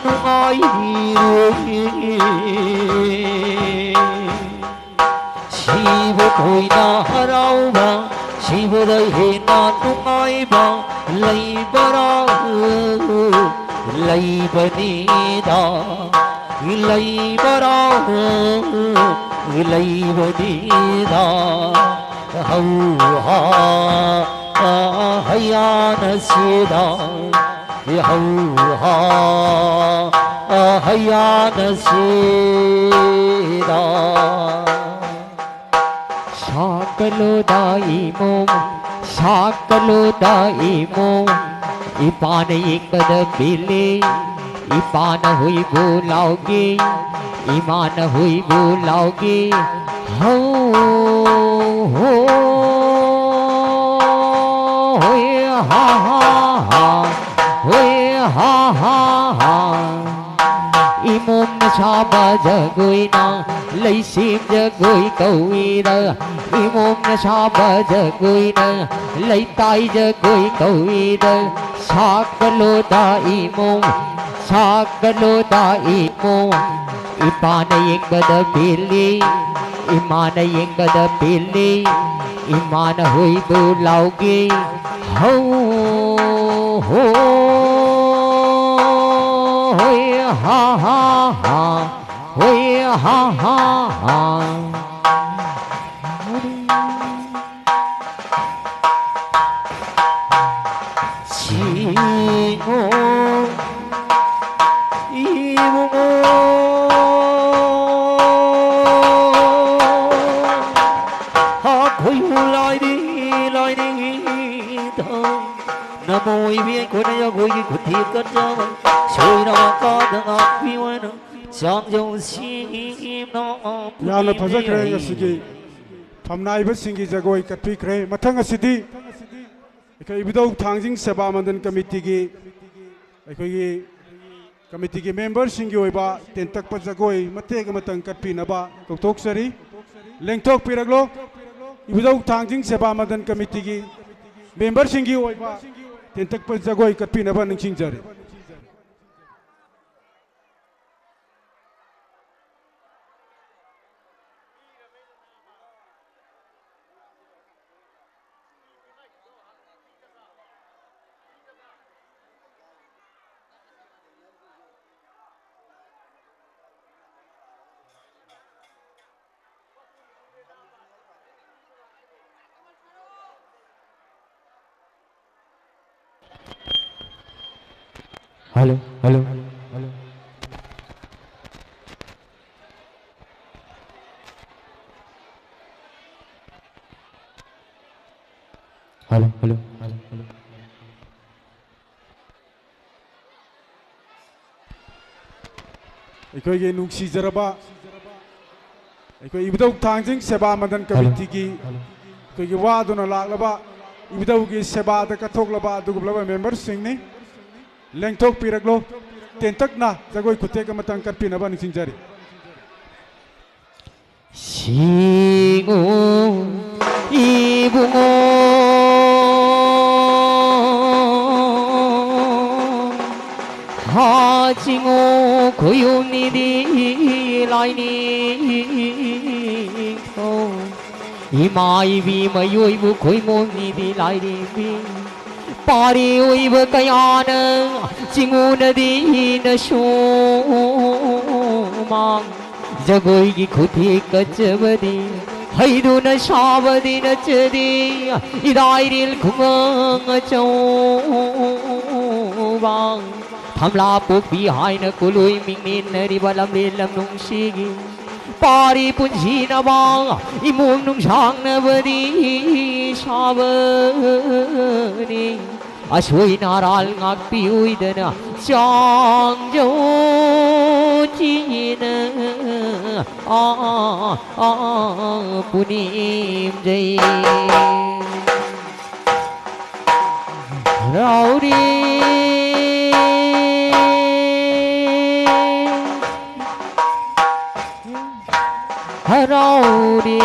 ꯅꯨꯡꯉꯥꯏꯔꯦ꯫ ꯁꯤꯕ ꯊꯣꯏꯅ ꯍꯔꯥꯎꯕ, ꯁꯤꯕꯗ ꯍꯦꯟꯅ ꯅꯨꯡꯉꯥꯏꯕ ꯂꯩꯕꯔꯥ? ꯂꯩꯕꯅꯤꯗ꯫ ꯂꯩꯕꯔꯥ ꯂꯩꯕꯅꯤꯗ ꯍꯧꯍꯥ ꯍꯌꯥꯅꯁꯤꯗ ꯍꯧꯍꯥ ꯍꯌꯥꯅꯁꯤꯗ ꯁꯥꯀꯂꯨꯗ ꯏꯃꯨꯡ ꯁꯥꯀꯂꯨꯗ ꯏꯃꯨꯡ ꯏꯄꯥꯅ ꯌꯦꯡꯕꯗ ꯄꯤꯜꯂꯤ ꯏꯄꯥꯅ ꯍꯨꯏꯕꯨ ꯂꯥꯎꯒꯤ ꯏꯃꯥꯅ ꯍꯨꯏꯕꯨ ꯂꯥꯎꯒꯤ ꯍꯧ ꯍꯣ ꯍꯣꯏ ꯍꯥ ꯍꯥ ꯍꯥ ꯍꯣꯏ ꯍꯥ ꯍꯥ ꯍꯥ ꯏꯃꯣꯝꯅ ꯁꯥꯕ ꯖꯒꯣꯏꯅ ꯂꯩꯁꯦꯝ ꯖꯒꯣꯏ ꯀꯧꯏꯗ ꯏꯃꯣꯝꯅ ꯁꯥꯕ ꯖꯒꯣꯏꯅ ꯂꯩꯇꯥꯏ ꯖꯒꯣꯏ ꯀꯧꯏꯗ ꯁꯥꯀꯂꯣꯗ ꯏꯃꯣꯝ ꯁꯥꯀꯂꯣꯗ ꯏꯃꯣꯝ ꯏꯄꯥꯅ ꯌꯦꯡꯕꯗ ꯄꯦꯜꯂꯤ ꯏꯃꯥꯅ ꯌꯦꯡꯕꯗ ꯄꯦꯜꯂꯤ ꯏꯃꯥꯅ ꯍꯨꯏꯕꯨ ꯂꯥꯎꯒꯤ ꯍꯧ ꯍꯣ ꯍꯣꯏ ꯍꯥ ꯍꯥ ꯍꯥ ꯍꯣꯏ ꯍꯥ ꯍꯥ ꯍꯥ ꯁꯤꯡꯉꯣ ꯏꯕꯨꯡꯉꯣ ꯍꯥꯈꯣꯏꯕꯨ ꯂꯥꯏꯗꯤ ꯂꯥꯏꯅꯤꯡꯉꯤꯗ ꯅꯃꯣ ꯏꯕꯦꯟ ꯑꯩꯈꯣꯏꯅ ꯑꯩꯈꯣꯏꯒꯤ ꯈꯨꯊꯦꯛ ꯀꯠꯆꯕ ꯁꯣꯏꯔꯕ ꯀꯥꯗ ꯉꯥꯛꯄꯤꯌꯨ ꯍꯥꯏꯅ ꯆꯥꯡꯖꯧ ꯁꯤꯅ ꯌꯥꯝꯅ ꯐꯖꯈ꯭ꯔꯦ ꯉꯁꯤꯒꯤ ꯐꯝꯅꯥꯏꯕꯁꯤꯡꯒꯤ ꯖꯒꯣꯏ ꯀꯠꯄꯤꯈ꯭ꯔꯦ꯫ ꯃꯊꯪ ꯑꯁꯤꯗꯤ ꯑꯩꯈꯣꯏ ꯏꯕꯨꯙꯧ ꯊꯥꯡꯖꯤꯡ ꯁꯦꯕꯥ ꯃꯟꯗꯟ ꯀꯃꯤꯇꯤꯒꯤ ꯑꯩꯈꯣꯏꯒꯤ ꯀꯃꯤꯇꯤꯒꯤ ꯃꯦꯝꯕꯔꯁꯤꯡꯒꯤ ꯑꯣꯏꯕ ꯇꯦꯟꯇꯛꯄ ꯖꯒꯣꯏ ꯃꯇꯦꯛ ꯑꯃꯇꯪ ꯀꯠꯄꯤꯅꯕ ꯀꯧꯊꯣꯛꯆꯔꯤ꯫ ꯂꯦꯡꯊꯣꯛꯄꯤꯔꯛꯂꯣ꯫ ꯏꯕꯨꯙꯧ ꯊꯥꯡꯖꯤꯡ ꯁꯦꯕꯥ ꯃꯟꯗꯟ ꯀꯃꯤꯇꯤꯒꯤ ꯃꯦꯝꯕꯔꯁꯤꯡꯒꯤ ꯑꯣꯏꯕ ꯇꯦꯟꯇꯛꯄ ꯖꯒꯣꯏ ꯀꯠꯄꯤꯅꯕ ꯅꯤꯡꯁꯤꯡꯖꯔꯤ꯫ Hello, hello, hello. Hello, hello, hello, hello. ꯑꯩꯈꯣꯏꯒꯤ ꯅꯨꯡꯁꯤꯖꯔꯕ, ꯑꯩꯈꯣꯏ ꯏꯕꯨꯙꯧ ꯊꯥꯡꯖꯤꯡ ꯁꯦꯕꯥ ꯃꯟꯗꯟ ꯀꯃꯤꯇꯤꯒꯤ ꯑꯩꯈꯣꯏꯒꯤ ꯋꯥꯗꯨꯅ ꯂꯥꯛꯂꯕ ꯏꯕꯨꯙꯧꯒꯤ ꯁꯦꯕꯥꯗ ꯀꯠꯊꯣꯛꯂꯕ ꯑꯗꯨꯒꯨꯝꯂꯕ ꯃꯦꯝꯕꯔꯁꯤꯡꯅꯤ꯫ ꯂꯦꯡꯊꯣꯛꯄꯤꯔꯛꯂꯣ꯫ ꯇꯦꯟꯇꯛꯅ ꯖꯒꯣꯏ ꯈꯨꯠꯊꯦꯛ ꯑꯃꯇꯪ ꯀꯠꯄꯤꯅꯕ ꯅꯤꯡꯁꯤꯡꯖꯔꯤ꯫ ꯁꯤꯡꯉꯨ ꯏꯕꯨꯡꯉꯣ, ꯍꯥ ꯆꯤꯡꯉꯨ ꯈꯨꯌꯨꯝꯅꯤꯗꯤ ꯂꯥꯏꯅꯤꯡꯊꯧ, ꯏꯃꯥ ꯏꯕꯤ ꯃꯌꯣꯏꯕꯨ ꯈꯨꯏꯃꯣꯝꯅꯤꯗꯤ ꯂꯥꯏꯔꯦꯝꯕꯤ꯫ ꯄꯥꯔꯤ ꯑꯣꯏꯕ ꯀꯌꯥꯅ ꯆꯤꯡꯉꯨꯅꯗꯤ ꯅꯁꯨꯃꯥꯡ꯫ ꯖꯒꯣꯏꯒꯤ ꯈꯨꯊꯦꯛ ꯀꯠꯆꯕꯗꯤ ꯍꯩꯗꯨꯅ ꯁꯥꯕꯗꯤ ꯅꯠꯆꯗꯦ꯫ ꯏꯔꯥꯏꯔꯦꯜ ꯈꯨꯃꯪ ꯑꯆꯧꯕ ꯊꯝꯂꯥ ꯄꯣꯛꯄꯤ ꯍꯥꯏꯅ ꯀꯣꯂꯣꯏ ꯃꯤꯡꯃꯤꯟꯅꯔꯤꯕ ꯂꯝꯂꯦꯟ ꯂꯝꯅꯨꯡꯁꯤꯒꯤ ꯄꯥꯔꯤ ꯄꯨꯟꯁꯤꯅꯕ ꯏꯃꯣꯝ ꯅꯨꯡꯁꯥꯡꯅꯕꯗꯤ ꯁꯥꯕꯅꯤ꯫ ꯑꯁꯣꯏ ꯅꯥꯔꯥꯜ ꯉꯥꯛꯄꯤꯌꯨꯗꯅ ꯆꯥꯡꯖꯧ ꯆꯤꯅ ꯑꯥ ꯑꯥ ꯄꯨꯅꯤꯝꯖꯩ꯫ ꯍꯔꯥꯎꯔꯤ, ꯍꯔꯥꯎꯔꯤ,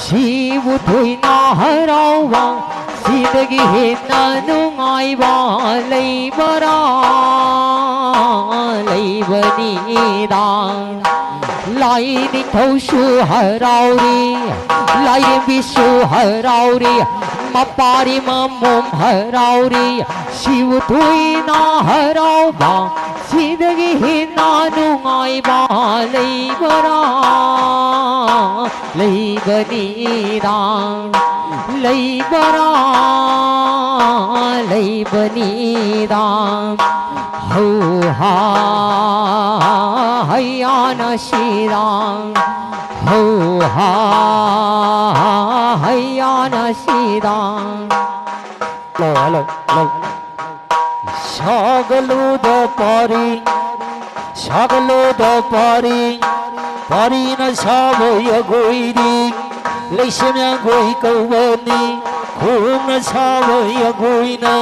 ꯁꯤꯕꯨ ꯊꯣꯏꯅ ꯍꯔꯥꯎꯕ, ꯁꯤꯗꯒꯤ ꯍꯦꯟꯅ ꯅꯨꯡꯉꯥꯏꯕ ꯂꯩꯕꯔꯥ? ꯂꯩꯕꯅꯤꯗ꯫ ꯂꯥꯏ ꯅꯤꯡꯊꯧꯁꯨ ꯍꯔꯥꯎꯔꯤ, ꯂꯥꯏꯔꯦꯝꯕꯤꯁꯨ ꯍꯔꯥꯎꯔꯤ, ꯑꯄꯥꯔꯤ ꯃꯃꯨꯝ ꯍꯔꯥꯎꯔꯤ, ꯁꯤꯕꯨ ꯊꯣꯏꯅ ꯍꯔꯥꯎꯕ, ꯁꯤꯗꯒꯤ ꯍꯦꯟꯅ ꯅꯨꯡꯉꯥꯏꯕ ꯂꯩꯕꯔꯥ? ꯂꯩꯕꯅꯤꯗ, ꯂꯩꯕꯔꯥ? ꯂꯩꯕꯅꯤꯗ꯫ ꯍꯧ ꯍꯥ ꯍꯩꯌꯥꯅ ꯁꯤꯔꯥ, ꯍꯧ ꯍꯥ ꯍꯩꯌꯥꯅ ꯁꯤꯔꯥ꯫ Hello, hello, hello. ꯁꯥꯒꯠꯂꯨꯗ ꯄꯥꯔꯤ, ꯁꯥꯒꯠꯂꯨꯗ ꯄꯥꯔꯤ, ꯄꯥꯔꯤꯅ ꯁꯥꯕ ꯖꯒꯣꯏꯗꯤ ꯂꯩꯁꯦꯝ ꯖꯒꯣꯏ ꯀꯧꯕꯅꯤ꯫ ꯈꯣꯡꯅ ꯁꯥꯕ ꯖꯒꯣꯏꯅ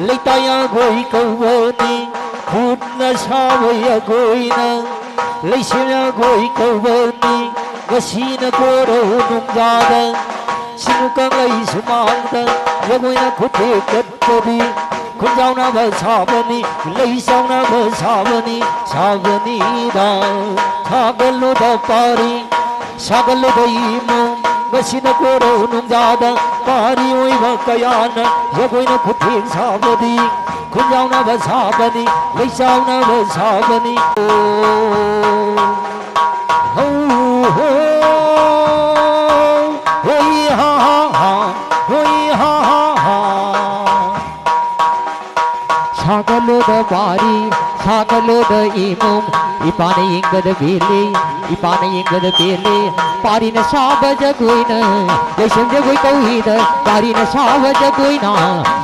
ꯂꯩꯇꯥ ꯖꯒꯣꯏ ꯀꯧꯕꯅꯤ꯫ ꯈꯨꯠꯅ ꯁꯥꯕ ꯖꯒꯣꯏꯅ ꯂꯩꯁꯦꯝ ꯖꯒꯣꯏ ꯀꯧꯕꯅꯤ꯫ ꯉꯁꯤꯅ ꯀꯣꯔꯧ ꯅꯨꯡꯖꯥꯗ ꯁꯤꯡꯅꯨ ꯀꯪꯂꯩ ꯁꯨꯃꯥꯡꯗ ꯖꯒꯣꯏꯅ ꯈꯨꯠꯊꯦꯛ ꯀꯠꯄꯗꯤ ꯈꯨꯟꯖꯥꯎꯅꯕ ꯁꯥꯕꯅꯤ, ꯂꯩ ꯆꯥꯎꯅꯕ ꯁꯥꯕꯅꯤ, ꯁꯥꯕꯅꯤꯗ꯫ ꯁꯥꯒꯠꯂꯨꯗ ꯄꯥꯔꯤ, ꯁꯥꯒꯠꯂꯨꯗ ꯏꯃꯨꯡ, ꯉꯁꯤꯅ ꯀꯣꯔꯧ ꯅꯨꯡꯖꯥꯗ ꯄꯥꯔꯤ ꯑꯣꯏꯕ ꯀꯌꯥꯅ ꯖꯒꯣꯏꯅ ꯈꯨꯠꯊꯦꯛ ꯁꯥꯕꯗꯤ ꯈꯨꯟꯖꯥꯎꯅꯕ ꯁꯥꯕꯅꯤ, ꯂꯩ ꯆꯥꯎꯅꯕ ꯁꯥꯕꯅꯤ꯫ ꯑꯣ, ꯍꯣ, ꯍꯣ, ꯍꯣꯏ ꯍꯥ ꯍꯥ ꯍꯥ, ꯍꯣꯏ ꯍꯥ ꯍꯥ ꯍꯥ꯫ ꯁꯥꯒꯠꯂꯨꯗ ꯄꯥꯔꯤ, ꯁꯥꯒꯠꯂꯨꯗ ꯏꯃꯨꯡ, ꯏꯄꯥꯅ ꯌꯦꯡꯕꯗ ꯄꯦꯜꯂꯤ, ꯏꯄꯥꯅ ꯌꯦꯡꯕꯗ ꯄꯦꯜꯂꯤ꯫ ꯄꯥꯔꯤꯅ ꯁꯥꯕ ꯖꯒꯣꯏꯅ ꯂꯩꯁꯦꯝ ꯖꯒꯣꯏ ꯀꯧꯏꯗ, ꯄꯥꯔꯤꯅ ꯁꯥꯕ ꯖꯒꯣꯏꯅ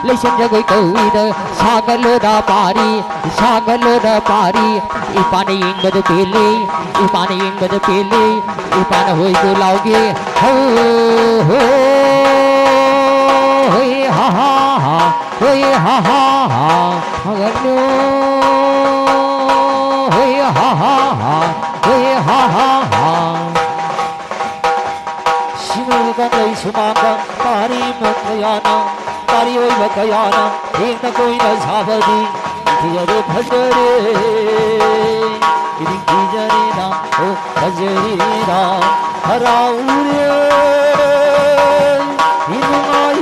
ꯂꯩꯁꯦꯝ ꯖꯒꯣꯏ ꯀꯧꯏꯗ꯫ ꯁꯥꯒꯠꯂꯨꯗ ꯄꯥꯔꯤ, ꯁꯥꯒꯠꯂꯨꯗ ꯄꯥꯔꯤ, ꯏꯄꯥꯅ ꯌꯦꯡꯕꯗ ꯄꯦꯜꯂꯤ, ꯏꯄꯥꯅ ꯌꯦꯡꯕꯗ ꯄꯦꯜꯂꯤ, ꯏꯄꯥꯅ ꯍꯣꯏꯕꯨ ꯂꯥꯎꯒꯦ꯫ ꯍꯧ ꯍꯣ, ꯍꯣꯏ ꯍꯥ ꯍꯥ ꯍꯥ, ꯍꯣꯏ ꯍꯥ ꯍꯥ ꯍꯥ, ꯁꯥꯒꯠꯂꯨ, ꯍꯣꯏ ꯍꯥ ꯍꯥ ꯍꯥ, ꯍꯣꯏ ꯍꯥ ꯍꯥ ꯍꯥ꯫ ꯁꯤꯡꯅꯨ ꯀꯪꯂꯩ ꯁꯨꯃꯥꯡꯗ ꯄꯥꯔꯤ ꯃ ꯀꯌꯥꯅ, ꯄꯥꯔꯤ ꯑꯣꯏꯕ ꯀꯌꯥꯅ ꯊꯦꯡꯅ ꯀꯣꯏꯅ ꯁꯥꯕꯗꯤ ꯊꯤꯖꯔꯦ ꯐꯖꯔꯦ, ꯏꯗꯤꯡ ꯊꯤꯖꯔꯦꯗ, ꯑꯣ ꯐꯖꯔꯦꯗ, ꯍꯔꯥꯎꯔꯦ, ꯏꯅꯨꯡꯉꯥꯏ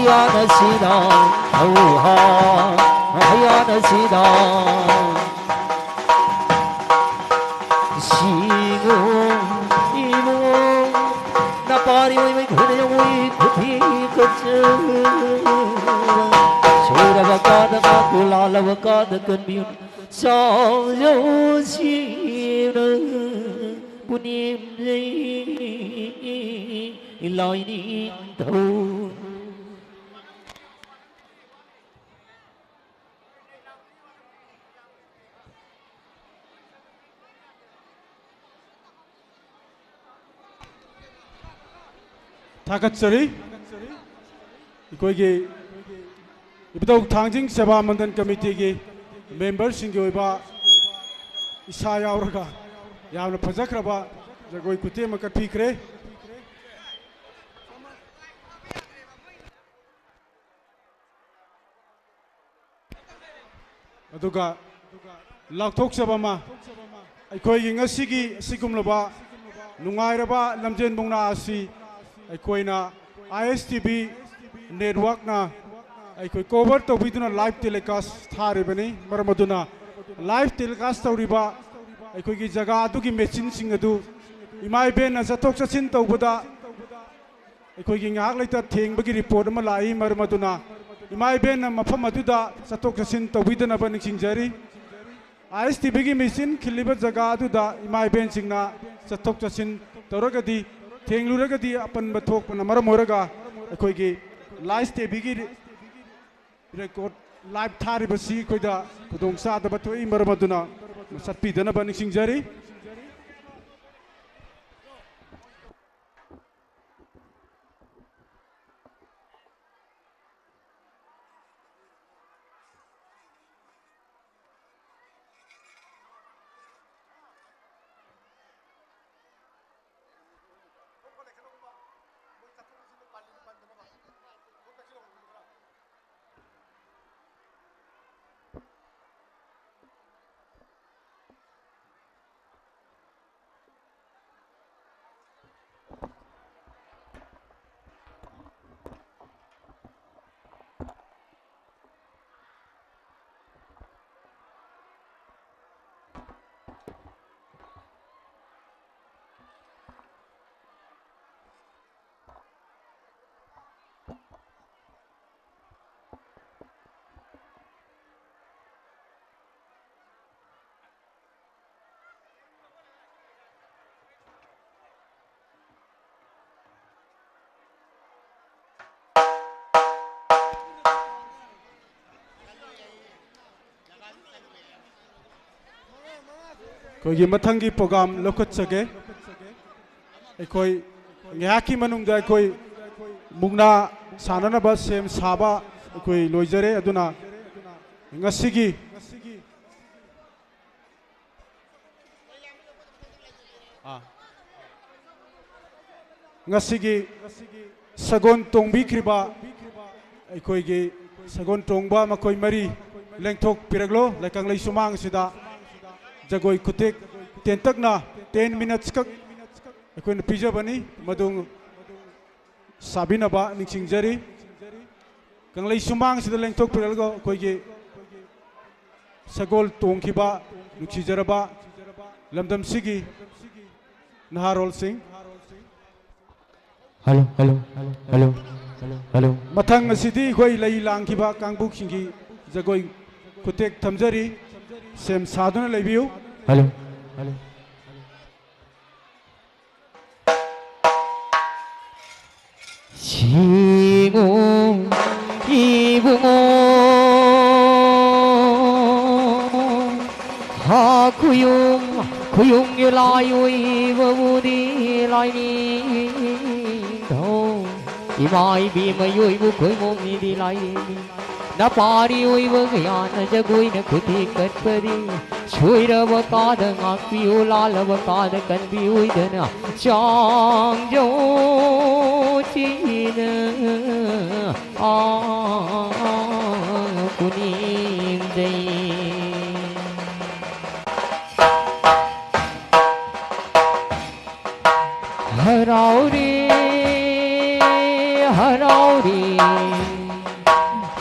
ꯍꯌꯥꯅ ꯁꯤꯗ, ꯍꯧꯍꯥ, ꯍꯌꯥꯅ ꯁꯤꯗ꯫ ꯁꯤꯉꯨ ꯏꯃꯨ ꯅꯄꯥꯔꯤ ꯑꯣꯏ ꯃꯩ ꯈꯨꯅ ꯌꯧꯏ ꯈꯨꯊꯤ ꯀꯆ꯫ ꯁꯣꯏꯔꯕ ꯀꯥꯗ ꯀꯥ ꯀꯨꯂꯥꯂꯕ ꯀꯥꯗ ꯀꯟꯕꯤꯌꯨ꯫ ꯆꯥꯎꯖꯧꯁꯤꯅ ꯄꯨꯅꯦꯝꯖꯩ ꯂꯥꯏꯅꯤꯡꯊꯧ꯫ ꯊꯥꯒꯠꯆꯔꯤ꯫ ꯑꯩꯈꯣꯏꯒꯤ ꯏꯕꯨꯙꯧ ꯊꯥꯡꯖꯤꯡ ꯁꯦꯕꯥ ꯃꯟꯗꯟ ꯀꯃꯤꯇꯤꯒꯤ ꯃꯦꯝꯕꯔꯁꯤꯡꯒꯤ ꯑꯣꯏꯕ ꯏꯁꯥ ꯌꯥꯎꯔꯒ ꯌꯥꯝꯅ ꯐꯖꯈ꯭ꯔꯕ ꯖꯒꯣꯏ ꯈꯨꯠꯇꯦꯛ ꯑꯃ ꯀꯠꯄꯤꯈ꯭ꯔꯦ꯫ ꯑꯗꯨꯒ ꯂꯥꯎꯊꯣꯛꯆꯕ ꯑꯃ, ꯑꯩꯈꯣꯏꯒꯤ ꯉꯁꯤꯒꯤ ꯑꯁꯤꯒꯨꯝꯂꯕ ꯅꯨꯡꯉꯥꯏꯔꯕ ꯂꯝꯖꯦꯟ ꯃꯨꯛꯅꯥ ꯑꯁꯤ ꯑꯩꯈꯣꯏꯅ ꯑꯥꯏ ꯑꯦꯁ ꯇꯤ ꯚꯤ ꯅꯦꯠꯋꯥꯔꯛꯅ ꯑꯩꯈꯣꯏ ꯀꯣꯚꯔ ꯇꯧꯕꯤꯗꯨꯅ ꯂꯥꯏꯚ ꯇꯦꯂꯤꯀꯥꯁ ꯊꯥꯔꯤꯕꯅꯤ꯫ ꯃꯔꯝ ꯑꯗꯨꯅ ꯂꯥꯏꯚ ꯇꯦꯂꯤꯀꯥꯁ ꯇꯧꯔꯤꯕ ꯑꯩꯈꯣꯏꯒꯤ ꯖꯒꯥ ꯑꯗꯨꯒꯤ ꯃꯦꯆꯤꯟꯁꯤꯡ ꯑꯗꯨ ꯏꯃꯥ ꯏꯕꯦꯟꯅ ꯆꯠꯊꯣꯛ ꯆꯠꯁꯤꯟ ꯇꯧꯕꯗ ꯑꯩꯈꯣꯏꯒꯤ ꯉꯥꯏꯍꯥꯛ ꯂꯩꯇ ꯊꯦꯡꯕꯒꯤ ꯔꯤꯄꯣꯔꯠ ꯑꯃ ꯂꯥꯛꯏ꯫ ꯃꯔꯝ ꯑꯗꯨꯅ ꯏꯃꯥ ꯏꯕꯦꯟꯅ ꯃꯐꯝ ꯑꯗꯨꯗ ꯆꯠꯊꯣꯛ ꯆꯠꯁꯤꯟ ꯇꯧꯕꯤꯗꯅꯕ ꯅꯤꯡꯁꯤꯡꯖꯔꯤ꯫ ꯑꯥꯏ ꯑꯦꯁ ꯇꯤ ꯚꯤꯒꯤ ꯃꯦꯆꯤꯟ ꯈꯤꯜꯂꯤꯕ ꯖꯒꯥ ꯑꯗꯨꯗ ꯏꯃꯥ ꯏꯕꯦꯟꯁꯤꯡꯅ ꯆꯠꯊꯣꯛ ꯆꯠꯁꯤꯟ ꯇꯧꯔꯒꯗꯤ, ꯊꯦꯡꯂꯨꯔꯒꯗꯤ ꯑꯄꯟꯕ ꯊꯣꯛꯄꯅ ꯃꯔꯝ ꯑꯣꯏꯔꯒ ꯑꯩꯈꯣꯏꯒꯤ ꯂꯥꯏꯁ ꯇꯤ ꯚꯤꯒꯤ ꯔꯦꯀꯣꯔꯠ ꯂꯥꯏꯚ ꯊꯥꯔꯤꯕꯁꯤ ꯑꯩꯈꯣꯏꯗ ꯈꯨꯗꯣꯡꯆꯥꯗꯕ ꯊꯣꯛꯏ꯫ ꯃꯔꯝ ꯑꯗꯨꯅ ꯆꯠꯄꯤꯗꯅꯕ ꯅꯤꯡꯁꯤꯡꯖꯔꯤ꯫ ꯑꯩꯈꯣꯏꯒꯤ ꯃꯊꯪꯒꯤ ꯄ꯭ꯔꯣꯒ꯭ꯔꯥꯝ ꯂꯧꯈꯠꯆꯒꯦ꯫ ꯑꯩꯈꯣꯏ ꯉꯥꯏꯍꯥꯛꯀꯤ ꯃꯅꯨꯡꯗ ꯑꯩꯈꯣꯏ ꯃꯨꯛꯅꯥ ꯁꯥꯟꯅꯅꯕ ꯁꯦꯝ ꯁꯥꯕ ꯑꯩꯈꯣꯏ ꯂꯣꯏꯖꯔꯦ꯫ ꯑꯗꯨꯅ ꯉꯁꯤꯒꯤ, ꯑꯥ, ꯉꯁꯤꯒꯤ ꯁꯒꯣꯜ ꯇꯣꯡꯕꯤꯈ꯭ꯔꯤꯕ ꯑꯩꯈꯣꯏꯒꯤ ꯁꯒꯣꯜ ꯇꯣꯡꯕ ꯃꯈꯣꯏ ꯃꯔꯤ ꯂꯦꯡꯊꯣꯛꯄꯤꯔꯛꯂꯣ꯫ ꯂꯩꯀꯪꯂꯩ ꯁꯨꯃꯥꯡꯁꯤꯗ ꯖꯒꯣꯏ ꯈꯨꯊꯦꯛ ꯇꯦꯟꯇꯛꯅ ten minutes ꯈꯛ ꯑꯩꯈꯣꯏꯅ ꯄꯤꯖꯕꯅꯤ, ꯃꯗꯨ ꯁꯥꯕꯤꯅꯕ ꯅꯤꯡꯁꯤꯡꯖꯔꯤ꯫ ꯀꯪꯂꯩ ꯁꯨꯃꯥꯡꯁꯤꯗ ꯂꯦꯡꯊꯣꯛꯄꯤꯔꯛꯂꯒ ꯑꯩꯈꯣꯏꯒꯤ ꯁꯒꯣꯜ ꯇꯣꯡꯈꯤꯕ ꯅꯨꯡꯁꯤꯖꯔꯕ ꯂꯝꯗꯝꯁꯤꯒꯤ ꯅꯍꯥꯔꯣꯜꯁꯤꯡ꯫ Hello, hello, hello, hello, hello. ꯃꯊꯪ ꯑꯁꯤꯗꯤ ꯑꯩꯈꯣꯏ ꯂꯩ ꯂꯥꯡꯈꯤꯕ ꯀꯥꯡꯕꯨꯁꯤꯡꯒꯤ ꯖꯒꯣꯏ ꯈꯨꯠꯊꯦꯛ ꯊꯝꯖꯔꯤ꯫ ꯁꯦꯝ ꯁꯥꯗꯨꯅ ꯂꯩꯕꯤꯌꯨ꯫ Hello, hello. ꯁꯤꯡꯉꯨ ꯏꯕꯨꯡꯉꯣ, ꯍꯥ ꯈꯨꯌꯨꯝ, ꯈꯨꯌꯨꯝꯒꯤ ꯂꯥꯏ ꯑꯣꯏꯕꯕꯨꯗꯤ ꯂꯥꯏꯅꯤꯡꯊꯧ, ꯏꯃꯥ ꯏꯕꯦꯝꯃ ꯑꯣꯏꯕꯨ ꯈꯣꯏꯃꯣꯡꯅꯤꯗꯤ ꯂꯥꯏꯔꯦꯝꯕꯤ꯫ ꯅꯄꯥꯔꯤ ꯑꯣꯏꯕ ꯀꯌꯥꯅ ꯖꯒꯣꯏꯅ ꯈꯨꯠꯊꯦꯛ ꯀꯠꯄꯗꯤ, ꯁꯣꯏꯔꯕ ꯀꯥꯗ ꯉꯥꯛꯄꯤꯌꯨ, ꯂꯥꯜꯂꯕ ꯀꯥꯗ ꯀꯟꯕꯤꯌꯨ ꯍꯥꯏꯗꯅ ꯆꯥꯡꯖꯧ ꯆꯤꯅ ꯑꯥ ꯄꯨꯅꯤꯡꯖꯩ꯫ ꯍꯔꯥꯎꯔꯦ, ꯍꯔꯥꯎꯔꯦ,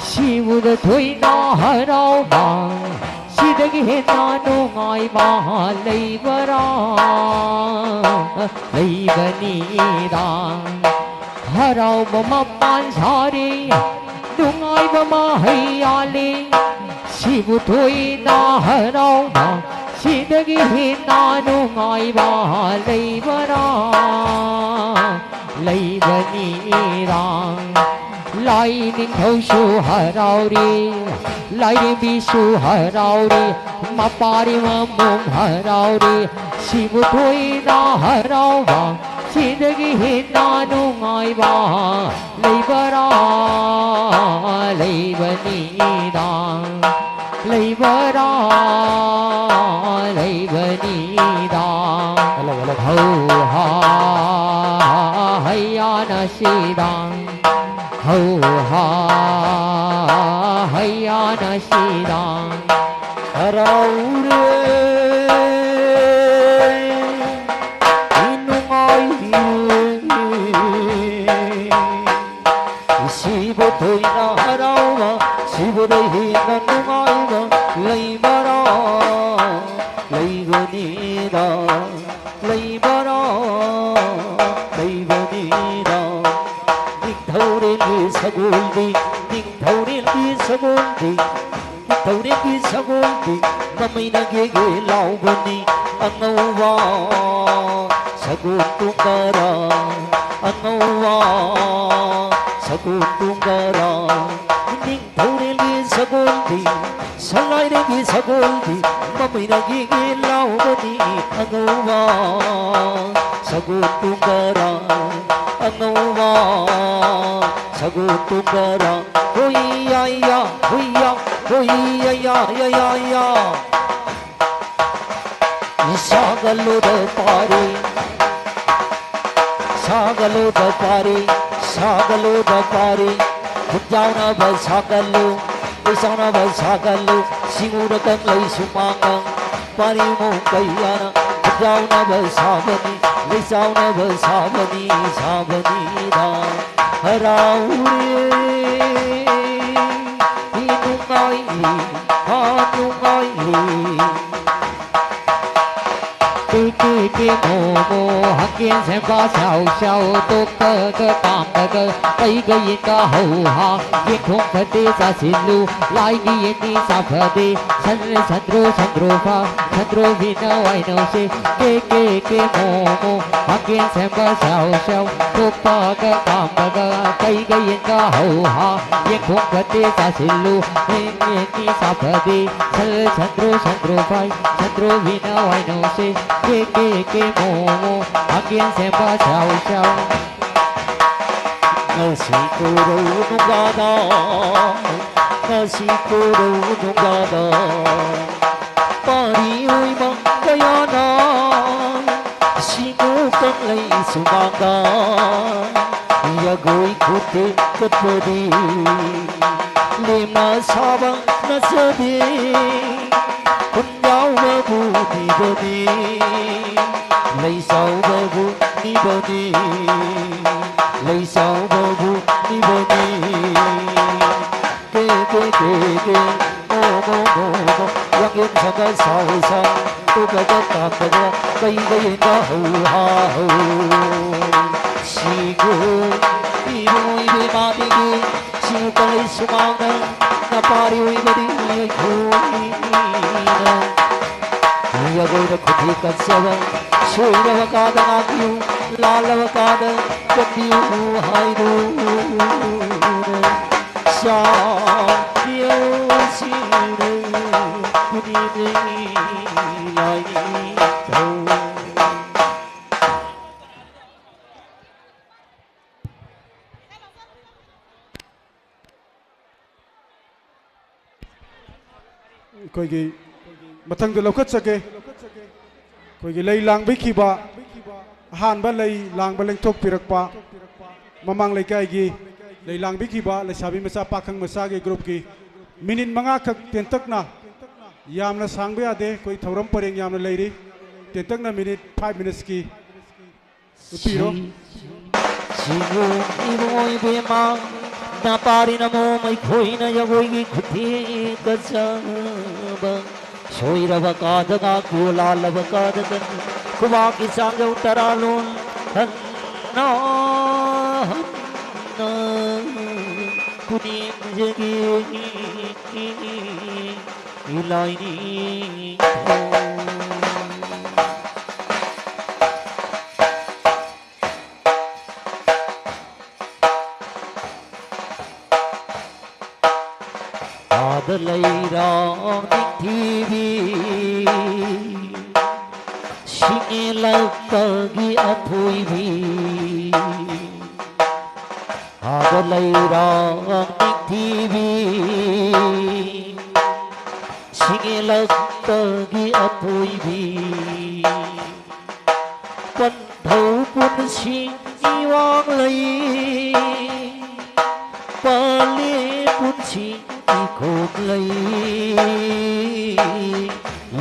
ꯁꯤꯕꯨꯗ ꯊꯣꯏꯅ ꯍꯔꯥꯎꯕ, ꯁꯤꯗꯒꯤ ꯍꯦꯟꯅ ꯅꯨꯡꯉꯥꯏꯕ ꯂꯩꯕꯔꯥ? ꯂꯩꯕꯅꯤꯗ꯫ ꯍꯔꯥꯎꯕ ꯃꯄꯥꯟ ꯁꯥꯔꯦ, ꯅꯨꯡꯉꯥꯏꯕ ꯃꯍꯩ ꯌꯥꯜꯂꯦ, ꯁꯤꯕꯨ ꯊꯣꯏꯅ ꯍꯔꯥꯎꯕ, ꯁꯤꯗꯒꯤ ꯍꯦꯟꯅ ꯅꯨꯡꯉꯥꯏꯕ ꯂꯩꯕꯔꯥ? ꯂꯩꯕꯅꯤꯔꯥ? ꯂꯥꯏꯅꯤꯡꯊꯧꯁꯨ ꯍꯔꯥꯎꯔꯤ, ꯂꯥꯏꯔꯦꯝꯕꯤꯁꯨ ꯍꯔꯥꯎꯔꯤ, ꯃꯄꯥꯔꯤ ꯃꯃꯣꯝ ꯍꯔꯥꯎꯔꯤ, ꯁꯤꯕꯨ ꯊꯣꯏꯅ ꯍꯔꯥꯎꯕ, ꯁꯤꯗꯒꯤ ꯍꯦꯟꯅ ꯅꯨꯡꯉꯥꯏꯕ ꯂꯩꯕꯔꯥ? ꯂꯩꯕꯅꯤꯗ, ꯂꯩꯕꯔꯥ? ꯂꯩꯕꯅꯤꯗ꯫ Hello, hello. ꯍꯧ ꯍꯥ ꯍꯩꯌꯥꯅ ꯁꯤꯗꯥꯡ, ꯍꯧ ꯍꯥ ꯍꯩꯌꯥꯅ ꯁꯤꯗꯥꯡ꯫ ꯍꯔꯥꯎꯔꯦ, ꯅꯨꯡꯉꯥꯏꯔꯦ꯫ ꯁꯤꯕꯨ ꯊꯣꯏꯅ ꯍꯔꯥꯎꯕ, ꯁꯤꯕꯨꯗꯩ ꯍꯦꯟꯅ ꯅꯨꯡꯉꯥꯏꯕ ꯂꯩꯕꯔꯥ? ꯂꯩꯕꯅꯤꯗ, ꯂꯩꯕꯔꯥ? ꯂꯩꯕꯅꯤꯗ꯫ ꯅꯤꯡꯊꯧꯔꯦꯜꯒꯤ ꯁꯒꯣꯜꯗꯤ, ꯅꯤꯡꯊꯧꯔꯦꯜꯒꯤ ꯁꯒꯣꯜꯗꯤ, ꯅꯤꯡꯊꯧꯔꯦꯜꯒꯤ ꯁꯒꯣꯜꯗꯤ ꯃꯃꯩꯅ ꯒꯦꯒꯦ ꯂꯥꯎꯕꯅꯤ꯫ ꯑꯉꯧꯕ ꯁꯒꯣꯜ ꯇꯣꯡꯕꯔꯥ, ꯑꯉꯧꯕ ꯁꯒꯣꯜ ꯇꯣꯡꯕꯔꯥ꯫ ꯅꯤꯡꯊꯧꯔꯦꯜꯒꯤ ꯁꯒꯣꯜꯗꯤ, ꯁꯂꯥꯏꯔꯦꯜꯒꯤ ꯁꯒꯣꯜꯗꯤ ꯃꯃꯩꯅ ꯒꯦꯒꯦ ꯂꯥꯎꯕꯅꯤ꯫ ꯑꯉꯧꯕ ꯁꯒꯣꯜ ꯇꯣꯡꯕꯔꯥ, ꯑꯉꯧꯕ ꯁꯒꯣꯜ ꯇꯣꯡꯕꯔꯥ꯫ ꯍꯣꯏ ꯌꯥ ꯌꯥ, ꯍꯣꯏ ꯌꯥ, ꯍꯣꯏ ꯌꯥ ꯌꯥ ꯌꯥ ꯌꯥ ꯌꯥ꯫ ꯁꯥꯒꯠꯂꯨꯗ ꯄꯥꯔꯤ, ꯁꯥꯒꯠꯂꯨꯗ ꯄꯥꯔꯤ, ꯁꯥꯒꯠꯂꯨꯗ ꯄꯥꯔꯤ꯫ ꯈꯨꯠ ꯌꯥꯎꯅꯕ ꯁꯥꯒꯠꯂꯨ, ꯈꯨꯠ ꯌꯥꯎꯅꯕ ꯁꯥꯒꯠꯂꯨ꯫ ꯁꯤꯡꯎꯔ ꯀꯪꯂꯩ ꯁꯨꯃꯥꯡꯒ ꯄꯥꯔꯤ ꯃꯣꯡ ꯀꯩꯌꯥꯅ ꯈꯨꯠ ꯌꯥꯎꯅꯕ ꯁꯥꯕꯅꯤ, ꯂꯩ ꯆꯥꯎꯅꯕ ꯁꯥꯕꯅꯤ, ꯁꯥꯕꯅꯤꯗ꯫ ꯍꯔꯥꯎꯔꯦ, ꯅꯨꯡꯉꯥꯏꯔꯦ, ꯍꯥ ꯅꯨꯡꯉꯥꯏꯔꯦ꯫ ꯄꯤ ꯄꯤ ꯄꯤ ꯃꯣꯃꯣ ꯍꯛꯀꯦꯟ ꯁꯦꯝꯕ ꯁ꯭ꯌꯥꯎ ꯁ꯭ꯌꯥꯎ ꯇꯣꯛꯄꯒ ꯄꯥꯝꯕꯒ ꯀꯩꯒ ꯌꯦꯟꯒ ꯍꯧ ꯍꯥ ꯌꯦꯡꯊꯣꯡ ꯐꯠꯇꯦ ꯆꯥꯁꯤꯜꯂꯨ ꯂꯥꯏꯒꯤ ꯌꯦꯟꯅꯤ ꯆꯥ ꯐꯗꯦ ꯁꯟ ꯁꯟꯗ꯭ꯔꯣ ꯁꯟꯗ꯭ꯔꯣ ꯐꯥ ꯁꯟꯗ꯭ꯔꯣ ꯃꯤꯅ ꯋꯥꯏꯅꯧꯁꯦ ꯀꯦ ꯀꯦ ꯀꯦ ꯃꯣ ꯃꯣ ꯍꯛꯀꯦꯟ ꯁꯦꯝꯕ ꯁ꯭ꯌꯥꯎ ꯁ꯭ꯌꯥꯎ ꯇꯣꯛꯄꯒ ꯄꯥꯝꯕꯒ ꯀꯩꯒ ꯌꯦꯟꯒ ꯍꯧ ꯍꯥ ꯌꯦꯡꯊꯣꯡ ꯐꯠꯇꯦ ꯆꯥꯁꯤꯜꯂꯨ ꯌꯦꯟꯅꯤ ꯆꯥ ꯐꯗꯦ ꯁꯟ ꯁꯟꯗ꯭ꯔꯣ ꯁꯟꯗ꯭ꯔꯣ ꯐꯥꯏ ꯁꯟꯗ꯭ꯔꯣ ꯃꯤꯅ ꯋꯥꯏꯅꯧꯁꯦ ꯀꯦ ꯀꯦ ꯀꯦ ꯃꯣ ꯃꯣ ꯍꯛꯀꯦꯟ ꯁꯦꯝꯕ ꯁ꯭ꯌꯥꯎ ꯁ꯭ꯌꯥꯎ ꯉꯁꯤ ꯀꯣꯏꯔꯧ ꯅꯨꯡꯗꯥꯗ ꯉꯁꯤ ꯀꯣꯏꯔꯧ ꯅꯨꯡꯗꯥꯗ ꯄꯥꯔꯤ ꯑꯣꯏꯃ ꯀꯌꯥꯅ ꯁꯤꯡꯉꯨ ꯀꯪꯂꯩ ꯁꯨꯃꯥꯡꯗ ꯌꯥꯒꯣꯏ ꯈꯨꯠꯇꯦꯛ ꯀꯠꯄꯗꯤ ꯂꯦꯝꯅ ꯁꯥꯕ ꯅꯠꯆꯗꯦ ꯈꯨꯟꯖꯥꯎꯕꯕꯨ ꯅꯤꯕꯅꯤ ꯂꯩꯆꯥꯎꯕꯕꯨ ꯅꯤꯕꯅꯤ ꯂꯩꯆꯥꯎꯕꯕꯨ ꯅꯤꯕꯅꯤ ꯀꯦ ꯀꯦ ꯀꯦ ꯀꯦ ꯃꯣ ꯃꯣ ꯃꯣ ꯃꯣ ꯋꯥꯡꯂꯦꯟ ꯁꯪꯒ ꯁꯥꯎ ꯁꯥꯎ ꯇꯨꯀꯒ ꯇꯥꯛꯄꯒ ꯀꯩ ꯀꯩꯗ ꯍꯧ ꯍꯥ ꯍꯧ ꯁꯤꯒꯨ ꯏꯕꯨꯡꯉꯣ ꯏꯕꯦꯝꯃ ꯕꯤꯒꯤ ꯁꯤꯒꯨ ꯀꯂꯩ ꯁꯨꯃꯥꯡꯅ ꯅꯄꯥꯔꯤ ꯑꯣꯏꯕꯗꯤ ꯑꯩꯈꯣꯏꯅ ꯌꯥꯒꯣꯏꯗ ꯈꯨꯠꯊꯦꯛ ꯀꯠꯆꯕ ꯁꯣꯏꯔꯕ ꯀꯥꯗ ꯉꯥꯛꯄꯤꯌꯨ ꯂꯥꯜꯂꯕ ꯀꯥꯗ ꯀꯟꯕꯤꯌꯨ ꯍꯥꯏꯗꯨꯅ ꯆꯥꯎꯈꯤꯌꯣ ꯁꯤꯔ ꯈꯨꯗꯤꯡꯗꯒꯤ ꯂꯥꯏꯅꯤꯡꯊꯧ ꯑꯩꯈꯣꯏꯒꯤ ꯃꯊꯪꯗ ꯂꯧꯈꯠꯆꯒꯦ꯫ ꯑꯩꯈꯣꯏꯒꯤ ꯂꯩ ꯂꯥꯡꯕꯤꯈꯤꯕ, ꯑꯍꯥꯟꯕ ꯂꯩ ꯂꯥꯡꯕ ꯂꯦꯡꯊꯣꯛꯄꯤꯔꯛꯄ ꯃꯃꯥꯡ ꯂꯩꯀꯥꯏꯒꯤ ꯂꯩ ꯂꯥꯡꯕꯤꯈꯤꯕ ꯂꯩꯁꯥꯕꯤ ꯃꯆꯥ ꯄꯥꯈꯪ ꯃꯆꯥꯒꯤ ꯒ꯭ꯔꯨꯞꯀꯤ ꯃꯤꯅꯤꯠ ꯃꯉꯥꯈꯛ ꯇꯦꯟꯇꯛꯅ, ꯌꯥꯝꯅ ꯁꯥꯡꯕ ꯌꯥꯗꯦ, ꯑꯩꯈꯣꯏ ꯊꯧꯔꯝ ꯄꯔꯦꯡ ꯌꯥꯝꯅ ꯂꯩꯔꯤ, ꯇꯦꯟꯇꯛꯅ ꯃꯤꯅꯤꯠ ꯐꯥꯏꯚ ꯃꯤꯅꯠꯁꯀꯤ ꯎꯠꯄꯤꯔꯣ꯫ ꯁꯤ-, ꯁꯤꯕꯨ ꯏꯕꯨꯡꯉꯣ ꯏꯕꯦꯝꯃ, ꯅꯄꯥꯔꯤ ꯅꯃꯣꯝ ꯑꯩꯈꯣꯏꯅ ꯖꯒꯣꯏꯒꯤ ꯈꯨꯠꯊꯦꯛ ꯀꯠꯆꯕ꯫ ꯁꯣꯏꯔꯕ ꯀꯥꯗ ꯉꯥꯛꯄꯤꯌꯨ, ꯂꯥꯜꯂꯕ ꯀꯥꯗ ꯀꯟꯕꯤꯌꯨ꯫ ꯈꯨꯕꯥꯛꯀꯤ ꯆꯥꯡꯖꯧ ꯇꯔꯥ ꯂꯣꯟ ꯍꯟꯅ ꯍꯟꯅ ꯄꯨꯅꯤꯡꯖꯒꯦ꯫ ꯂꯥꯏꯅꯤꯡꯊꯧ꯫ ꯑꯥꯗ ꯂꯩꯔꯥꯡ ꯅꯤꯡꯊꯤꯕꯤ, ꯁꯤꯡꯂꯛꯄꯒꯤ ꯑꯊꯣꯏꯕꯤ꯫ ꯑꯥꯗ ꯂꯩꯔꯥꯡ ꯅꯤꯡꯊꯤꯕꯤ, ꯁꯤꯡꯂꯛꯄꯒꯤ ꯑꯊꯣꯏꯕꯤ꯫ ꯄꯟꯊꯧ ꯄꯨꯟꯁꯤ ꯏꯋꯥꯡ ꯂꯩ, ꯄꯥꯜꯂꯤ ꯄꯨꯟꯁꯤ ꯏꯈꯣꯡ ꯂꯩ,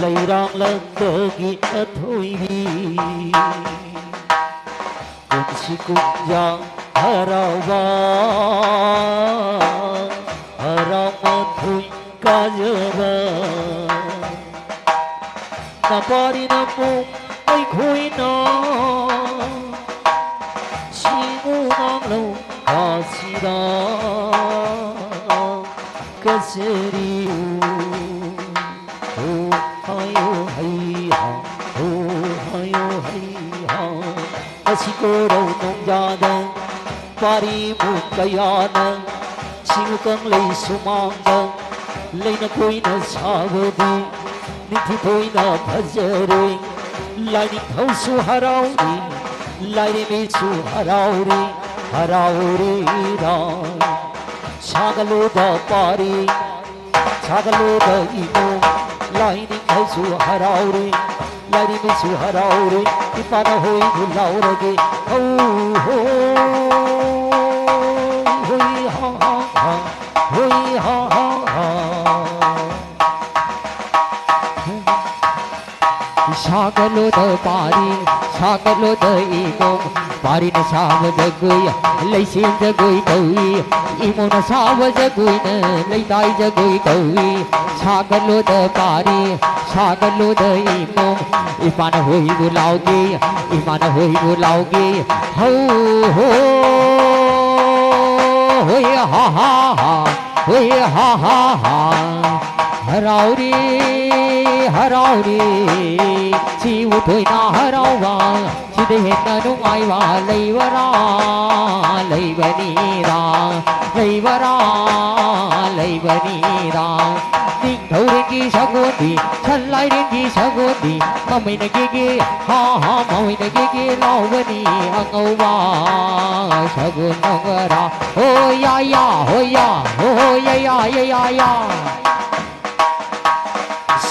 ꯂꯩꯔꯥꯡꯂꯛꯇꯒꯤ ꯑꯊꯣꯏꯕꯤ꯫ ꯄꯨꯟꯁꯤ ꯀꯨꯝꯖꯥ ꯍꯔꯥꯎꯕ, ꯍꯔꯥꯎ ꯃꯊꯣꯏ ꯀꯥꯖꯕ꯫ ꯅꯄꯥꯔꯤ ꯅꯄꯨ ꯑꯩꯈꯣꯏꯅ ꯁꯤꯡꯉꯨ ꯉꯥꯡꯂꯧ ꯑꯁꯤꯗ ꯀꯆꯦꯔꯤ꯫ ꯍꯣ ꯍꯥꯏꯌꯣ ꯍꯩ ꯍꯥ, ꯍꯣ ꯍꯥꯏꯌꯣ ꯍꯩ ꯍꯥ꯫ ꯑꯁꯤ ꯀꯣꯔꯧ ꯅꯣꯡꯖꯥꯗ ꯄꯥꯔꯤ ꯃꯨꯛ ꯀꯌꯥꯅ ꯁꯤꯡꯉꯨ ꯀꯪꯂꯩ ꯁꯨꯃꯥꯡꯗ ꯂꯩꯅ ꯀꯣꯏꯅ ꯁꯥꯕꯗꯤ ꯅꯤꯡꯊꯤꯊꯣꯏꯅ ꯐꯖꯔꯦ꯫ ꯂꯥꯏꯅꯤꯡꯊꯧꯁꯨ ꯍꯔꯥꯎꯔꯤ, ꯂꯥꯏꯔꯦꯝꯕꯤꯁꯨ ꯍꯔꯥꯎꯔꯤ, ꯍꯔꯥꯎꯔꯤꯔꯥ꯫ ꯁꯥꯒꯠꯂꯨꯗ ꯄꯥꯔꯤ, ꯁꯥꯒꯠꯂꯨꯗ ꯏꯃꯨꯡ, ꯂꯥꯏꯅꯤꯡꯊꯧꯁꯨ ꯍꯔꯥꯎꯔꯤ, ꯂꯥꯏꯔꯦꯝꯕꯤꯁꯨ ꯍꯔꯥꯎꯔꯤ, ꯏꯄꯥꯅ ꯍꯣꯏꯕꯨ ꯂꯥꯎꯔꯒꯦ꯫ ꯍꯧ ꯍꯣ, ꯍꯣꯏ ꯍꯥ ꯍꯥ ꯍꯥ, ꯍꯣꯏ ꯍꯥ ꯍꯥ ꯍꯥ꯫ ꯁꯥꯒꯠꯂꯣꯗ ꯄꯥꯔꯤ, ꯁꯥꯒꯠꯂꯣꯗ ꯏꯃꯣꯝ, ꯄꯥꯔꯤꯅ ꯁꯥꯕ ꯖꯒꯣꯏ, ꯂꯩꯁꯦꯝ ꯖꯒꯣꯏ ꯀꯧꯏ꯫ ꯏꯃꯣꯝꯅ ꯁꯥꯕ ꯖꯒꯣꯏꯅ ꯂꯩꯇꯥꯏ ꯖꯒꯣꯏ ꯀꯧꯏ꯫ ꯁꯥꯒꯠꯂꯣꯗ ꯄꯥꯔꯤ, ꯁꯥꯒꯠꯂꯣꯗ ꯏꯃꯣꯝ, ꯏꯃꯥꯅ ꯍꯣꯏꯕꯨ ꯂꯥꯎꯒꯦ, ꯏꯃꯥꯅ ꯍꯣꯏꯕꯨ ꯂꯥꯎꯒꯦ꯫ ꯍꯧ ꯍꯣ, ꯍꯣꯏ ꯍꯥ ꯍꯥ ꯍꯥ, ꯍꯣꯏ ꯍꯥ ꯍꯥ ꯍꯥ꯫ ꯍꯔꯥꯎꯔꯦ, ꯍꯔꯥꯎꯔꯦ, ꯁꯤꯕꯨ ꯊꯣꯏꯅ ꯍꯔꯥꯎꯕ, ꯁꯤꯗ ꯍꯦꯟꯅ ꯅꯨꯡꯉꯥꯏꯕ ꯂꯩꯕꯔꯥ, ꯂꯩꯕꯅꯤꯗ, ꯂꯩꯕꯔꯥ, ꯂꯩꯕꯅꯤꯗ꯫ ꯅꯤꯡꯊꯧꯔꯦꯟꯒꯤ ꯁꯒꯣꯜꯗꯤ, ꯁꯟ ꯂꯥꯏꯔꯦꯟꯒꯤ ꯁꯒꯣꯜꯗꯤ, ꯃꯃꯩꯅ ꯒꯦꯒꯦ, ꯍꯥ ꯍꯥ, ꯃꯃꯩꯅ ꯒꯦꯒꯦ ꯂꯥꯎꯕꯅꯤ ꯑꯉꯧꯕ ꯁꯒꯣꯜ ꯅꯣꯡꯒꯔꯥ꯫ ꯍꯣ ꯌꯥ ꯌꯥ, ꯍꯣ ꯌꯥ, ꯍꯣ ꯍꯣ ꯌꯥ ꯌꯥ, ꯌꯥ ꯌꯥ ꯌꯥ꯫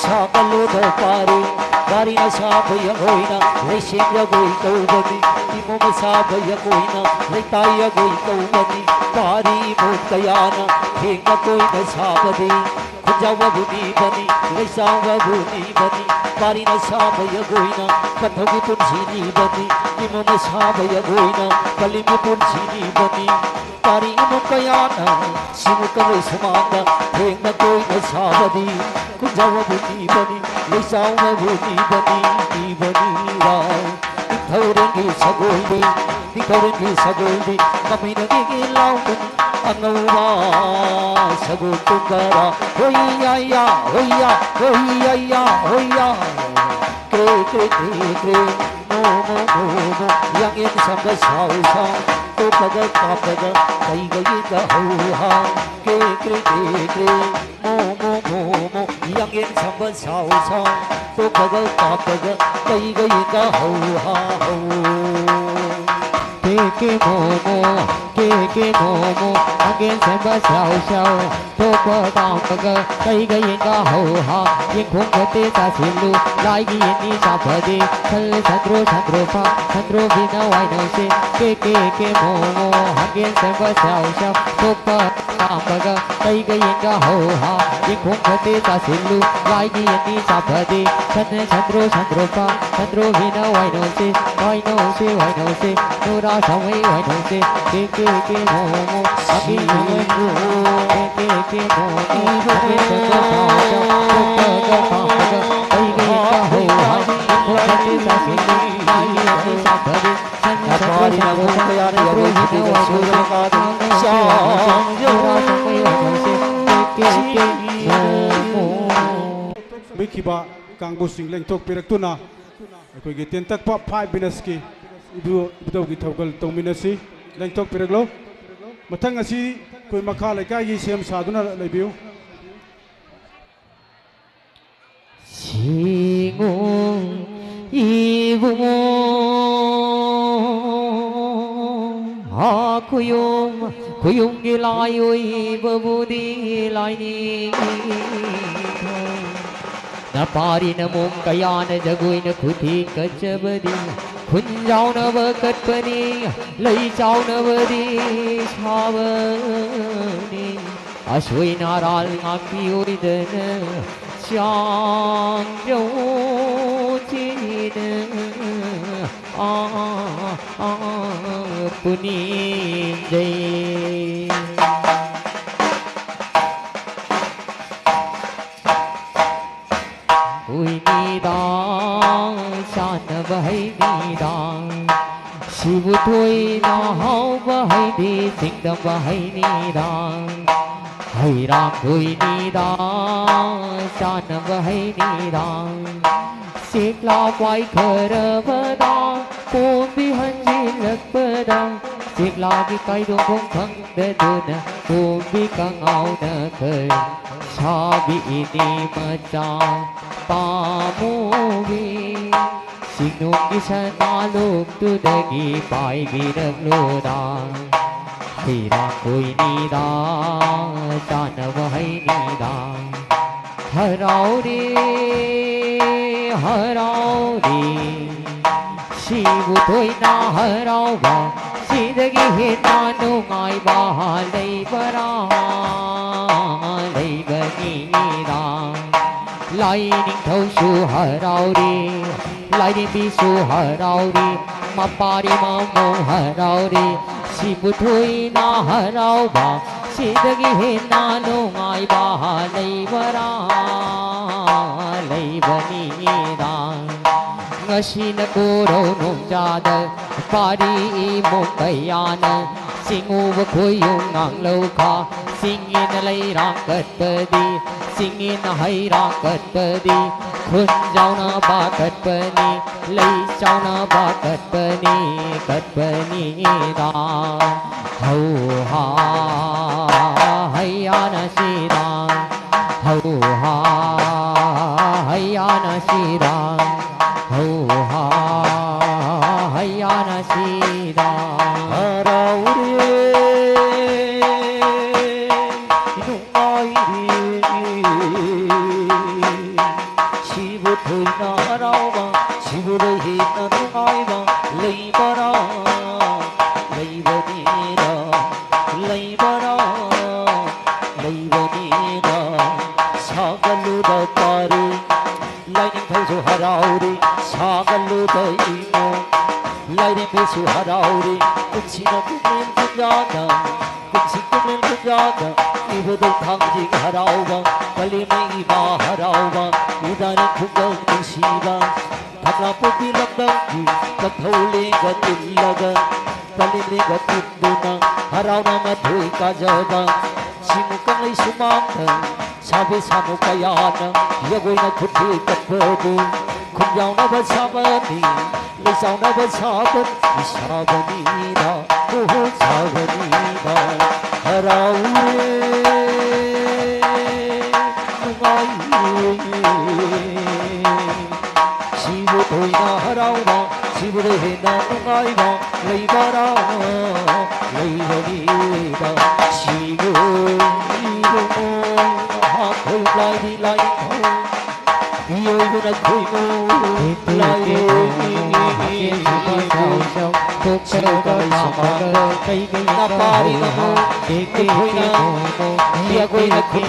ꯁꯥꯒꯠꯂꯣꯗ ꯄꯥꯔꯤ, ꯄꯥꯔꯤꯅ ꯁꯥꯕ ꯖꯒꯣꯏꯅ ꯂꯩꯁꯦꯝ ꯖꯒꯣꯏ ꯀꯧꯕꯅꯤ, ꯏꯃꯣꯝꯅ ꯁꯥꯕ ꯖꯒꯣꯏꯅ ꯂꯩꯇꯥꯏ ꯖꯒꯣꯏ ꯀꯧꯕꯅꯤ꯫ ꯄꯥꯔꯤ ꯏꯃꯣꯝ ꯀꯌꯥꯅ ꯊꯦꯡꯅ ꯀꯣꯏꯅ ꯁꯥꯕꯗꯤ, ꯈꯨꯟꯖꯥꯎꯕꯕꯨ ꯅꯤꯕꯅꯤ, ꯂꯩꯁꯥꯎꯕꯕꯨ ꯅꯤꯕꯅꯤ꯫ ꯄꯥꯔꯤꯅ ꯁꯥꯕ ꯖꯒꯣꯏꯅ ꯄꯟꯊꯧꯒꯤ ꯄꯨꯟꯁꯤ ꯅꯤꯕꯅꯤ, ꯏꯃꯣꯝꯅ ꯁꯥꯕ ꯖꯒꯣꯏꯅ ꯄꯂꯦꯝꯒꯤ ꯄꯨꯟꯁꯤ ꯅꯤꯕꯅꯤ꯫ ꯄꯥꯔꯤ ꯏꯃꯣꯝ ꯀꯌꯥꯅ ꯁꯤꯃꯨꯛ ꯀꯪꯂꯩ ꯁꯨꯃꯥꯡꯗ ꯊꯦꯡꯅ ꯀꯣꯏꯅ ꯁꯥꯕꯗꯤ, ꯈꯨꯟꯖꯥꯎꯕꯕꯨ ꯅꯤꯕꯅꯤ, ꯂꯩꯁꯥꯎꯕꯕꯨ ꯅꯤꯕꯅꯤ, ꯅꯤꯕꯅꯤꯗ꯫ ꯅꯤꯡꯊꯧꯔꯦꯟꯒꯤ ꯁꯒꯣꯜꯗꯤ, ꯅꯤꯡꯊꯧꯔꯦꯟꯒꯤ ꯁꯒꯣꯜꯗꯤ, ꯃꯃꯩꯅ ꯒꯤꯒꯤ ꯂꯥꯎꯕꯅꯤ, ꯑꯉꯧꯕ ꯁꯒꯣꯜ ꯇꯣꯡꯗꯔꯥ꯫ ꯍꯣꯏ ꯌꯥ ꯌꯥ, ꯍꯣꯏ ꯌꯥ, ꯍꯣꯏ ꯌꯥ ꯌꯥ, ꯍꯣꯏ ꯌꯥ꯫ ꯀ꯭ꯔꯦ ꯀ꯭ꯔꯦ ꯀ꯭ꯔꯦ ꯀ꯭ꯔꯦ, ꯃꯣ ꯃꯣ ꯃꯣ ꯃꯣ, ꯌꯥꯡꯌꯦꯟ ꯁꯝꯕ ꯁꯥꯎ ꯁꯥꯎ, ꯇꯣꯛꯄꯒ ꯀꯥꯞꯄꯒ, ꯀꯩꯒ ꯌꯦꯡꯒ ꯍꯧ ꯍꯥ꯫ ꯀ꯭ꯔꯦ ꯀ꯭ꯔꯦ ꯀ꯭ꯔꯦ ꯀ꯭ꯔꯦ, ꯃꯣ ꯃꯣ ꯃꯣ ꯃꯣ, ꯌꯥꯡꯌꯦꯟ ꯁꯝꯕ ꯁꯥꯎ ꯁꯥꯎ, ꯇꯣꯛꯄꯒ ꯀꯥꯞꯄꯒ, ꯀꯩꯒ ꯌꯦꯡꯒ ꯍꯧ ꯍꯥ ꯍꯧ꯫ ꯀ꯭ꯔꯦ ꯀꯦ ꯀꯦ ꯃꯣꯃꯣ, ꯀꯦ ꯀꯦ ꯃꯣꯃꯣ, ꯍꯪꯒꯦꯟ ꯁꯦꯝꯕ ꯁ꯭ꯌꯥꯎ ꯁ꯭ꯌꯥꯎ, ꯊꯣꯛꯄ ꯄꯥꯝꯕꯒ ꯀꯩꯒ ꯌꯦꯟꯒ ꯍꯧ ꯍꯥ, ꯌꯦꯡꯈꯣꯡ ꯐꯠꯇꯦ ꯆꯥꯁꯤꯜꯂꯨ, ꯂꯥꯏꯒꯤ ꯌꯦꯟꯅꯤ ꯆꯥ ꯐꯗꯦ, ꯁꯜ ꯁꯟꯗ꯭ꯔꯣ ꯁꯟꯗ꯭ꯔꯣ ꯐꯥ, ꯁꯟꯗ꯭ꯔꯣꯕꯤꯅ ꯋꯥꯏꯅꯧꯁꯦ, ꯀꯦ ꯀꯦ ꯀꯦ ꯃꯣꯃꯣ, ꯍꯪꯒꯦꯟ ꯁꯦꯝꯕ ꯁ꯭ꯌꯥꯎ ꯁ꯭ꯌꯥꯎ, ꯊꯣꯛꯄ ꯄꯥꯝꯕꯒ ꯀꯩꯒ ꯌꯦꯟꯒ ꯍꯧ ꯍꯥ, ꯌꯦꯡꯈꯣꯡ ꯐꯠꯇꯦ ꯆꯥꯁꯤꯜꯂꯨ, ꯂꯥꯏꯒꯤ ꯌꯦꯟꯅꯤ ꯆꯥ ꯐꯗꯦ, ꯁꯟ ꯁꯟꯗ꯭ꯔꯣ ꯁꯟꯗ꯭ꯔꯣ ꯐꯥ, ꯁꯟꯗ꯭ꯔꯣꯕꯤꯅ ꯋꯥꯏꯅꯧꯁꯦ, ꯋꯥꯏꯅꯧꯁꯦ, ꯋꯥꯏꯅꯧꯁꯦ, ꯅꯨꯔꯥ ꯁꯥꯎꯃꯩ ꯋꯥꯏꯅꯧꯁꯦ, ꯀꯦ ꯀꯦ ꯀꯦ ꯃꯣꯃꯣ, ꯑꯀꯦ ꯃꯣꯃꯣ, ꯀꯦ ꯀꯦ ꯀꯦ ꯃꯣꯃꯣ, ꯑꯀꯦ ꯃꯣꯃꯣ, ꯀꯣꯛꯄꯒ ꯄꯥꯝꯕꯒ, ꯑꯩꯒꯤ ꯏꯆꯥ ꯍꯧ ꯍꯥꯏ, ꯅꯈꯣꯡ ꯈꯔꯗꯤ ꯆꯥꯁꯤꯜꯂꯤ, ꯃꯥꯒꯤ ꯑꯩ ꯆꯥꯊꯔꯤ, ꯁꯟ ꯁꯟꯗ꯭ꯔꯣ ꯁꯟꯗ꯭ꯔꯣ ꯁꯟꯗ꯭ꯔꯣ ꯁꯟꯗ꯭ꯔꯣ ꯍꯤꯅ ꯋꯥꯏꯅꯧꯁꯦ, ꯅꯨꯔꯥ ꯁꯥꯎꯃꯩ ꯋꯥꯏꯅꯧꯁꯦ, ꯀꯦ ꯀꯦ ꯀꯦ ꯃꯣꯃꯣ꯫ ꯃꯤꯈꯤꯕ ꯀꯥꯡꯕꯨꯁꯤꯡ ꯂꯦꯡꯊꯣꯛꯄꯤꯔꯛꯇꯨꯅ ꯑꯩꯈꯣꯏꯒꯤ ꯇꯦꯟꯇꯛꯄ ꯐꯥꯏꯚ ꯃꯤꯅꯠꯁꯀꯤ ꯏꯕꯨ-, ꯏꯕꯨꯙꯧꯒꯤ ꯊꯧꯒꯜ ꯇꯧꯃꯤꯟꯅꯁꯤ꯫ ꯂꯦꯡꯊꯣꯛꯄꯤꯔꯛꯂꯣ꯫ ꯃꯊꯪ ꯑꯁꯤ ꯑꯩꯈꯣꯏ ꯃꯈꯥ ꯂꯩꯀꯥꯏꯒꯤ ꯁꯦꯝ ꯁꯥꯗꯨꯅ ꯂꯩꯕꯤꯌꯨ꯫ ꯁꯤꯡꯉꯨ ꯏꯕꯨꯡꯉꯣ, ꯍꯥ ꯈꯨꯌꯨꯝ, ꯈꯨꯌꯨꯝꯒꯤ ꯂꯥꯏ ꯑꯣꯏꯕꯕꯨꯗꯤ ꯂꯥꯏꯅꯤꯡꯊꯧ꯫ ꯅꯄꯥꯔꯤ ꯅꯃꯣꯝ ꯀꯌꯥꯅ ꯖꯒꯣꯏꯅ ꯈꯨꯊꯦꯛ ꯀꯠꯆꯕꯗꯤ, ꯈꯨꯟꯖꯥꯎꯅꯕ ꯀꯠꯄꯅꯤ, ꯂꯩ ꯆꯥꯎꯅꯕꯗꯤ ꯁꯥꯕꯅꯤ꯫ ꯑꯁꯣꯏ ꯅꯥꯔꯥꯜ ꯉꯥꯛꯄꯤꯌꯣꯏꯗꯅ ꯆꯥꯡ ꯌꯧꯆꯤꯅ ꯑꯥ, ꯑꯥ, ꯄꯨꯅꯤꯡꯖꯩ꯫ ꯍꯨꯏꯅꯤꯗꯥ, ꯆꯥꯅꯕ ꯍꯩꯅꯤꯗꯥ, ꯁꯤꯕꯨ ꯊꯣꯏꯅ ꯍꯥꯎꯕ ꯍꯩꯗꯤ ꯆꯤꯡꯗꯝꯕ ꯍꯩꯅꯤꯗꯥ, ꯍꯩꯔꯥꯡ ꯊꯣꯏꯅꯤꯗꯥ, ꯆꯥꯅꯕ ꯍꯩꯅꯤꯗꯥ, ꯆꯦꯛꯂꯥ ꯄꯥꯏꯈꯔꯕꯗ ꯀꯣꯝꯕꯤ ꯍꯟꯖꯤꯜꯂꯛꯄꯗ ꯆꯦꯛꯂꯥꯒꯤ ꯀꯥꯏꯗꯣꯡꯐꯝ ꯈꯪꯗꯗꯨꯅ ꯀꯣꯝꯕꯤ ꯀꯉꯥꯎꯅ ꯈꯔ ꯁꯥꯕꯤ ꯏꯅꯤ ꯃꯆꯥ ꯄꯥꯝꯃꯨꯕꯤ꯫ ꯆꯤꯡꯅꯨꯡꯒꯤ ꯁꯅꯥ ꯂꯨꯛꯇꯨꯗꯒꯤ ꯄꯥꯏꯕꯤꯔꯛꯂꯨꯗ꯫ ꯍꯩꯔꯥꯡ ꯀꯣꯏꯅꯤꯗ, ꯆꯥꯅꯕ ꯍꯩꯅꯤꯗ꯫ ꯍꯔꯥꯎꯔꯦ, ꯍꯔꯥꯎꯔꯦ, ꯁꯤꯕꯨ ꯊꯣꯏꯅ ꯍꯔꯥꯎꯕ, ꯁꯤꯗꯒꯤ ꯍꯦꯟꯅ ꯅꯨꯡꯉꯥꯏꯕ ꯂꯩꯕꯔꯥ? ꯂꯩꯕꯅꯤꯗ꯫ ꯂꯥꯏꯅꯤꯡꯊꯧꯁꯨ ꯍꯔꯥꯎꯔꯦ, ꯂꯥꯏꯔꯦꯝꯕꯤꯁꯨ ꯍꯔꯥꯎꯔꯦ, ꯃꯄꯥꯔꯤ ꯃꯃꯧ ꯍꯔꯥꯎꯔꯦ, ꯁꯤꯕꯨ ꯊꯣꯏꯅ ꯍꯔꯥꯎꯕ, ꯁꯤꯗꯒꯤ ꯍꯦꯟꯅ ꯅꯨꯡꯉꯥꯏꯕ ꯂꯩꯕꯔꯥ? ꯂꯩꯕꯅꯤꯗ꯫ ꯉꯁꯤꯅ ꯀꯣꯔꯧ ꯅꯣꯡꯖꯥꯗ ꯄꯥꯔꯤ ꯏꯃꯨꯡ ꯀꯌꯥꯅ ꯆꯤꯡꯎꯕ ꯈꯣꯏꯌꯨꯝ ꯉꯥꯡꯂꯧꯈꯥ꯫ ꯆꯤꯡꯉꯦꯅ ꯂꯩꯔꯥꯡ ꯀꯠꯄꯗꯤ, ꯆꯤꯡꯉꯦꯅ ꯍꯩꯔꯥꯡ ꯀꯠꯄꯗꯤ, ꯈꯨꯟꯖꯥꯎꯅꯕ ꯀꯠꯄꯅꯤ, ꯂꯩ ꯆꯥꯎꯅꯕ ꯀꯠꯄꯅꯤ, ꯀꯠꯄꯅꯤꯗ꯫ ꯍꯧ ꯍꯥ ꯍꯩꯌꯥꯅ ꯁꯤꯗ, ꯍꯧ ꯍꯥ ꯍꯩꯌꯥꯅ ꯁꯤꯗ, ꯍꯧ ꯍꯥ ꯍꯩꯌꯥꯅ ꯁꯤꯗ꯫ ꯍꯔꯥꯎꯔꯦ, ꯅꯨꯡꯉꯥꯏꯔꯦ꯫ ꯁꯤꯕꯨ ꯊꯣꯏꯅ ꯍꯔꯥꯎꯕ, ꯁꯤꯕꯨꯗ ꯍꯦꯟꯅ ꯅꯨꯡꯉꯥꯏꯕ ꯂꯩꯕꯔꯥ? ꯂꯩꯕꯅꯤꯗ, ꯂꯩꯕꯔꯥ? ꯂꯩꯕꯅꯤꯗ꯫ ꯁꯥꯒꯠꯂꯨꯗ ꯄꯥꯔꯤ, ꯂꯥꯏꯅꯤꯡꯊꯧꯁꯨ ꯍꯔꯥꯎꯔꯤ, ꯁꯥꯒꯠꯂꯨꯗ ꯏꯃꯣ꯫ ꯂꯥꯏꯔꯦꯝꯕꯤꯁꯨ ꯍꯔꯥꯎꯔꯤ, ꯀꯨꯝꯁꯤꯅ ꯀꯨꯝꯂꯦꯟ ꯀꯨꯝꯌꯥꯗ, ꯀꯨꯝꯁꯤ ꯀꯨꯝꯂꯦꯟ ꯀꯨꯝꯌꯥꯗ, ꯏꯕꯨꯙꯧ ꯊꯥꯡꯖꯤꯡ ꯍꯔꯥꯎꯕ, ꯄꯂꯦꯝꯅ ꯏꯃꯥ ꯍꯔꯥꯎꯕ, ꯏꯔꯥꯅꯤ ꯈꯨꯡꯒꯪ ꯅꯨꯡꯁꯤꯕ, ꯊꯛꯂꯥ ꯄꯣꯛꯄꯤ ꯂꯝꯗꯝꯒꯤ ꯀꯊꯧ ꯂꯦꯡꯒ ꯇꯤꯜꯂꯒ, ꯄꯂꯦꯝ ꯂꯦꯡꯒ ꯇꯤꯟꯗꯨꯅ ꯍꯔꯥꯎꯅ ꯃꯊꯣꯏ ꯀꯥꯖꯕ, ꯁꯤꯃꯨ ꯀꯪꯂꯩ ꯁꯨꯃꯥꯡꯗ ꯁꯥꯕꯤ ꯁꯥꯅꯨ ꯀꯌꯥꯅ ꯖꯒꯣꯏꯅ ꯈꯨꯠꯊꯦꯛ ꯀꯠꯄꯗꯨ ꯈꯨꯟꯖꯥꯎꯅꯕ ꯁꯥꯕꯅꯤ, ꯂꯩꯆꯥꯎꯅꯕ ꯁꯥꯕꯅꯤ, ꯁꯥꯕꯅꯤꯗ, ꯍꯣ ꯍꯣ, ꯁꯥꯕꯅꯤꯗ꯫ ꯍꯔꯥꯎꯔꯦ, ꯅꯨꯡꯉꯥꯏꯔꯦ, ꯁꯤꯕꯨ ꯊꯣꯏꯅ ꯍꯦꯟꯅ ꯅꯨꯡꯉꯥꯏꯕ ꯂꯩꯕꯔꯥ? ꯂꯩꯔꯅꯤꯕ ꯁꯤꯕꯨ ꯏꯕꯨꯡꯉꯣ, ꯃꯈꯣꯏ ꯂꯥꯏꯗꯤ ꯂꯥꯏ ꯃꯤꯑꯣꯏꯕꯅ ꯈꯣꯏꯃꯨ ꯂꯥꯏꯔꯦ꯫ ꯁꯤꯕꯨ ꯀꯔꯤ ꯁꯨꯃꯥꯡꯗ ꯀꯩꯒꯤ ꯅꯄꯥꯔꯤꯅꯣ? ꯑꯩꯈꯣꯏꯅ ꯌꯥꯒꯣꯏꯅ ꯈꯨꯠ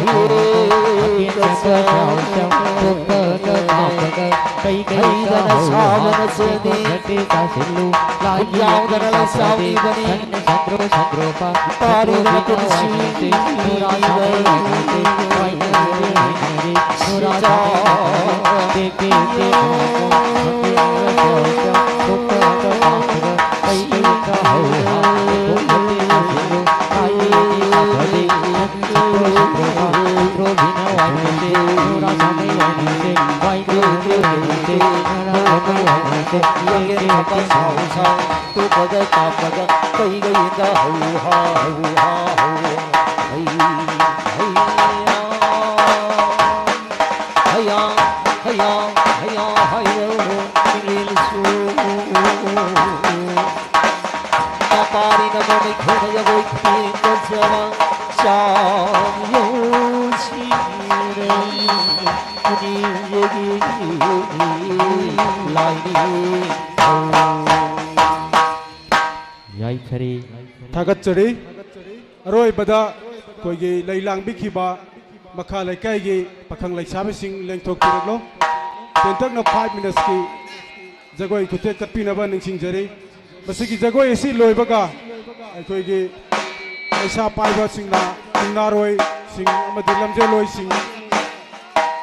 ꯍꯩꯗꯅ ꯁꯥꯕꯅ ꯆꯦꯅꯤ꯫ ꯈꯨꯠ ꯌꯥꯎꯗꯅ ꯂꯥꯏꯁꯥꯎꯅꯤꯕꯅꯤ꯫ ꯄꯥꯔꯤꯗꯅ ꯄꯨꯟꯁꯤ ꯀꯩꯒꯩꯗ ꯍꯧ ꯍꯥ ꯍꯧ ꯍꯥ ꯍꯧ ꯍꯩ ꯍꯩ ꯍꯩꯌꯥ ꯍꯩꯌꯥ ꯍꯩꯌꯥ ꯍꯩꯌꯥ ꯍꯩꯌꯥ ꯏꯪꯂꯦꯟꯁꯨ ꯇꯄꯥꯔꯤꯅ ꯃꯃꯩ ꯈꯣꯏꯅ ꯌꯥꯒꯣꯏ ꯈꯨꯗꯤꯡ ꯀꯣꯟꯖꯕ ꯆꯥꯎ ꯌꯧꯁꯤꯔꯦ ꯈꯨꯗꯤꯡ ꯌꯦꯒꯤ ꯂꯥꯏꯅꯤ ꯌꯥꯏꯐꯔꯦ꯫ ꯊꯥꯒꯠꯆꯔꯤ꯫ ꯑꯔꯣꯏꯕꯗ ꯑꯩꯈꯣꯏꯒꯤ ꯂꯩ ꯂꯥꯡꯕꯤꯈꯤꯕ ꯃꯈꯥ ꯂꯩꯀꯥꯏꯒꯤ ꯄꯥꯈꯪ ꯂꯩꯁꯥꯕꯤꯁꯤꯡ ꯂꯦꯡꯊꯣꯛꯄꯤꯔꯛꯂꯣ꯫ ꯇꯦꯟꯇꯛꯅ five minutesꯀꯤ ꯖꯒꯣꯏ ꯈꯨꯊꯦꯛ ꯀꯠꯄꯤꯅꯕ ꯅꯤꯡꯁꯤꯡꯖꯔꯤ꯫ ꯃꯁꯤꯒꯤ ꯖꯒꯣꯏ ꯑꯁꯤ ꯂꯣꯏꯕꯒ ꯑꯩꯈꯣꯏꯒꯤ ꯄꯩꯁꯥ ꯄꯥꯏꯕꯁꯤꯡꯅ ꯆꯤꯡꯅꯥꯔꯣꯏꯁꯤꯡ ꯑꯃꯗꯤ ꯂꯝꯖꯦꯜꯂꯣꯏꯁꯤꯡ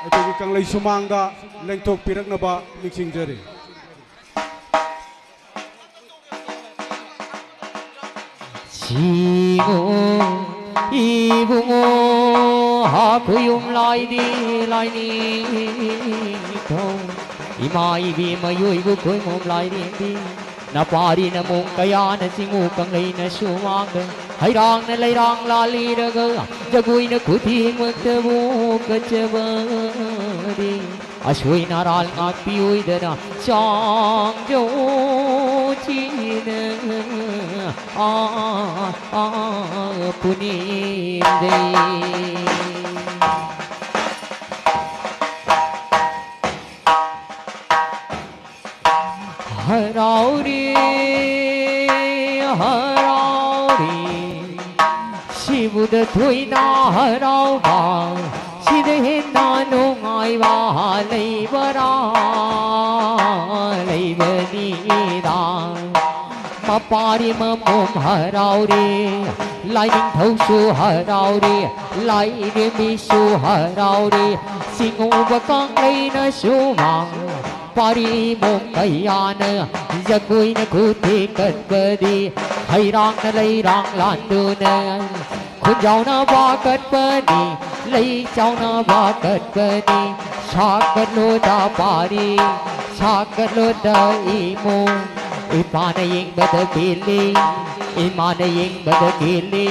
ꯑꯩꯈꯣꯏꯒꯤ ꯀꯪꯂꯩ ꯁꯨꯃꯥꯡꯗ ꯂꯦꯡꯊꯣꯛꯄꯤꯔꯛꯅꯕ ꯅꯤꯡꯁꯤꯡꯖꯔꯤ꯫ ꯁꯤꯕꯨ ꯏꯕꯨꯡꯉꯣ ꯍꯥꯈꯨꯌꯨꯝ ꯂꯥꯏꯗꯤ ꯂꯥꯏꯅꯤꯡꯊꯧ ꯏꯃꯥ ꯏꯕꯦꯝꯃ ꯌꯣꯏꯕꯨ ꯈꯣꯏꯃꯣꯝ ꯂꯥꯏꯔꯦꯝꯕꯤ ꯅꯄꯥꯔꯤꯅ ꯃꯣꯡ ꯀꯌꯥꯅ ꯆꯤꯡꯉꯨ ꯀꯪꯂꯩꯅ ꯁꯨꯃꯥꯡꯗ ꯍꯩꯔꯥꯡꯅ ꯂꯩꯔꯥꯡ ꯂꯥꯜꯂꯤꯔꯒ ꯖꯒꯣꯏꯅ ꯈꯨꯗꯤꯡꯃꯛꯇꯕꯨ ꯀꯠꯆꯕꯗꯤ ꯑꯁꯣꯏ ꯅꯔꯥꯜ ꯉꯥꯛꯄꯤꯌꯨꯗꯅ ꯆꯥꯡꯖꯧ ꯊꯤꯅ ꯑꯥ ꯑꯥ ꯄꯨꯅꯦꯝꯗꯩ꯫ ꯍꯔꯥꯎꯔꯦ, ꯍꯔꯥꯎꯔꯦ, ꯁꯤꯕꯨꯗ ꯊꯣꯏꯅ ꯍꯔꯥꯎꯕ, ꯁꯤꯗ ꯍꯦꯟꯅ ꯅꯨꯡꯉꯥꯏꯕ ꯂꯩꯕꯔꯥ, ꯂꯩꯕꯅꯤꯗ꯫ ꯃꯄꯥꯔꯤ ꯃꯃꯣꯝ ꯍꯔꯥꯎꯔꯦ, ꯂꯥꯏꯅꯤꯡꯊꯧꯁꯨ ꯍꯔꯥꯎꯔꯦ, ꯂꯥꯏꯔꯦꯝꯕꯤꯁꯨ ꯍꯔꯥꯎꯔꯦ, ꯆꯤꯡꯉꯨꯕ ꯀꯪꯂꯩꯅꯁꯨ ꯃꯥꯡ ꯄꯥꯔꯤ ꯃꯣꯝ ꯀꯌꯥꯅ ꯖꯒꯣꯏꯅ ꯈꯨꯠ ꯊꯦꯛꯀꯠꯄꯗꯤ, ꯍꯩꯔꯥꯡꯅ ꯂꯩꯔꯥꯡ ꯂꯥꯟꯗꯨꯅ ꯈꯨꯟꯖꯥꯎꯅꯕ ꯀꯠꯄꯅꯤ, ꯂꯩ ꯆꯥꯎꯅꯕ ꯀꯠꯄꯅꯤ꯫ ꯁꯥꯒꯠꯂꯣꯗ ꯄꯥꯔꯤ, ꯁꯥꯒꯠꯂꯣꯗ ꯏꯃꯨꯡ, ꯏꯄꯥꯅ ꯌꯦꯡꯕꯗ ꯄꯦꯜꯂꯤ, ꯏꯃꯥꯅ ꯌꯦꯡꯕꯗ ꯄꯦꯜꯂꯤ꯫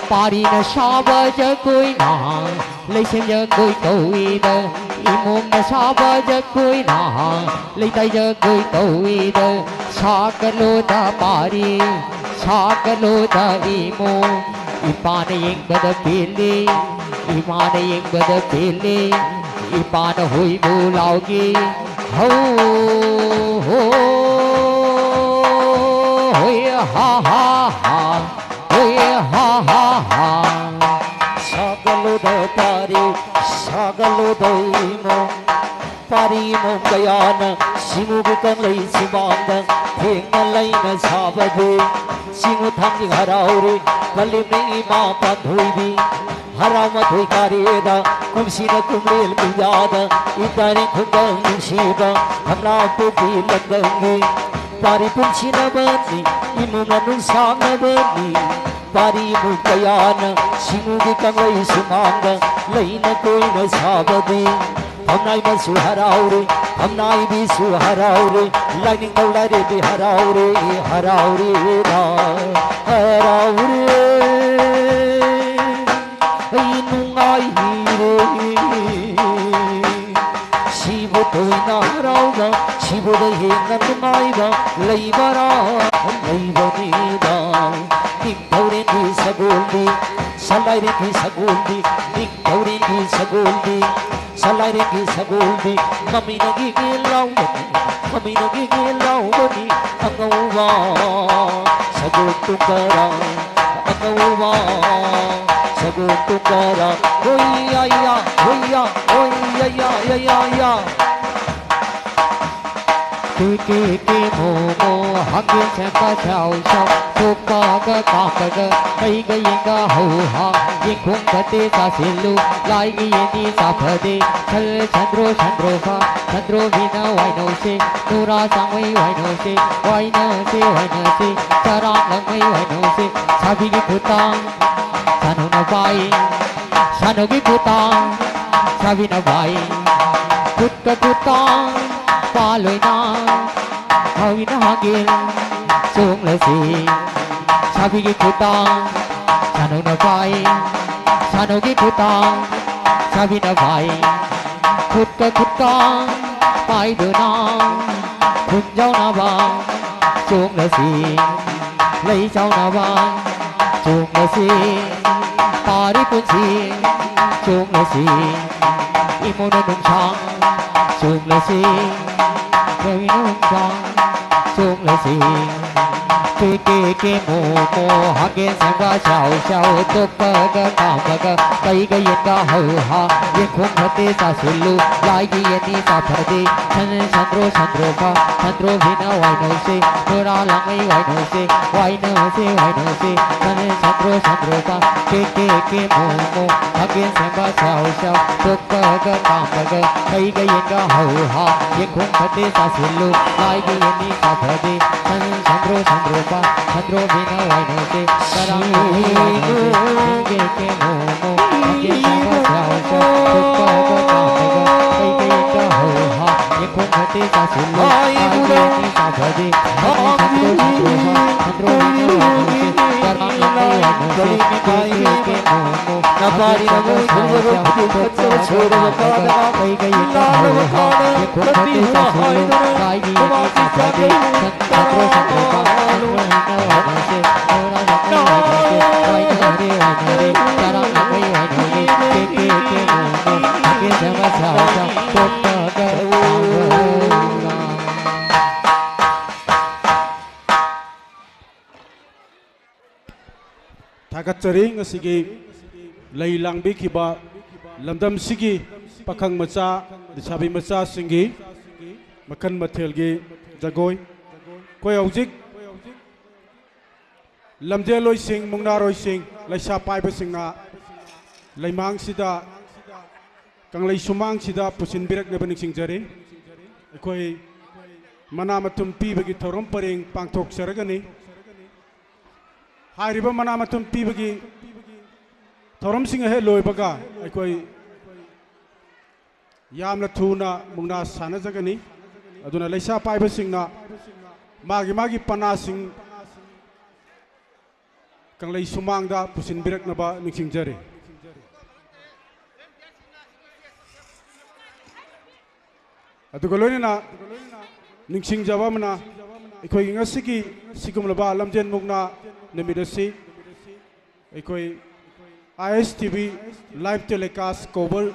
ꯄꯥꯔꯤꯅ ꯁꯥꯕ ꯖꯒꯣꯏꯅ ꯂꯩꯁꯦꯝ ꯖꯒꯣꯏ ꯀꯧꯏꯗ, ꯏꯃꯣꯝꯅ ꯁꯥꯕ ꯖꯒꯣꯏꯅ ꯂꯩꯇꯥꯏ ꯖꯒꯣꯏ ꯀꯧꯏꯗ꯫ ꯁꯥꯒꯠꯂꯣꯗ ꯄꯥꯔꯤ, ꯁꯥꯒꯠꯂꯣꯗ ꯏꯃꯣꯝ, ꯏꯄꯥꯅ ꯌꯦꯡꯕꯗ ꯄꯦꯜꯂꯤ, ꯏꯃꯥꯅ ꯌꯦꯡꯕꯗ ꯄꯦꯜꯂꯤ꯫ ꯏꯄꯥꯅ ꯍꯨꯏꯕꯨ ꯂꯥꯎꯒꯤ, ꯍꯧ ꯍꯣ, ꯍꯣꯏ ꯍꯥ ꯍꯥ ꯍꯥ꯫ ꯍꯣꯏ ꯍꯥ ꯍꯥ ꯍꯥ꯫ ꯁꯥꯒꯠꯂꯨꯗ ꯄꯥꯔꯤ, ꯁꯥꯒꯠꯂꯨꯗ ꯏꯃꯣꯝ꯫ ꯄꯥꯔꯤ ꯏꯃꯣꯝ ꯀꯌꯥꯅ ꯁꯤꯡꯉꯨꯒꯤ ꯀꯪꯂꯩ ꯁꯨꯃꯥꯡꯗ ꯊꯦꯡꯅ ꯂꯩꯅ ꯁꯥꯕꯕꯨ ꯆꯤꯡꯉꯨ ꯊꯥꯡꯖꯤꯡ ꯍꯔꯥꯎꯔꯤ꯫ ꯀꯂꯤꯝꯅ ꯏꯃꯥ ꯄꯥꯟꯊꯣꯏꯕꯤ ꯍꯔꯥꯎ ꯃꯊꯣꯏ ꯀꯥꯔꯦꯗ꯫ ꯀꯨꯝꯁꯤꯅ ꯀꯨꯝꯂꯦꯜ ꯀꯨꯝꯌꯥꯗ ꯏꯇꯥꯔꯤ ꯈꯨꯡꯒꯪ ꯅꯨꯡꯁꯤꯕ ꯊꯝꯅꯥ ꯄꯣꯛꯄꯤ ꯂꯝꯗꯝꯒꯤ ꯄꯥꯔꯤ ꯄꯨꯟꯁꯤꯅꯕꯅꯤ, ꯏꯃꯨꯡ ꯃꯅꯨꯡ ꯁꯥꯡꯅꯕꯅꯤ꯫ ꯄꯥꯔꯤ ꯏꯃꯨꯡ ꯀꯌꯥꯅ ꯁꯤꯡꯉꯨꯒꯤ ꯀꯪꯂꯩ ꯁꯨꯃꯥꯡꯗ ꯂꯩꯅ ꯀꯣꯏꯅ ꯁꯥꯕꯗꯤ꯫ ꯐꯝꯅꯥꯏꯕꯁꯨ ꯍꯔꯥꯎꯔꯦ, ꯐꯝꯅꯥꯏꯕꯤꯁꯨ ꯍꯔꯥꯎꯔꯦ, ꯂꯥꯏꯅꯤꯡꯊꯧ ꯂꯥꯏꯔꯦꯝꯕꯤ ꯍꯔꯥꯎꯔꯦ, ꯍꯔꯥꯎꯔꯦ ꯔꯥ, ꯍꯔꯥꯎꯔꯦ꯫ ꯑꯩ ꯅꯨꯡꯉꯥꯏꯔꯦ꯫ ꯇꯣꯏꯅ ꯍꯔꯥꯎꯕ, ꯁꯤꯕꯨꯗ ꯍꯦꯟꯅ ꯅꯨꯡꯉꯥꯏꯕ ꯂꯩꯕꯔꯥ? ꯂꯩꯕꯅꯤꯗ꯫ ꯅꯤꯡꯊꯧꯔꯦꯟꯒꯤ ꯁꯒꯣꯜꯗꯤ, ꯁꯂꯥꯏꯔꯦꯟꯒꯤ ꯁꯒꯣꯜꯗꯤ, ꯅꯤꯡꯊꯧꯔꯦꯟꯒꯤ ꯁꯒꯣꯜꯗꯤ, ꯁꯂꯥꯏꯔꯦꯟꯒꯤ ꯁꯒꯣꯜꯗꯤ, ꯃꯃꯤꯅꯒꯤ ꯒꯦ ꯂꯥꯎꯕꯅꯤ, ꯃꯃꯤꯅꯒꯤ ꯒꯦ ꯂꯥꯎꯕꯅꯤ, ꯑꯉꯧꯕ ꯁꯒꯣꯜ ꯇꯨꯀꯔꯥ, ꯑꯉꯧꯕ ꯁꯒꯣꯜ ꯇꯨꯀꯔꯥ, ꯍꯣꯏ ꯌꯥ ꯌꯥ, ꯍꯣꯏ ꯌꯥ, ꯍꯣꯏ ꯌꯥ ꯌꯥ ꯌꯥ ꯌꯥ꯫ ꯀꯦ ꯀꯦ ꯀꯦ ꯃꯣ ꯃꯣ, ꯍꯪꯒꯦꯟ ꯁꯦꯝꯕ ꯁ꯭ꯌꯥꯎ ꯁ꯭ꯌꯥꯎ, ꯇꯣꯛꯄꯒ ꯀꯥꯝꯕꯒ, ꯀꯩꯒ ꯌꯦꯡꯒ ꯍꯧ ꯍꯥ, ꯌꯦꯡꯈꯣꯡ ꯐꯠꯇꯦ ꯆꯥꯁꯤꯜꯂꯨ, ꯂꯥꯏꯒꯤ ꯌꯦꯟꯅꯤ ꯆꯥ ꯐꯗꯦ, ꯁꯜ ꯁꯟꯗ꯭ꯔꯣ ꯁꯟꯗ꯭ꯔꯣ ꯐꯥ, ꯁꯟꯗ꯭ꯔꯣꯕꯤꯅ ꯋꯥꯏꯅꯧꯁꯦ, ꯅꯨꯔꯥ ꯆꯥꯡꯃꯩ ꯋꯥꯏꯅꯧꯁꯦ, ꯋꯥꯏꯅꯁꯦ ꯋꯥꯏꯅꯁꯦ, ꯆꯔꯥꯡ ꯂꯪꯃꯩ ꯋꯥꯏꯅꯧꯁꯦ, ꯁꯥꯕꯤꯒꯤ ꯈꯨꯇꯥꯡ, ꯁꯥꯅꯧꯅ ꯄꯥꯏ, ꯁꯥꯅꯧꯒꯤ ꯈꯨꯇꯥꯡ, ꯁꯥꯕꯤꯅ ꯄꯥꯏ, ꯈꯨꯠꯀ ꯈꯨꯇꯥꯡ, ꯄꯥꯂꯣꯏꯅ, ꯍꯥꯎꯏꯅ ꯍꯥꯡꯒꯦꯜ, ꯆꯣꯡꯂꯁꯤ, ꯁꯥꯕꯤꯒꯤ ꯈꯨꯇꯥꯡ, ꯁꯥꯅꯧꯅ ꯄꯥꯏ, ꯁꯥꯅꯧꯒꯤ ꯈꯨꯇꯥꯡ, ꯁꯥꯕꯤꯅ ꯄꯥꯏ, ꯈꯨꯠꯀ ꯈꯨꯠꯀ ꯄꯥꯏꯗꯨꯅ ꯈꯨꯟꯖꯥꯎꯅꯕ ꯆꯣꯡꯂꯁꯤ, ꯂꯩ ꯆꯥꯎꯅꯕ ꯆꯣꯡꯂꯁꯤ, ꯄꯥꯔꯤ ꯄꯨꯟꯁꯤ ꯆꯣꯡꯂꯁꯤ, ꯏꯃꯨꯡꯅ ꯅꯨꯡꯁꯥꯡ ꯆꯣꯡꯂꯁꯤ, ꯂꯩ ꯅꯨꯡꯁꯥꯡ ꯆꯣꯡꯂꯁꯤ꯫ ꯀꯦ ꯀꯦ ꯀꯦ ꯃꯣ ꯃꯣ, ꯍꯪꯒꯦꯟ ꯁꯦꯝꯕ ꯁ꯭ꯌꯥꯎ ꯁ꯭ꯌꯥꯎ, ꯇꯣꯛꯄꯒ ꯀꯥꯝꯕꯒ, ꯀꯩꯒ ꯌꯦꯟꯒ ꯍꯧ ꯍꯥ, ꯌꯦꯡꯈꯣꯡ ꯐꯠꯇꯦ ꯆꯥꯁꯤꯜꯂꯨ, ꯂꯥꯏꯒꯤ ꯌꯦꯟꯅꯤ ꯆꯥ ꯐꯗꯦ, ꯁꯟ ꯁꯟꯗ꯭ꯔꯣ ꯁꯟꯗ꯭ꯔꯣ ꯐꯥ, ꯁꯟꯗ꯭ꯔꯣꯕꯤꯅ ꯋꯥꯏꯅꯧꯁꯦ, ꯅꯨꯔꯥ ꯂꯥꯡꯃꯩ ꯋꯥꯏꯅꯧꯁꯦ, ꯋꯥꯏꯅꯧꯁꯦ ꯋꯥꯏꯅꯧꯁꯦ, ꯁꯟ ꯁꯟꯗ꯭ꯔꯣ ꯁꯟꯗ꯭ꯔꯣ ꯐꯥ, ꯀꯦ ꯀꯦ ꯀꯦ ꯃꯣ ꯃꯣ, ꯍꯪꯒꯦꯟ ꯁꯦꯝꯕ ꯁ꯭ꯌꯥꯎ ꯁ꯭ꯌꯥꯎ, ꯇꯣꯛꯄꯒ ꯀꯥꯝꯕꯒ, ꯀꯩꯒ ꯌꯦꯟꯒ ꯍꯧ ꯍꯥ, ꯌꯦꯡꯈꯣꯡ ꯐꯠꯇꯦ ꯆꯥꯁꯤꯜꯂꯨ, ꯂꯥꯏꯒꯤ ꯌꯦꯟꯅꯤ ꯆꯥ ꯐꯗꯦ, ꯁꯟ ꯁꯟꯗ꯭ꯔꯣ ꯁꯟꯗ꯭ꯔꯣ ꯐꯥ, ꯁꯟꯗ꯭ꯔꯣꯕꯤꯅ ꯋꯥꯏꯅꯧꯁꯦ, ꯀꯔꯥꯡ ꯂꯥꯡꯃꯩ ꯋꯥꯏꯅꯧꯁꯦ, ꯀꯦ ꯀꯦ ꯃꯣ ꯃꯣ, ꯍꯪꯒꯦꯟ ꯁꯦꯝꯕ ꯁ꯭ꯌꯥꯎ ꯁ꯭ꯌꯥꯎ, ꯇꯣꯛꯄꯒ ꯀꯥꯝꯕꯒ, ꯀꯩꯒ ꯌꯦꯟꯒ ꯍꯧ ꯍꯥ, ꯌꯦꯡꯈꯣꯡ ꯐꯠꯇꯦ ꯆꯥꯁꯤꯜꯂꯨ, ꯂꯥꯏꯒꯤ ꯌꯦꯟꯅꯤ ꯆꯥ ꯐꯗꯦ, ꯁꯟ ꯁꯟꯗ꯭ꯔꯣ ꯁꯟꯗ꯭ꯔꯣ ꯐꯥ, ꯁꯟꯗ꯭ꯔꯣꯕꯤꯅ ꯋꯥꯏꯅꯧꯁꯦ, ꯀꯔꯥꯡ ꯂꯥꯡꯃꯩ ꯊꯥꯒꯠꯆꯔꯤ꯫ ꯉꯁꯤꯒꯤ ꯂꯩ ꯂꯥꯡꯕꯤꯈꯤꯕ ꯂꯝꯗꯝꯁꯤꯒꯤ ꯄꯥꯈꯪ ꯃꯆꯥ, ꯂꯩꯁꯥꯕꯤ ꯃꯆꯥꯁꯤꯡꯒꯤ ꯃꯈꯜ ꯃꯊꯦꯜꯒꯤ ꯖꯒꯣꯏ꯫ ꯑꯩꯈꯣꯏ ꯍꯧꯖꯤꯛ ꯂꯝꯖꯦꯜꯂꯣꯏꯁꯤꯡ, ꯃꯨꯛꯅꯥꯔꯣꯏꯁꯤꯡ, ꯂꯩꯁꯥ ꯄꯥꯏꯕꯁꯤꯡꯅ ꯂꯩꯃꯥꯡꯁꯤꯗ, ꯀꯪꯂꯩ ꯁꯨꯃꯥꯡꯁꯤꯗ ꯄꯨꯁꯤꯟꯕꯤꯔꯛꯅꯕ ꯅꯤꯡꯁꯤꯡꯖꯔꯤ꯫ ꯑꯩꯈꯣꯏ ꯃꯅꯥ ꯃꯊꯨꯝ ꯄꯤꯕꯒꯤ ꯊꯧꯔꯝ ꯄꯔꯦꯡ ꯄꯥꯡꯊꯣꯛꯆꯔꯒꯅꯤ꯫ ꯍꯥꯏꯔꯤꯕ ꯃꯅꯥ ꯃꯊꯨꯝ ꯄꯤꯕꯒꯤ ꯊꯧꯔꯝꯁꯤꯡ ꯍꯦꯛ ꯂꯣꯏꯕꯒ ꯑꯩꯈꯣꯏ ꯌꯥꯝꯅ ꯊꯨꯅ ꯃꯨꯛꯅꯥ ꯁꯥꯟꯅꯖꯒꯅꯤ꯫ ꯑꯗꯨꯅ ꯂꯩꯁꯥ ꯄꯥꯏꯕꯁꯤꯡꯅ ꯃꯥꯒꯤ ꯃꯥꯒꯤ ꯄꯅꯥꯁꯤꯡ ꯀꯪꯂꯩ ꯁꯨꯃꯥꯡꯗ ꯄꯨꯁꯤꯟꯕꯤꯔꯛꯅꯕ ꯅꯤꯡꯁꯤꯡꯖꯔꯤ꯫ ꯑꯗꯨꯒ ꯂꯣꯏꯅꯅ ꯅꯤꯡꯁꯤꯡꯖꯕ ꯑꯃꯅ, ꯑꯩꯈꯣꯏꯒꯤ ꯉꯁꯤꯒꯤ ꯁꯤꯒꯨꯝꯂꯕ ꯂꯝꯖꯦꯟ ꯃꯨꯛꯅꯥ ꯅꯨꯃꯤꯠ ꯑꯁꯤ ꯑꯩꯈꯣꯏ I S T V live telecast cover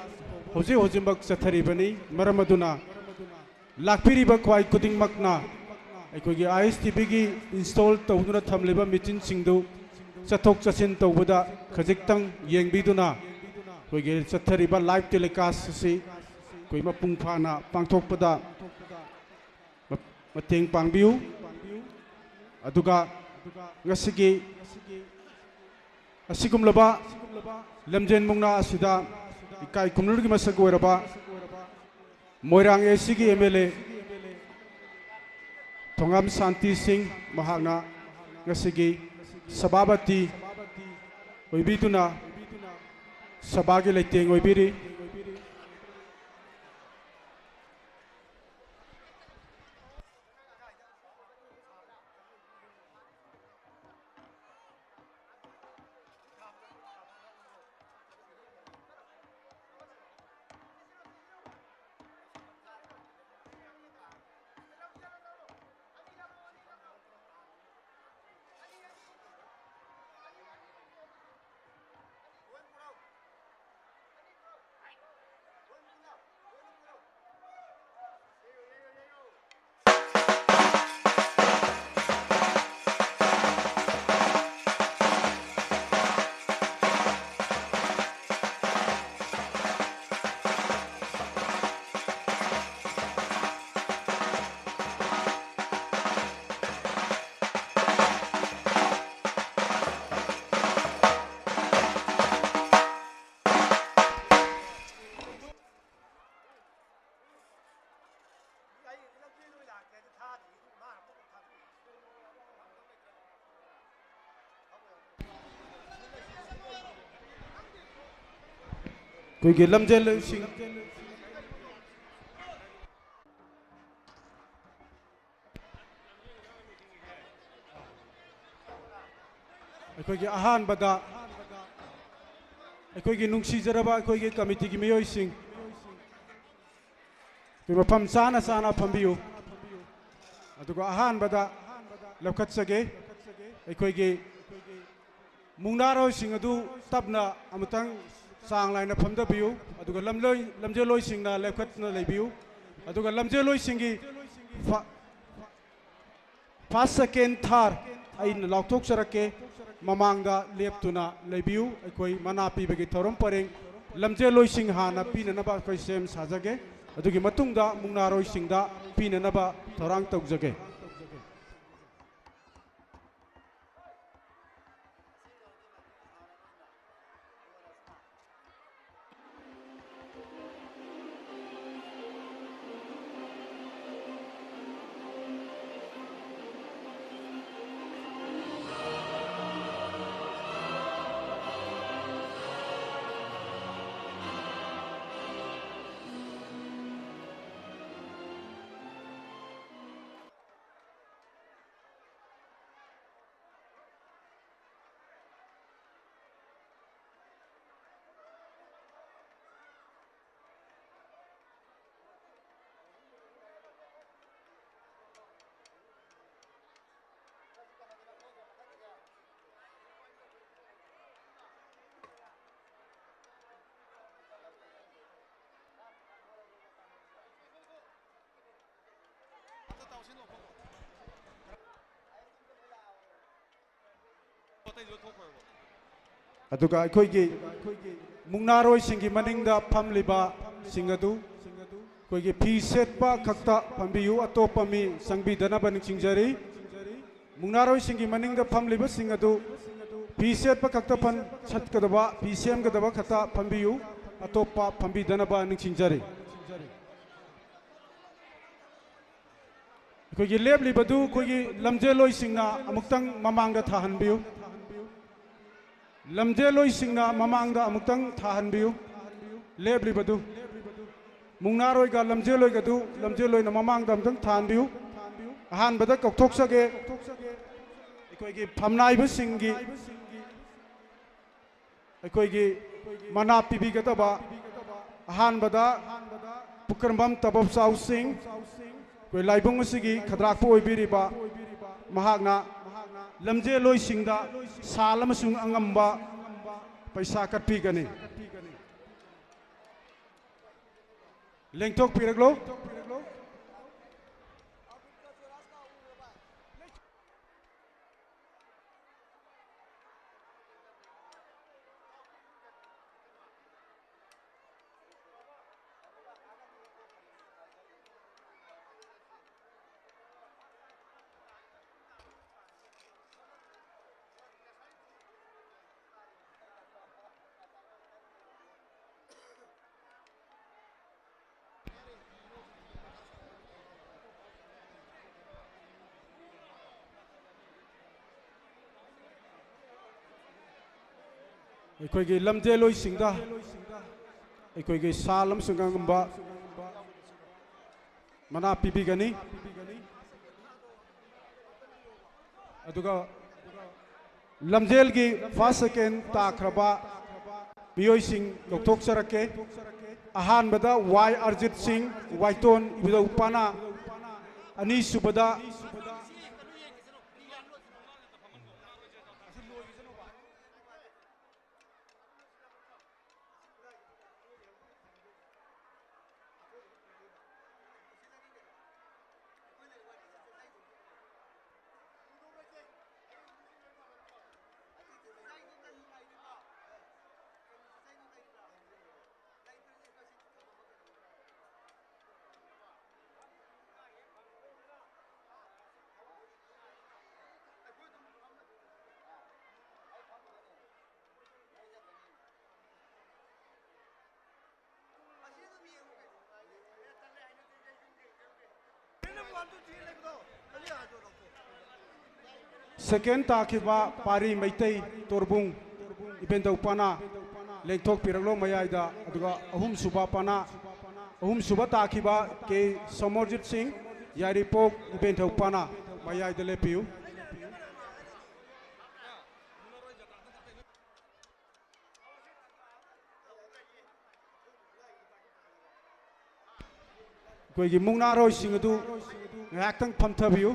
ꯍꯧꯖꯤꯛ ꯍꯧꯖꯤꯛꯃꯛ ꯆꯠꯊꯔꯤꯕꯅꯤ꯫ ꯃꯔꯝ ꯑꯗꯨꯅ ꯂꯥꯛꯄꯤꯔꯤꯕ ꯈ꯭ꯋꯥꯏ ꯈꯨꯗꯤꯡꯃꯛꯅ ꯑꯩꯈꯣꯏꯒꯤ ꯑꯥꯏ ꯑꯦꯁ ꯇꯤ ꯚꯤꯒꯤ install ꯇꯧꯗꯨꯅ ꯊꯝꯂꯤꯕ ꯃꯦꯆꯤꯟꯁꯤꯡꯗꯨ ꯆꯠꯊꯣꯛ ꯆꯠꯁꯤꯟ ꯇꯧꯕꯗ ꯈꯖꯤꯛꯇꯪ ꯌꯦꯡꯕꯤꯗꯨꯅ ꯑꯩꯈꯣꯏꯒꯤ ꯆꯠꯊꯔꯤꯕ live telecast ꯑꯁꯤ ꯑꯩꯈꯣꯏ ꯃꯄꯨꯡ ꯐꯥꯅ ꯄꯥꯡꯊꯣꯛꯄꯗ ꯃ-, ꯃꯇꯦꯡ ꯄꯥꯡꯕꯤꯌꯨ꯫ ꯑꯗꯨꯒ ꯉꯁꯤꯒꯤ ꯑꯁꯤꯒꯨꯝꯂꯕ ꯂꯝꯖꯦꯟ ꯃꯨꯛꯅꯥ ꯑꯁꯤꯗ ꯏꯀꯥꯏ ꯈꯨꯝꯅꯕꯒꯤ ꯃꯁꯛ ꯑꯣꯏꯔꯕ ꯃꯣꯏꯔꯥꯡ ꯑꯦ ꯁꯤꯒꯤ ꯑꯦꯝ ꯑꯦꯜ ꯑꯦ ꯊꯣꯉꯥꯝ ꯁꯥꯟꯇꯤ ꯁꯤꯡ, ꯃꯍꯥꯛꯅ ꯉꯁꯤꯒꯤ ꯁꯚꯥꯄꯇꯤ ꯑꯣꯏꯕꯤꯗꯨꯅ ꯁꯚꯥꯒꯤ ꯂꯩꯇꯦꯡ ꯑꯣꯏꯕꯤꯔꯤ꯫ ꯑꯩꯈꯣꯏꯒꯤ ꯂꯝꯖꯦꯜꯁꯤꯡ, ꯑꯩꯈꯣꯏꯒꯤ ꯑꯍꯥꯟꯕꯗ ꯑꯩꯈꯣꯏꯒꯤ ꯅꯨꯡꯁꯤꯖꯔꯕ ꯑꯩꯈꯣꯏꯒꯤ ꯀꯃꯤꯇꯤꯒꯤ ꯃꯤꯑꯣꯏꯁꯤꯡ, ꯑꯩꯈꯣꯏ ꯃꯐꯝ ꯆꯥꯅ ꯆꯥꯅ ꯐꯝꯕꯤꯌꯨ꯫ ꯑꯗꯨꯒ ꯑꯍꯥꯟꯕꯗ ꯂꯧꯈꯠꯆꯒꯦ꯫ ꯑꯩꯈꯣꯏꯒꯤ ꯃꯨꯛꯅꯥꯔꯣꯏꯁꯤꯡ ꯑꯗꯨ ꯇꯞꯅ ꯑꯃꯨꯛꯇꯪ ꯆꯥꯡ ꯅꯥꯏꯅ ꯐꯝꯊꯕꯤꯌꯨ꯫ ꯑꯗꯨꯒ ꯂꯝꯂꯣꯏ-, ꯂꯝꯖꯦꯜꯂꯣꯏꯁꯤꯡꯅ ꯂꯦꯞꯈꯠꯇꯨꯅ ꯂꯩꯕꯤꯌꯨ꯫ ꯑꯗꯨꯒ ꯂꯝꯖꯦꯜꯂꯣꯏꯁꯤꯡꯒꯤ ꯐ-, ꯐꯥꯔꯁ, ꯁꯦꯀꯦꯟ, ꯊꯥꯔ ꯑꯩꯅ ꯂꯥꯎꯊꯣꯛꯆꯔꯛꯀꯦ꯫ ꯃꯃꯥꯡꯗ ꯂꯦꯞꯇꯨꯅ ꯂꯩꯕꯤꯌꯨ꯫ ꯑꯩꯈꯣꯏ ꯃꯅꯥ ꯄꯤꯕꯒꯤ ꯊꯧꯔꯝ ꯄꯔꯦꯡ ꯂꯝꯖꯦꯜꯂꯣꯏꯁꯤꯡ ꯍꯥꯟꯅ ꯄꯤꯅꯅꯕ ꯑꯩꯈꯣꯏ ꯁꯦꯝ ꯁꯥꯖꯒꯦ꯫ ꯑꯗꯨꯒꯤ ꯃꯇꯨꯡꯗ ꯃꯨꯛꯅꯥꯔꯣꯏꯁꯤꯡꯗ ꯄꯤꯅꯅꯕ ꯊꯧꯔꯥꯡ ꯇꯧꯖꯒꯦ꯫ ꯑꯗꯨꯒ ꯑꯩꯈꯣꯏꯒꯤ ꯃꯨꯛꯅꯥꯔꯣꯏꯁꯤꯡꯒꯤ ꯃꯅꯤꯡꯗ ꯐꯝꯂꯤꯕꯁꯤꯡ ꯑꯗꯨ ꯑꯩꯈꯣꯏꯒꯤ ꯐꯤ ꯁꯦꯠꯄ ꯈꯛꯇ ꯐꯝꯕꯤꯌꯨ, ꯑꯇꯣꯞꯄ ꯃꯤ ꯆꯪꯕꯤꯗꯅꯕ ꯅꯤꯡꯁꯤꯡꯖꯔꯤ꯫ ꯃꯨꯛꯅꯥꯔꯣꯏꯁꯤꯡꯒꯤ ꯃꯅꯤꯡꯗ ꯐꯝꯂꯤꯕꯁꯤꯡ ꯑꯗꯨ ꯐꯤ ꯁꯦꯠꯄ ꯈꯛꯇ ꯐꯝ-, ꯁꯦꯠꯀꯗꯕ, ꯐꯤ ꯁꯦꯝꯒꯗꯕ ꯈꯛꯇ ꯐꯝꯕꯤꯌꯨ, ꯑꯇꯣꯞꯄ ꯐꯝꯕꯤꯗꯅꯕ ꯅꯤꯡꯁꯤꯡꯖꯔꯤ꯫ ꯑꯩꯈꯣꯏꯒꯤ ꯂꯦꯞꯂꯤꯕꯗꯨ ꯑꯩꯈꯣꯏꯒꯤ ꯂꯝꯖꯦꯜꯂꯣꯏꯁꯤꯡꯅ ꯑꯃꯨꯛꯇꯪ ꯃꯃꯥꯡꯗ ꯊꯥꯍꯟꯕꯤꯌꯨ꯫ ꯂꯝꯖꯦꯜꯂꯣꯏꯁꯤꯡꯅ ꯃꯃꯥꯡꯗ ꯑꯃꯨꯛꯇꯪ ꯊꯥꯍꯟꯕꯤꯌꯨ꯫ ꯂꯦꯞꯂꯤꯕꯗꯨ ꯃꯨꯛꯅꯥꯔꯣꯏꯒ ꯂꯝꯖꯦꯜꯂꯣꯏꯒꯗꯨ ꯂꯝꯖꯦꯜꯂꯣꯏꯅ ꯃꯃꯥꯡꯗ ꯑꯝꯇꯪ ꯊꯥꯍꯟꯕꯤꯌꯨ꯫ ꯑꯍꯥꯟꯕꯗ ꯀꯧꯊꯣꯛꯆꯒꯦ ꯑꯩꯈꯣꯏꯒꯤ ꯐꯝꯅꯥꯏꯕꯁꯤꯡꯒꯤ ꯑꯩꯈꯣꯏꯒꯤ ꯃꯅꯥ ꯄꯤꯕꯤꯒꯗꯕ ꯑꯍꯥꯟꯕꯗ ꯄꯨꯈ꯭ꯔꯝꯕꯝ ꯇꯕꯞ ꯆꯥꯎꯁꯤꯡ, ꯑꯩꯈꯣꯏ ꯂꯥꯏꯕꯨꯡ ꯑꯁꯤꯒꯤ ꯈꯗ꯭ꯔꯥꯛꯄꯨ ꯑꯣꯏꯕꯤꯔꯤꯕ ꯃꯍꯥꯛꯅ ꯂꯝꯖꯦꯜꯂꯣꯏꯁꯤꯡꯗ ꯁꯥꯜ ꯑꯃꯁꯨꯡ ꯑꯉꯝꯕ ꯄꯩꯁꯥ ꯀꯠꯄꯤꯒꯅꯤ꯫ ꯂꯦꯡꯊꯣꯛꯄꯤꯔꯛꯂꯣ꯫ ꯑꯩꯈꯣꯏꯒꯤ ꯂꯝꯖꯦꯜꯂꯣꯏꯁꯤꯡꯗ ꯑꯩꯈꯣꯏꯒꯤ ꯁꯥꯜ ꯑꯃꯁꯨꯡ ꯑꯉꯝꯕ ꯃꯅꯥ ꯄꯤꯕꯤꯒꯅꯤ꯫ ꯑꯗꯨꯒ ꯂꯝꯖꯦꯜꯒꯤ ꯐꯥꯔꯁ ꯁꯦꯀꯦꯟ ꯇꯥꯈ꯭ꯔꯕ ꯃꯤꯑꯣꯏꯁꯤꯡ ꯂꯧꯊꯣꯛꯆꯔꯛꯀꯦ꯫ ꯑꯍꯥꯟꯕꯗ ꯋꯥꯏ ꯑꯔꯖꯤꯠ ꯁꯤꯡ, ꯋꯥꯏꯇꯣꯟ ꯏꯕꯨꯙꯧ ꯄꯅꯥ꯫ ꯑꯅꯤꯁꯨꯕꯗ ꯁꯦꯀꯦꯟ ꯇꯥꯈꯤꯕ ꯄꯥꯔꯤ ꯃꯩꯇꯩ ꯇꯣꯔꯕꯨꯡ ꯏꯕꯦꯟꯗꯧ ꯄꯅꯥ꯫ ꯂꯦꯡꯊꯣꯛꯄꯤꯔꯛꯂꯣ ꯃꯌꯥꯏꯗ꯫ ꯑꯗꯨꯒ ꯑꯍꯨꯝꯁꯨꯕ ꯄꯥꯅꯥ, ꯑꯍꯨꯝꯁꯨꯕ ꯇꯥꯈꯤꯕ ꯀꯦ ꯁꯣꯃꯣꯔꯖꯤꯠ ꯁꯤꯡ, ꯌꯥꯏꯔꯤꯄꯣꯛ ꯏꯕꯦꯟꯊꯧ ꯄꯥꯅꯥ, ꯃꯌꯥꯏꯗ ꯂꯦꯞꯄꯤꯌꯨ꯫ ꯑꯩꯈꯣꯏꯒꯤ ꯃꯨꯛꯅꯥꯔꯣꯏꯁꯤꯡ ꯑꯗꯨ ꯉꯥꯏꯍꯥꯛꯇꯪ ꯐꯝꯊꯕꯤꯌꯨ꯫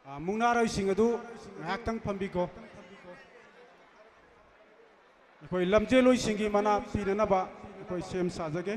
ꯑ, ꯃꯨꯛꯅꯥꯔꯣꯏꯁꯤꯡ ꯑꯗꯨ ꯉꯥꯏꯍꯥꯛꯇꯪ ꯐꯝꯕꯤꯈꯣ꯫ ꯑꯩꯈꯣꯏ ꯂꯝꯖꯦꯜꯂꯣꯏꯁꯤꯡꯒꯤ ꯃꯅꯥ ꯄꯤꯅꯅꯕ ꯑꯩꯈꯣꯏ ꯁꯦꯝ ꯁꯥꯖꯒꯦ꯫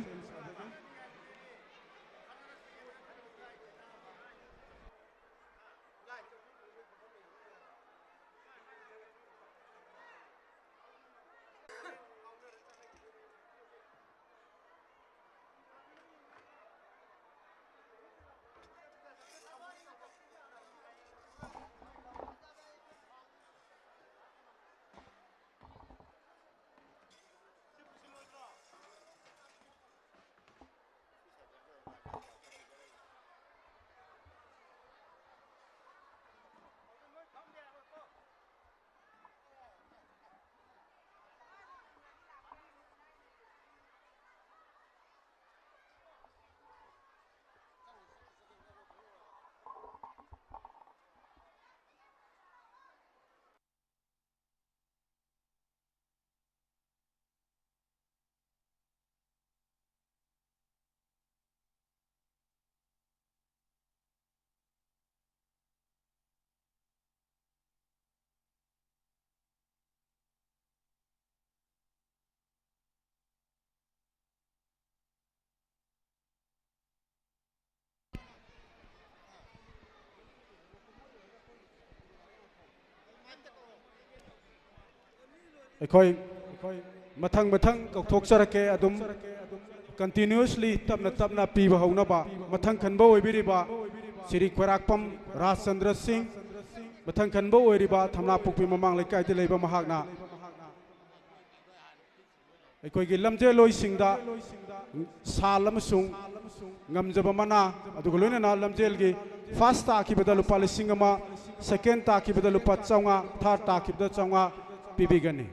ꯑꯩꯈꯣꯏ ꯃꯊꯪ ꯃꯊꯪ ꯀꯧꯊꯣꯛꯆꯔꯛꯀꯦ꯫ ꯑꯗꯨꯝ continuously ꯇꯞꯅ ꯇꯞꯅ ꯄꯤꯕ ꯍꯧꯅꯕ꯫ ꯃꯊꯪ ꯈꯟꯕ ꯑꯣꯏꯕꯤꯔꯤꯕ ꯁ꯭ꯔꯤ ꯈ꯭ꯋꯥꯏꯔꯥꯛꯄꯝ ꯔꯥꯖꯆꯟꯗ꯭ꯔ ꯁꯤꯡ, ꯃꯊꯪ ꯈꯟꯕ ꯑꯣꯏꯔꯤꯕ ꯊꯝꯅꯥꯄꯣꯛꯄꯤ ꯃꯃꯥꯡ ꯂꯩꯀꯥꯏꯗ ꯂꯩꯕ ꯃꯍꯥꯛꯅ ꯑꯩꯈꯣꯏꯒꯤ ꯂꯝꯖꯦꯜꯂꯣꯏꯁꯤꯡꯗ ꯁꯥꯜ ꯑꯃꯁꯨꯡ ꯉꯝꯖꯕ ꯃꯅꯥ, ꯑꯗꯨꯒ ꯂꯣꯏꯅꯅ ꯂꯝꯖꯦꯜꯒꯤ ꯐꯥꯔꯁ ꯇꯥꯈꯤꯕꯗ ꯂꯨꯄꯥ ꯂꯤꯁꯤꯡ ꯑꯃ, ꯁꯦꯀꯦꯟ ꯇꯥꯈꯤꯕꯗ ꯂꯨꯄꯥ ꯆꯥꯝꯃꯉꯥ, ꯊꯥꯔꯠ ꯇꯥꯈꯤꯕꯗ ꯆꯥꯝꯃꯉꯥ ꯄꯤꯕꯤꯒꯅꯤ꯫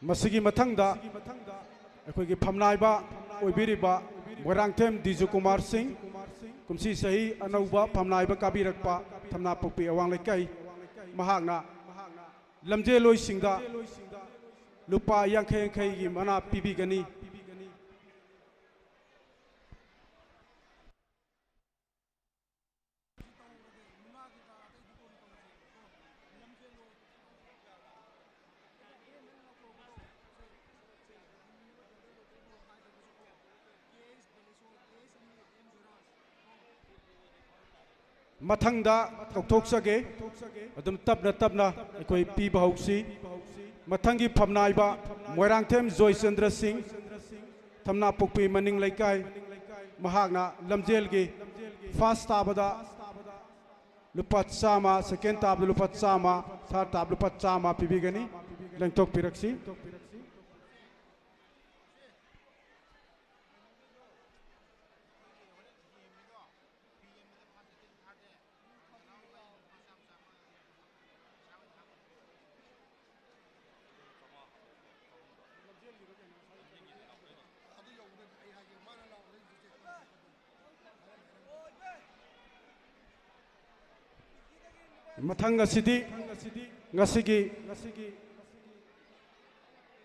ꯃꯁꯤꯒꯤ ꯃꯊꯪꯗ ꯑꯩꯈꯣꯏꯒꯤ ꯐꯝꯅꯥꯏꯕ ꯑꯣꯏꯕꯤꯔꯤꯕ ꯃꯣꯏꯔꯥꯡꯊꯦꯝ ꯗꯤꯖꯨ ꯀꯨꯃꯥꯔ ꯁꯤꯡ, ꯀꯨꯝꯁꯤ ꯆꯍꯤ ꯑꯅꯧꯕ ꯐꯝꯅꯥꯏꯕ ꯀꯥꯕꯤꯔꯛꯄ ꯊꯝꯅꯥꯄꯣꯛꯄꯤ ꯑꯋꯥꯡ ꯂꯩꯀꯥꯏ, ꯃꯍꯥꯛꯅ ꯂꯝꯖꯦꯜꯂꯣꯏꯁꯤꯡꯗ ꯂꯨꯄꯥ ꯌꯥꯡꯈꯩ ꯌꯥꯡꯈꯩꯒꯤ ꯃꯅꯥ ꯄꯤꯕꯤꯒꯅꯤ꯫ ꯃꯊꯪꯗ ꯀꯧꯊꯣꯛꯆꯒꯦ꯫ ꯑꯗꯨꯝ ꯇꯞꯅ ꯇꯞꯅ ꯑꯩꯈꯣꯏ ꯄꯤꯕ ꯍꯧꯁꯤ꯫ ꯃꯊꯪꯒꯤ ꯐꯝꯅꯥꯏꯕ ꯃꯣꯏꯔꯥꯡꯊꯦꯝ ꯖꯣꯏꯆꯟꯗ꯭ꯔ ꯁꯤꯡ, ꯊꯝꯅꯥꯄꯣꯛꯄꯤ ꯃꯅꯤꯡ ꯂꯩꯀꯥꯏ, ꯃꯍꯥꯛꯅ ꯂꯝꯖꯦꯜꯒꯤ ꯐꯥꯔꯁ ꯇꯥꯕꯗ ꯂꯨꯄꯥ ꯆꯥꯝꯃ, ꯁꯦꯀꯦꯟ ꯇꯥꯕꯗ ꯂꯨꯄꯥ ꯆꯥꯝꯃ, ꯊꯥꯔꯠ ꯇꯥꯕꯗ ꯂꯨꯄꯥ ꯆꯥꯝꯃ ꯄꯤꯕꯤꯒꯅꯤ꯫ ꯂꯦꯡꯊꯣꯛꯄꯤꯔꯛꯁꯤ꯫ ꯃꯊꯪ ꯑꯁꯤꯗꯤ ꯉꯁꯤꯒꯤ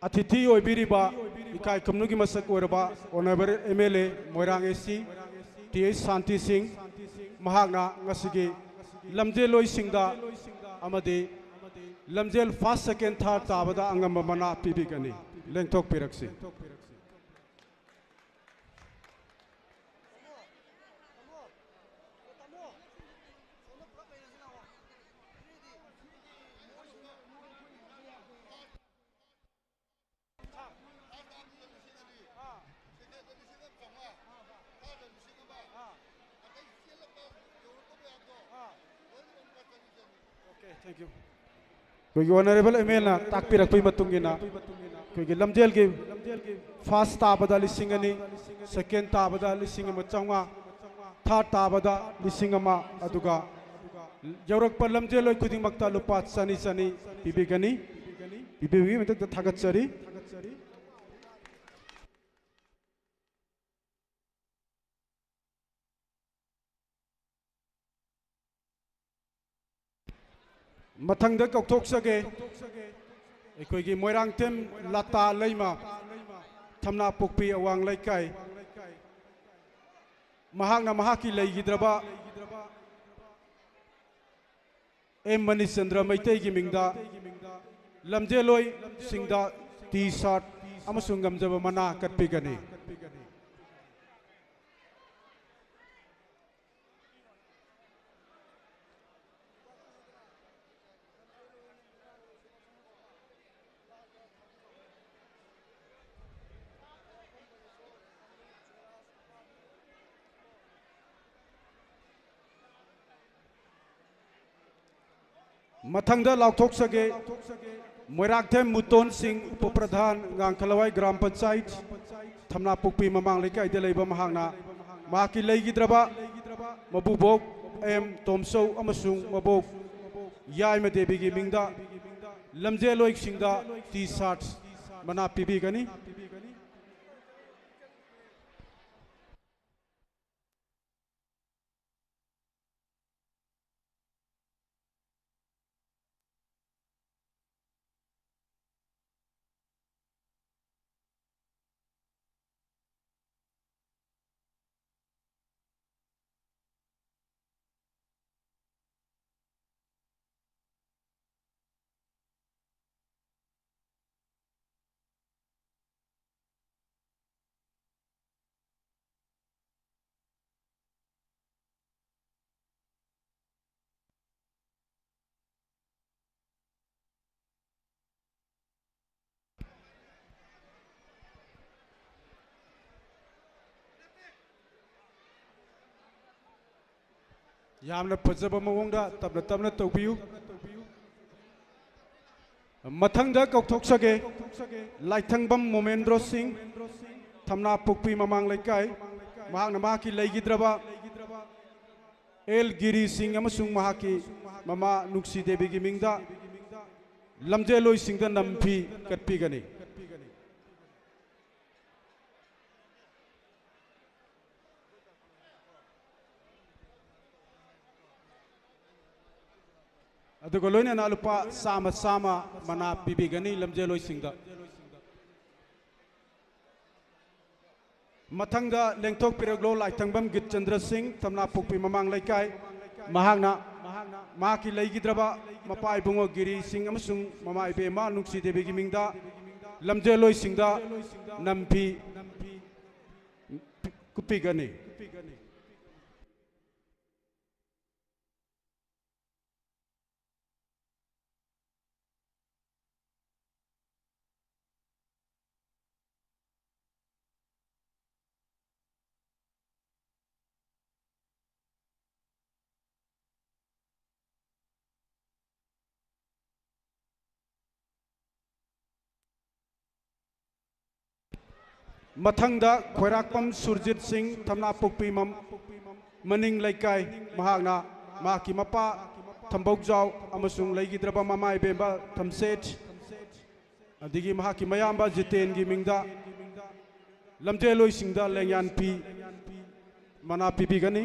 ꯑꯇꯤꯊꯤ ꯑꯣꯏꯕꯤꯔꯤꯕ ꯏꯀꯥꯏ ꯈꯨꯝꯅꯨꯒꯤ ꯃꯁꯛ ꯑꯣꯏꯔꯕ honourable M L A Moirang A C T H Shanti ꯁꯤꯡ, ꯃꯍꯥꯛꯅ ꯉꯁꯤꯒꯤ ꯂꯝꯖꯦꯜꯂꯣꯏꯁꯤꯡꯗ ꯑꯃꯗꯤ ꯂꯝꯖꯦꯜ ꯐꯥꯔꯁ, ꯁꯦꯀꯦꯟ, ꯊꯥꯔꯠ ꯇꯥꯕꯗ ꯑꯉꯝꯕ ꯃꯅꯥ ꯄꯤꯕꯤꯒꯅꯤ꯫ ꯂꯦꯡꯊꯣꯛꯄꯤꯔꯛꯁꯤ꯫ ꯑꯩꯈꯣꯏꯒꯤ ꯑꯣꯅꯔꯦꯕꯜ ꯑꯦꯝ ꯑꯦꯜꯅ ꯇꯥꯛꯄꯤꯔꯛꯄꯒꯤ ꯃꯇꯨꯡ ꯏꯟꯅ ꯑꯩꯈꯣꯏꯒꯤ ꯂꯝꯖꯦꯜꯒꯤ ꯐꯥꯔꯁ ꯇꯥꯕꯗ ꯂꯤꯁꯤꯡ ꯑꯅꯤ, ꯁꯦꯀꯦꯟ ꯇꯥꯕꯗ ꯂꯤꯁꯤꯡ ꯑꯃ ꯆꯥꯝꯃꯉꯥ, ꯊꯥꯔꯠ ꯇꯥꯕꯗ ꯂꯤꯁꯤꯡ ꯑꯃ, ꯑꯗꯨꯒ ꯌꯧꯔꯛꯄ ꯂꯝꯖꯦꯜꯂꯣꯏ ꯈꯨꯗꯤꯡꯃꯛꯇ ꯂꯨꯄꯥ ꯆꯅꯤ ꯆꯅꯤ ꯄꯤꯕꯤꯒꯅꯤ꯫ ꯄꯤꯕꯤꯕꯒꯤ ꯃꯊꯛꯇ ꯊꯥꯒꯠꯆꯔꯤ꯫ ꯃꯊꯪꯗ ꯀꯧꯊꯣꯛꯆꯒꯦ ꯑꯩꯈꯣꯏꯒꯤ ꯃꯣꯏꯔꯥꯡꯊꯦꯝ ꯂꯇꯥ ꯂꯩꯃ, ꯊꯝꯅꯥꯄꯣꯛꯄꯤ ꯑꯋꯥꯡ ꯂꯩꯀꯥꯏ, ꯃꯍꯥꯛꯅ ꯃꯍꯥꯛꯀꯤ ꯂꯩꯈꯤꯗ꯭ꯔꯕ ꯑꯦꯝ ꯃꯅꯤꯆꯟꯗ꯭ꯔ ꯃꯩꯇꯩꯒꯤ ꯃꯤꯡꯗ ꯂꯝꯖꯦꯜꯂꯣꯏꯁꯤꯡꯗ ꯇꯤ ꯁꯥꯔꯠ ꯑꯃꯁꯨꯡ ꯉꯝꯖꯕ ꯃꯅꯥ ꯀꯠꯄꯤꯒꯅꯤ꯫ ꯃꯊꯪꯗ ꯂꯥꯎꯊꯣꯛꯆꯒꯦ, ꯃꯣꯏꯔꯥꯡꯊꯦꯝ ꯃꯨꯇꯣꯟ ꯁꯤꯡ, ꯎꯄꯄ꯭ꯔꯙꯥꯟ, ꯉꯥꯡꯈꯂꯋꯥꯏ ꯒ꯭ꯔꯥꯝ ꯄꯟꯆꯥꯌꯠ, ꯊꯝꯅꯥꯄꯣꯛꯄꯤ ꯃꯃꯥꯡ ꯂꯩꯀꯥꯏꯗ ꯂꯩꯕ, ꯃꯍꯥꯛꯅ ꯃꯍꯥꯛꯀꯤ ꯂꯩꯈꯤꯗ꯭ꯔꯕ ꯃꯕꯨꯕꯣꯛ ꯑꯦꯝ ꯇꯣꯝꯆꯧ ꯑꯃꯁꯨꯡ ꯃꯕꯣꯛ ꯌꯥꯏꯃ ꯗꯦꯕꯤꯒꯤ ꯃꯤꯡꯗ ꯂꯝꯖꯦꯜꯂꯣꯏꯁꯤꯡꯗ ꯇꯤ ꯁꯥꯔꯠ ꯃꯅꯥ ꯄꯤꯕꯤꯒꯅꯤ꯫ ꯌꯥꯝꯅ ꯐꯖꯕ ꯃꯑꯣꯡꯗ ꯇꯞꯅ ꯇꯞꯅ ꯇꯧꯕꯤꯌꯨ꯫ ꯃꯊꯪꯗ ꯀꯧꯊꯣꯛꯆꯒꯦ, ꯂꯥꯏꯊꯪꯕꯝ ꯃꯣꯃꯦꯟꯗ꯭ꯔꯣ ꯁꯤꯡ, ꯊꯝꯅꯥꯄꯣꯛꯄꯤ ꯃꯃꯥꯡ ꯂꯩꯀꯥꯏ꯫ ꯃꯍꯥꯛꯅ ꯃꯍꯥꯛꯀꯤ ꯂꯩꯈꯤꯗ꯭ꯔꯕ ꯑꯦꯜ ꯒꯤꯔꯤ ꯁꯤꯡ ꯑꯃꯁꯨꯡ ꯃꯍꯥꯛꯀꯤ ꯃꯃꯥ ꯅꯨꯡꯁꯤ ꯗꯦꯕꯤꯒꯤ ꯃꯤꯡꯗ ꯂꯝꯖꯦꯜꯂꯣꯏꯁꯤꯡꯗ ꯅꯝꯐꯤ ꯀꯠꯄꯤꯒꯅꯤ꯫ ꯑꯗꯨꯒ ꯂꯣꯏꯅꯅ ꯂꯨꯄꯥ ꯆꯥꯝꯃ ꯆꯥꯝꯃ ꯃꯅꯥ ꯄꯤꯕꯤꯒꯅꯤ ꯂꯝꯖꯦꯜꯂꯣꯏꯁꯤꯡꯗ꯫ ꯃꯊꯪꯗ ꯂꯦꯡꯊꯣꯛꯄꯤꯔꯛꯂꯣ ꯂꯥꯏꯊꯪꯕꯝ ꯒꯤꯠꯆꯟꯗ꯭ꯔ ꯁꯤꯡ, ꯊꯝꯅꯥꯄꯣꯛꯄꯤ ꯃꯃꯥꯡ ꯂꯩꯀꯥꯏ꯫ ꯃꯍꯥꯛꯅ ꯃꯍꯥꯛꯀꯤ ꯂꯩꯈꯤꯗ꯭ꯔꯕ ꯃꯄꯥ ꯏꯕꯨꯡꯉꯣ ꯒꯤꯔꯤ ꯁꯤꯡ ꯑꯃꯁꯨꯡ ꯃꯃꯥ ꯏꯕꯦꯝꯃ ꯅꯨꯡꯁꯤ ꯗꯦꯕꯤꯒꯤ ꯃꯤꯡꯗ ꯂꯝꯖꯦꯜꯂꯣꯏꯁꯤꯡꯗ ꯅꯝꯐꯤ ꯀꯨꯞꯄꯤꯒꯅꯤ꯫ ꯃꯊꯪꯗ ꯈꯣꯏꯔꯥꯛꯄꯝ ꯁꯨꯔꯖꯤꯠ ꯁꯤꯡ, ꯊꯝꯅꯥꯄꯣꯛꯄꯤ ꯃꯝ-, ꯃꯅꯤꯡ ꯂꯩꯀꯥꯏ꯫ ꯃꯍꯥꯛꯅ ꯃꯍꯥꯛꯀꯤ ꯃꯄꯥ ꯊꯝꯕꯧꯖꯥꯎ ꯑꯃꯁꯨꯡ ꯂꯩꯈꯤꯗ꯭ꯔꯕ ꯃꯃꯥ ꯏꯕꯦꯝꯕ ꯊꯝꯁꯦꯠ, ꯑꯗꯒꯤ ꯃꯍꯥꯛꯀꯤ ꯃꯌꯥꯝꯕ ꯖꯤꯇꯦꯟꯒꯤ ꯃꯤꯡꯗ ꯂꯝꯖꯦꯜꯂꯣꯏꯁꯤꯡꯗ ꯂꯦꯡꯌꯥꯟ ꯐꯤ ꯃꯅꯥ ꯄꯤꯕꯤꯒꯅꯤ꯫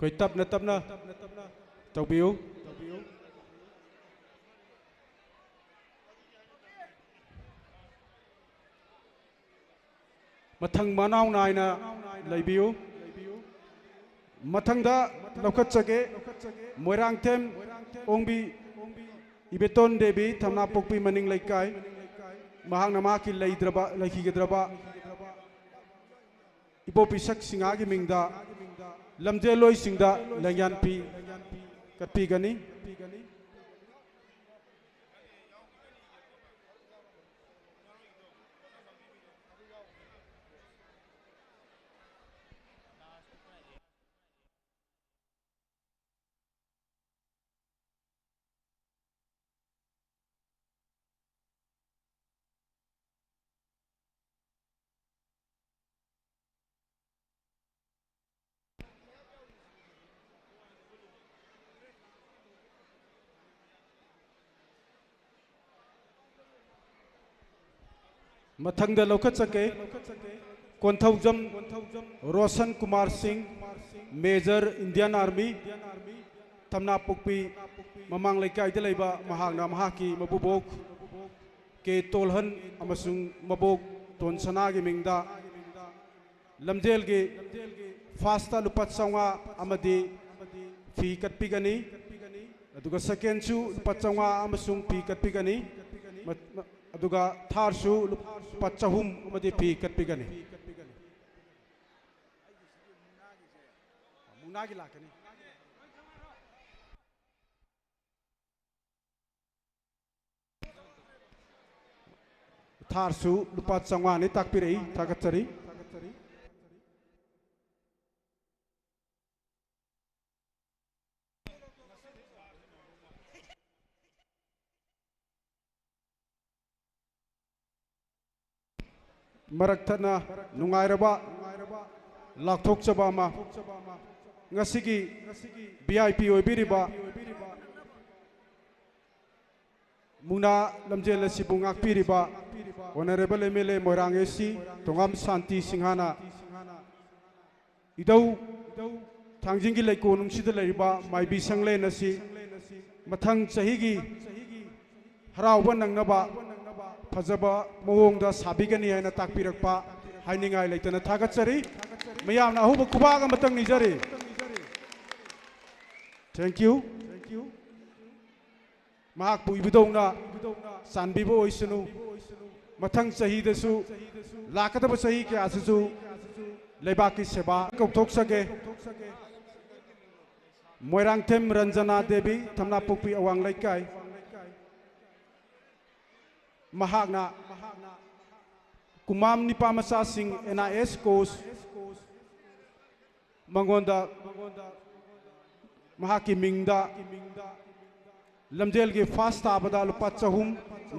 ꯑꯩꯈꯣꯏ ꯇꯞꯅ ꯇꯞꯅ ꯇꯧꯕꯤꯌꯨ꯫ ꯃꯊꯪ ꯃꯅꯥꯎ ꯅꯥꯏꯅ ꯂꯩꯕꯤꯌꯨ꯫ ꯃꯊꯪꯗ ꯂꯧꯈꯠꯆꯒꯦ, ꯃꯣꯏꯔꯥꯡꯊꯦꯝ ꯑꯣꯡꯕꯤ ꯏꯕꯦꯇꯣꯟ ꯗꯦꯕꯤ, ꯊꯝꯅꯥꯄꯣꯛꯄꯤ ꯃꯅꯤꯡ ꯂꯩꯀꯥꯏ꯫ ꯃꯍꯥꯛꯅ ꯃꯍꯥꯛꯀꯤ ꯂꯩꯗ꯭ꯔꯕ, ꯂꯩꯈꯤꯒꯗ꯭ꯔꯕ ꯏꯕꯣꯕꯤ ꯁꯛꯁꯤꯡꯍꯥꯒꯤ ꯃꯤꯡꯗ ꯂꯝꯖꯦꯜꯂꯣꯏꯁꯤꯡꯗ ꯂꯦꯡꯌꯥꯟ ꯐꯤ ꯀꯠꯄꯤꯒꯅꯤ꯫ ꯃꯊꯪꯗ ꯂꯧꯈꯠꯆꯒꯦ, ꯀꯣꯟꯊꯧꯖꯝ ꯔꯣꯁꯟ ꯀꯨꯃꯥꯔ ꯁꯤꯡ, ꯃꯦꯖꯔ, ꯏꯟꯗꯤꯌꯟ ꯑꯥꯔꯃꯤ, ꯊꯝꯅꯥꯄꯣꯛꯄꯤ ꯃꯃꯥꯡ ꯂꯩꯀꯥꯏꯗ ꯂꯩꯕ꯫ ꯃꯍꯥꯛꯅ ꯃꯍꯥꯛꯀꯤ ꯃꯄꯨꯕꯣꯛ ꯀꯦ ꯇꯣꯜꯍꯟ ꯑꯃꯁꯨꯡ ꯃꯕꯣꯛ ꯇꯣꯟꯁꯅꯥꯒꯤ ꯃꯤꯡꯗ ꯂꯝꯖꯦꯜꯒꯤ ꯐꯥꯔꯁꯇ ꯂꯨꯄꯥ ꯆꯥꯝꯃꯉꯥ ꯑꯃꯗꯤ ꯐꯤ ꯀꯠꯄꯤꯒꯅꯤ꯫ ꯑꯗꯨꯒ ꯁꯦꯀꯦꯟꯁꯨ ꯂꯨꯄꯥ ꯆꯥꯝꯃꯉꯥ ꯑꯃꯁꯨꯡ ꯐꯤ ꯀꯠꯄꯤꯒꯅꯤ꯫ ꯃ-, ꯃ-, ꯑꯗꯨꯒ ꯊꯥꯔꯗꯁꯨ ꯂꯨꯄꯥ ꯆꯍꯨꯝ ꯑꯃꯗꯤ ꯐꯤ ꯀꯠꯄꯤꯒꯅꯤ꯫ ꯃꯨꯛꯅꯥꯒꯤ ꯂꯥꯛꯀꯅꯤ꯫ ꯊꯥꯔꯗꯁꯨ ꯂꯨꯄꯥ ꯆꯥꯝꯃꯉꯥꯅꯤ ꯇꯥꯛꯄꯤꯔꯛꯏ, ꯊꯥꯒꯠꯆꯔꯤ꯫ ꯃꯔꯛ ꯊꯠꯅ ꯅꯨꯡꯉꯥꯏꯔꯕ ꯂꯥꯎꯊꯣꯛꯆꯕ ꯑꯃ, ꯉꯁꯤꯒꯤ ꯚꯤ ꯑꯥꯏ ꯄꯤ ꯑꯣꯏꯕꯤꯔꯤꯕ ꯃꯨꯛꯅꯥ ꯂꯝꯖꯦꯜ ꯑꯁꯤꯕꯨ ꯉꯥꯛꯄꯤꯔꯤꯕ honourable M L A Moirang A ꯁꯤ ꯇꯣꯉꯥꯝ ꯁꯥꯟꯇꯤ ꯁꯤꯡꯍꯅ ꯏꯙꯧ ꯊꯥꯡꯖꯤꯡꯒꯤ ꯂꯩꯀꯣꯜꯅꯨꯡꯁꯤꯗ ꯂꯩꯔꯤꯕ ꯃꯥꯏꯕꯤ ꯁꯪꯂꯦꯟ ꯑꯁꯤ ꯃꯊꯪ ꯆꯍꯤꯒꯤ ꯍꯔꯥꯎꯕ ꯅꯪꯅꯕ ꯐꯖꯕ ꯃꯑꯣꯡꯗ ꯁꯥꯕꯤꯒꯅꯤ ꯍꯥꯏꯅ ꯇꯥꯛꯄꯤꯔꯛꯄ ꯍꯥꯏꯅꯤꯡꯉꯥꯏ ꯂꯩꯇꯅ ꯊꯥꯒꯠꯆꯔꯤ꯫ ꯃꯌꯥꯝꯅ ꯑꯍꯧꯕ ꯈꯨꯕꯥꯛ ꯑꯃꯇꯪ ꯅꯤꯖꯔꯤ꯫ Thank you꯫ ꯃꯍꯥꯛꯄꯨ ꯏꯕꯨꯙꯧꯅ ꯆꯥꯟꯕꯤꯕ ꯑꯣꯏꯁꯅꯨ꯫ ꯃꯊꯪ ꯆꯍꯤꯗꯁꯨ, ꯂꯥꯛꯀꯗꯕ ꯆꯍꯤ ꯀꯌꯥꯁꯤꯁꯨ ꯂꯩꯕꯥꯛꯀꯤ ꯁꯦꯕꯥ ꯀꯧꯊꯣꯛꯆꯒꯦ꯫ ꯃꯣꯏꯔꯥꯡꯊꯦꯝ ꯔꯟꯖꯅꯥ ꯗꯦꯕꯤ, ꯊꯝꯅꯥꯄꯣꯛꯄꯤ ꯑꯋꯥꯡ ꯂꯩꯀꯥꯏ꯫ ꯃꯍꯥꯛꯅ ꯀꯨꯃꯥꯝ ꯅꯤꯄꯥ ꯃꯆꯥꯁꯤꯡ ꯑꯦꯟ ꯑꯥꯏ ꯑꯦꯁ ꯀꯣꯁ ꯃꯉꯣꯟꯗ ꯃꯍꯥꯛꯀꯤ ꯃꯤꯡꯗ ꯂꯝꯖꯦꯜꯒꯤ ꯐꯥꯔꯁ ꯇꯥꯕꯗ ꯂꯨꯄꯥ ꯆꯍꯨꯝ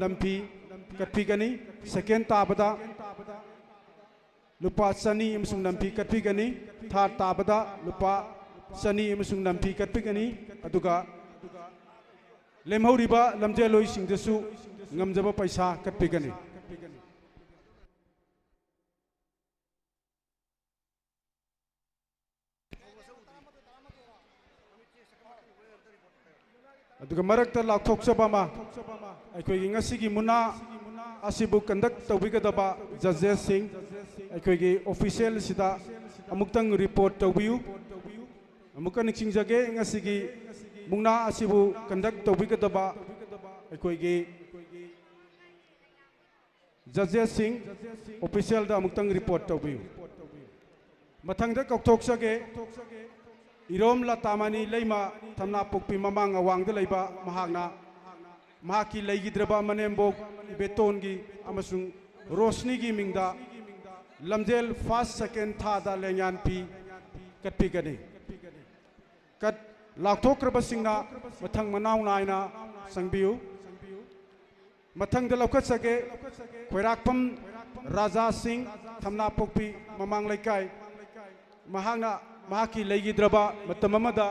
ꯅꯝꯐꯤ ꯀꯠꯄꯤꯒꯅꯤ, ꯁꯦꯀꯦꯟ ꯇꯥꯕꯗ ꯂꯨꯄꯥ ꯆꯅꯤ ꯑꯃꯁꯨꯡ ꯅꯝꯐꯤ ꯀꯠꯄꯤꯒꯅꯤ, ꯊꯥꯔꯠ ꯇꯥꯕꯗ ꯂꯨꯄꯥ ꯆꯅꯤ ꯑꯃꯁꯨꯡ ꯅꯝꯐꯤ ꯀꯠꯄꯤꯒꯅꯤ, ꯑꯗꯨꯒ ꯂꯦꯝꯍꯧꯔꯤꯕ ꯂꯝꯖꯦꯜꯂꯣꯏꯁꯤꯡꯗꯁꯨ ꯉꯝꯖꯕ ꯄꯩꯁꯥ ꯀꯠꯄꯤꯒꯅꯤ꯫ ꯑꯗꯨꯒ ꯃꯔꯛꯇ ꯂꯥꯎꯊꯣꯛꯆꯕ ꯑꯃ, ꯑꯩꯈꯣꯏꯒꯤ ꯉꯁꯤꯒꯤ ꯃꯨꯛꯅꯥ ꯑꯁꯤꯕꯨ ꯀꯟꯗꯛ ꯇꯧꯕꯤꯒꯗꯕ ꯖꯖꯦꯁꯁꯤꯡ, ꯑꯩꯈꯣꯏꯒꯤ ꯑꯣꯐꯤꯁꯤꯌꯦꯜ ꯑꯁꯤꯗ ꯑꯃꯨꯛꯇꯪ ꯔꯤꯄꯣꯔꯠ ꯇꯧꯕꯤꯌꯨ꯫ ꯑꯃꯨꯛꯀ ꯅꯤꯡꯁꯤꯡꯖꯒꯦ, ꯉꯁꯤꯒꯤ ꯃꯨꯛꯅꯥ ꯑꯁꯤꯕꯨ ꯀꯟꯗꯛ ꯇꯧꯕꯤꯒꯗꯕ ꯑꯩꯈꯣꯏꯒꯤ ꯖꯖꯦꯁꯁꯤꯡ ꯑꯣꯐꯤꯁꯤꯌꯦꯜꯗ ꯑꯃꯨꯛꯇꯪ ꯔꯤꯄꯣꯔꯠ ꯇꯧꯕꯤꯌꯨ꯫ ꯃꯊꯪꯗ ꯀꯧꯊꯣꯛꯆꯒꯦ, ꯏꯔꯣꯝ ꯂꯇꯥꯃꯅꯤ ꯂꯩꯃ, ꯊꯝꯅꯥꯄꯣꯛꯄꯤ ꯃꯃꯥꯡ ꯑꯋꯥꯡꯗ ꯂꯩꯕ, ꯃꯍꯥꯛꯅ ꯃꯍꯥꯛꯀꯤ ꯂꯩꯈꯤꯗ꯭ꯔꯕ ꯃꯅꯦꯝꯕꯣꯛ ꯏꯕꯦꯇꯣꯟꯒꯤ ꯑꯃꯁꯨꯡ ꯔꯣꯁꯅꯤꯒꯤ ꯃꯤꯡꯗ ꯂꯝꯖꯦꯜ ꯐꯥꯔꯁ ꯁꯦꯀꯦꯟ ꯊꯥꯗ ꯂꯦꯡꯌꯥꯟ ꯐꯤ ꯀꯠꯄꯤꯒꯅꯤ꯫ ꯀꯠ ꯂꯥꯎꯊꯣꯛꯈ꯭ꯔꯕꯁꯤꯡꯅ ꯃꯊꯪ ꯃꯅꯥꯎ ꯅꯥꯏꯅ ꯆꯪꯕꯤꯌꯨ꯫ ꯃꯊꯪꯗ ꯂꯧꯈꯠꯆꯒꯦ, ꯈꯣꯏꯔꯥꯛꯄꯝ ꯔꯥꯖꯥ ꯁꯤꯡ, ꯊꯝꯅꯥꯄꯣꯛꯄꯤ ꯃꯃꯥꯡ ꯂꯩꯀꯥꯏ꯫ ꯃꯍꯥꯛꯅ ꯃꯍꯥꯛꯀꯤ ꯂꯩꯈꯤꯗ꯭ꯔꯕ ꯃꯇꯝ ꯑꯃꯗ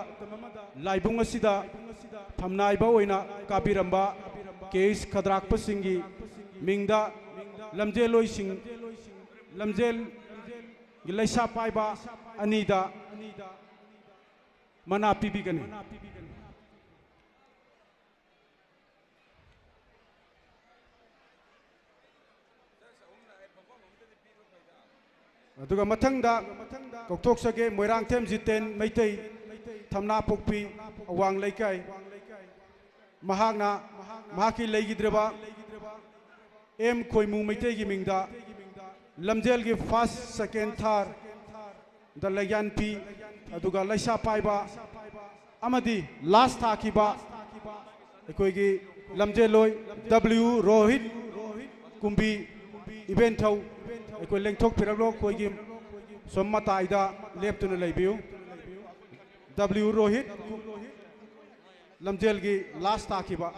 ꯂꯥꯏꯕꯨꯡ ꯑꯁꯤꯗ ꯐꯝꯅꯥꯏꯕ ꯑꯣꯏꯅ ꯀꯥꯕꯤꯔꯝꯕ ꯀꯦ ꯑꯩꯆ ꯈꯗ꯭ꯔꯥꯛꯄꯁꯤꯡꯒꯤ ꯃꯤꯡꯗ ꯂꯝꯖꯦꯜꯂꯣꯏꯁꯤꯡ, ꯂꯝꯖꯦꯜꯒꯤ ꯂꯩꯁꯥ ꯄꯥꯏꯕ ꯑꯅꯤꯗ ꯃꯅꯥ ꯄꯤꯕꯤꯒꯅꯤ꯫ ꯑꯗꯨꯒ ꯃꯊꯪꯗ ꯀꯧꯊꯣꯛꯆꯒꯦ ꯃꯣꯏꯔꯥꯡꯊꯦꯝ ꯖꯤꯇꯦꯟ ꯃꯩꯇꯩ, ꯊꯝꯅꯥꯄꯣꯛꯄꯤ ꯑꯋꯥꯡ ꯂꯩꯀꯥꯏ꯫ ꯃꯍꯥꯛꯅ ꯃꯍꯥꯛꯀꯤ ꯂꯩꯈꯤꯗ꯭ꯔꯕ ꯑꯦꯝ ꯈꯣꯏꯃꯨ ꯃꯩꯇꯩꯒꯤ ꯃꯤꯡꯗ ꯂꯝꯖꯦꯜꯒꯤ first, second, third ꯗ ꯂꯩꯌꯥꯟꯄꯤ, ꯑꯗꯨꯒ ꯂꯩꯁꯥ ꯄꯥꯏꯕ ꯑꯃꯗꯤ last ꯊꯥꯈꯤꯕ ꯑꯩꯈꯣꯏꯒꯤ ꯂꯝꯖꯦꯜꯂꯣꯏ ꯗꯕ꯭ꯂꯤꯎ ꯔꯣꯍꯤꯠ ꯀꯨꯝꯕꯤ ꯏꯕꯦꯟꯊꯧ, ꯑꯩꯈꯣꯏ ꯂꯦꯡꯊꯣꯛꯄꯤꯔꯛꯂꯣ, ꯑꯩꯈꯣꯏꯒꯤ ꯁꯣꯝ ꯃꯇꯥꯏꯗ ꯂꯦꯞꯇꯨꯅ ꯂꯩꯕꯤꯌꯨ꯫ ꯗꯕ꯭ꯂꯤꯎ ꯔꯣꯍꯤꯠ, ꯂꯝꯖꯦꯜꯒꯤ last ꯊꯥꯈꯤꯕ꯫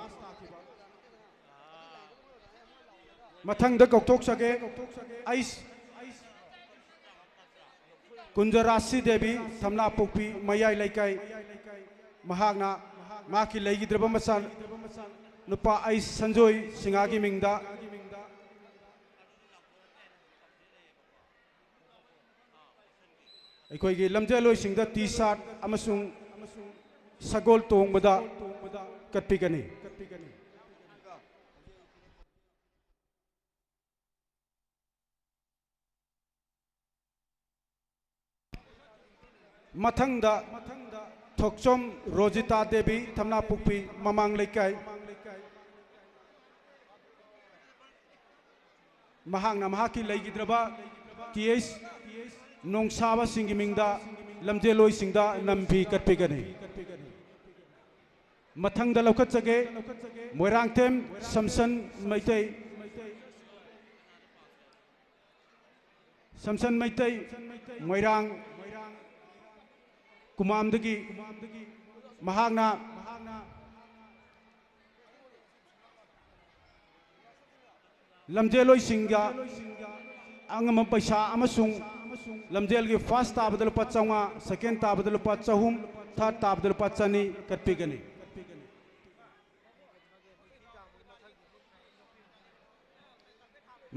ꯃꯊꯪꯗ ꯀꯧꯊꯣꯛꯆꯒꯦ ꯑꯩꯁ ꯀꯨꯟꯖꯔꯥꯁꯤ ꯗꯦꯕꯤ, ꯊꯝꯅꯥꯄꯣꯛꯄꯤ ꯃꯌꯥꯏ ꯂꯩꯀꯥꯏ꯫ ꯃꯍꯥꯛꯅ ꯃꯍꯥꯛꯀꯤ ꯂꯩꯈꯤꯗ꯭ꯔꯕ ꯃꯆꯥ ꯅꯨꯄꯥ ꯑꯩꯁ ꯁꯟꯖꯣꯏ ꯁꯤꯡꯍꯥꯒꯤ ꯃꯤꯡꯗ ꯑꯩꯈꯣꯏꯒꯤ ꯂꯝꯖꯦꯜꯂꯣꯏꯁꯤꯡꯗ ꯇꯤ ꯁꯥꯔꯠ ꯑꯃꯁꯨꯡ ꯁꯒꯣꯜ ꯇꯣꯡꯕꯗ ꯀꯠꯄꯤꯒꯅꯤ꯫ ꯃꯊꯪꯗ ꯊꯣꯛꯆꯣꯝ ꯔꯣꯖꯤꯇꯥ ꯗꯦꯕꯤ, ꯊꯝꯅꯥꯄꯣꯛꯄꯤ ꯃꯃꯥꯡ ꯂꯩꯀꯥꯏ꯫ ꯃꯍꯥꯛꯅ ꯃꯍꯥꯛꯀꯤ ꯂꯩꯈꯤꯗ꯭ꯔꯕ ꯇꯤ ꯑꯩꯆ ꯅꯣꯡꯁꯥꯕꯁꯤꯡꯒꯤ ꯃꯤꯡꯗ ꯂꯝꯖꯦꯜꯂꯣꯏꯁꯤꯡꯗ ꯅꯝꯐꯤ ꯀꯠꯄꯤꯒꯅꯤ꯫ ꯃꯊꯪꯗ ꯂꯧꯈꯠꯆꯒꯦ ꯃꯣꯏꯔꯥꯡꯊꯦꯝ ꯁꯝꯁꯟ ꯃꯩꯇꯩ, ꯁꯝꯁꯟ ꯃꯩꯇꯩ, ꯃꯣꯏꯔꯥꯡ ꯀꯨꯃꯥꯝꯗꯒꯤ꯫ ꯃꯍꯥꯛꯅ ꯂꯝꯖꯦꯜꯂꯣꯏꯁꯤꯡꯒ ꯑꯉꯝꯕ ꯄꯩꯁꯥ ꯑꯃꯁꯨꯡ ꯂꯝꯖꯦꯜꯒꯤ first ꯇꯥꯕꯗ ꯂꯨꯄꯥ ꯆꯥꯝꯃꯉꯥ, second ꯇꯥꯕꯗ ꯂꯨꯄꯥ ꯆꯍꯨꯝ, third ꯇꯥꯕꯗ ꯂꯨꯄꯥ ꯆꯅꯤ ꯀꯠꯄꯤꯒꯅꯤ꯫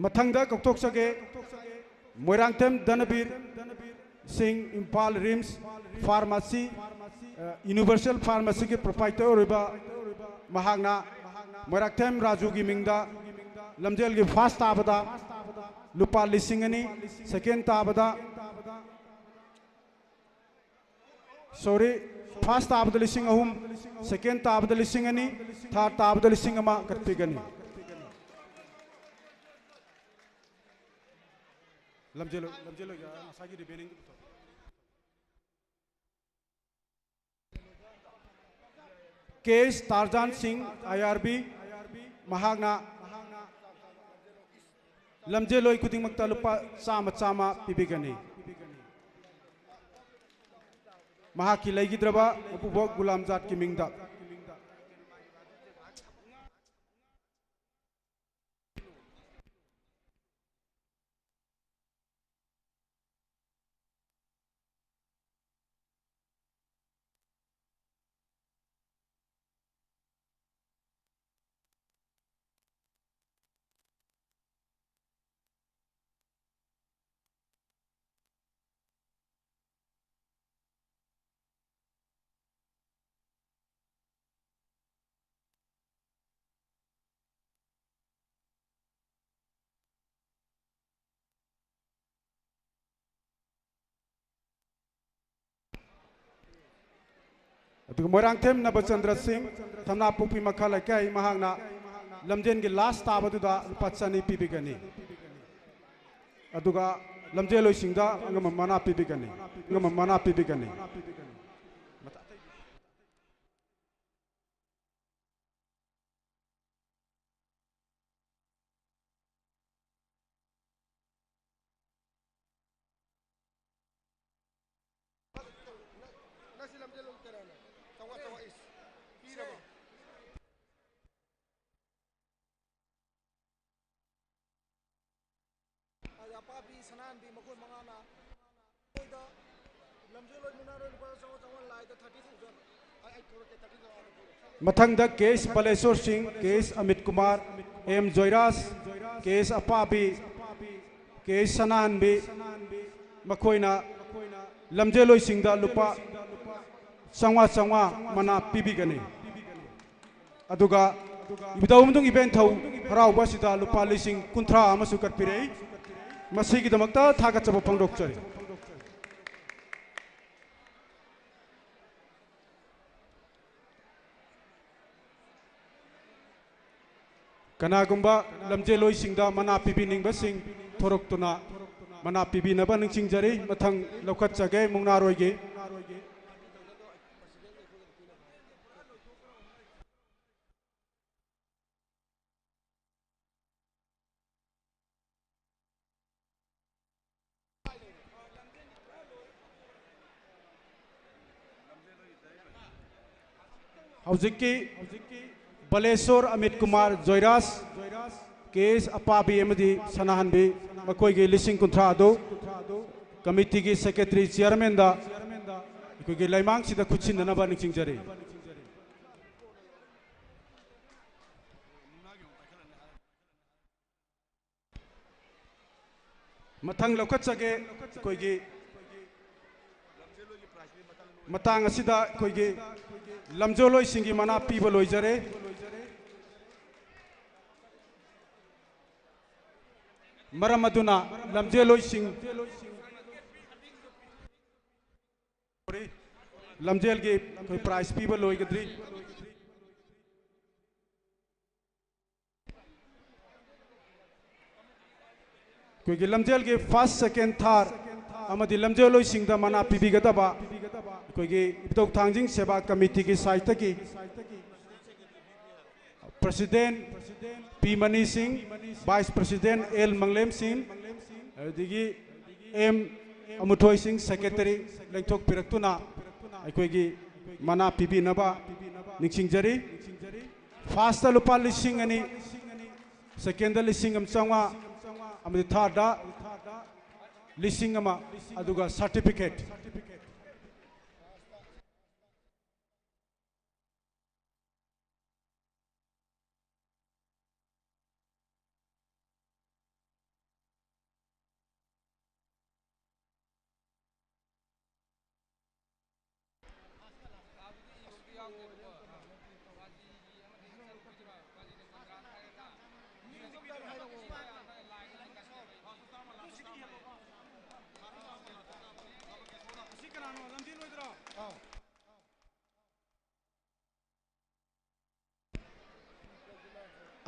ꯃꯊꯪꯗ ꯀꯧꯊꯣꯛꯆꯒꯦ ꯃꯣꯏꯔꯥꯡꯊꯦꯝ ꯙꯅꯕꯤꯔ, ꯁꯤꯡ, ꯏꯝꯐꯥꯜ ꯔꯤꯝꯁ ꯐꯥꯔꯃꯥꯁꯤ, ꯑ, ꯌꯨꯅꯤꯚꯔꯁꯦꯜ ꯐꯥꯔꯃꯥꯁꯤꯒꯤ ꯄ꯭ꯔꯣꯄꯥꯏꯇꯔ ꯑꯣꯏꯔꯤꯕ ꯃꯍꯥꯛꯅ ꯃꯣꯏꯔꯥꯛꯊꯦꯝ ꯔꯥꯖꯨꯒꯤ ꯃꯤꯡꯗ ꯂꯝꯖꯦꯜꯒꯤ ꯐꯥꯔꯁ ꯇꯥꯕꯗ ꯂꯨꯄꯥ ꯂꯤꯁꯤꯡ ꯑꯅꯤ, ꯁꯦꯀꯦꯟ ꯇꯥꯕꯗ, ꯁꯣꯔꯤ, ꯐꯥꯔꯁ ꯇꯥꯕꯗ ꯂꯤꯁꯤꯡ ꯑꯍꯨꯝ, ꯁꯦꯀꯦꯟ ꯇꯥꯕꯗ ꯂꯤꯁꯤꯡ ꯑꯅꯤ, ꯊꯥꯔꯠ ꯇꯥꯕꯗ ꯂꯤꯁꯤꯡ ꯑꯃ ꯀꯠꯄꯤꯒꯅꯤ꯫ ꯂꯝꯖꯦꯜ-, ꯂꯝꯖꯦꯜꯂꯣꯏꯒꯤ ꯉꯁꯥꯏꯒꯤ ꯔꯤꯕꯦꯅꯤꯡꯗꯨ ꯄꯨꯊꯣꯛ꯫ ꯀꯦ ꯑꯦꯁ ꯇꯥꯔꯖꯥꯟ ꯁꯤꯡ, ꯑꯥꯏ ꯑꯥꯔ ꯕꯤ, ꯃꯍꯥꯛꯅ ꯂꯝꯖꯦꯜꯂꯣꯏ ꯈꯨꯗꯤꯡꯃꯛꯇ ꯂꯨꯄꯥ ꯆꯥꯝꯃ ꯆꯥꯝꯃ ꯄꯤꯕꯤꯒꯅꯤ꯫ ꯃꯍꯥꯛꯀꯤ ꯂꯩꯈꯤꯗ꯭ꯔꯕ ꯃꯄꯨꯕꯣꯛ ꯒꯨꯂꯥꯝꯖꯥꯠꯀꯤ ꯃꯤꯡꯗ꯫ ꯑꯗꯨꯒ ꯃꯣꯏꯔꯥꯡꯊꯦꯝ ꯅꯕꯆꯟꯗ꯭ꯔ ꯁꯤꯡ, ꯊꯝꯅꯥꯄꯣꯛꯄꯤ ꯃꯈꯥ ꯂꯩꯀꯥꯏ, ꯃꯍꯥꯛꯅ ꯂꯝꯖꯦꯟꯒꯤ ꯂꯥꯁ ꯇꯥꯕꯗꯨꯗ ꯂꯨꯄꯥ ꯆꯅꯤ ꯄꯤꯕꯤꯒꯅꯤ꯫ ꯑꯗꯨꯒ ꯂꯝꯖꯦꯜꯂꯣꯏꯁꯤꯡꯗ ꯑꯉꯝꯕ ꯃꯅꯥ ꯄꯤꯕꯤꯒꯅꯤ, ꯑꯉꯝꯕ ꯃꯅꯥ ꯄꯤꯕꯤꯒꯅꯤ꯫ ꯑꯄꯥꯕꯤ ꯁꯅꯥꯍꯟꯕꯤ ꯃꯈꯣꯏ ꯃꯉꯥꯅ ꯃꯈꯣꯏꯗ ꯂꯝꯖꯦꯜꯂꯣꯏ ꯃꯨꯛꯅꯥꯔꯣꯏ ꯂꯨꯄꯥ ꯆꯥꯝꯃꯉꯥ ꯆꯥꯝꯃꯉꯥ ꯂꯥꯏꯗ thirty thousand꯫ ꯑꯩ, ꯑꯩ ꯊꯣꯛꯂꯛꯀꯦ, thirty thousand꯫ ꯃꯊꯪꯗ ꯀꯦ ꯑꯦꯁ ꯕꯂꯦꯁꯣꯔ ꯁꯤꯡ, ꯀꯦ ꯑꯦꯁ ꯑꯃꯤꯠ ꯀꯨꯃꯥꯔ, ꯑꯦꯝ ꯖꯣꯏꯔꯥꯖ, ꯀꯦ ꯑꯦꯁ ꯑꯄꯥꯕꯤ, ꯀꯦ ꯑꯦꯁ ꯁꯅꯥꯍꯟꯕꯤ, ꯃꯈꯣꯏꯅ ꯂꯝꯖꯦꯜꯂꯣꯏꯁꯤꯡꯗ ꯂꯨꯄꯥ ꯆꯥꯝꯃꯉꯥ ꯆꯥꯝꯃꯉꯥ ꯃꯅꯥ ꯄꯤꯕꯤꯒꯅꯤ꯫ ꯑꯗꯨꯒ ꯏꯕꯨꯙꯧ ꯑꯃꯁꯨꯡ ꯏꯕꯦꯟꯊꯧ ꯍꯔꯥꯎꯕ ꯑꯁꯤꯗ ꯂꯨꯄꯥ ꯂꯤꯁꯤꯡ ꯀꯨꯟꯊ꯭ꯔꯥ ꯑꯃꯁꯨ ꯀꯠꯄꯤꯔꯛꯏ꯫ ꯃꯁꯤꯒꯤꯗꯃꯛꯇ ꯊꯥꯒꯠꯆꯕ ꯐꯣꯡꯗꯣꯛꯆꯔꯤ꯫ ꯀꯅꯥꯒꯨꯝꯕ ꯂꯝꯖꯦꯜꯂꯣꯏꯁꯤꯡꯗ ꯃꯅꯥ ꯄꯤꯕꯤꯅꯤꯡꯕꯁꯤꯡ ꯊꯣꯔꯛꯇꯨꯅ ꯃꯅꯥ ꯄꯤꯕꯤꯅꯕ ꯅꯤꯡꯁꯤꯡꯖꯔꯤ꯫ ꯃꯊꯪ ꯂꯧꯈꯠꯆꯒꯦ ꯃꯨꯛꯅꯥꯔꯣꯏꯒꯤ꯫ ꯍꯧꯖꯤꯛꯀꯤ ꯕꯂꯦꯁꯣꯔ ꯑꯃꯤꯠ ꯀꯨꯃꯥꯔ ꯖꯣꯏꯔꯥꯖ, ꯀꯦ ꯑꯦꯁ ꯑꯄꯥꯕꯤ ꯑꯃꯗꯤ ꯁꯅꯥꯍꯟꯕꯤ, ꯃꯈꯣꯏꯒꯤ ꯂꯤꯁꯤꯡ ꯀꯨꯟꯊ꯭ꯔꯥ ꯑꯗꯨ ꯀꯃꯤꯇꯤꯒꯤ ꯁꯦꯀ꯭ꯔꯦꯇꯔꯤ ꯆꯤꯌꯥꯔꯃꯦꯟꯗ ꯑꯩꯈꯣꯏꯒꯤ ꯂꯩꯃꯥꯡꯁꯤꯗ ꯈꯨꯠꯁꯤꯟꯅꯅꯕ ꯅꯤꯡꯁꯤꯡꯖꯔꯤ꯫ ꯃꯊꯪ ꯂꯧꯈꯠꯆꯒꯦ꯫ ꯑꯩꯈꯣꯏꯒꯤ ꯃꯇꯥꯡ ꯑꯁꯤꯗ ꯑꯩꯈꯣꯏꯒꯤ ꯂꯝꯖꯦꯜꯂꯣꯏꯁꯤꯡꯒꯤ ꯃꯅꯥ ꯄꯤꯕ ꯂꯣꯏꯖꯔꯦ꯫ ꯃꯔꯝ ꯑꯗꯨꯅ ꯂꯝꯖꯦꯜꯂꯣꯏꯁꯤꯡ ꯂꯝꯖꯦꯜꯒꯤ ꯑꯩꯈꯣꯏ ꯄ꯭ꯔꯥꯏꯖ ꯄꯤꯕ ꯂꯣꯏꯒꯗ꯭ꯔꯤ꯫ ꯑꯩꯈꯣꯏꯒꯤ ꯂꯝꯖꯦꯜꯒꯤ first, second, third ꯑꯃꯗꯤ ꯂꯝꯖꯦꯜꯂꯣꯏꯁꯤꯡꯗ ꯃꯅꯥ ꯄꯤꯕꯤꯒꯗꯕ ꯑꯩꯈꯣꯏꯒꯤ ꯏꯕꯨꯙꯧ ꯊꯥꯡꯖꯤꯡ ꯁꯦꯕꯥ ꯀꯃꯤꯇꯤꯒꯤ ꯁꯥꯏꯠꯇꯒꯤ ꯄ꯭ꯔꯁꯤꯗꯦꯟ ꯄꯤ ꯃꯅꯤ ꯁꯤꯡ, ꯚꯥꯏꯁ ꯄ꯭ꯔꯁꯤꯗꯦꯟ ꯑꯦꯜ ꯃꯪꯂꯦꯝ ꯁꯤꯡ, ꯑꯗꯨꯗꯒꯤ ꯑꯦꯝ ꯑꯃꯨꯊꯣꯏ ꯁꯤꯡ, ꯁꯦꯀ꯭ꯔꯦꯇꯔꯤ ꯂꯦꯡꯊꯣꯛꯄꯤꯔꯛꯇꯨꯅ ꯑꯩꯈꯣꯏꯒꯤ ꯃꯅꯥ ꯄꯤꯕꯤꯅꯕ ꯅꯤꯡꯁꯤꯡꯖꯔꯤ꯫ ꯐꯥꯔꯁꯇ ꯂꯨꯄꯥ ꯂꯤꯁꯤꯡ ꯑꯅꯤ, ꯁꯦꯀꯦꯟꯗ ꯂꯤꯁꯤꯡ ꯑꯃ ꯆꯥꯝꯃꯉꯥ ꯑꯃꯗꯤ ꯊꯥꯔꯗ ꯂꯤꯁꯤꯡ ꯑꯃ, ꯑꯗꯨꯒ ꯁꯥꯔꯇꯤꯐꯤꯀꯦꯠ꯫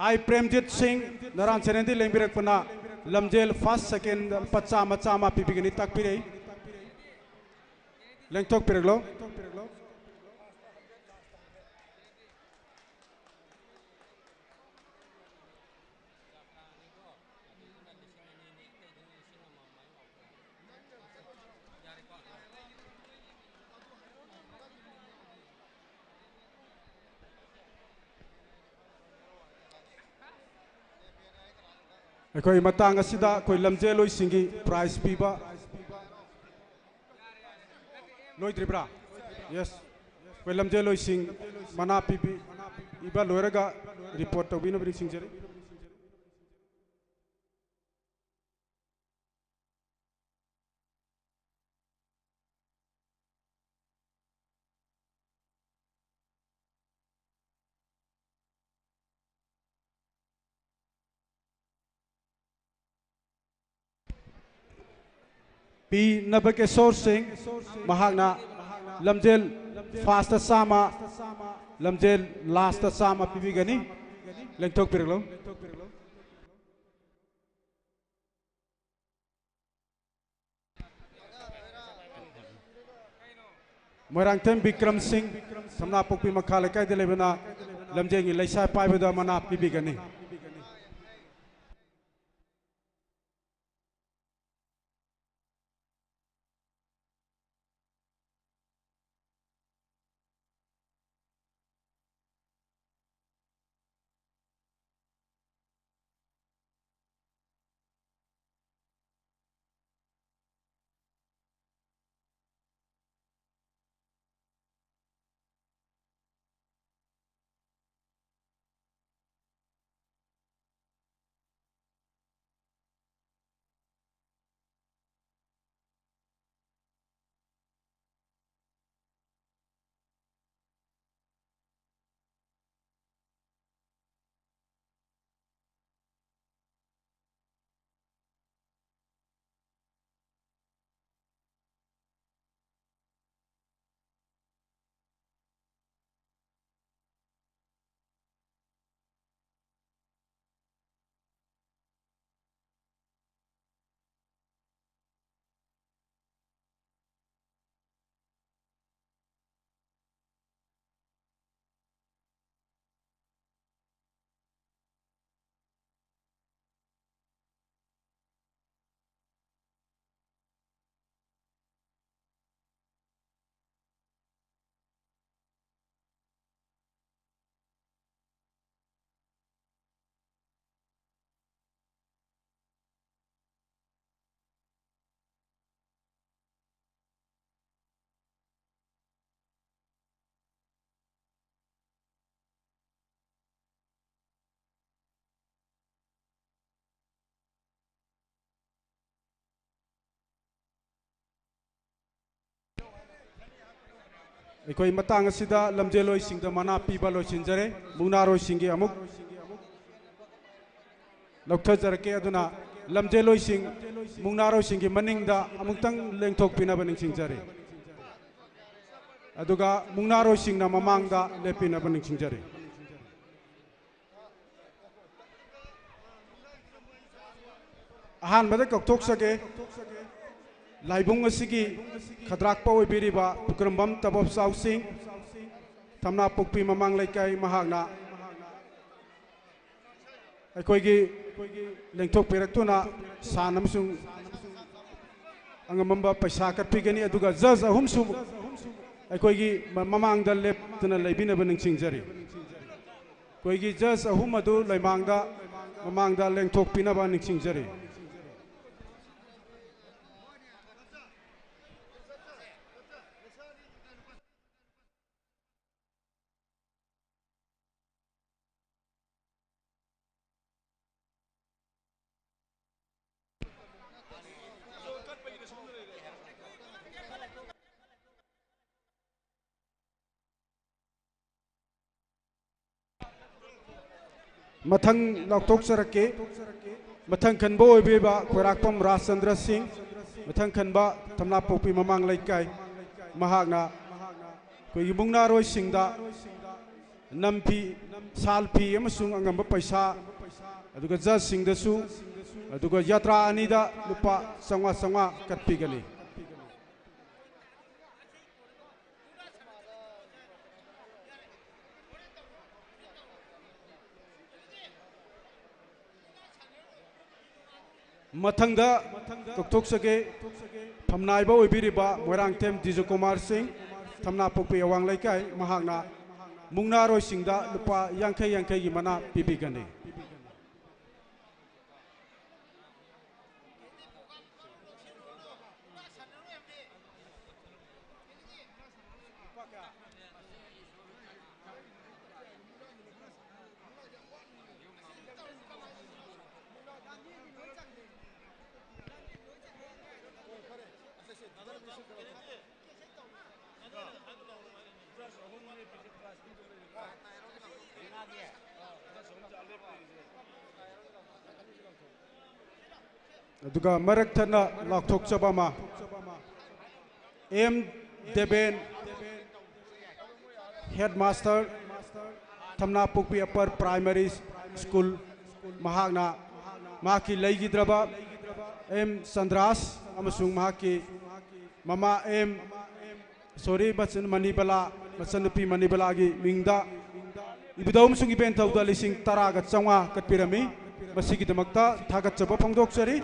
ꯑꯥꯏ ꯄ꯭ꯔꯦꯝꯖꯤꯠ ꯁꯤꯡ, ꯅꯔꯥꯟ ꯁꯦꯅꯦꯟꯗꯤ ꯂꯦꯡꯕꯤꯔꯛꯄꯅ ꯂꯝꯖꯦꯜ first second ꯂꯨꯄꯥ ꯆꯥꯝꯃ, ꯆꯥꯝꯃ ꯄꯤꯕꯤꯒꯅꯤ, ꯇꯥꯛꯄꯤꯔꯛꯏ꯫ ꯂꯦꯡꯊꯣꯛꯄꯤꯔꯛꯂꯣ꯫ ꯑꯩꯈꯣꯏ ꯃꯇꯥꯡ ꯑꯁꯤꯗ ꯑꯩꯈꯣꯏ ꯂꯝꯖꯦꯜꯂꯣꯏꯁꯤꯡꯒꯤ prize ꯄꯤꯕ ꯂꯣꯏꯗ꯭ꯔꯤꯕ꯭ꯔꯥ? Yes꯫ ꯑꯩꯈꯣꯏ ꯂꯝꯖꯦꯜꯂꯣꯏꯁꯤꯡ ꯃꯅꯥ ꯄꯤꯕꯤ, ꯏꯕ ꯂꯣꯏꯔꯒ report ꯇꯧꯕꯤꯅꯕ ꯅꯤꯡꯁꯤꯡꯖꯔꯤ꯫ ꯄꯤ ꯅꯕꯀꯦꯁꯣꯔ ꯁꯤꯡ, ꯃꯍꯥꯛꯅ ꯂꯝꯖꯦꯜ first ꯆꯥꯝꯃ, ꯂꯝꯖꯦꯜ last ꯆꯥꯝꯃ ꯄꯤꯕꯤꯒꯅꯤ꯫ ꯂꯦꯡꯊꯣꯛꯄꯤꯔꯛꯂꯣ꯫ ꯃꯣꯏꯔꯥꯡꯊꯦꯝ ꯕꯤꯀ꯭ꯔꯝ ꯁꯤꯡ, ꯁꯝꯅꯥꯄꯣꯛꯄꯤ ꯃꯈꯥ ꯂꯩꯀꯥꯏꯗ ꯂꯩꯕꯅ ꯂꯝꯖꯦꯜꯒꯤ ꯂꯩꯁꯥ ꯄꯥꯏꯕꯗ ꯃꯅꯥ ꯄꯤꯕꯤꯒꯅꯤ꯫ ꯑꯩꯈꯣꯏ ꯃꯇꯥꯡ ꯑꯁꯤꯗ ꯂꯝꯖꯦꯜꯂꯣꯏꯁꯤꯡꯗ ꯃꯅꯥ ꯄꯤꯕ ꯂꯣꯏꯁꯤꯟꯖꯔꯦ꯫ ꯃꯨꯛꯅꯥꯔꯣꯏꯁꯤꯡꯒꯤ ꯑꯃꯨꯛ ꯂꯧꯊꯖꯔꯛꯀꯦ꯫ ꯑꯗꯨꯅ ꯂꯝꯖꯦꯜꯂꯣꯏꯁꯤꯡ, ꯃꯨꯛꯅꯥꯔꯣꯏꯁꯤꯡꯒꯤ ꯃꯅꯤꯡꯗ ꯑꯃꯨꯛꯇꯪ ꯂꯦꯡꯊꯣꯛꯄꯤꯅꯕ ꯅꯤꯡꯁꯤꯡꯖꯔꯤ꯫ ꯑꯗꯨꯒ ꯃꯨꯛꯅꯥꯔꯣꯏꯁꯤꯡꯅ ꯃꯃꯥꯡꯗ ꯂꯦꯞꯄꯤꯅꯕ ꯅꯤꯡꯁꯤꯡꯖꯔꯤ꯫ ꯑꯍꯥꯟꯕꯗ ꯀꯧꯊꯣꯛꯆꯒꯦ, ꯂꯥꯏꯕꯨꯡ ꯑꯁꯤꯒꯤ ꯈꯗ꯭ꯔꯥꯛꯄ ꯑꯣꯏꯕꯤꯔꯤꯕ ꯄꯨꯀ꯭ꯔꯝꯕꯝ ꯇꯕꯣꯞ ꯆꯥꯎꯁꯤꯡ, ꯊꯝꯅꯥꯄꯣꯛꯄꯤ ꯃꯃꯥꯡ ꯂꯩꯀꯥꯏ, ꯃꯍꯥꯛꯅ ꯑꯩꯈꯣꯏꯒꯤ ꯂꯦꯡꯊꯣꯛꯄꯤꯔꯛꯇꯨꯅ ꯁꯥꯟ ꯑꯃꯁꯨꯡ ꯑꯉꯝꯕ ꯄꯩꯁꯥ ꯀꯠꯄꯤꯒꯅꯤ꯫ ꯑꯗꯨꯒ ꯖꯖ ꯑꯍꯨꯝꯁꯨ ꯑꯩꯈꯣꯏꯒꯤ ꯃ-, ꯃꯃꯥꯡꯗ ꯂꯦꯞꯇꯨꯅ ꯂꯩꯕꯤꯅꯕ ꯅꯤꯡꯁꯤꯡꯖꯔꯤ꯫ ꯑꯩꯈꯣꯏꯒꯤ ꯖꯖ ꯑꯍꯨꯝ ꯑꯗꯨ ꯂꯩꯃꯥꯡꯗ, ꯃꯃꯥꯡꯗ ꯂꯦꯡꯊꯣꯛꯄꯤꯅꯕ ꯅꯤꯡꯁꯤꯡꯖꯔꯤ꯫ ꯃꯊꯪ ꯂꯥꯎꯊꯣꯛꯆꯔꯛꯀꯦ꯫ ꯃꯊꯪ ꯈꯟꯕ ꯑꯣꯏꯕꯤꯕ ꯈꯣꯏꯔꯥꯛꯄꯝ ꯔꯥꯖꯆꯟꯗ꯭ꯔ ꯁꯤꯡ, ꯃꯊꯪ ꯈꯟꯕ ꯊꯝꯅꯥꯄꯣꯛꯄꯤ ꯃꯃꯥꯡ ꯂꯩꯀꯥꯏ, ꯃꯍꯥꯛꯅ ꯑꯩꯈꯣꯏꯒꯤ ꯃꯨꯛꯅꯥꯔꯣꯏꯁꯤꯡꯗ ꯅꯝꯐꯤ, ꯁꯥꯜ ꯐꯤ ꯑꯃꯁꯨꯡ ꯑꯉꯝꯕ ꯄꯩꯁꯥ, ꯑꯗꯨꯒ ꯖꯖꯁꯤꯡꯗꯁꯨ, ꯑꯗꯨꯒ ꯌꯥꯇ꯭ꯔꯥ ꯑꯅꯤꯗ ꯂꯨꯄꯥ ꯆꯥꯝꯃꯉꯥ ꯆꯥꯝꯃꯉꯥ ꯀꯠꯄꯤꯒꯅꯤ꯫ ꯃꯊꯪꯗ ꯀꯧꯊꯣꯛꯆꯒꯦ, ꯐꯝꯅꯥꯏꯕ ꯑꯣꯏꯕꯤꯔꯤꯕ ꯃꯣꯏꯔꯥꯡꯊꯦꯝ ꯗꯤꯖꯨꯀꯨꯃꯥꯔ ꯁꯤꯡ, ꯊꯝꯅꯥꯄꯣꯛꯄꯤ ꯑꯋꯥꯡ ꯂꯩꯀꯥꯏ, ꯃꯍꯥꯛꯅ ꯃꯨꯛꯅꯥꯔꯣꯏꯁꯤꯡꯗ ꯂꯨꯄꯥ ꯌꯥꯡꯈꯩ ꯌꯥꯡꯈꯩꯒꯤ ꯃꯅꯥ ꯄꯤꯕꯤꯒꯅꯤ꯫ ꯑꯗꯨꯒ ꯃꯔꯛ ꯊꯠꯅ ꯂꯥꯎꯊꯣꯛꯆꯕ ꯑꯃ, M Deben, headmaster, ꯊꯝꯅꯥꯄꯣꯛꯄꯤ upper primary school, ꯃꯍꯥꯛꯅ ꯃꯍꯥꯛꯀꯤ ꯂꯩꯈꯤꯗ꯭ꯔꯕ ꯑꯦꯝ ꯆꯟꯗ꯭ꯔꯥꯁ ꯑꯃꯁꯨꯡ ꯃꯍꯥꯛꯀꯤ ꯃꯃꯥ ꯑꯦꯝ, ꯁꯣꯔꯤ, ꯃꯆꯟ ꯃꯅꯤꯕꯂꯥ, ꯃꯆꯟꯅꯨꯄꯤ ꯃꯅꯤꯕꯂꯥꯒꯤ ꯃꯤꯡꯗ ꯏꯕꯨꯙꯧ ꯑꯃꯁꯨꯡ ꯏꯕꯦꯟꯊꯧꯗ ꯂꯤꯁꯤꯡ ꯇꯔꯥꯒ ꯆꯥꯝꯃꯉꯥ ꯀꯠꯄꯤꯔꯝꯃꯤ꯫ ꯃꯁꯤꯒꯤꯗꯃꯛꯇ ꯊꯥꯒꯠꯆꯕ ꯐꯣꯡꯗꯣꯛꯆꯔꯤ꯫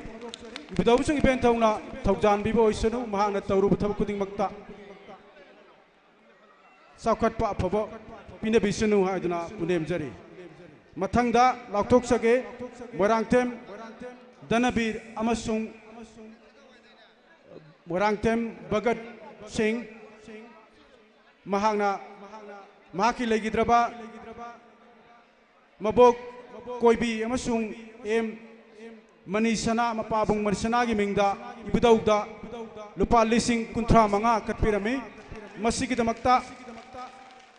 ꯏꯕꯨꯙꯧ ꯑꯃꯁꯨꯡ ꯏꯕꯦꯟꯊꯧꯅ ꯊꯧꯖꯥꯟꯕꯤꯕ ꯑꯣꯏꯁꯅꯨ, ꯃꯍꯥꯛꯅ ꯇꯧꯔꯨꯕ ꯊꯕꯛ ꯈꯨꯗꯤꯡꯃꯛꯇ ꯆꯥꯎꯈꯠꯄ ꯑꯐꯕ ꯄꯤꯅꯕꯤꯁꯅꯨ ꯍꯥꯏꯗꯨꯅ ꯄꯨꯅꯦꯝꯖꯔꯤ꯫ ꯃꯊꯪꯗ ꯂꯥꯎꯊꯣꯛꯆꯒꯦ, ꯃꯣꯏꯔꯥꯡꯊꯦꯝ ꯙꯅꯕꯤꯔ ꯑꯃꯁꯨꯡ ꯃꯣꯏꯔꯥꯡꯊꯦꯝ ꯚꯒꯠ ꯁꯤꯡ, ꯃꯍꯥꯛꯅ ꯃꯍꯥꯛꯀꯤ ꯂꯩꯈꯤꯗ꯭ꯔꯕ ꯃꯕꯣꯛ ꯀꯣꯏꯕꯤ ꯑꯃꯁꯨꯡ ꯑꯦꯝ ꯃꯅꯤꯁꯅꯥ, ꯃꯄꯥꯕꯨꯡ ꯃꯅꯤꯁꯅꯥꯒꯤ ꯃꯤꯡꯗ ꯏꯕꯨꯙꯧꯗ ꯂꯨꯄꯥ ꯂꯤꯁꯤꯡ ꯀꯨꯟꯊ꯭ꯔꯥ ꯃꯉꯥ ꯀꯠꯄꯤꯔꯝꯃꯤ꯫ ꯃꯁꯤꯒꯤꯗꯃꯛꯇ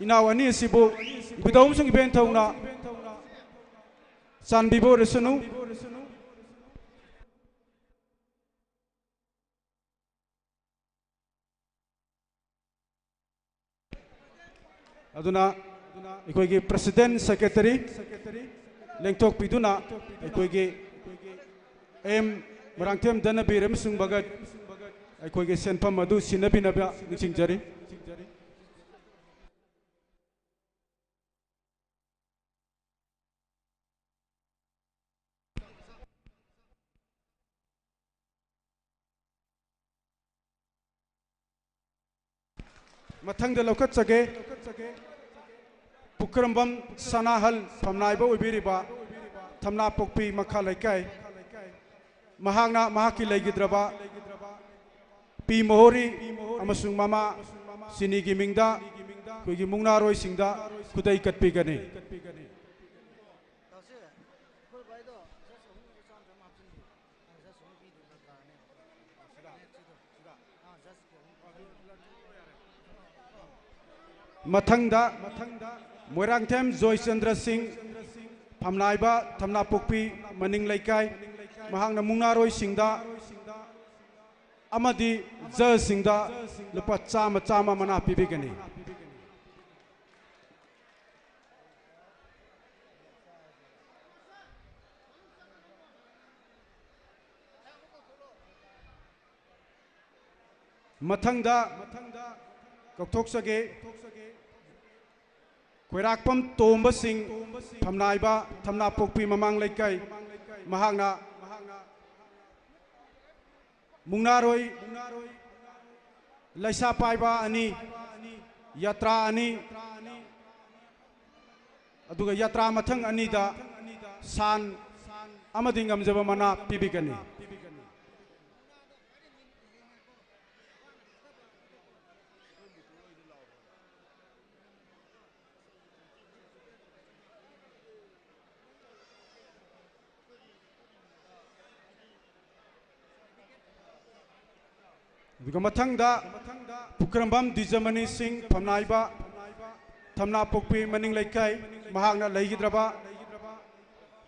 ꯏꯅꯥꯎ ꯑꯅꯤ ꯑꯁꯤꯕꯨ ꯏꯕꯨꯙꯧ ꯑꯃꯁꯨꯡ ꯏꯕꯦꯟꯊꯧꯅ ꯆꯥꯟꯕꯤꯕ ꯑꯣꯏꯔꯁꯅꯨ꯫ ꯑꯗꯨꯅ ꯑꯩꯈꯣꯏꯒꯤ president secretary ꯂꯦꯡꯊꯣꯛꯄꯤꯗꯨꯅ ꯑꯩꯈꯣꯏꯒꯤ ꯑꯦꯝ ꯃꯣꯏꯔꯥꯡꯊꯦꯝ ꯙꯅꯕꯤꯔ ꯑꯃꯁꯨꯡ ꯚꯒꯠ ꯑꯩꯈꯣꯏꯒꯤ ꯁꯦꯟꯐꯝ ꯑꯗꯨ ꯁꯤꯟꯅꯕꯤꯅꯕ ꯅꯤꯡꯁꯤꯡꯖꯔꯤ꯫ ꯃꯊꯪꯗ ꯂꯧꯈꯠꯆꯒꯦ, ꯄꯨꯈ꯭ꯔꯝꯕꯝ ꯁꯅꯥꯍꯜ ꯐꯝꯅꯥꯏꯕ ꯑꯣꯏꯕꯤꯔꯤꯕ ꯊꯝꯅꯥꯄꯣꯛꯄꯤ ꯃꯈꯥ ꯂꯩꯀꯥꯏ, ꯃꯍꯥꯛꯅ ꯃꯍꯥꯛꯀꯤ ꯂꯩꯈꯤꯗ꯭ꯔꯕ ꯄꯤ ꯃꯣꯍꯣꯔꯤ ꯑꯃꯁꯨꯡ ꯃꯃꯥ ꯁꯤꯅꯤꯒꯤ ꯃꯤꯡꯗ ꯑꯩꯈꯣꯏꯒꯤ ꯃꯨꯛꯅꯥꯔꯣꯏꯁꯤꯡꯗ ꯈꯨꯗꯩ ꯀꯠꯄꯤꯒꯅꯤ꯫ ꯃꯊꯪꯗ ꯃꯣꯏꯔꯥꯡꯊꯦꯝ ꯖꯣꯏꯆꯟꯗ꯭ꯔ ꯁꯤꯡ, ꯐꯝꯅꯥꯏꯕ ꯊꯝꯅꯥꯄꯣꯛꯄꯤ ꯃꯅꯤꯡ ꯂꯩꯀꯥꯏ, ꯃꯍꯥꯛꯅ ꯃꯨꯛꯅꯥꯔꯣꯏꯁꯤꯡꯗ ꯑꯃꯗꯤ ꯖꯖꯁꯤꯡꯗ ꯂꯨꯄꯥ ꯆꯥꯝꯃ ꯆꯥꯝꯃ ꯃꯅꯥ ꯄꯤꯕꯤꯒꯅꯤ꯫ ꯃꯊꯪꯗ ꯀꯧꯊꯣꯛꯆꯒꯦ, ꯈꯣꯏꯔꯥꯛꯄꯝ ꯇꯣꯝꯕꯁꯤꯡ, ꯐꯝꯅꯥꯏꯕ ꯊꯝꯅꯥꯄꯣꯛꯄꯤ ꯃꯃꯥꯡ ꯂꯩꯀꯥꯏ, ꯃꯍꯥꯛꯅ ꯃꯨꯛꯅꯥꯔꯣꯏ ꯂꯩꯁꯥ ꯄꯥꯏꯕ ꯑꯅꯤ, ꯌꯥꯇ꯭ꯔꯥ ꯑꯅꯤ, ꯑꯗꯨꯒ ꯌꯥꯇ꯭ꯔꯥ ꯃꯊꯪ ꯑꯅꯤꯗ ꯁꯥꯟ ꯑꯃꯗꯤ ꯉꯝꯖꯕ ꯃꯅꯥ ꯄꯤꯕꯤꯒꯅꯤ꯫ ꯑꯗꯨꯒ ꯃꯊꯪꯗ ꯄꯨꯈ꯭ꯔꯝꯕꯝ ꯗꯤꯖꯃꯅꯤ ꯁꯤꯡ, ꯐꯝꯅꯥꯏꯕ ꯊꯝꯅꯥꯄꯣꯛꯄꯤ ꯃꯅꯤꯡ ꯂꯩꯀꯥꯏ, ꯃꯍꯥꯛꯅ ꯂꯩꯈꯤꯗ꯭ꯔꯕ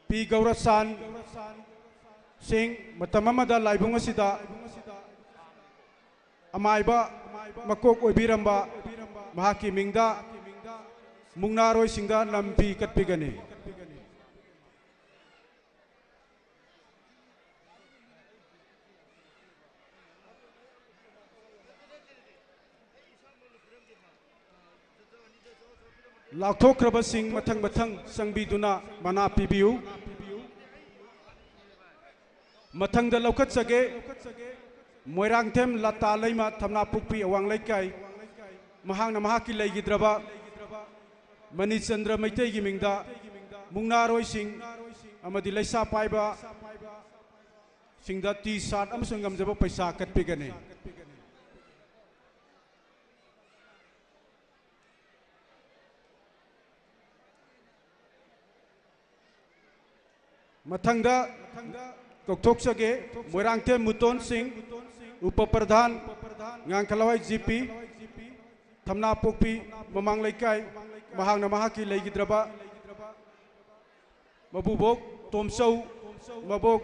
ꯄꯤ ꯒꯧꯔꯆꯥꯟ ꯁꯤꯡ, ꯃꯇꯝ ꯑꯃꯗ ꯂꯥꯏꯕꯨꯡ ꯑꯁꯤꯗ ꯑꯃꯥꯏꯕ ꯃꯀꯣꯛ ꯑꯣꯏꯕꯤꯔꯝꯕ ꯃꯍꯥꯛꯀꯤ ꯃꯤꯡꯗ ꯃꯨꯛꯅꯥꯔꯣꯏꯁꯤꯡꯗ ꯂꯝꯕꯤ ꯀꯠꯄꯤꯒꯅꯤ꯫ ꯂꯥꯎꯊꯣꯛꯈ꯭ꯔꯕꯁꯤꯡ ꯃꯊꯪ ꯃꯊꯪ ꯆꯪꯕꯤꯗꯨꯅ ꯃꯅꯥ ꯄꯤꯕꯤꯌꯨ꯫ ꯃꯊꯪꯗ ꯂꯧꯈꯠꯆꯒꯦ, ꯃꯣꯏꯔꯥꯡꯊꯦꯝ ꯂꯇꯥ ꯂꯩꯃ, ꯊꯝꯅꯥꯄꯣꯛꯄꯤ ꯑꯋꯥꯡ ꯂꯩꯀꯥꯏ, ꯃꯍꯥꯛꯅ ꯃꯍꯥꯛꯀꯤ ꯂꯩꯈꯤꯗ꯭ꯔꯕ ꯃꯅꯤꯆꯟꯗ꯭ꯔ ꯃꯩꯇꯩꯒꯤ ꯃꯤꯡꯗ ꯃꯨꯛꯅꯥꯔꯣꯏꯁꯤꯡ ꯑꯃꯗꯤ ꯂꯩꯁꯥ ꯄꯥꯏꯕꯁꯤꯡꯗ ꯇꯤ ꯁꯥꯔꯠ ꯑꯃꯁꯨꯡ ꯉꯝꯖꯕ ꯄꯩꯁꯥ ꯀꯠꯄꯤꯒꯅꯤ꯫ ꯃꯊꯪꯗ ꯀꯧꯊꯣꯛꯆꯒꯦ, ꯃꯣꯏꯔꯥꯡꯊꯦꯝ ꯃꯨꯇꯣꯟ ꯁꯤꯡ, ꯎꯄ ꯄ꯭ꯔꯙꯥꯟ, ꯉꯥꯡꯈꯂꯋꯥꯏ ꯖꯤ ꯄꯤ, ꯊꯝꯅꯥꯄꯣꯛꯄꯤ ꯃꯃꯥꯡ ꯂꯩꯀꯥꯏ, ꯃꯍꯥꯛꯅ ꯃꯍꯥꯛꯀꯤ ꯂꯩꯈꯤꯗ꯭ꯔꯕ ꯃꯕꯨꯕꯣꯛ ꯇꯣꯝꯆꯧ, ꯃꯕꯣꯛ꯫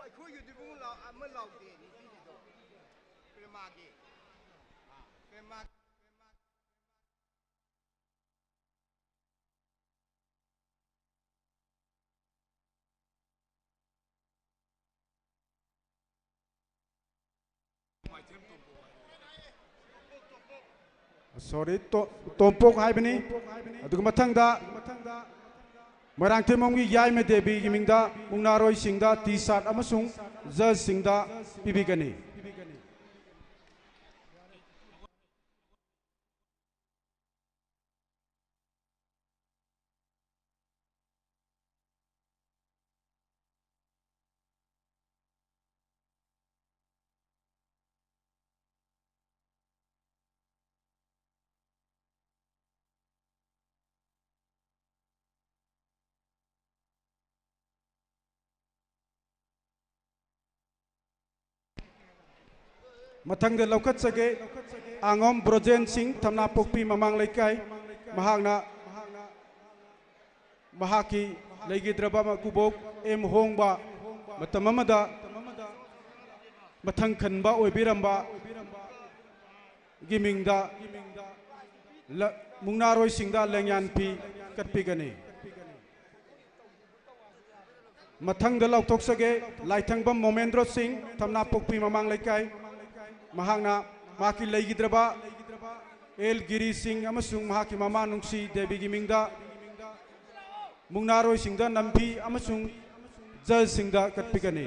ꯑꯩꯈꯣꯏꯒꯤꯗꯨꯕꯨ ꯂꯥꯎ-, ꯑꯃ ꯂꯥꯎꯗꯦ, ꯅꯨꯄꯤꯒꯤꯗꯣ꯫ ꯄ꯭ꯔꯦꯃꯥꯒꯤ꯫ ꯄ꯭ꯔꯦꯃꯥ-, Sorry, ꯇꯣ-, ꯇꯣꯝꯄꯣꯛ ꯍꯥꯏꯕꯅꯤ꯫ ꯑꯗꯨꯒ ꯃꯊꯪꯗ ꯃꯣꯏꯔꯥꯡꯊꯦꯝꯕꯝꯒꯤ ꯌꯥꯏꯃ ꯗꯦꯕꯤꯒꯤ ꯃꯤꯡꯗ ꯃꯨꯛꯅꯥꯔꯣꯏꯁꯤꯡꯗ ꯇꯤ ꯁꯥꯔꯠ ꯑꯃꯁꯨꯡ ꯖꯖꯁꯤꯡꯗ ꯄꯤꯕꯤꯒꯅꯤ꯫ ꯃꯊꯪꯗ ꯂꯧꯈꯠꯆꯒꯦ, ꯑꯉꯣꯝ ꯕ꯭ꯔꯣꯖꯦꯟ ꯁꯤꯡ, ꯊꯝꯅꯥꯄꯣꯛꯄꯤ ꯃꯃꯥꯡ ꯂꯩꯀꯥꯏ꯫ ꯃꯍꯥꯛꯅ ꯃꯍꯥꯛꯀꯤ ꯂꯩꯈꯤꯗ꯭ꯔꯕ ꯃꯀꯨꯕꯣꯛ ꯑꯦꯝ ꯍꯣꯡꯕ ꯃꯇꯝ ꯑꯃꯗ ꯃꯊꯪ ꯈꯟꯕ ꯑꯣꯏꯕꯤꯔꯝꯕ ꯒꯤ ꯃꯤꯡꯗ ꯂ-, ꯃꯨꯛꯅꯥꯔꯣꯏꯁꯤꯡꯗ ꯂꯦꯡꯌꯥꯟ ꯐꯤ ꯀꯠꯄꯤꯒꯅꯤ꯫ ꯃꯊꯪꯗ ꯂꯥꯎꯊꯣꯛꯆꯒꯦ, ꯂꯥꯏꯊꯪꯕꯝ ꯃꯣꯃꯦꯟꯗ꯭ꯔꯣ ꯁꯤꯡ, ꯊꯝꯅꯥꯄꯣꯛꯄꯤ ꯃꯃꯥꯡ ꯂꯩꯀꯥꯏ꯫ ꯃꯍꯥꯛꯅ ꯃꯍꯥꯛꯀꯤ ꯂꯩꯈꯤꯗ꯭ꯔꯕ ꯑꯦꯜ ꯒꯤꯔꯤ ꯁꯤꯡ ꯑꯃꯁꯨꯡ ꯃꯍꯥꯛꯀꯤ ꯃꯃꯥ ꯅꯨꯡꯁꯤ ꯗꯦꯕꯤꯒꯤ ꯃꯤꯡꯗ ꯃꯨꯛꯅꯥꯔꯣꯏꯁꯤꯡꯗ ꯅꯝꯐꯤ ꯑꯃꯁꯨꯡ ꯖꯖꯁꯤꯡꯗ ꯀꯠꯄꯤꯒꯅꯤ꯫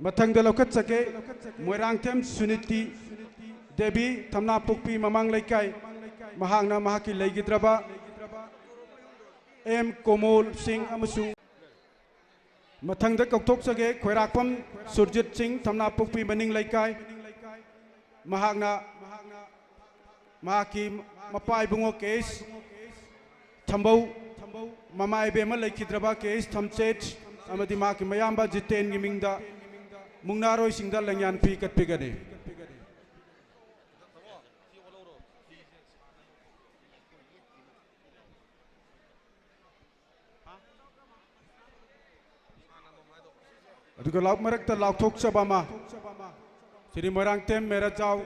ꯃꯊꯪꯗ ꯂꯧꯈꯠꯆꯒꯦ, ꯃꯣꯏꯔꯥꯡꯊꯦꯝ ꯁꯨꯅꯤꯇꯤ ꯗꯦꯕꯤ, ꯊꯝꯅꯥꯄꯣꯛꯄꯤ ꯃꯃꯥꯡ ꯂꯩꯀꯥꯏ꯫ ꯃꯍꯥꯛꯅ ꯃꯍꯥꯛꯀꯤ ꯂꯩꯈꯤꯗ꯭ꯔꯕ ꯑꯦꯝ ꯀꯣꯃꯣꯜ ꯁꯤꯡ ꯑꯃꯁꯨꯡ ꯃꯊꯪꯗ ꯀꯧꯊꯣꯛꯆꯒꯦ ꯈ꯭ꯋꯥꯏꯔꯥꯛꯄꯝ ꯁꯨꯔꯖꯤꯠ ꯁꯤꯡ, ꯊꯝꯅꯥꯄꯣꯛꯄꯤ ꯃꯅꯤꯡ ꯂꯩꯀꯥꯏ꯫ ꯃꯍꯥꯛꯅ ꯃꯍꯥꯛꯀꯤ ꯃꯄꯥ ꯏꯕꯨꯡꯉꯣ ꯀꯦ ꯑꯦꯁ ꯊꯝꯕꯧ, ꯃꯃꯥ ꯏꯕꯦꯝꯃ ꯂꯩꯈꯤꯗ꯭ꯔꯕ ꯀꯦ ꯑꯦꯁ ꯊꯝꯆꯦꯠ ꯑꯃꯗꯤ ꯃꯍꯥꯛꯀꯤ ꯃꯌꯥꯝꯕ ꯖꯤꯇꯦꯟꯒꯤ ꯃꯤꯡꯗ ꯃꯨꯛꯅꯥꯔꯣꯏꯁꯤꯡꯗ ꯂꯦꯡꯌꯥꯟ ꯐꯤ ꯀꯠꯄꯤꯒꯅꯤ꯫ ꯑꯗꯨꯒ ꯂꯥꯎ-, ꯃꯔꯛꯇ ꯂꯥꯎꯊꯣꯛꯆꯕ ꯑꯃ, ꯁ꯭ꯔꯤ ꯃꯣꯏꯔꯥꯡꯊꯦꯝ ꯃꯦꯔꯥꯖꯥꯎ,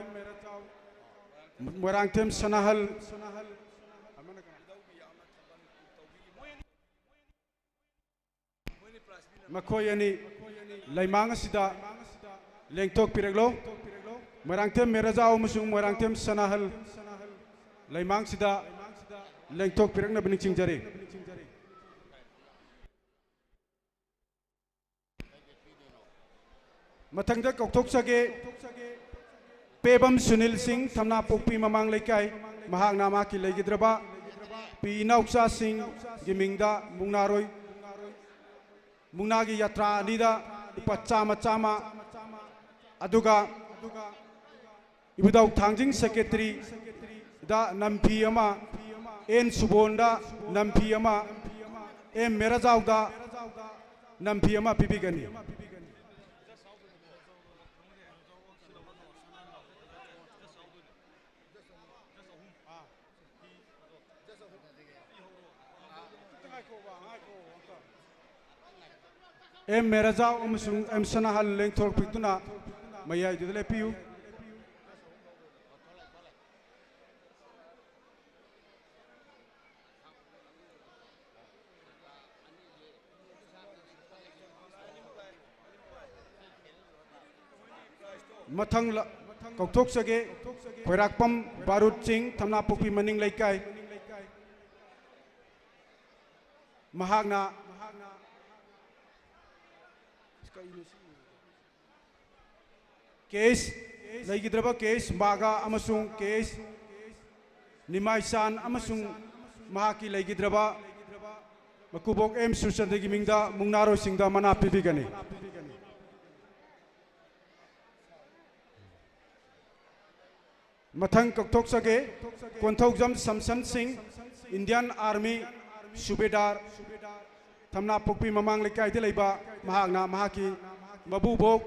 ꯃꯣꯏꯔꯥꯡꯊꯦꯝ ꯁꯅꯥꯍꯜ, ꯃꯈꯣꯏ ꯑꯅꯤ ꯂꯩꯃꯥꯡ ꯑꯁꯤꯗ ꯂꯦꯡꯊꯣꯛꯄꯤꯔꯛꯂꯣ꯫ ꯃꯣꯏꯔꯥꯡꯊꯦꯝ ꯃꯦꯔꯥꯖꯥꯎ ꯑꯃꯁꯨꯡ ꯃꯣꯏꯔꯥꯡꯊꯦꯝ ꯁꯅꯥꯍꯜ ꯂꯩꯃꯥꯡꯁꯤꯗ ꯂꯦꯡꯊꯣꯛꯄꯤꯔꯛꯅꯕ ꯅꯤꯡꯁꯤꯡꯖꯔꯤ꯫ ꯃꯊꯪꯗ ꯀꯧꯊꯣꯛꯆꯒꯦ, ꯄꯦꯕꯝ ꯁꯨꯅꯤꯜ ꯁꯤꯡ, ꯊꯝꯅꯥꯄꯣꯛꯄꯤ ꯃꯃꯥꯡ ꯂꯩꯀꯥꯏ꯫ ꯃꯍꯥꯛꯅ ꯃꯍꯥꯛꯀꯤ ꯂꯩꯈꯤꯗ꯭ꯔꯕ ꯄꯤ ꯏꯅꯥꯎꯆꯥꯁꯤꯡꯒꯤ ꯃꯤꯡꯗ ꯃꯨꯛꯅꯥꯔꯣꯏ, ꯃꯨꯛꯅꯥꯒꯤ ꯌꯥꯇ꯭ꯔꯥ ꯑꯅꯤꯗ ꯂꯨꯄꯥ ꯆꯥꯝꯃ ꯆꯥꯝꯃ, ꯑꯗꯨꯒ ꯏꯕꯨꯙꯧ ꯊꯥꯡꯖꯤꯡ ꯁꯦꯀ꯭ꯔꯦꯇꯔꯤꯗ ꯅꯝꯐꯤ ꯑꯃ, ꯑꯦꯟ ꯁꯨꯕꯣꯟꯗ ꯅꯝꯐꯤ ꯑꯃ, ꯑꯦꯝ ꯃꯦꯔꯥꯖꯥꯎꯗ ꯅꯝꯐꯤ ꯑꯃ ꯄꯤꯕꯤꯒꯅꯤ꯫ ꯑꯦꯝ ꯃꯦꯔꯥꯖꯥꯎ ꯑꯃꯁꯨꯡ ꯑꯦꯝ ꯁꯅꯥꯍꯜ ꯂꯦꯡꯊꯣꯔꯛꯄꯤꯗꯨꯅ ꯃꯌꯥꯏꯗꯨꯗ ꯂꯦꯞꯄꯤꯌꯨ꯫ ꯃꯊꯪ ꯂ-, ꯀꯧꯊꯣꯛꯆꯒꯦ, ꯈꯣꯏꯔꯥꯛꯄꯝ ꯕꯥꯔꯨꯠ ꯁꯤꯡ, ꯊꯝꯅꯥꯄꯣꯛꯄꯤ ꯃꯅꯤꯡ ꯂꯩꯀꯥꯏ꯫ ꯃꯍꯥꯛꯅ ꯀꯦ ꯑꯦꯁ, ꯂꯩꯈꯤꯗ꯭ꯔꯕ ꯀꯦ ꯑꯦꯁ ꯃꯥꯒꯥ ꯑꯃꯁꯨꯡ ꯀꯦ ꯑꯦꯁ ꯅꯤꯃꯥꯏꯆꯥꯟ ꯑꯃꯁꯨꯡ ꯃꯍꯥꯛꯀꯤ ꯂꯩꯈꯤꯗ꯭ꯔꯕ ꯃꯀꯨꯕꯣꯛ ꯑꯦꯝ ꯁꯨꯔꯆꯟꯗ꯭ꯔꯒꯤ ꯃꯤꯡꯗ ꯃꯨꯛꯅꯥꯔꯣꯏꯁꯤꯡꯗ ꯃꯅꯥ ꯄꯤꯕꯤꯒꯅꯤ꯫ ꯃꯊꯪ ꯀꯧꯊꯣꯛꯆꯒꯦ, ꯀꯣꯟꯊꯧꯖꯝ ꯁꯝꯁꯟ ꯁꯤꯡ, ꯏꯟꯗꯤꯌꯥꯟ ꯑꯥꯔꯃꯤ ꯁꯨꯕꯦꯗꯥꯔ, ꯊꯝꯅꯥꯄꯣꯛꯄꯤ ꯃꯃꯥꯡ ꯂꯩꯀꯥꯏꯗ ꯂꯩꯕ꯫ ꯃꯍꯥꯛꯅ ꯃꯍꯥꯛꯀꯤ ꯃꯕꯨꯕꯣꯛ,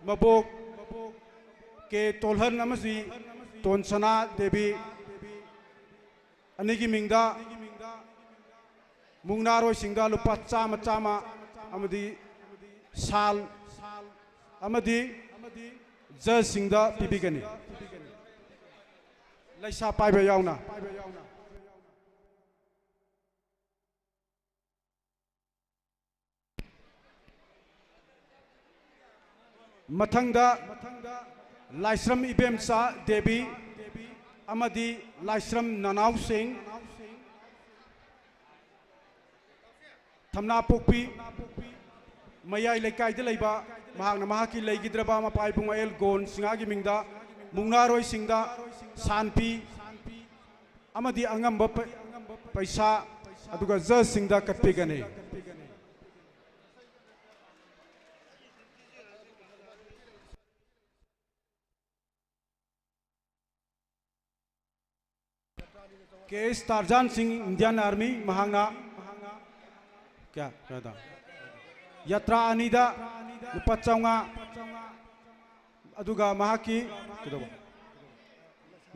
ꯃꯕꯣꯛ ꯀꯦ ꯇꯣꯜꯍꯟ ꯑꯃꯗꯤ ꯇꯣꯟꯁꯅꯥ ꯗꯦꯕꯤ ꯑꯅꯤꯒꯤ ꯃꯤꯡꯗ ꯃꯨꯛꯅꯥꯔꯣꯏꯁꯤꯡꯗ ꯂꯨꯄꯥ ꯆꯥꯝꯃ ꯆꯥꯝꯃ ꯑꯃꯗꯤ ꯁꯥꯜ ꯑꯃꯗꯤ ꯖꯖꯁꯤꯡꯗ ꯄꯤꯕꯤꯒꯅꯤ, ꯂꯩꯁꯥ ꯄꯥꯏꯕ ꯌꯥꯎꯅ꯫ ꯃꯊꯪꯗ ꯂꯥꯏꯁ꯭ꯔꯝ ꯏꯕꯦꯝꯆꯥ ꯗꯦꯕꯤ ꯑꯃꯗꯤ ꯂꯥꯏꯁ꯭ꯔꯝ ꯅꯅꯥꯎꯁꯤꯡ, ꯊꯝꯅꯥꯄꯣꯛꯄꯤ ꯃꯌꯥꯏ ꯂꯩꯀꯥꯏꯗ ꯂꯩꯕ꯫ ꯃꯍꯥꯛꯅ ꯃꯍꯥꯛꯀꯤ ꯂꯩꯈꯤꯗ꯭ꯔꯕ ꯃꯄꯥ ꯏꯕꯨꯡ ꯑꯦꯜ ꯒꯣꯟ ꯁꯤꯡꯍꯒꯤ ꯃꯤꯡꯗ ꯃꯨꯛꯅꯥꯔꯣꯏꯁꯤꯡꯗ ꯁꯥꯟꯄꯤ ꯑꯃꯗꯤ ꯑꯉꯝꯕ ꯄ-, ꯄꯩꯁꯥ ꯑꯗꯨꯒ ꯖꯖꯁꯤꯡꯗ ꯀꯠꯄꯤꯒꯅꯤ꯫ ꯀꯦ ꯑꯦꯁ ꯇꯥꯔꯖꯥꯟ ꯁꯤꯡ, ꯏꯟꯗꯤꯌꯥꯟ ꯑꯥꯔꯃꯤ, ꯃꯍꯥꯛꯅ ꯀꯌꯥ, ꯀꯌꯥꯗ? ꯌꯥꯇ꯭ꯔꯥ ꯑꯅꯤꯗ ꯂꯨꯄꯥ ꯆꯥꯝꯃꯉꯥ, ꯑꯗꯨꯒ ꯃꯍꯥꯛꯀꯤ ꯀꯩꯗꯧꯕ?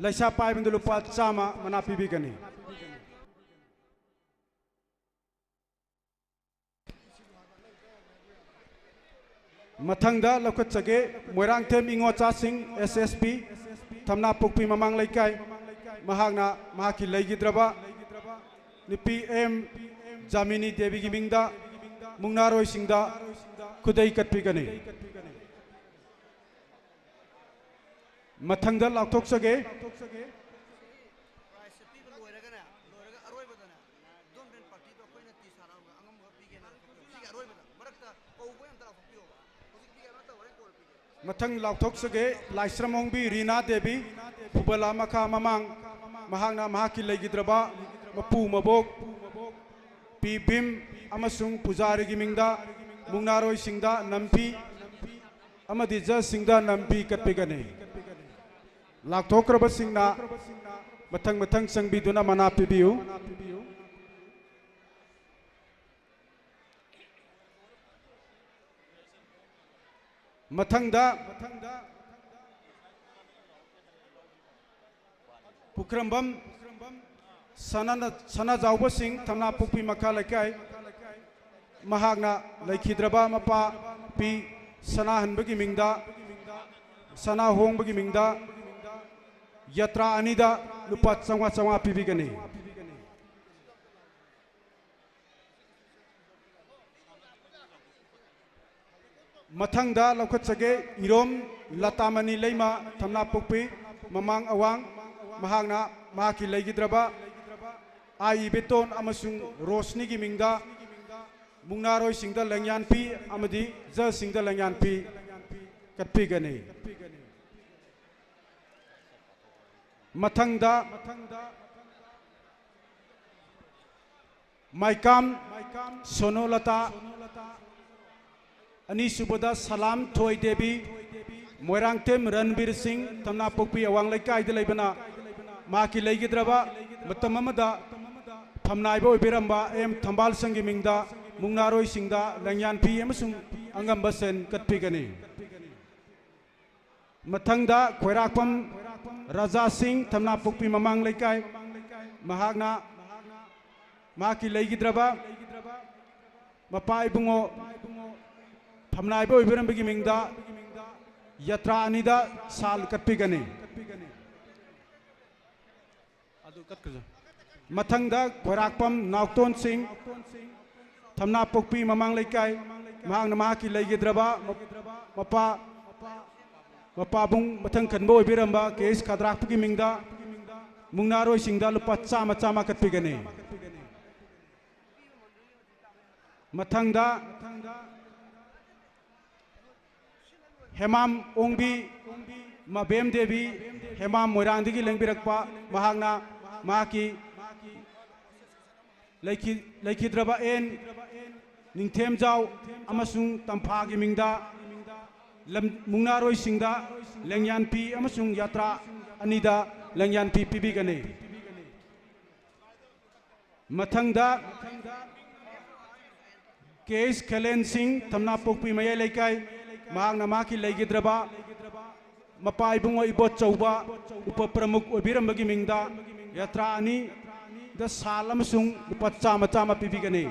ꯂꯩꯁꯥ ꯄꯥꯏꯕꯗ ꯂꯨꯄꯥ ꯆꯥꯝꯃ ꯃꯅꯥ ꯄꯤꯕꯤꯒꯅꯤ꯫ ꯃꯊꯪꯗ ꯂꯧꯈꯠꯆꯒꯦ, ꯃꯣꯏꯔꯥꯡꯊꯦꯝ ꯏꯉꯣꯆꯥꯁꯤꯡ, ꯑꯦꯁ ꯑꯦꯁ ꯄꯤ, ꯊꯝꯅꯥꯄꯣꯛꯄꯤ ꯃꯃꯥꯡ ꯂꯩꯀꯥꯏ꯫ ꯃꯍꯥꯛꯅ ꯃꯍꯥꯛꯀꯤ ꯂꯩꯈꯤꯗ꯭ꯔꯕ ꯅꯨꯄꯤ ꯑꯦꯝ ꯖꯥꯃꯤꯅꯤ ꯗꯦꯕꯤꯒꯤ ꯃꯤꯡꯗ ꯃꯨꯛꯅꯥꯔꯣꯏꯁꯤꯡꯗ ꯈꯨꯗꯩ ꯀꯠꯄꯤꯒꯅꯤ꯫ ꯃꯊꯪꯗ ꯂꯥꯎꯊꯣꯛꯆꯒꯦ꯫ ꯄ꯭ꯔꯥꯏꯖꯁꯦ ꯄꯤꯕ ꯂꯣꯏꯔꯒꯅꯦ, ꯂꯣꯏꯔꯒ ꯑꯔꯣꯏꯕꯗꯅꯦ, ꯗꯣꯟ ꯕ꯭ꯔꯦꯟ ꯄꯥꯔꯇꯤꯗꯣ ꯑꯩꯈꯣꯏꯅ ꯇꯤ ꯁꯥꯔꯠ ꯑꯃꯒ ꯑꯉꯝꯕ ꯄꯤꯒꯦꯅ ꯂꯥꯎꯊꯣꯛꯄꯤꯌꯣ꯫ ꯁꯤꯒꯤ ꯑꯔꯣꯏꯕꯗ, ꯃꯔꯛꯇ ꯀꯧꯕ ꯑꯝꯇ ꯂꯥꯎꯊꯣꯛꯄꯤꯌꯣꯕ꯫ ꯍꯧꯖꯤꯛ ꯄꯤꯒꯦ ꯍꯥꯏꯕ ꯅꯠꯇꯕ, ꯍꯣꯔꯦꯟ ꯀꯣꯟꯅ ꯄꯤꯒꯦ꯫ ꯃꯊꯪ ꯂꯥꯎꯊꯣꯛꯆꯒꯦ, ꯂꯥꯏꯁ꯭ꯔꯝ ꯑꯣꯡꯕꯤ ꯔꯤꯅꯥ ꯗꯦꯕꯤ, ꯐꯨꯕꯂꯥ ꯃꯈꯥ ꯃꯃꯥꯡ꯫ ꯃꯍꯥꯛꯅ ꯃꯍꯥꯛꯀꯤ ꯂꯩꯈꯤꯗ꯭ꯔꯕ ꯃꯄꯨ ꯃꯕꯣꯛ ꯄꯤ ꯚꯤꯝ ꯑꯃꯁꯨꯡ ꯄꯨꯖꯥꯔꯤꯒꯤ ꯃꯤꯡꯗ ꯃꯨꯛꯅꯥꯔꯣꯏꯁꯤꯡꯗ ꯅꯝꯐꯤ ꯑꯃꯗꯤ ꯖꯖꯁꯤꯡꯗ ꯅꯝꯐꯤ ꯀꯠꯄꯤꯒꯅꯤ꯫ ꯂꯥꯛꯊꯣꯛꯈ꯭ꯔꯕꯁꯤꯡꯅ ꯃꯊꯪ ꯃꯊꯪ ꯆꯪꯕꯤꯗꯨꯅ ꯃꯅꯥ ꯄꯤꯕꯤꯌꯨ꯫ ꯃꯊꯪꯗ ꯄꯨꯈ꯭ꯔꯝꯕꯝ ꯁꯅꯥ-, ꯁꯅꯥꯖꯥꯎꯕꯁꯤꯡ, ꯊꯝꯅꯥꯄꯣꯛꯄꯤ ꯃꯈꯥ ꯂꯩꯀꯥꯏ, ꯃꯍꯥꯛꯅ ꯂꯩꯈꯤꯗ꯭ꯔꯕ ꯃꯄꯥ ꯄꯤ ꯁꯅꯥꯍꯟꯕꯒꯤ ꯃꯤꯡꯗ, ꯁꯅꯥꯍꯣꯡꯕꯒꯤ ꯃꯤꯡꯗ ꯌꯥꯇ꯭ꯔꯥ ꯑꯅꯤꯗ ꯂꯨꯄꯥ ꯆꯥꯝꯃꯉꯥ ꯆꯥꯝꯃꯉꯥ ꯄꯤꯕꯤꯒꯅꯤ꯫ ꯃꯊꯪꯗ ꯂꯧꯈꯠꯆꯒꯦ, ꯏꯔꯣꯝ ꯂꯇꯥꯃꯅꯤ ꯂꯩꯃ, ꯊꯝꯅꯥꯄꯣꯛꯄꯤ ꯃꯃꯥꯡ ꯑꯋꯥꯡ, ꯃꯍꯥꯛꯅ ꯃꯍꯥꯛꯀꯤ ꯂꯩꯈꯤꯗ꯭ꯔꯕ ꯑꯥꯏ ꯏꯕꯦꯇꯣꯟ ꯑꯃꯁꯨꯡ ꯔꯣꯁꯅꯤꯒꯤ ꯃꯤꯡꯗ ꯃꯨꯛꯅꯥꯔꯣꯏꯁꯤꯡꯗ ꯂꯦꯡꯌꯥꯟ ꯐꯤ ꯑꯃꯗꯤ ꯖꯖꯁꯤꯡꯗ ꯂꯦꯡꯌꯥꯟ ꯐꯤ ꯀꯠꯄꯤꯒꯅꯤ꯫ ꯃꯊꯪꯗ ꯃꯥꯏꯀꯥꯝ ꯁꯣꯅꯣꯂꯇꯥ, ꯑꯅꯤꯁꯨꯕꯗ ꯁꯂꯥꯝ ꯊꯣꯏꯗꯦꯕꯤ, ꯃꯣꯏꯔꯥꯡꯊꯦꯝ ꯔꯟꯕꯤꯔ ꯁꯤꯡ, ꯊꯝꯅꯥꯄꯣꯛꯄꯤ ꯑꯋꯥꯡ ꯂꯩꯀꯥꯏꯗ ꯂꯩꯕꯅ, ꯃꯍꯥꯛꯀꯤ ꯂꯩꯈꯤꯗ꯭ꯔꯕ ꯃꯇꯝ ꯑꯃꯗ ꯐꯝꯅꯥꯏꯕ ꯑꯣꯏꯕꯤꯔꯝꯕ ꯑꯦꯝ ꯊꯝꯕꯥꯜꯁꯪꯒꯤ ꯃꯤꯡꯗ ꯃꯨꯛꯅꯥꯔꯣꯏꯁꯤꯡꯗ ꯂꯦꯡꯌꯥꯟ ꯐꯤ ꯑꯃꯁꯨꯡ ꯑꯉꯝꯕ ꯁꯦꯟ ꯀꯠꯄꯤꯒꯅꯤ꯫ ꯃꯊꯪꯗ ꯈꯣꯏꯔꯥꯛꯄꯝ ꯔꯥꯖꯥ ꯁꯤꯡ, ꯊꯝꯅꯥꯄꯣꯛꯄꯤ ꯃꯃꯥꯡ ꯂꯩꯀꯥꯏ, ꯃꯍꯥꯛꯅ ꯃꯍꯥꯛꯀꯤ ꯂꯩꯈꯤꯗ꯭ꯔꯕ ꯃꯄꯥ ꯏꯕꯨꯡꯉꯣ ꯐꯝꯅꯥꯏꯕ ꯑꯣꯏꯕꯤꯔꯝꯕꯒꯤ ꯃꯤꯡꯗ ꯌꯥꯇ꯭ꯔꯥ ꯑꯅꯤꯗ ꯁꯥꯜ ꯀꯠꯄꯤꯒꯅꯤ꯫ ꯑꯗꯨ ꯀꯠꯈ꯭ꯔꯁꯦ꯫ ꯃꯊꯪꯗ ꯈꯣꯏꯔꯥꯛꯄꯝ ꯅꯥꯎꯇꯣꯟ ꯁꯤꯡ, ꯊꯝꯅꯥꯄꯣꯛꯄꯤ ꯃꯃꯥꯡ ꯂꯩꯀꯥꯏ, ꯃꯍꯥꯛꯅ ꯃꯍꯥꯛꯀꯤ ꯂꯩꯈꯤꯗ꯭ꯔꯕ ꯃꯄꯥ, ꯃꯄꯥꯕꯨꯡ ꯃꯊꯪ ꯈꯟꯕ ꯑꯣꯏꯕꯤꯔꯝꯕ ꯀꯦ ꯑꯦꯁ ꯈꯗ꯭ꯔꯥꯛꯄꯒꯤ ꯃꯤꯡꯗ ꯃꯨꯛꯅꯥꯔꯣꯏꯁꯤꯡꯗ ꯂꯨꯄꯥ ꯆꯥꯝꯃ ꯆꯥꯝꯃ ꯀꯠꯄꯤꯒꯅꯤ꯫ ꯃꯊꯪꯗ ꯍꯦꯃꯥꯝ ꯑꯣꯡꯕꯤ, ꯃꯕꯦꯝ ꯗꯦꯕꯤ, ꯍꯦꯃꯥꯝ ꯃꯣꯏꯔꯥꯡꯗꯒꯤ ꯂꯦꯡꯕꯤꯔꯛꯄ, ꯃꯍꯥꯛꯅ ꯃꯍꯥꯛꯀꯤ ꯂꯩꯈꯤ-, ꯂꯩꯈꯤꯗ꯭ꯔꯕ ꯑꯦꯟ ꯅꯤꯡꯊꯦꯝꯖꯥꯎ ꯑꯃꯁꯨꯡ ꯇꯝꯐꯥꯒꯤ ꯃꯤꯡꯗ ꯂꯝ-, ꯃꯨꯛꯅꯥꯔꯣꯏꯁꯤꯡꯗ ꯂꯦꯡꯌꯥꯟꯐꯤ ꯑꯃꯁꯨꯡ ꯌꯥꯇ꯭ꯔꯥ ꯑꯅꯤꯗ ꯂꯦꯡꯌꯥꯟꯐꯤ ꯄꯤꯕꯤꯒꯅꯤ꯫ ꯃꯊꯪꯗ ꯀꯦ ꯑꯦꯁ ꯈꯦꯂꯦꯟ ꯁꯤꯡ, ꯊꯝꯅꯥꯄꯣꯛꯄꯤ ꯃꯌꯥꯏ ꯂꯩꯀꯥꯏ, ꯃꯍꯥꯛꯅ ꯃꯍꯥꯛꯀꯤ ꯂꯩꯈꯤꯗ꯭ꯔꯕ ꯃꯄꯥ ꯏꯕꯨꯡꯉꯣ ꯏꯕꯣꯆꯧꯕ ꯎꯄ ꯄ꯭ꯔꯃꯨꯈ ꯑꯣꯏꯕꯤꯔꯝꯕꯒꯤ ꯃꯤꯡꯗ ꯌꯥꯇ꯭ꯔꯥ ꯑꯅꯤꯗ ꯁꯥꯜ ꯑꯃꯁꯨꯡ ꯂꯨꯄꯥ ꯆꯥꯝꯃ ꯆꯥꯝꯃ ꯄꯤꯕꯤꯒꯅꯤ꯫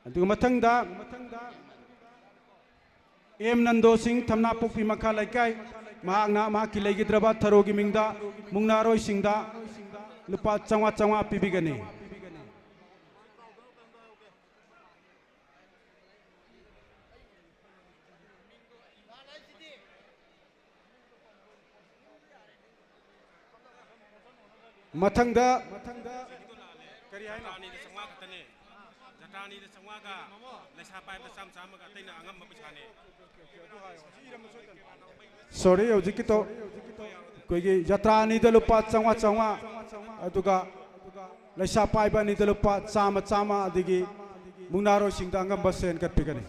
ꯑꯗꯨꯒ ꯃꯊꯪꯗ ꯑꯦꯝ ꯅꯟꯗꯣ ꯁꯤꯡ, ꯊꯝꯅꯥꯄꯣꯛꯄꯤ ꯃꯈꯥ ꯂꯩꯀꯥꯏ, ꯃꯍꯥꯛꯅ ꯃꯍꯥꯛꯀꯤ ꯂꯩꯈꯤꯗ꯭ꯔꯕ ꯊꯔꯣꯒꯤ ꯃꯤꯡꯗ ꯃꯨꯛꯅꯥꯔꯣꯏꯁꯤꯡꯗ ꯂꯨꯄꯥ ꯆꯥꯝꯃꯉꯥ ꯆꯥꯝꯃꯉꯥ ꯄꯤꯕꯤꯒꯅꯤ꯫ ꯃꯊꯪꯗ, ꯀꯔꯤ ꯍꯥꯏꯅꯣ? ꯖꯇ꯭ꯔꯥ ꯑꯅꯤꯗ ꯆꯥꯝꯃꯉꯥ ꯈꯛꯇꯅꯦ꯫ ꯖꯇ꯭ꯔꯥ ꯑꯅꯤꯗ ꯆꯥꯝꯃꯉꯥꯒ ꯂꯩꯁꯥ ꯄꯥꯏꯕꯗ ꯆꯥꯝꯃ ꯆꯥꯝꯃꯒ ꯑꯇꯩꯅ ꯑꯉꯝꯕ ꯄꯩꯁꯥꯅꯦ꯫ ꯁꯣꯔꯤ, ꯍꯧꯖꯤꯛꯀꯤꯗꯣ ꯑꯩꯈꯣꯏꯒꯤ ꯖꯇ꯭ꯔꯥ ꯑꯅꯤꯗ ꯂꯨꯄꯥ ꯆꯥꯝꯃꯉꯥ ꯆꯥꯝꯃꯉꯥ, ꯑꯗꯨꯒ ꯂꯩꯁꯥ ꯄꯥꯏꯕ ꯑꯅꯤꯗ ꯂꯨꯄꯥ ꯆꯥꯝꯃ ꯆꯥꯝꯃ, ꯑꯗꯒꯤ ꯃꯨꯛꯅꯥꯔꯣꯏꯁꯤꯡꯗ ꯑꯉꯝꯕ ꯁꯦꯟ ꯀꯠꯄꯤꯒꯅꯤ꯫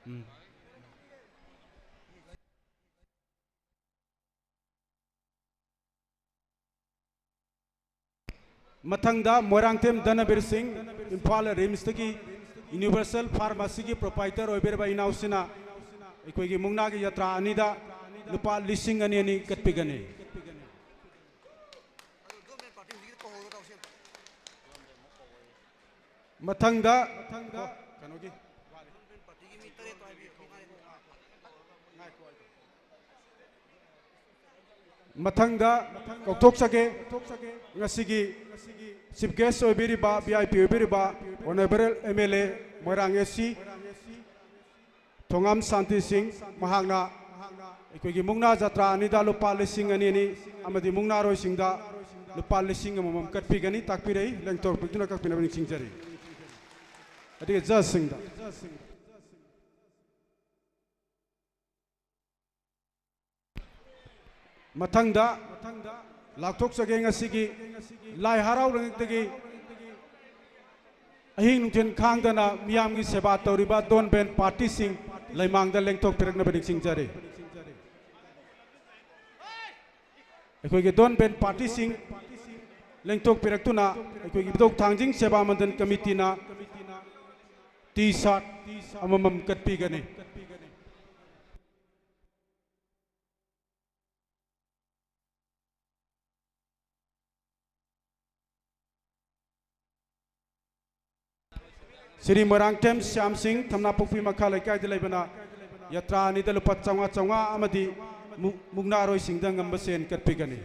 ꯎꯝ꯫ ꯃꯊꯪꯗ ꯃꯣꯏꯔꯥꯡꯊꯦꯝ ꯙꯅꯕꯤꯔ ꯁꯤꯡ, ꯏꯝꯐꯥꯜ ꯔꯤꯝꯁꯇꯒꯤ ꯌꯨꯅꯤꯚꯔꯁꯦꯜ ꯐꯥꯔꯃꯥꯁꯤꯒꯤ ꯄ꯭ꯔꯣꯄꯥꯏꯇꯔ ꯑꯣꯏꯕꯤꯔꯕ ꯏꯅꯥꯎꯁꯤꯅ ꯑꯩꯈꯣꯏꯒꯤ ꯃꯨꯛꯅꯥꯒꯤ ꯖꯇ꯭ꯔꯥ ꯑꯅꯤꯗ ꯂꯨꯄꯥ ꯂꯤꯁꯤꯡ ꯑꯅꯤ ꯑꯅꯤ ꯀꯠꯄꯤꯒꯅꯤ꯫ ꯃꯊꯪꯗ, ꯀꯩꯅꯣꯒꯤ, ꯃꯊꯪꯗ ꯀꯧꯊꯣꯛꯆꯒꯦ, ꯉꯁꯤꯒꯤ ꯆꯤꯐ ꯒꯦꯁ ꯑꯣꯏꯕꯤꯔꯤꯕ, ꯚꯤ ꯑꯥꯏ ꯄꯤ ꯑꯣꯏꯕꯤꯔꯤꯕ honourable M L A Moirang A C Thongam ꯁꯥꯟꯇꯤ ꯁꯤꯡ, ꯃꯍꯥꯛꯅ ꯑꯩꯈꯣꯏꯒꯤ ꯃꯨꯛꯅꯥ ꯖꯇ꯭ꯔꯥ ꯑꯅꯤꯗ ꯂꯨꯄꯥ ꯂꯤꯁꯤꯡ ꯑꯅꯤ ꯑꯅꯤ ꯑꯃꯗꯤ ꯃꯨꯛꯅꯥꯔꯣꯏꯁꯤꯡꯗ ꯂꯨꯄꯥ ꯂꯤꯁꯤꯡ ꯑꯃꯃꯝ ꯀꯠꯄꯤꯒꯅꯤ꯫ ꯇꯥꯛꯄꯤꯔꯛꯏ, ꯂꯦꯡꯊꯣꯔꯛꯄꯗꯨꯅ ꯀꯛꯄꯤꯅꯕ ꯅꯤꯡꯁꯤꯡꯖꯔꯤ꯫ ꯑꯗꯨꯒ ꯖꯖꯁꯤꯡꯗ꯫ ꯃꯊꯪꯗ ꯂꯥꯎꯊꯣꯛꯆꯒꯦ, ꯉꯁꯤꯒꯤ ꯂꯥꯏ ꯍꯔꯥꯎ ꯂꯩꯉꯥꯛꯇꯒꯤ ꯑꯍꯤꯡ ꯅꯨꯡꯊꯤꯜ ꯈꯥꯡꯗꯅ ꯃꯤꯌꯥꯝꯒꯤ ꯁꯦꯕꯥ ꯇꯧꯔꯤꯕ ꯗꯣꯟ ꯕꯦꯟ ꯄꯥꯔꯇꯤꯁꯤꯡ ꯂꯩꯃꯥꯡꯗ ꯂꯦꯡꯊꯣꯛꯄꯤꯔꯛꯅꯕ ꯅꯤꯡꯁꯤꯡꯖꯔꯤ꯫ ꯑꯩꯈꯣꯏꯒꯤ ꯗꯣꯟ ꯕꯦꯟ ꯄꯥꯔꯇꯤꯁꯤꯡ ꯂꯦꯡꯊꯣꯛꯄꯤꯔꯛꯇꯨꯅ ꯑꯩꯈꯣꯏꯒꯤ ꯏꯕꯨꯙꯧ ꯊꯥꯡꯖꯤꯡ ꯁꯦꯕꯥ ꯃꯟꯗꯟ ꯀꯃꯤꯇꯤꯅ ꯇꯤ ꯁꯥꯔꯠ ꯑꯃꯃꯝ ꯀꯠꯄꯤꯒꯅꯤ꯫ ꯁ꯭ꯔꯤ ꯃꯣꯏꯔꯥꯡꯊꯦꯝ ꯁ꯭ꯌꯥꯝ ꯁꯤꯡ, ꯊꯝꯅꯥꯄꯣꯛꯄꯤ ꯃꯈꯥ ꯂꯩꯀꯥꯏꯗ ꯂꯩꯕꯅ ꯌꯥꯇ꯭ꯔꯥ ꯑꯅꯤꯗ ꯂꯨꯄꯥ ꯆꯥꯝꯃꯉꯥ, ꯆꯥꯝꯃꯉꯥ ꯑꯃꯗꯤ ꯃꯨ-, ꯃꯨꯛꯅꯥꯔꯣꯏꯁꯤꯡꯗ ꯉꯝꯕ ꯁꯦꯟ ꯀꯠꯄꯤꯒꯅꯤ꯫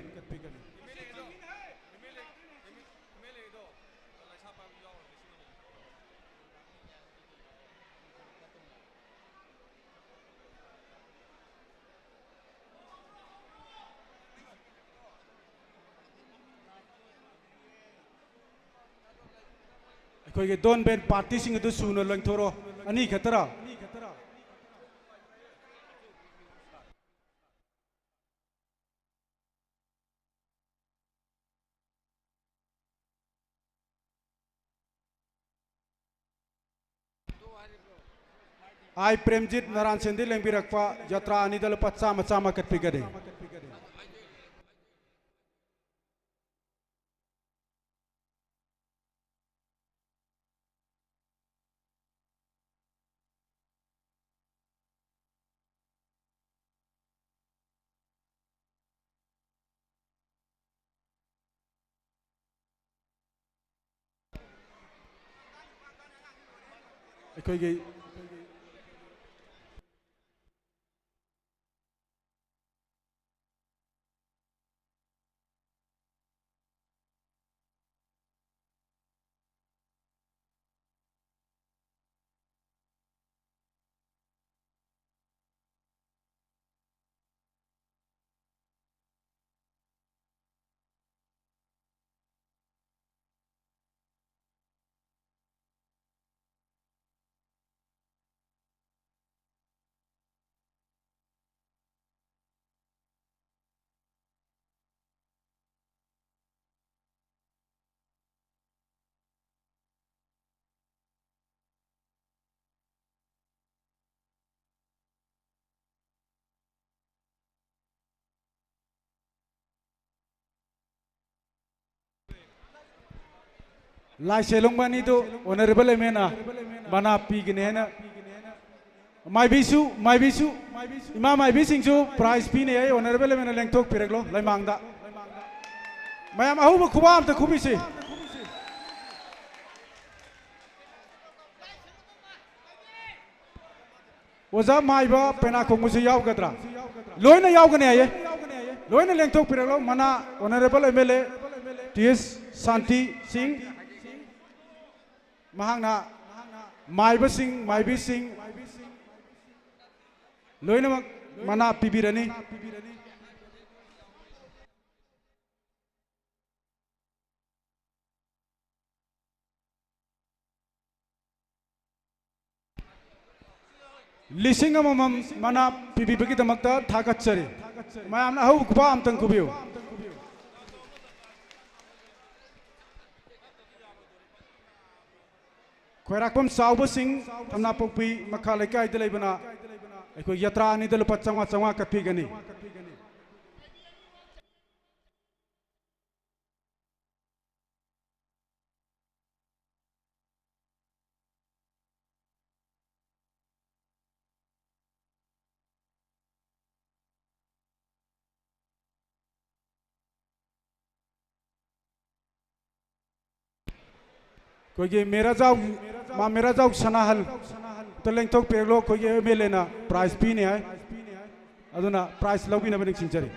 ꯑꯩꯈꯣꯏꯒꯤ ꯗꯣꯟ ꯕꯦꯟ ꯄꯥꯔꯇꯤꯁꯤꯡ ꯑꯗꯨ ꯁꯨꯅ ꯂꯦꯡꯊꯣꯔꯛꯑꯣ꯫ ꯑꯅꯤ ꯈꯛꯇꯔꯥ? ꯑꯥꯏ ꯄ꯭ꯔꯦꯝꯖꯤꯠ ꯅꯔꯥꯟ ꯁꯦꯟꯗꯤ ꯂꯦꯡꯕꯤꯔꯛꯄ ꯌꯥꯇ꯭ꯔꯥ ꯑꯅꯤꯗ ꯂꯨꯄꯥ ꯆꯥꯝꯃ ꯆꯥꯝꯃ ꯀꯠꯄꯤꯒꯅꯤ꯫ ꯑꯩꯈꯣꯏꯒꯤ ꯂꯥꯏꯁꯦ ꯂꯣꯡꯕ ꯑꯅꯤꯗꯨ Honourable M L Aꯅ ꯃꯅꯥ ꯄꯤꯒꯅꯤ ꯍꯥꯏꯅ꯫ ꯃꯥꯏꯕꯤꯁꯨ, ꯃꯥꯏꯕꯤꯁꯨ, ꯏꯃꯥ ꯃꯥꯏꯕꯤꯁꯤꯡꯁꯨ prize ꯄꯤꯅꯤ ꯍꯥꯏ, Honourable M L Aꯅ ꯂꯦꯡꯊꯣꯛꯄꯤꯔꯛꯂꯣ ꯂꯩꯃꯥꯡꯗ꯫ ꯃꯌꯥꯝ ꯑꯍꯧꯕ ꯈꯨꯕꯥꯛ ꯑꯝꯇ ꯈꯨꯕꯤꯁꯤ꯫ ꯑꯣꯖꯥ ꯃꯥꯏꯕ ꯄꯦꯅꯥ ꯈꯣꯡꯕꯁꯨ ꯌꯥꯎꯒꯗ꯭ꯔꯥ? ꯂꯣꯏꯅ ꯌꯥꯎꯒꯅꯤ ꯍꯥꯏꯌꯦ꯫ ꯂꯣꯏꯅ ꯂꯦꯡꯊꯣꯛꯄꯤꯔꯛꯂꯣ꯫ ꯃꯅꯥ Honourable M L A T S ꯁꯥꯟꯇꯤ ꯁꯤꯡ, ꯃꯍꯥꯛꯅ ꯃꯥꯏꯕꯁꯤꯡ, ꯃꯥꯏꯕꯤꯁꯤꯡ ꯂꯣꯏꯅꯃꯛ ꯃꯅꯥ ꯄꯤꯕꯤꯔꯅꯤ꯫ ꯂꯤꯁꯤꯡ ꯑꯃꯃꯝ ꯃꯅꯥ ꯄꯤꯕꯤꯕꯒꯤꯗꯃꯛꯇ ꯊꯥꯒꯠꯆꯔꯤ꯫ ꯃꯌꯥꯝꯅ ꯑꯍꯧꯕ ꯈꯨꯕꯥꯛ ꯑꯝꯇꯪ ꯈꯨꯕꯤꯌꯨ꯫ ꯈ꯭ꯋꯥꯏꯔꯥꯛꯄꯝ ꯆꯥꯎꯕꯁꯤꯡ, ꯊꯝꯅꯥꯄꯣꯛꯄꯤ ꯃꯈꯥ ꯂꯩꯀꯥꯏꯗ ꯂꯩꯕꯅ ꯑꯩꯈꯣꯏ ꯌꯥꯇ꯭ꯔꯥ ꯑꯅꯤꯗ ꯂꯨꯄꯥ ꯆꯥꯝꯃꯉꯥ ꯆꯥꯝꯃꯉꯥ ꯀꯠꯄꯤꯒꯅꯤ꯫ ꯑꯩꯈꯣꯏꯒꯤ ꯃꯦꯔꯥꯖꯥꯎ, ꯃꯥ ꯃꯦꯔꯥꯖꯥꯎ ꯁꯅꯥꯍꯜ ꯑꯝꯇ ꯂꯦꯡꯊꯣꯛꯄꯤꯔꯛꯂꯣ꯫ ꯑꯩꯈꯣꯏꯒꯤ M L Aꯅ prize ꯄꯤꯅꯤ ꯍꯥꯏ, ꯑꯗꯨꯅ prize ꯂꯧꯕꯤꯅꯕ ꯅꯤꯡꯁꯤꯡꯖꯔꯤ꯫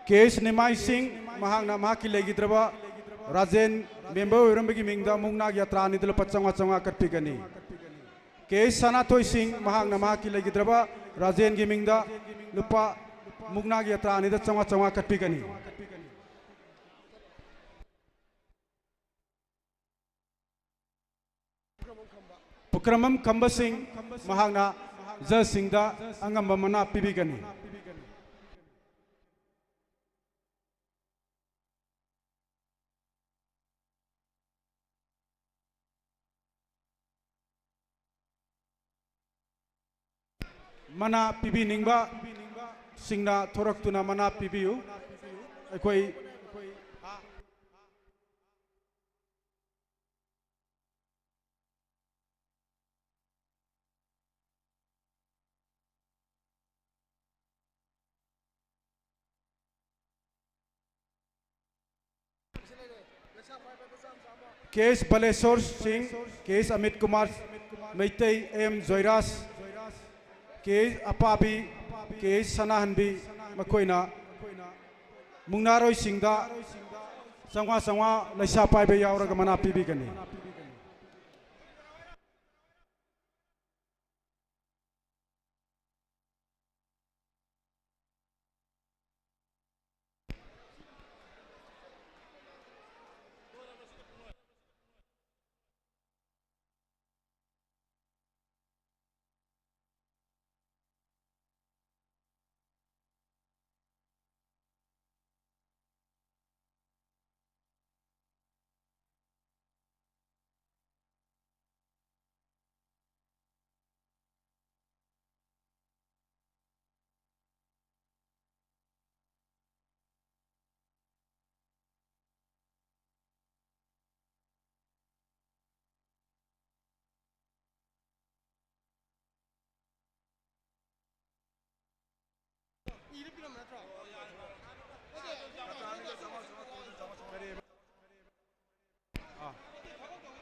ꯀꯦ ꯑꯦꯁ ꯅꯤꯃꯥꯏ ꯁꯤꯡ, ꯃꯍꯥꯛꯅ ꯃꯍꯥꯛꯀꯤ ꯂꯩꯈꯤꯗ꯭ꯔꯕ ꯔꯥꯖꯦꯟ member ꯑꯣꯏꯔꯝꯕꯒꯤ ꯃꯤꯡꯗ ꯃꯨꯛꯅꯥꯒꯤ ꯌꯥꯇ꯭ꯔꯥ ꯑꯅꯤꯗ ꯂꯨꯄꯥ ꯆꯥꯝꯃꯉꯥ ꯆꯥꯝꯃꯉꯥ ꯀꯠꯄꯤꯒꯅꯤ꯫ ꯀꯦ ꯑꯦꯁ ꯁꯅꯥꯊꯣꯏ ꯁꯤꯡ, ꯃꯍꯥꯛꯅ ꯃꯍꯥꯛꯀꯤ ꯂꯩꯈꯤꯗ꯭ꯔꯕ ꯔꯥꯖꯦꯟꯒꯤ ꯃꯤꯡꯗ ꯂꯨꯄꯥ, ꯃꯨꯛꯅꯥꯒꯤ ꯌꯥꯇ꯭ꯔꯥ ꯑꯅꯤꯗ ꯆꯥꯝꯃꯉꯥ ꯆꯥꯝꯃꯉꯥ ꯀꯠꯄꯤꯒꯅꯤ꯫ ꯄꯨꯈ꯭ꯔꯝꯕꯝ ꯈꯝꯕ ꯁꯤꯡ, ꯃꯍꯥꯛꯅ judge ꯁꯤꯡꯗ ꯑꯉꯝꯕ ꯃꯅꯥ ꯄꯤꯕꯤꯒꯅꯤ꯫ ꯃꯅꯥ ꯄꯤꯕꯤꯅꯤꯡꯕꯁꯤꯡꯅ ꯊꯣꯔꯛꯇꯨꯅ ꯃꯅꯥ ꯄꯤꯕꯤꯌꯨ꯫ ꯑꯩꯈꯣꯏ ꯀꯦ ꯑꯦꯁ ꯕꯂꯦꯁꯣꯔ ꯁꯤꯡ, ꯀꯦ ꯑꯦꯁ ꯑꯃꯤꯠ ꯀꯨꯃꯥꯔ ꯃꯩꯇꯩ, ꯑꯦꯝ ꯖꯣꯏꯔꯥꯖ, ꯀꯦ ꯑꯦꯁ ꯑꯄꯥꯕꯤ, ꯀꯦ ꯑꯦꯁ ꯁꯅꯥꯍꯟꯕꯤ, ꯃꯈꯣꯏꯅ ꯃꯨꯛꯅꯥꯔꯣꯏꯁꯤꯡꯗ ꯆꯥꯝꯃꯉꯥ ꯆꯥꯝꯃꯉꯥ ꯂꯩꯁꯥ ꯄꯥꯏꯕ ꯌꯥꯎꯔꯒ ꯃꯅꯥ ꯄꯤꯕꯤꯒꯅꯤ꯫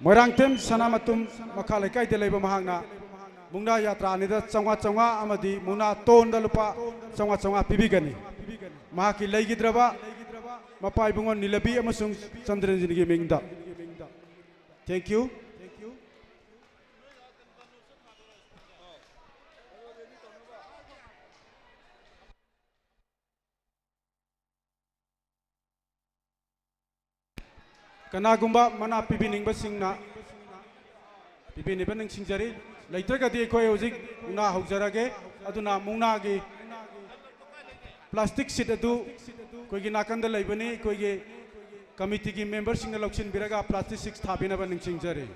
ꯃꯣꯏꯔꯥꯡꯊꯦꯝ ꯁꯅꯥꯃꯇꯨꯝ ꯃꯈꯥ ꯂꯩꯀꯥꯏꯗ ꯂꯩꯕ ꯃꯍꯥꯛꯅ ꯃꯨꯛꯅꯥ ꯌꯥꯇ꯭ꯔꯥ ꯑꯅꯤꯗ ꯆꯥꯝꯃꯉꯥ ꯆꯥꯝꯃꯉꯥ ꯑꯃꯗꯤ ꯃꯨꯛꯅꯥ ꯇꯣꯟꯗ ꯂꯨꯄꯥ ꯆꯥꯝꯃꯉꯥ ꯆꯥꯝꯃꯉꯥ ꯄꯤꯕꯤꯒꯅꯤ꯫ ꯃꯍꯥꯛꯀꯤ ꯂꯩꯈꯤꯗ꯭ꯔꯕ ꯃꯄꯥ ꯏꯕꯨꯡꯉꯣ ꯅꯤꯂꯕꯤ ꯑꯃꯁꯨꯡ ꯆꯟꯗ꯭ꯔꯖꯤꯠꯒꯤ ꯃꯤꯡꯗ꯫ Thank you꯫ ꯀꯅꯥꯒꯨꯝꯕ ꯃꯅꯥ ꯄꯤꯕꯤꯅꯤꯡꯕꯁꯤꯡꯅ ꯄꯤꯕꯤꯅꯕ ꯅꯤꯡꯁꯤꯡꯖꯔꯤ꯫ ꯂꯩꯇ꯭ꯔꯒꯗꯤ ꯑꯩꯈꯣꯏ ꯍꯧꯖꯤꯛ ꯃꯨꯛꯅꯥ ꯍꯧꯖꯔꯒꯦ꯫ ꯑꯗꯨꯅ ꯃꯨꯛꯅꯥꯒꯤ plastic sheet ꯑꯗꯨ ꯑꯩꯈꯣꯏꯒꯤ ꯅꯥꯀꯟꯗ ꯂꯩꯕꯅꯤ, ꯑꯩꯈꯣꯏꯒꯤ committeeꯒꯤ memberꯁꯤꯡꯅ ꯂꯧꯁꯤꯟꯕꯤꯔꯒ plastic sheet ꯊꯥꯕꯤꯅꯕ ꯅꯤꯡꯁꯤꯡꯖꯔꯤ꯫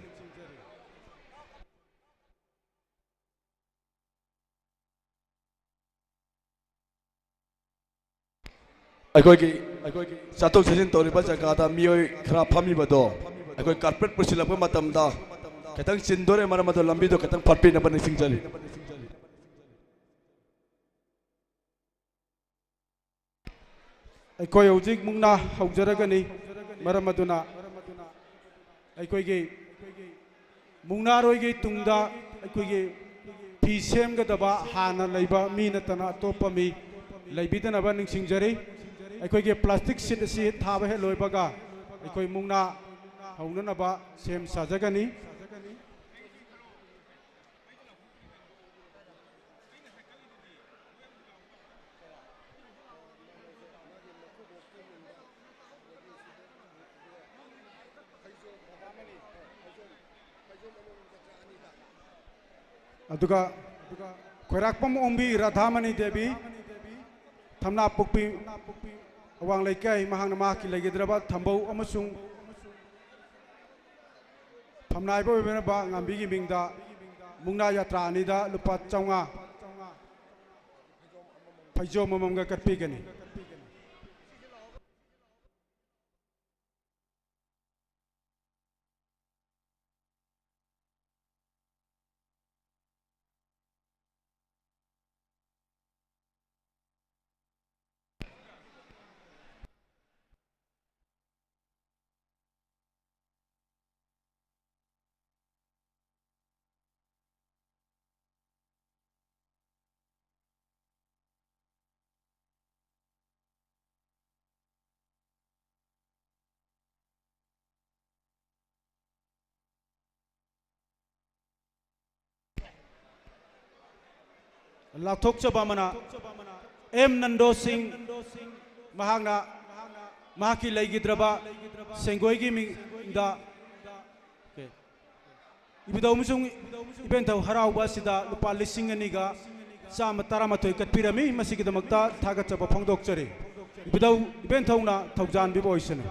ꯑꯩꯈꯣꯏꯒꯤ, ꯑꯩꯈꯣꯏꯒꯤ ꯆꯠꯊꯣꯛ ꯆꯠꯁꯤꯟ ꯇꯧꯔꯤꯕ ꯖꯒꯥꯗ ꯃꯤꯑꯣꯏ ꯈꯔ ꯐꯝꯃꯤꯕꯗꯣ, ꯑꯩꯈꯣꯏ ꯀꯥꯔꯄꯦꯠ ꯄꯨꯁꯤꯜꯂꯛꯄ ꯃꯇꯝꯗ ꯈꯤꯇꯪ ꯆꯤꯟꯗꯣꯔꯦ, ꯃꯔꯝ ꯑꯗꯨꯅ ꯂꯝꯕꯤꯗꯣ ꯈꯤꯇꯪ ꯐꯠꯄꯤꯅꯕ ꯅꯤꯡꯁꯤꯡꯖꯔꯤ꯫ ꯑꯩꯈꯣꯏ ꯍꯧꯖꯤꯛ ꯃꯨꯛꯅꯥ ꯍꯧꯖꯔꯒꯅꯤ꯫ ꯃꯔꯝ ꯑꯗꯨꯅ ꯑꯩꯈꯣꯏꯒꯤ ꯃꯨꯛꯅꯥꯔꯣꯏꯒꯤ ꯇꯨꯡꯗ ꯑꯩꯈꯣꯏꯒꯤ ꯐꯤ ꯁꯦꯝꯒꯗꯕ ꯍꯥꯟꯅ ꯂꯩꯕ ꯃꯤ ꯅꯠꯇꯅ ꯑꯇꯣꯞꯄ ꯃꯤ ꯂꯩꯕꯤꯗꯅꯕ ꯅꯤꯡꯁꯤꯡꯖꯔꯤ꯫ ꯑꯩꯈꯣꯏꯒꯤ ꯄ꯭ꯂꯥꯁꯇꯤꯛ ꯁꯤꯠ ꯑꯁꯤ ꯊꯥꯕ ꯍꯦꯛ ꯂꯣꯏꯕꯒ ꯑꯩꯈꯣꯏ ꯃꯨꯛꯅꯥ ꯍꯧꯅꯅꯕ ꯁꯦꯝ ꯁꯥꯖꯒꯅꯤ꯫ ꯑꯗꯨꯒ ꯈꯣꯏꯔꯥꯛꯄꯝ ꯑꯣꯡꯕꯤ ꯔꯥꯙꯥꯃꯅꯤ ꯗꯦꯕꯤ, ꯊꯝꯅꯥꯄꯣꯛꯄꯤ ꯑꯋꯥꯡ ꯂꯩꯀꯥꯏ, ꯃꯍꯥꯛꯅ ꯃꯍꯥꯛꯀꯤ ꯂꯩꯒꯗ꯭ꯔꯕ ꯊꯝꯕꯧ ꯑꯃꯁꯨꯡ ꯐꯝꯅꯥꯏꯕ ꯑꯣꯏꯕꯤꯔꯕ ꯉꯥꯝꯕꯤꯒꯤ ꯃꯤꯡꯗ ꯃꯨꯛꯅꯥ ꯌꯥꯇ꯭ꯔꯥ ꯑꯅꯤꯗ ꯂꯨꯄꯥ ꯆꯥꯝꯃꯉꯥ ꯐꯩꯖꯣꯝ ꯑꯃꯃꯝꯒ ꯀꯠꯄꯤꯒꯅꯤ꯫ ꯂꯥꯎꯊꯣꯛꯆꯕ ꯑꯃꯅ ꯑꯦꯝ ꯅꯟꯗꯣ ꯁꯤꯡ, ꯃꯍꯥꯛꯅ ꯃꯍꯥꯛꯀꯤ ꯂꯩꯈꯤꯗ꯭ꯔꯕ ꯁꯦꯡꯒꯣꯏꯒꯤ ꯃꯤꯡꯗ, ꯑꯣꯀꯦ, ꯏꯕꯨꯙꯧ ꯑꯃꯁꯨꯡ ꯏꯕꯦꯟꯊꯧ ꯍꯔꯥꯎꯕ ꯑꯁꯤꯗ ꯂꯨꯄꯥ ꯂꯤꯁꯤꯡ ꯑꯅꯤꯒ ꯆꯥꯝꯃ ꯇꯔꯥꯃꯥꯊꯣꯏ ꯀꯠꯄꯤꯔꯝꯃꯤ꯫ ꯃꯁꯤꯒꯤꯗꯃꯛꯇ ꯊꯥꯒꯠꯆꯕ ꯐꯣꯡꯗꯣꯛꯆꯔꯤ꯫ ꯏꯕꯨꯙꯧ ꯏꯕꯦꯟꯊꯧꯅ ꯊꯧꯖꯥꯟꯕꯤꯕ ꯑꯣꯏꯁꯅꯨ꯫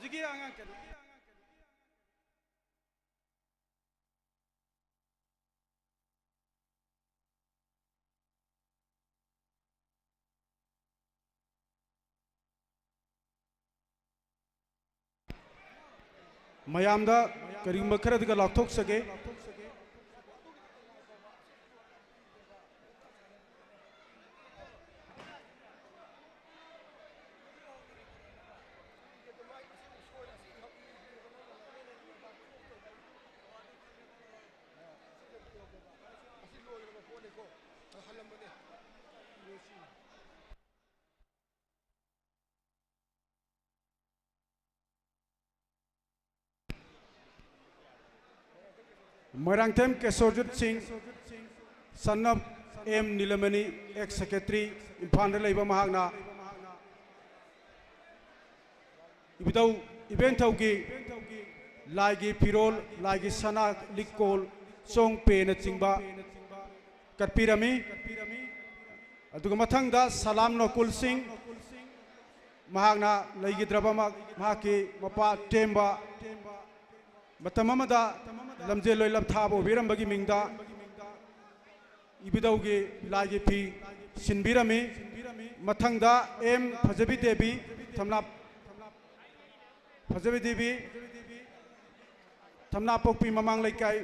ꯍꯧꯖꯤꯛꯀꯤ ꯑꯉꯥꯡ ꯀꯩꯅꯣ꯫ ꯃꯌꯥꯝꯗ ꯀꯔꯤꯒꯨꯝꯕ ꯈꯔꯗꯒ ꯂꯥꯎꯊꯣꯛꯆꯒꯦ꯫ Moirangthem Kesorjit Singh, son of M Nilamani, ex secretary, ꯏꯝꯐꯥꯜꯗ ꯂꯩꯕ ꯃꯍꯥꯛꯅ ꯏꯕꯨꯙꯧ ꯏꯕꯦꯟꯊꯧꯒꯤ ꯂꯥꯏꯒꯤ ꯐꯤꯔꯣꯜ, ꯂꯥꯏꯒꯤ ꯁꯅꯥ, ꯂꯤꯛꯀꯣꯜ, ꯆꯣꯡ ꯄꯦꯅꯆꯤꯡꯕ ꯀꯠꯄꯤꯔꯝꯃꯤ꯫ ꯑꯗꯨꯒ ꯃꯊꯪꯗ ꯁꯂꯥꯝ ꯅꯣꯀꯨꯜ ꯁꯤꯡ, ꯃꯍꯥꯛꯅ ꯂꯩꯈꯤꯗ꯭ꯔꯕ ꯃꯍꯥꯛ-, ꯃꯍꯥꯛꯀꯤ ꯃꯄꯥ ꯇꯦꯝꯕ ꯃꯇꯝ ꯑꯃꯗ ꯂꯝꯖꯦꯜ ꯑꯣꯏ ꯂꯝꯊꯥꯕ ꯑꯣꯏꯕꯤꯔꯝꯕꯒꯤ ꯃꯤꯡꯗ ꯏꯕꯨꯙꯧꯒꯤ ꯂꯥꯏꯒꯤ ꯐꯤ ꯁꯤꯟꯕꯤꯔꯝꯃꯤ꯫ ꯃꯊꯪꯗ ꯑꯦꯝ ꯐꯖꯕꯤ ꯗꯦꯕꯤ, ꯊꯝꯅꯥ-, ꯐꯖꯕꯤ ꯗꯦꯕꯤ, ꯊꯝꯅꯥꯄꯣꯛꯄꯤ ꯃꯃꯥꯡ ꯂꯩꯀꯥꯏ,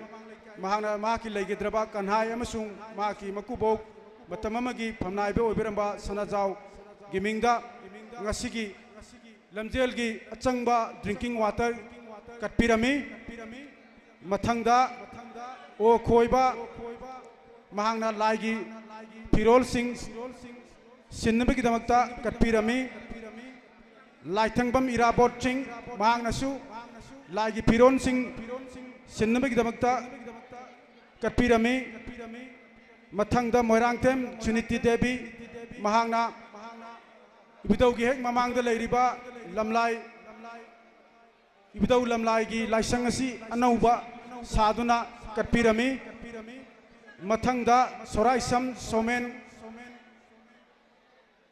ꯃꯍꯥꯛꯅ ꯃꯍꯥꯛꯀꯤ ꯂꯩꯈꯤꯗ꯭ꯔꯕ ꯀꯟꯍꯥꯏ ꯑꯃꯁꯨꯡ ꯃꯍꯥꯛꯀꯤ ꯃꯀꯨꯕꯣꯛ ꯃꯇꯝ ꯑꯃꯒꯤ ꯐꯝꯅꯥꯏꯕ ꯑꯣꯏꯕꯤꯔꯝꯕ ꯁꯅꯥꯖꯥꯎꯒꯤ ꯃꯤꯡꯗ ꯉꯁꯤꯒꯤ ꯂꯝꯖꯦꯜꯒꯤ ꯑꯆꯪꯕ drinking water ꯀꯠꯄꯤꯔꯝꯃꯤ꯫ ꯃꯊꯪꯗ ꯑꯣ ꯈꯣꯏꯕ, ꯃꯍꯥꯛꯅ ꯂꯥꯏꯒꯤ ꯐꯤꯔꯣꯜꯁꯤꯡ ꯁꯤꯟꯅꯕꯒꯤꯗꯃꯛꯇ ꯀꯠꯄꯤꯔꯝꯃꯤ꯫ ꯂꯥꯏꯊꯪꯕꯝ ꯏꯔꯥꯕꯣꯠ ꯁꯤꯡ, ꯃꯍꯥꯛꯅꯁꯨ ꯂꯥꯏꯒꯤ ꯐꯤꯔꯣꯜꯁꯤꯡ ꯁꯤꯟꯅꯕꯒꯤꯗꯃꯛꯇ ꯀꯠꯄꯤꯔꯝꯃꯤ꯫ ꯃꯊꯪꯗ ꯃꯣꯏꯔꯥꯡꯊꯦꯝ ꯁꯨꯅꯤꯇꯤ ꯗꯦꯕꯤ, ꯃꯍꯥꯛꯅ ꯏꯕꯨꯙꯧꯒꯤ ꯍꯦꯛ ꯃꯃꯥꯡꯗ ꯂꯩꯔꯤꯕ ꯂꯝꯂꯥꯏ, ꯏꯕꯨꯙꯧ ꯂꯝꯂꯥꯏꯒꯤ ꯂꯥꯏꯁꯪ ꯑꯁꯤ ꯑꯅꯧꯕ ꯁꯥꯗꯨꯅ ꯀꯠꯄꯤꯔꯝꯃꯤ꯫ ꯃꯊꯪꯗ ꯁꯣꯔꯥꯏꯁꯝ ꯁꯣꯃꯦꯟ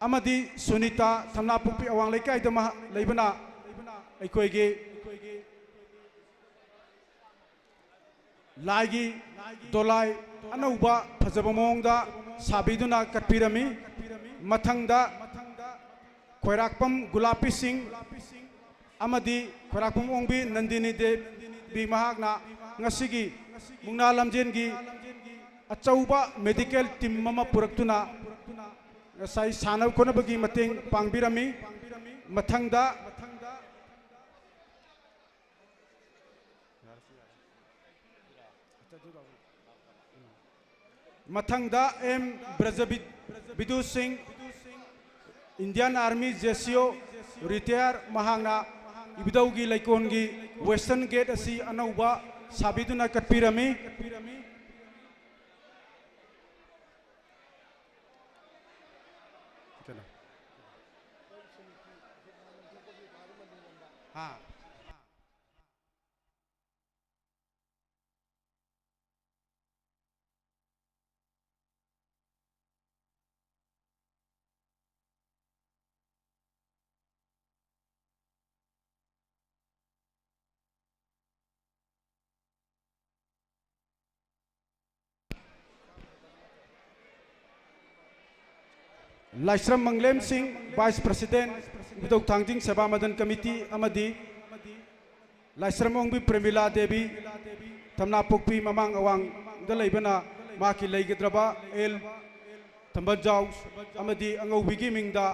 ꯑꯃꯗꯤ ꯁꯨꯅꯤꯇꯥ, ꯊꯝꯅꯥꯄꯣꯛꯄꯤ ꯑꯋꯥꯡ ꯂꯩꯀꯥꯏꯗ ꯃꯍꯥꯛ ꯂꯩꯕꯅ, ꯑꯩꯈꯣꯏꯒꯤ ꯂꯥꯏꯒꯤ ꯗꯣꯂꯥꯏ ꯑꯅꯧꯕ ꯐꯖꯕ ꯃꯑꯣꯡꯗ ꯁꯥꯕꯤꯗꯨꯅ ꯀꯠꯄꯤꯔꯝꯃꯤ꯫ ꯃꯊꯪꯗ ꯈ꯭ꯋꯥꯏꯔꯥꯛꯄꯝ ꯒꯨꯂꯥꯄꯤ ꯁꯤꯡ ꯑꯃꯗꯤ ꯈ꯭ꯋꯥꯏꯔꯥꯛꯄꯝ ꯑꯣꯡꯕꯤ ꯅꯟꯗꯤꯅꯤ ꯗꯦꯕꯤ ꯃꯍꯥꯛꯅ ꯉꯁꯤꯒꯤ ꯃꯨꯛꯅꯥ ꯂꯝꯖꯦꯟꯒꯤ ꯑꯆꯧꯕ ꯃꯦꯗꯤꯀꯦꯜ ꯇꯤꯝ ꯑꯃ ꯄꯨꯔꯛꯇꯨꯅ ꯉꯁꯥꯏ ꯁꯥꯟꯅ ꯈꯣꯠꯅꯕꯒꯤ ꯃꯇꯦꯡ ꯄꯥꯡꯕꯤꯔꯝꯃꯤ꯫ ꯃꯊꯪꯗ ꯃꯊꯪꯗ ꯑꯦꯝ ꯕ꯭ꯔꯖꯕꯤꯗꯨ ꯁꯤꯡ, ꯏꯟꯗꯤꯌꯥꯟ ꯑꯥꯔꯃꯤ ꯖꯦ ꯁꯤ ꯑꯣ, ꯔꯤꯇꯥꯌꯔ, ꯃꯍꯥꯛꯅ ꯏꯕꯨꯙꯧꯒꯤ ꯂꯩꯀꯣꯜꯒꯤ ꯋꯦꯁꯇꯔꯟ ꯒꯦꯠ ꯑꯁꯤ ꯑꯅꯧꯕ ꯁꯥꯕꯤꯗꯨꯅ ꯀꯠꯄꯤꯔꯝꯃꯤ꯫ ꯂꯥꯏꯁ꯭ꯔꯝ ꯃꯪꯂꯦꯝ ꯁꯤꯡ, ꯚꯥꯏꯁ ꯄ꯭ꯔꯁꯤꯗꯦꯟ, ꯏꯕꯨꯙꯧ ꯊꯥꯡꯖꯤꯡ ꯁꯦꯕꯥ ꯃꯗꯟ ꯀꯃꯤꯇꯤ ꯑꯃꯗꯤ ꯂꯥꯏꯁ꯭ꯔꯝ ꯑꯣꯡꯕꯤ ꯄ꯭ꯔꯦꯃꯤꯂꯥ ꯗꯦꯕꯤ, ꯊꯝꯅꯥꯄꯣꯛꯄꯤ ꯃꯃꯥꯡ ꯑꯋꯥꯡꯗ ꯂꯩꯕꯅ ꯃꯍꯥꯛꯀꯤ ꯂꯩꯒꯗ꯭ꯔꯕ ꯑꯦꯜ ꯊꯝꯕꯜꯖꯥꯎ ꯑꯃꯗꯤ ꯑꯉꯧꯕꯤꯒꯤ ꯃꯤꯡꯗ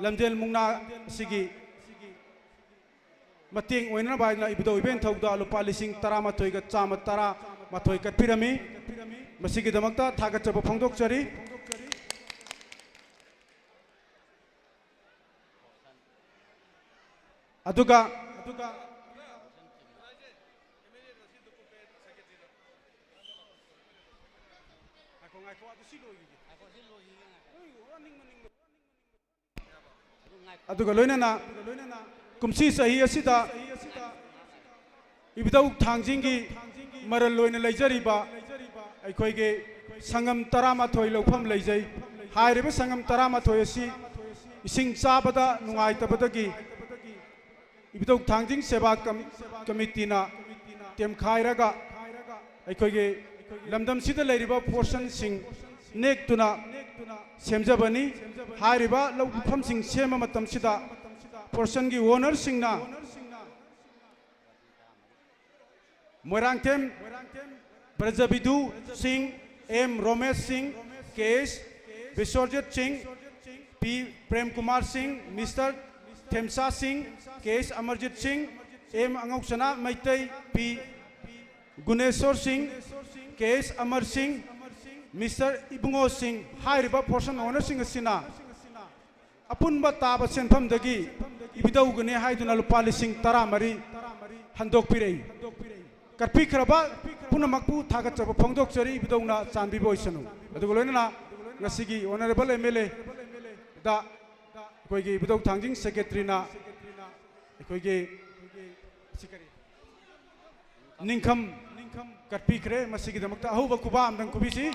ꯂꯝꯖꯦꯜ ꯃꯨꯛꯅꯥ ꯑꯁꯤꯒꯤ ꯃꯇꯦꯡ ꯑꯣꯏꯅꯅꯕ ꯍꯥꯏꯅ ꯏꯕꯨꯙꯧ ꯏꯕꯦꯟꯊꯧꯗ ꯂꯨꯄꯥ ꯂꯤꯁꯤꯡ ꯇꯔꯥꯃꯥꯊꯣꯏꯒ ꯆꯥꯝꯃ ꯇꯔꯥꯃꯥꯊꯣꯏ ꯀꯠꯄꯤꯔꯝꯃꯤ꯫ ꯃꯁꯤꯒꯤꯗꯃꯛꯇ ꯊꯥꯒꯠꯆꯕ ꯐꯣꯡꯗꯣꯛꯆꯔꯤ꯫ ꯑꯗꯨꯒ, ꯑꯗꯨꯒ, ꯉꯥꯏꯈꯣ, ꯉꯥꯏꯈꯣ, ꯑꯗꯨ ꯁꯤ ꯂꯣꯏꯈꯤꯒꯦ꯫ ꯑꯗꯨꯒ ꯂꯣꯏꯅꯅ ꯀꯨꯝꯁꯤ ꯆꯍꯤ ꯑꯁꯤꯗ ꯏꯕꯨꯙꯧ ꯊꯥꯡꯖꯤꯡꯒꯤ ꯃꯔꯜ ꯑꯣꯏꯅ ꯂꯩꯖꯔꯤꯕ ꯑꯩꯈꯣꯏꯒꯤ ꯁꯪꯒꯝ ꯇꯔꯥꯃꯥꯊꯣꯏ ꯂꯧꯐꯝ ꯂꯩꯖꯩ꯫ ꯍꯥꯏꯔꯤꯕ ꯁꯪꯒꯝ ꯇꯔꯥꯃꯥꯊꯣꯏ ꯑꯁꯤ ꯏꯁꯤꯡ ꯆꯥꯕꯗ ꯅꯨꯡꯉꯥꯏꯇꯕꯗꯒꯤ ꯏꯕꯨꯙꯧ ꯊꯥꯡꯖꯤꯡ ꯁꯦꯕꯥ ꯀꯝ-, ꯀꯃꯤꯇꯤꯅ ꯇꯦꯝꯈꯥꯏꯔꯒ ꯑꯩꯈꯣꯏꯒꯤ ꯂꯝꯗꯝꯁꯤꯗ ꯂꯩꯔꯤꯕ portionꯁꯤꯡ ꯅꯦꯛꯇꯨꯅ ꯁꯦꯝꯖꯕꯅꯤ꯫ ꯍꯥꯏꯔꯤꯕ ꯂꯧꯐꯝꯁꯤꯡ ꯁꯦꯝꯕ ꯃꯇꯝꯁꯤꯗ portionꯒꯤ ownerꯁꯤꯡꯅ ꯃꯣꯏꯔꯥꯡꯊꯦꯝ ꯕ꯭ꯔꯖꯕꯤꯗꯨ ꯁꯤꯡ, ꯑꯦꯝ ꯔꯣꯃꯦꯁ ꯁꯤꯡ, ꯀꯦ ꯑꯦꯁ ꯕꯤꯁ꯭ꯋꯔꯖꯤꯠ ꯁꯤꯡ, ꯄꯤ ꯄ꯭ꯔꯦꯝ ꯀꯨꯃꯥꯔ ꯁꯤꯡ, ꯃꯤꯁꯇꯔ ꯊꯦꯝꯁꯥ ꯁꯤꯡ, ꯀꯦ ꯑꯦꯁ ꯑꯃꯔꯖꯤꯠ ꯁꯤꯡ, ꯑꯦꯝ ꯑꯉꯧꯁꯅꯥ ꯃꯩꯇꯩ, ꯄꯤ ꯒꯨꯅꯦꯁꯣꯔ ꯁꯤꯡ, ꯀꯦ ꯑꯦꯁ ꯑꯃꯔ ꯁꯤꯡ, ꯃꯤꯁꯇꯔ ꯏꯕꯨꯡꯉꯣ ꯁꯤꯡ ꯍꯥꯏꯔꯤꯕ portion ownerꯁꯤꯡ ꯑꯁꯤꯅ ꯑꯄꯨꯟꯕ ꯇꯥꯕ ꯁꯦꯟꯐꯝꯗꯒꯤ ꯏꯕꯨꯙꯧꯒꯅꯤ ꯍꯥꯏꯗꯨꯅ ꯂꯨꯄꯥ ꯂꯤꯁꯤꯡ ꯇꯔꯥꯃꯔꯤ ꯍꯟꯗꯣꯛꯄꯤꯔꯛꯏ꯫ ꯀꯠꯄꯤꯈ꯭ꯔꯕ ꯄꯨꯝꯅꯃꯛꯄꯨ ꯊꯥꯒꯠꯆꯕ ꯐꯣꯡꯗꯣꯛꯆꯔꯤ, ꯏꯕꯨꯙꯧꯅ ꯆꯥꯟꯕꯤꯕ ꯑꯣꯏꯁꯅꯨ꯫ ꯑꯗꯨꯒ ꯂꯣꯏꯅꯅ ꯉꯁꯤꯒꯤ honourable M L A ꯗ ꯑꯩꯈꯣꯏꯒꯤ ꯏꯕꯨꯙꯧ ꯊꯥꯡꯖꯤꯡ secretaryꯅ ꯑꯩꯈꯣꯏꯒꯤ ꯁꯤ ꯀꯔꯤ? ꯅꯤꯡꯈꯝ ꯀꯠꯄꯤꯈ꯭ꯔꯦ꯫ ꯃꯁꯤꯒꯤꯗꯃꯛꯇ ꯑꯍꯧꯕ ꯈꯨꯕꯥꯛ ꯑꯃꯇꯪ ꯈꯨꯕꯤꯁꯤ꯫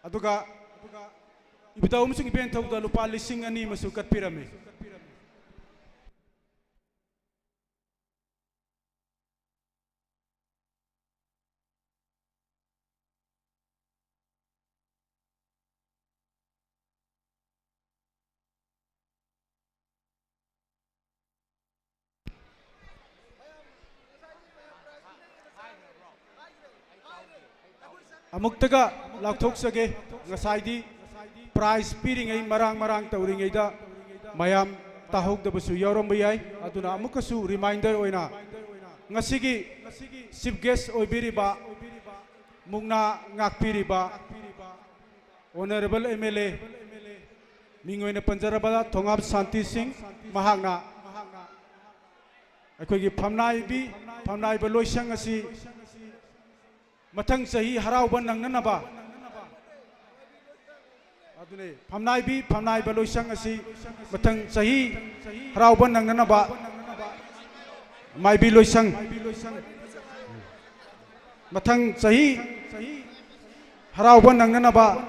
ꯑꯗꯨꯒ ꯏꯕꯨꯙꯧ ꯑꯃꯁꯨꯡ ꯏꯕꯦꯟꯊꯧꯗ ꯂꯨꯄꯥ ꯂꯤꯁꯤꯡ ꯑꯅꯤ ꯑꯃꯁꯨ ꯀꯠꯄꯤꯔꯝꯃꯤ꯫ ꯑꯃꯨꯛꯇꯒ ꯂꯥꯎꯊꯣꯛꯆꯒꯦ, ꯉꯁꯥꯏꯗꯤ prize ꯄꯤꯔꯤꯉꯩ ꯃꯔꯥꯡ ꯃꯔꯥꯡ ꯇꯧꯔꯤꯉꯩꯗ ꯃꯌꯥꯝ ꯇꯥꯍꯧꯗꯕꯁꯨ ꯌꯥꯎꯔꯝꯕ ꯌꯥꯏ꯫ ꯑꯗꯨꯅ ꯑꯃꯨꯛꯀꯁꯨ reminder ꯑꯣꯏꯅ ꯉꯁꯤꯒꯤ chief guest ꯑꯣꯏꯕꯤꯔꯤꯕ, ꯃꯨꯛꯅꯥ ꯉꯥꯛꯄꯤꯔꯤꯕ honourable M L A, ꯃꯤꯡ ꯑꯣꯏꯅ ꯄꯟꯖꯔꯕꯗ ꯊꯣꯉꯥꯝ ꯁꯥꯟꯇꯤ ꯁꯤꯡ, ꯃꯍꯥꯛꯅ ꯑꯩꯈꯣꯏꯒꯤ ꯐꯝꯅꯥꯏꯕꯤ, ꯐꯝꯅꯥꯏꯕ ꯂꯣꯏꯁꯪ ꯑꯁꯤ ꯃꯊꯪ ꯆꯍꯤ ꯍꯔꯥꯎꯕ ꯅꯪꯅꯅꯕ, ꯑꯗꯨꯅꯦ, ꯐꯝꯅꯥꯏꯕꯤ, ꯐꯝꯅꯥꯏꯕ ꯂꯣꯏꯁꯪ ꯑꯁꯤ ꯃꯊꯪ ꯆꯍꯤ ꯍꯔꯥꯎꯕ ꯅꯪꯅꯅꯕ ꯃꯥꯏꯕꯤ ꯂꯣꯏꯁꯪ, ꯃꯊꯪ ꯆꯍꯤ ꯍꯔꯥꯎꯕ ꯅꯪꯅꯅꯕ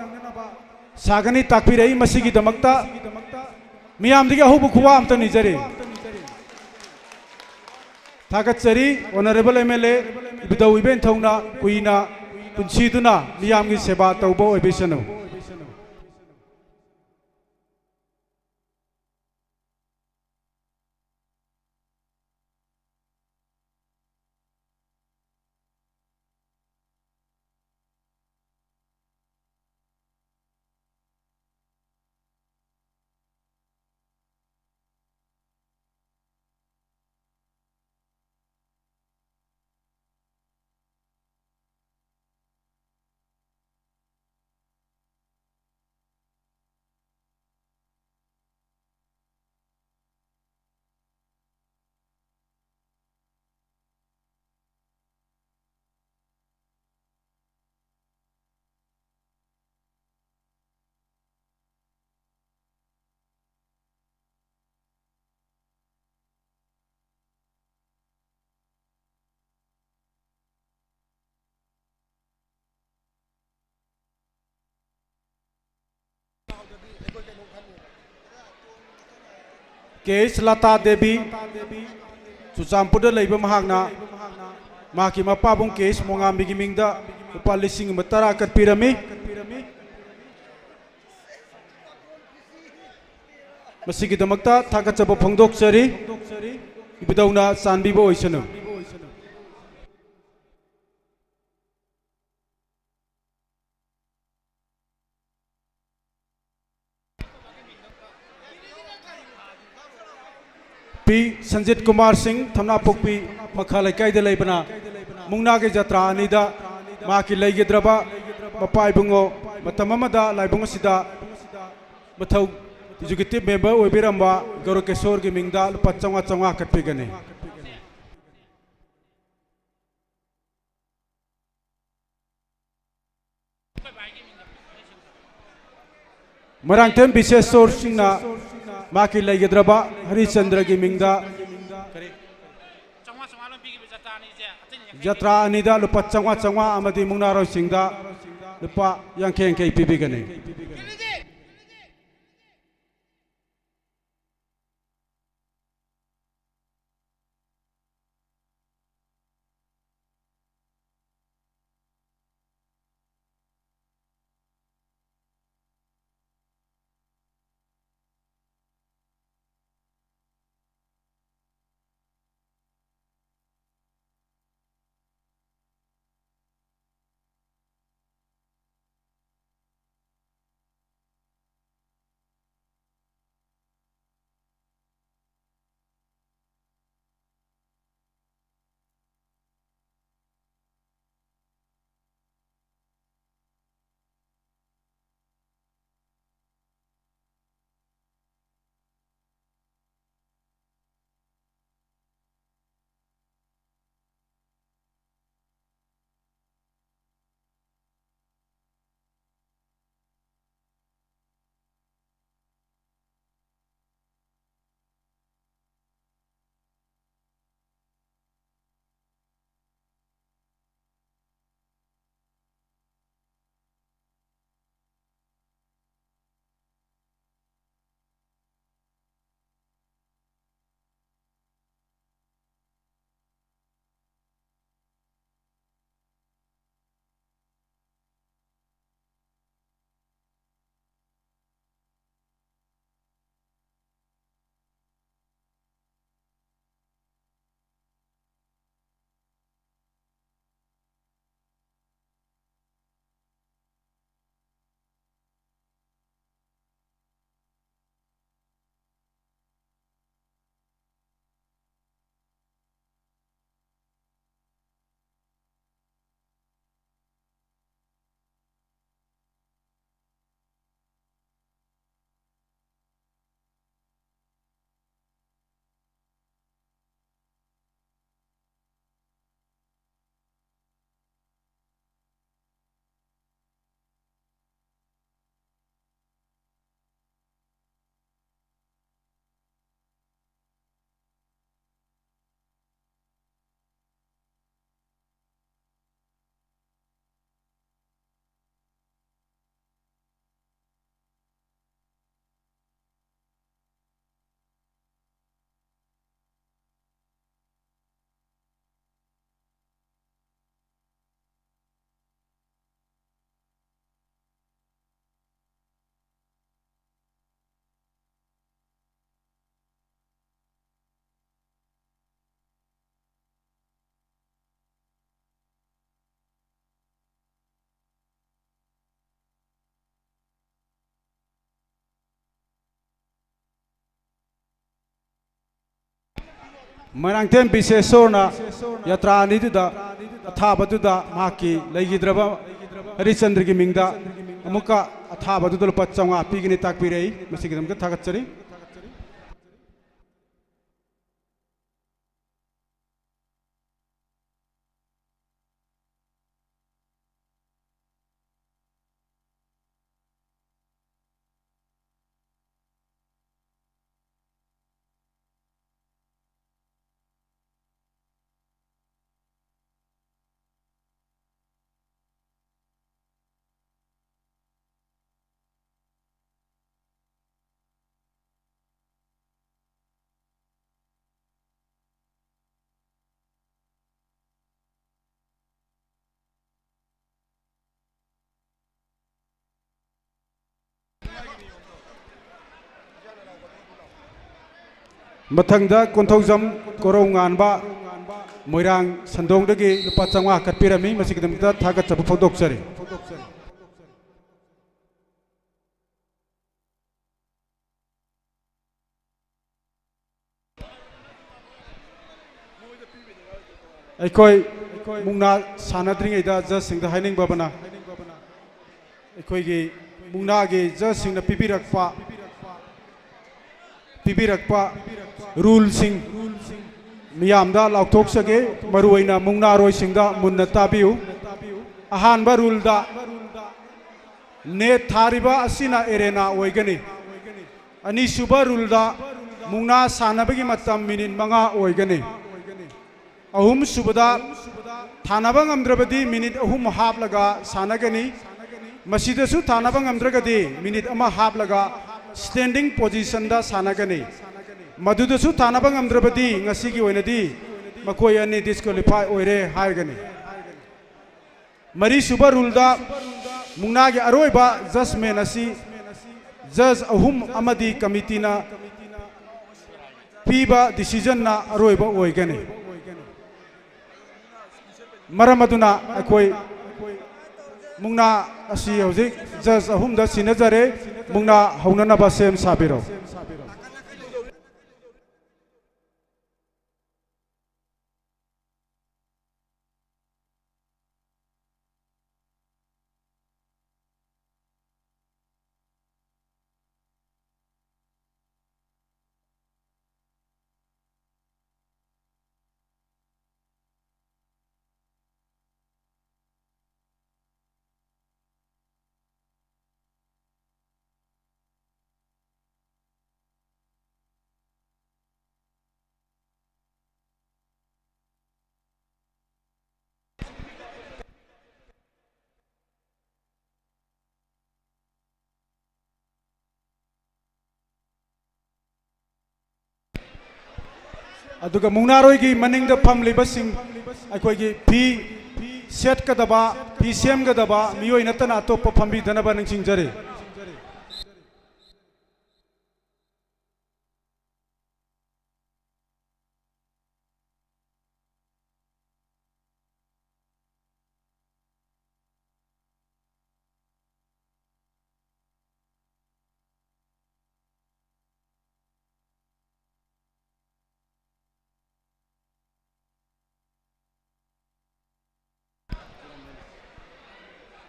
ꯁꯥꯒꯅꯤ ꯇꯥꯛꯄꯤꯔꯛꯏ꯫ ꯃꯁꯤꯒꯤꯗꯃꯛꯇ ꯃꯤꯌꯥꯝꯗꯒꯤ ꯑꯍꯧꯕ ꯈꯨꯋꯥ ꯑꯝꯇ ꯅꯤꯖꯔꯤ꯫ ꯊꯥꯒꯠꯆꯔꯤ꯫ Honourable M L A ꯏꯕꯨꯙꯧ ꯏꯕꯦꯟꯊꯧꯅ ꯀꯨꯏꯅ ꯄꯨꯟꯁꯤꯗꯨꯅ ꯃꯤꯌꯥꯝꯒꯤ ꯁꯦꯕꯥ ꯇꯧꯕ ꯑꯣꯏꯕꯤꯁꯅꯨ꯫ ꯀꯦ ꯑꯩꯆ ꯂꯇꯥ ꯗꯦꯕꯤ, ꯆꯨꯔꯆꯥꯟꯄꯨꯔꯗ ꯂꯩꯕ ꯃꯍꯥꯛꯅ ꯃꯍꯥꯛꯀꯤ ꯃꯄꯥꯕꯨꯡ ꯀꯦ ꯑꯩꯆ ꯃꯣꯉꯥꯝꯕꯤꯒꯤ ꯃꯤꯡꯗ ꯂꯨꯄꯥ ꯂꯤꯁꯤꯡ ꯑꯃ ꯇꯔꯥ ꯀꯠꯄꯤꯔꯝꯃꯤ꯫ ꯃꯁꯤꯒꯤꯗꯃꯛꯇ ꯊꯥꯒꯠꯆꯕ ꯐꯣꯡꯗꯣꯛꯆꯔꯤ꯫ ꯏꯕꯨꯙꯧꯅ ꯆꯥꯟꯕꯤꯕ ꯑꯣꯏꯁꯅꯨ꯫ ꯄꯤ ꯁꯟꯖꯤꯠ ꯀꯨꯃꯥꯔ ꯁꯤꯡ, ꯊꯝꯅꯥꯄꯣꯛꯄꯤ ꯃꯈꯥ ꯂꯩꯀꯥꯏꯗ ꯂꯩꯕꯅ, ꯃꯨꯛꯅꯥꯒꯤ ꯖꯇ꯭ꯔꯥ ꯑꯅꯤꯗ ꯃꯍꯥꯛꯀꯤ ꯂꯩꯈꯤꯗ꯭ꯔꯕ ꯃꯄꯥ ꯏꯕꯨꯡꯉꯣ, ꯃꯇꯝ ꯑꯃꯗ ꯂꯥꯏꯕꯨꯡ ꯑꯁꯤꯗ ꯃꯊꯧ executive member ꯑꯣꯏꯕꯤꯔꯝꯕ ꯒꯧꯔꯀꯦꯁꯣꯔꯒꯤ ꯃꯤꯡꯗ ꯂꯨꯄꯥ ꯆꯥꯝꯃꯉꯥ, ꯆꯥꯝꯃꯉꯥ ꯀꯠꯄꯤꯒꯅꯤ꯫ ꯃꯣꯏꯔꯥꯡꯊꯦꯝ ꯕꯤꯁꯦꯁꯣꯔ ꯁꯤꯡꯅ ꯃꯍꯥꯛꯀꯤ ꯂꯩꯒꯗ꯭ꯔꯕ ꯍꯔꯤꯆꯟꯗ꯭ꯔꯒꯤ ꯃꯤꯡꯗ ꯖꯇ꯭ꯔꯥ ꯑꯅꯤꯗ ꯂꯨꯄꯥ ꯆꯥꯝꯃꯉꯥ, ꯆꯥꯝꯃꯉꯥ ꯑꯃꯗꯤ ꯃꯨꯛꯅꯥꯔꯣꯏꯁꯤꯡꯗ ꯂꯨꯄꯥ ꯌꯥꯡꯈꯩ, ꯌꯥꯡꯈꯩ ꯄꯤꯕꯤꯒꯅꯤ꯫ ꯃꯣꯏꯔꯥꯡꯊꯦꯝ ꯕꯤꯁꯦꯁꯣꯔꯅ ꯌꯥꯇ꯭ꯔꯥ ꯑꯅꯤꯗꯨꯗ ꯑꯊꯥꯕꯗꯨꯗ ꯃꯍꯥꯛꯀꯤ ꯂꯩꯈꯤꯗ꯭ꯔꯕ ꯍꯔꯤꯆꯟꯗ꯭ꯔꯒꯤ ꯃꯤꯡꯗ ꯑꯃꯨꯛꯀ ꯑꯊꯥꯕꯗꯨꯗ ꯂꯨꯄꯥ ꯆꯥꯝꯃꯉꯥ ꯄꯤꯒꯅꯤ ꯇꯥꯛꯄꯤꯔꯛꯏ꯫ ꯃꯁꯤꯒꯤꯗꯃꯛꯇ ꯊꯥꯒꯠꯆꯔꯤ꯫ ꯃꯊꯪꯗ ꯀꯣꯟꯊꯧꯖꯝ ꯀꯣꯔꯧꯉꯥꯟꯕ, ꯃꯣꯏꯔꯥꯡ ꯁꯟꯗꯣꯡꯗꯒꯤ ꯂꯨꯄꯥ ꯆꯥꯝꯃꯉꯥ ꯀꯠꯄꯤꯔꯝꯃꯤ꯫ ꯃꯁꯤꯒꯤꯗꯃꯛꯇ ꯊꯥꯒꯠꯆꯕ ꯐꯣꯡꯗꯣꯛꯆꯔꯤ꯫ ꯑꯩꯈꯣꯏ ꯃꯨꯛꯅꯥ ꯁꯥꯟꯅꯗ꯭ꯔꯤꯉꯩꯗ ꯖꯖꯁꯤꯡꯗ ꯍꯥꯏꯅꯤꯡꯕ ꯑꯃꯅ, ꯑꯩꯈꯣꯏꯒꯤ ꯃꯨꯛꯅꯥꯒꯤ ꯖꯖꯁꯤꯡꯅ ꯄꯤꯕꯤꯔꯛꯄ, ꯄꯤꯕꯤꯔꯛꯄ ꯔꯨꯜꯁꯤꯡ ꯃꯤꯌꯥꯝꯗ ꯂꯥꯎꯊꯣꯛꯆꯒꯦ꯫ ꯃꯔꯨꯑꯣꯏꯅ ꯃꯨꯛꯅꯥꯔꯣꯏꯁꯤꯡꯗ ꯃꯨꯟꯅ ꯇꯥꯕꯤꯌꯨ꯫ ꯑꯍꯥꯟꯕ ꯔꯨꯜꯗ ꯅꯦꯠ ꯊꯥꯔꯤꯕ ꯑꯁꯤꯅ ꯑꯦꯔꯦꯅꯥ ꯑꯣꯏꯒꯅꯤ꯫ ꯑꯅꯤꯁꯨꯕ ꯔꯨꯜꯗ ꯃꯨꯛꯅꯥ ꯁꯥꯟꯅꯕꯒꯤ ꯃꯇꯝ ꯃꯤꯅꯤꯠ ꯃꯉꯥ ꯑꯣꯏꯒꯅꯤ꯫ ꯑꯍꯨꯝꯁꯨꯕꯗ ꯊꯥꯅꯕ ꯉꯝꯗ꯭ꯔꯕꯗꯤ ꯃꯤꯅꯤꯠ ꯑꯍꯨꯝ ꯍꯥꯞꯂꯒ ꯁꯥꯟꯅꯒꯅꯤ꯫ ꯃꯁꯤꯗꯁꯨ ꯊꯥꯅꯕ ꯉꯝꯗ꯭ꯔꯒꯗꯤ ꯃꯤꯅꯤꯠ ꯑꯃ ꯍꯥꯞꯂꯒ ꯁ꯭ꯇꯦꯟꯗꯤꯡ ꯄꯣꯖꯤꯁꯟꯗ ꯁꯥꯟꯅꯒꯅꯤ꯫ ꯃꯗꯨꯗꯁꯨ ꯊꯥꯅꯕ ꯉꯝꯗ꯭ꯔꯕꯗꯤ ꯉꯁꯤꯒꯤ ꯑꯣꯏꯅꯗꯤ ꯃꯈꯣꯏ ꯑꯅꯤ ꯗꯤꯁꯀ꯭ꯋꯥꯂꯤꯐꯥꯏ ꯑꯣꯏꯔꯦ ꯍꯥꯏꯔꯒꯅꯤ꯫ ꯃꯔꯤꯁꯨꯕ ꯔꯨꯜꯗ ꯃꯨꯛꯅꯥꯒꯤ ꯑꯔꯣꯏꯕ ꯖꯖꯃꯦꯟ ꯑꯁꯤ ꯖꯖ ꯑꯍꯨꯝ ꯑꯃꯗꯤ ꯀꯃꯤꯇꯤꯅ ꯄꯤꯕ ꯗꯤꯁꯤꯖꯟꯅ ꯑꯔꯣꯏꯕ ꯑꯣꯏꯒꯅꯤ꯫ ꯃꯔꯝ ꯑꯗꯨꯅ ꯑꯩꯈꯣꯏ ꯃꯨꯛꯅꯥ ꯑꯁꯤ ꯍꯧꯖꯤꯛ ꯖꯖ ꯑꯍꯨꯝꯗ ꯁꯤꯟꯅꯖꯔꯦ꯫ ꯃꯨꯛꯅꯥ ꯍꯧꯅꯅꯕ ꯁꯦꯝ ꯁꯥꯕꯤꯔꯣ꯫ ꯑꯗꯨꯒ ꯃꯨꯛꯅꯥꯔꯣꯏꯒꯤ ꯃꯅꯤꯡꯗ ꯐꯝꯂꯤꯕꯁꯤꯡ, ꯑꯩꯈꯣꯏꯒꯤ ꯐꯤ ꯁꯦꯠꯀꯗꯕ, ꯐꯤ ꯁꯦꯝꯒꯗꯕ ꯃꯤꯑꯣꯏ ꯅꯠꯇꯅ ꯑꯇꯣꯞꯄ ꯐꯝꯕꯤꯗꯅꯕ ꯅꯤꯡꯁꯤꯡꯖꯔꯤ꯫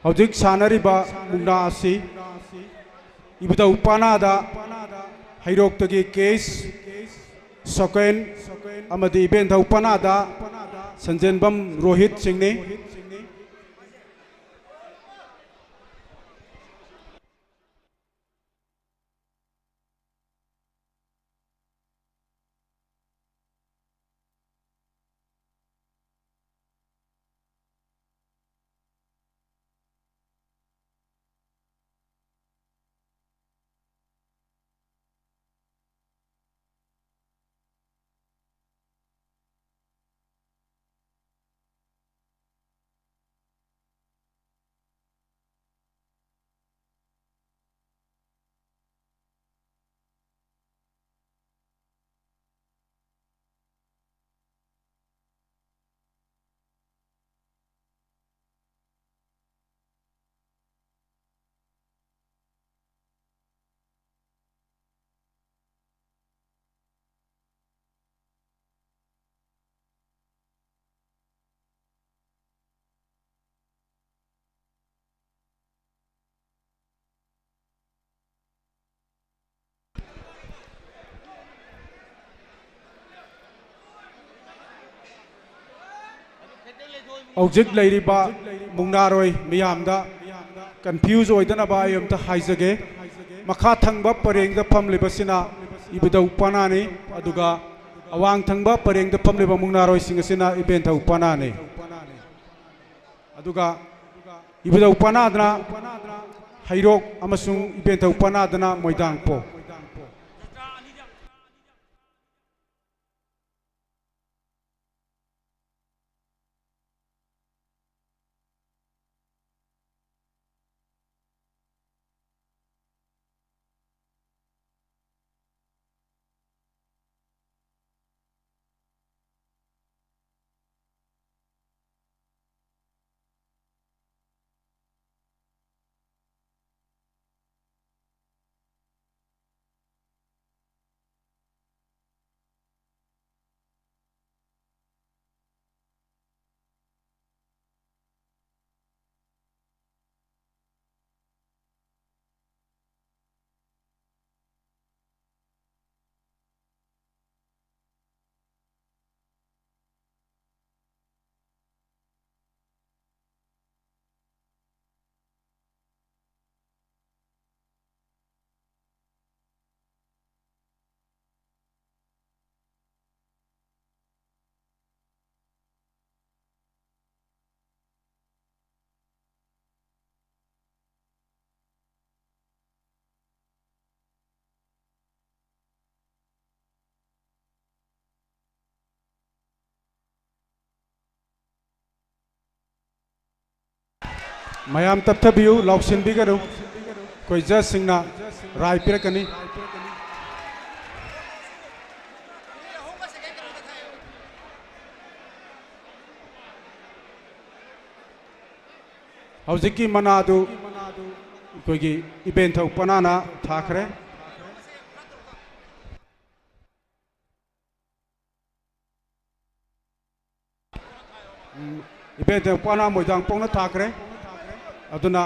ꯍꯧꯖꯤꯛ ꯁꯥꯟꯅꯔꯤꯕ ꯃꯨꯛꯅꯥ ꯑꯁꯤ ꯏꯕꯨꯙꯧ ꯄꯅꯥꯗ ꯍꯩꯔꯣꯛꯇꯒꯤ ꯀꯦ ꯑꯦꯁ ꯁꯣꯀꯦꯟ ꯑꯃꯗꯤ ꯏꯕꯦꯟꯙꯧ ꯄꯅꯥꯗ ꯁꯟꯖꯦꯟꯕꯝ ꯔꯣꯍꯤꯠ ꯁꯤꯡꯅꯤ꯫ ꯍꯧꯖꯤꯛ ꯂꯩꯔꯤꯕ ꯃꯨꯛꯅꯥꯔꯣꯏ ꯃꯤꯌꯥꯝꯗ ꯀꯟꯐ꯭ꯌꯨꯁ ꯑꯣꯏꯗꯅꯕ ꯑꯩ ꯑꯝꯇ ꯍꯥꯏꯖꯒꯦ꯫ ꯃꯈꯥ ꯊꯪꯕ ꯄꯔꯦꯡꯗ ꯐꯝꯂꯤꯕꯁꯤꯅ ꯏꯕꯨꯙꯧ ꯄꯅꯥꯅꯤ, ꯑꯗꯨꯒ ꯑꯋꯥꯡ ꯊꯪꯕ ꯄꯔꯦꯡꯗ ꯐꯝꯂꯤꯕ ꯃꯨꯛꯅꯥꯔꯣꯏꯁꯤꯡ ꯑꯁꯤꯅ ꯏꯕꯦꯟꯊꯧ ꯄꯅꯥꯅꯤ꯫ ꯑꯗꯨꯒ ꯏꯕꯨꯙꯧ ꯄꯅꯥꯗꯅ ꯍꯩꯔꯣꯛ ꯑꯃꯁꯨꯡ ꯏꯕꯦꯟꯊꯧ ꯄꯅꯥꯗꯅ ꯃꯣꯏꯗꯥꯡꯄꯣꯛ꯫ ꯃꯌꯥꯝ ꯇꯞꯊꯕꯤꯌꯨ, ꯂꯥꯎꯁꯤꯟꯕꯤꯒꯅꯨ꯫ ꯑꯩꯈꯣꯏ ꯖꯖꯁꯤꯡꯅ ꯔꯥꯏ ꯄꯤꯔꯛꯀꯅꯤ꯫ ꯍꯧꯖꯤꯛꯀꯤ ꯃꯅꯥꯗꯨ ꯑꯩꯈꯣꯏꯒꯤ ꯏꯕꯦꯟꯊꯧ ꯄꯅꯥꯅ ꯊꯥꯈ꯭ꯔꯦ꯫ ꯎꯝ, ꯏꯕꯦꯟꯊꯧ ꯄꯅꯥ ꯃꯣꯏꯗꯥꯡꯄꯣꯛꯅ ꯊꯥꯈ꯭ꯔꯦ꯫ ꯑꯗꯨꯅ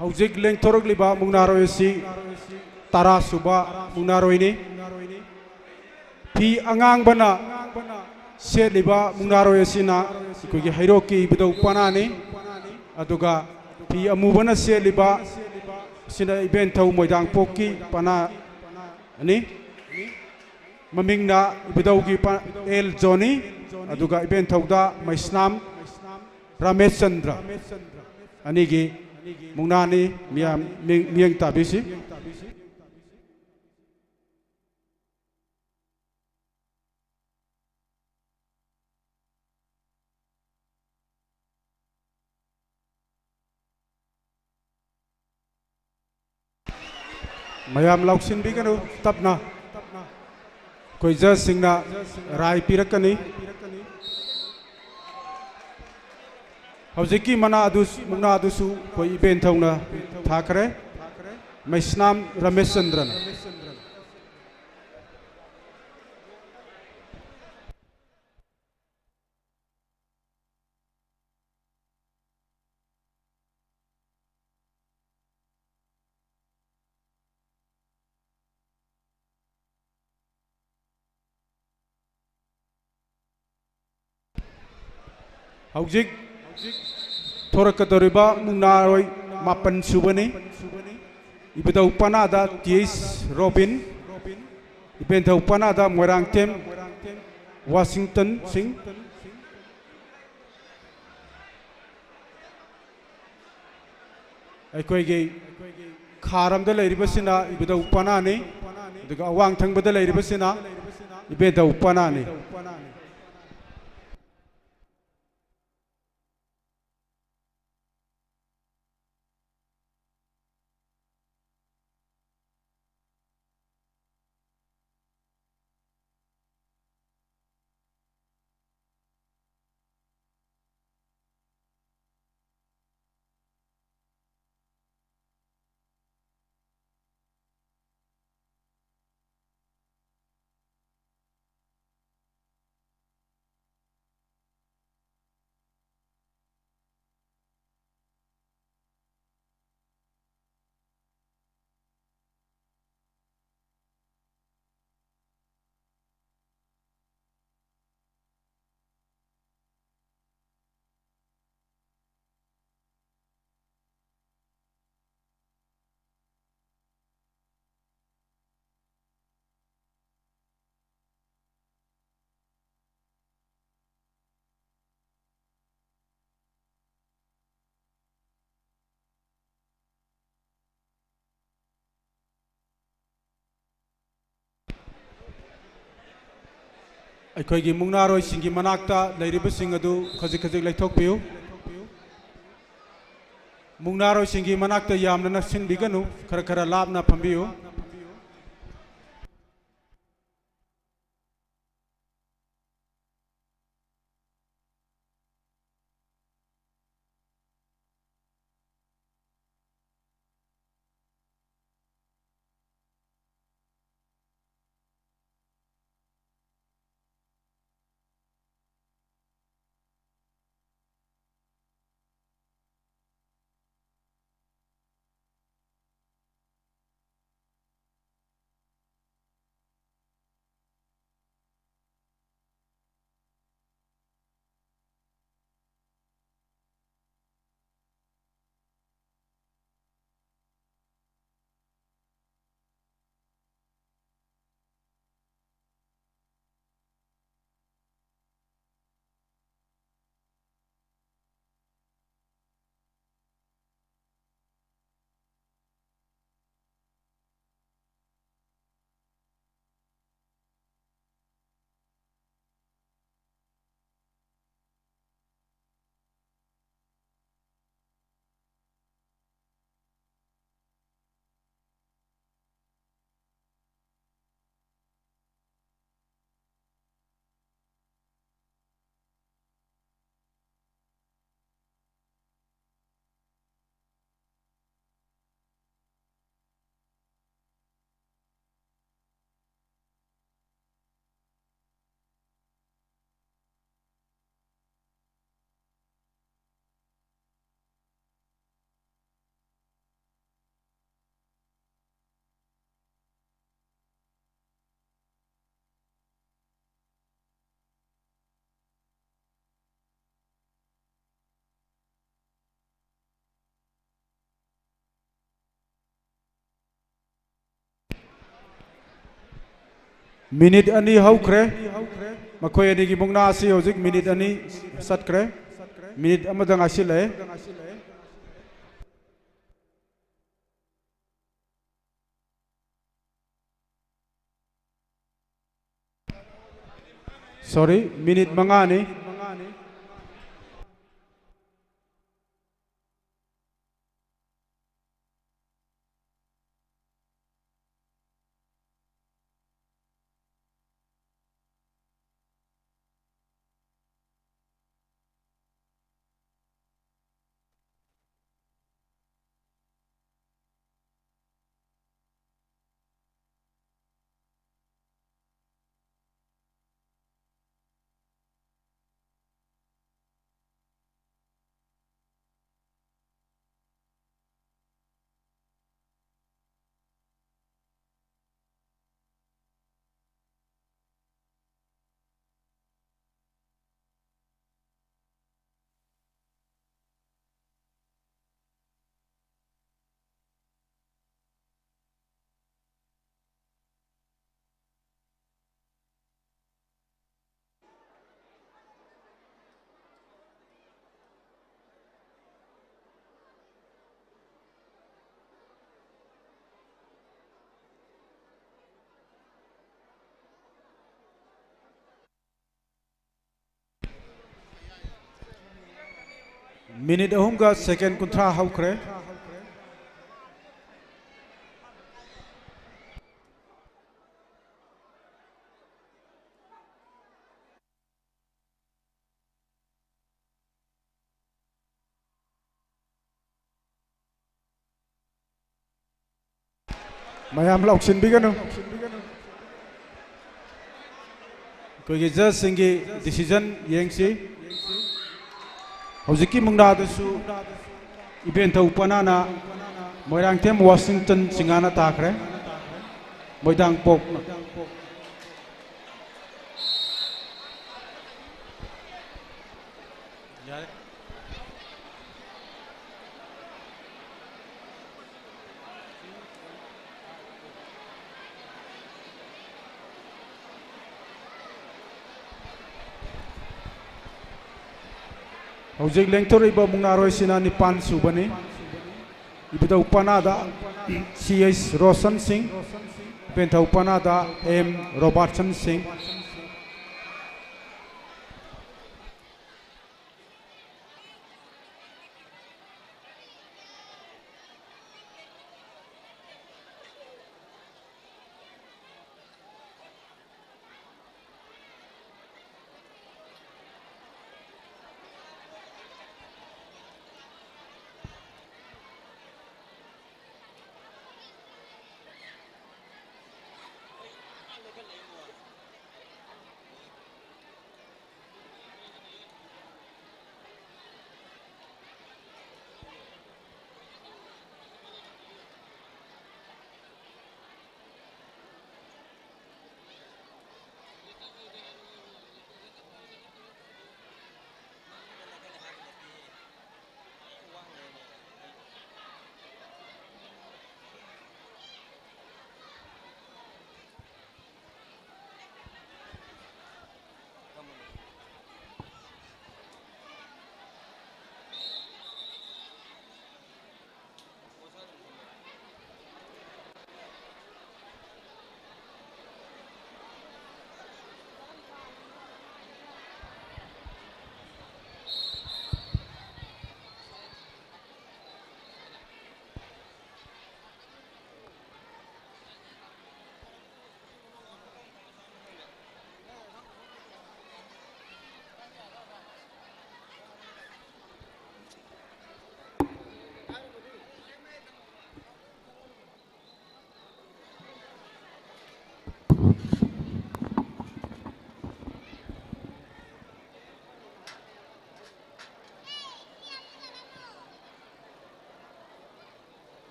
ꯍꯧꯖꯤꯛ ꯂꯦꯡꯊꯣꯔꯛꯂꯤꯕ ꯃꯨꯛꯅꯥꯔꯣꯏ ꯑꯁꯤ ꯇꯔꯥ ꯁꯨꯕ ꯃꯨꯛꯅꯥꯔꯣꯏꯅꯤ꯫ ꯐꯤ ꯑꯉꯥꯡꯕꯅ ꯁꯦꯠꯂꯤꯕ ꯃꯨꯛꯅꯥꯔꯣꯏ ꯑꯁꯤꯅ ꯑꯩꯈꯣꯏꯒꯤ ꯍꯩꯔꯣꯛꯀꯤ ꯏꯕꯨꯙꯧ ꯄꯅꯥꯅꯤ꯫ ꯑꯗꯨꯒ ꯐꯤ ꯑꯃꯨꯕꯅ ꯁꯦꯠꯂꯤꯕ ꯑꯁꯤꯅ ꯏꯕꯦꯟꯊꯧ ꯃꯣꯏꯗꯥꯡꯄꯣꯛꯀꯤ ꯄꯅꯥ ꯑꯅꯤ꯫ ꯃꯃꯤꯡꯅ ꯏꯕꯨꯙꯧꯒꯤ ꯄ-, ꯑꯦꯜ ꯖꯣꯅꯤ, ꯑꯗꯨꯒ ꯏꯕꯦꯟꯊꯧꯗ ꯃꯩꯁꯅꯥꯝ ꯔꯥꯃꯦꯁꯆꯟꯗ꯭ꯔ꯫ ꯑꯅꯤꯒꯤ ꯃꯨꯛꯅꯥꯅꯤ꯫ ꯃꯤꯌꯥꯝ ꯃꯤ-, ꯃꯤꯠꯌꯦꯡ ꯇꯥꯕꯤꯁꯤ꯫ ꯃꯌꯥꯝ ꯂꯥꯎꯁꯤꯟꯕꯤꯒꯅꯨ, ꯇꯞꯅ꯫ ꯑꯩꯈꯣꯏ ꯖꯖꯁꯤꯡꯅ ꯔꯥꯏ ꯄꯤꯔꯛꯀꯅꯤ꯫ ꯍꯧꯖꯤꯛꯀꯤ ꯃꯅꯥ ꯑꯗꯨ, ꯃꯨꯛꯅꯥ ꯑꯗꯨꯁꯨ ꯑꯩꯈꯣꯏ ꯏꯕꯦꯟꯊꯧꯅ ꯊꯥꯈ꯭ꯔꯦ, ꯃꯩꯁꯅꯥꯝ ꯔꯃꯦꯁꯆꯟꯗ꯭ꯔꯅ꯫ ꯍꯧꯖꯤꯛ ꯊꯣꯔꯛꯀꯗꯧꯔꯤꯕ ꯃꯨꯛꯅꯥꯔꯣꯏ ꯃꯥꯄꯟ ꯁꯨꯕꯅꯤ꯫ ꯏꯕꯨꯙꯧ ꯄꯅꯥꯗ ꯇꯤ ꯑꯩꯆ ꯔꯣꯕꯤꯟ, ꯏꯕꯦꯟꯊꯧ ꯄꯅꯥꯗ ꯃꯣꯏꯔꯥꯡꯊꯦꯝ ꯋꯥꯁꯤꯡꯇꯟ ꯁꯤꯡ, ꯑꯩꯈꯣꯏꯒꯤ ꯈꯥꯔꯝꯗ ꯂꯩꯔꯤꯕꯁꯤꯅ ꯏꯕꯨꯙꯧ ꯄꯅꯥꯅꯤ, ꯑꯗꯨꯒ ꯑꯋꯥꯡ ꯊꯪꯕꯗ ꯂꯩꯔꯤꯕꯁꯤꯅ ꯏꯕꯦꯙꯧ ꯄꯅꯥꯅꯤ꯫ ꯑꯩꯈꯣꯏꯒꯤ ꯃꯨꯛꯅꯥꯔꯣꯏꯁꯤꯡꯒꯤ ꯃꯅꯥꯛꯇ ꯂꯩꯔꯤꯕꯁꯤꯡ ꯑꯗꯨ ꯈꯖꯤꯛ ꯈꯖꯤꯛ ꯂꯩꯊꯣꯛꯄꯤꯌꯨ꯫ ꯃꯨꯛꯅꯥꯔꯣꯏꯁꯤꯡꯒꯤ ꯃꯅꯥꯛꯇ ꯌꯥꯝꯅ ꯅꯛꯁꯤꯟꯕꯤꯒꯅꯨ, ꯈꯔ ꯈꯔ ꯂꯥꯞꯅ ꯐꯝꯕꯤꯌꯨ꯫ ꯃꯤꯅꯤꯠ ꯑꯅꯤ ꯍꯧꯈ꯭ꯔꯦ꯫ ꯃꯈꯣꯏ ꯑꯅꯤꯒꯤ ꯃꯨꯛꯅꯥ ꯑꯁꯤ ꯍꯧꯖꯤꯛ ꯃꯤꯅꯤꯠ ꯑꯅꯤ ꯆꯠꯈ꯭ꯔꯦ꯫ ꯃꯤꯅꯤꯠ ꯑꯃꯗ ꯉꯥꯏꯁꯤꯜꯂꯛꯑꯦ꯫ ꯁꯣꯔꯤ, ꯃꯤꯅꯤꯠ ꯃꯉꯥꯅꯤ꯫ ꯃꯤꯅꯤꯠ ꯑꯍꯨꯝꯒ ꯁꯦꯀꯦꯟ ꯀꯨꯟꯊ꯭ꯔꯥ ꯍꯧꯈ꯭ꯔꯦ꯫ ꯃꯌꯥꯝ ꯂꯥꯎꯁꯤꯟꯕꯤꯒꯅꯨ꯫ ꯑꯩꯈꯣꯏꯒꯤ ꯖꯖꯁꯤꯡꯒꯤ ꯗꯤꯁꯤꯖꯟ ꯌꯦꯡꯁꯤ꯫ ꯍꯧꯖꯤꯛꯀꯤ ꯃꯨꯛꯅꯥꯗꯁꯨ ꯏꯕꯦꯟꯊꯧ ꯄꯅꯥꯅ ꯃꯣꯏꯔꯥꯡꯊꯦꯝ ꯋꯥꯁꯤꯡꯇꯟ ꯁꯤꯡꯍꯥꯅ ꯇꯥꯈ꯭ꯔꯦ꯫ ꯃꯣꯏꯗꯥꯡꯄꯣꯛ꯫ ꯍꯧꯖꯤꯛ ꯂꯦꯡꯊꯣꯔꯛꯏꯕ ꯃꯨꯛꯅꯥꯔꯣꯏꯁꯤꯅ ꯅꯤꯄꯥꯟ ꯁꯨꯕꯅꯤ꯫ ꯏꯕꯨꯙꯧ ꯄꯅꯥꯗ ꯁꯤ ꯑꯩꯆ ꯔꯣꯁꯟ ꯁꯤꯡ, ꯏꯄꯦꯟꯊꯧ ꯄꯅꯥꯗ ꯑꯦꯝ ꯔꯣꯕꯥꯔꯠꯁꯟ ꯁꯤꯡ꯫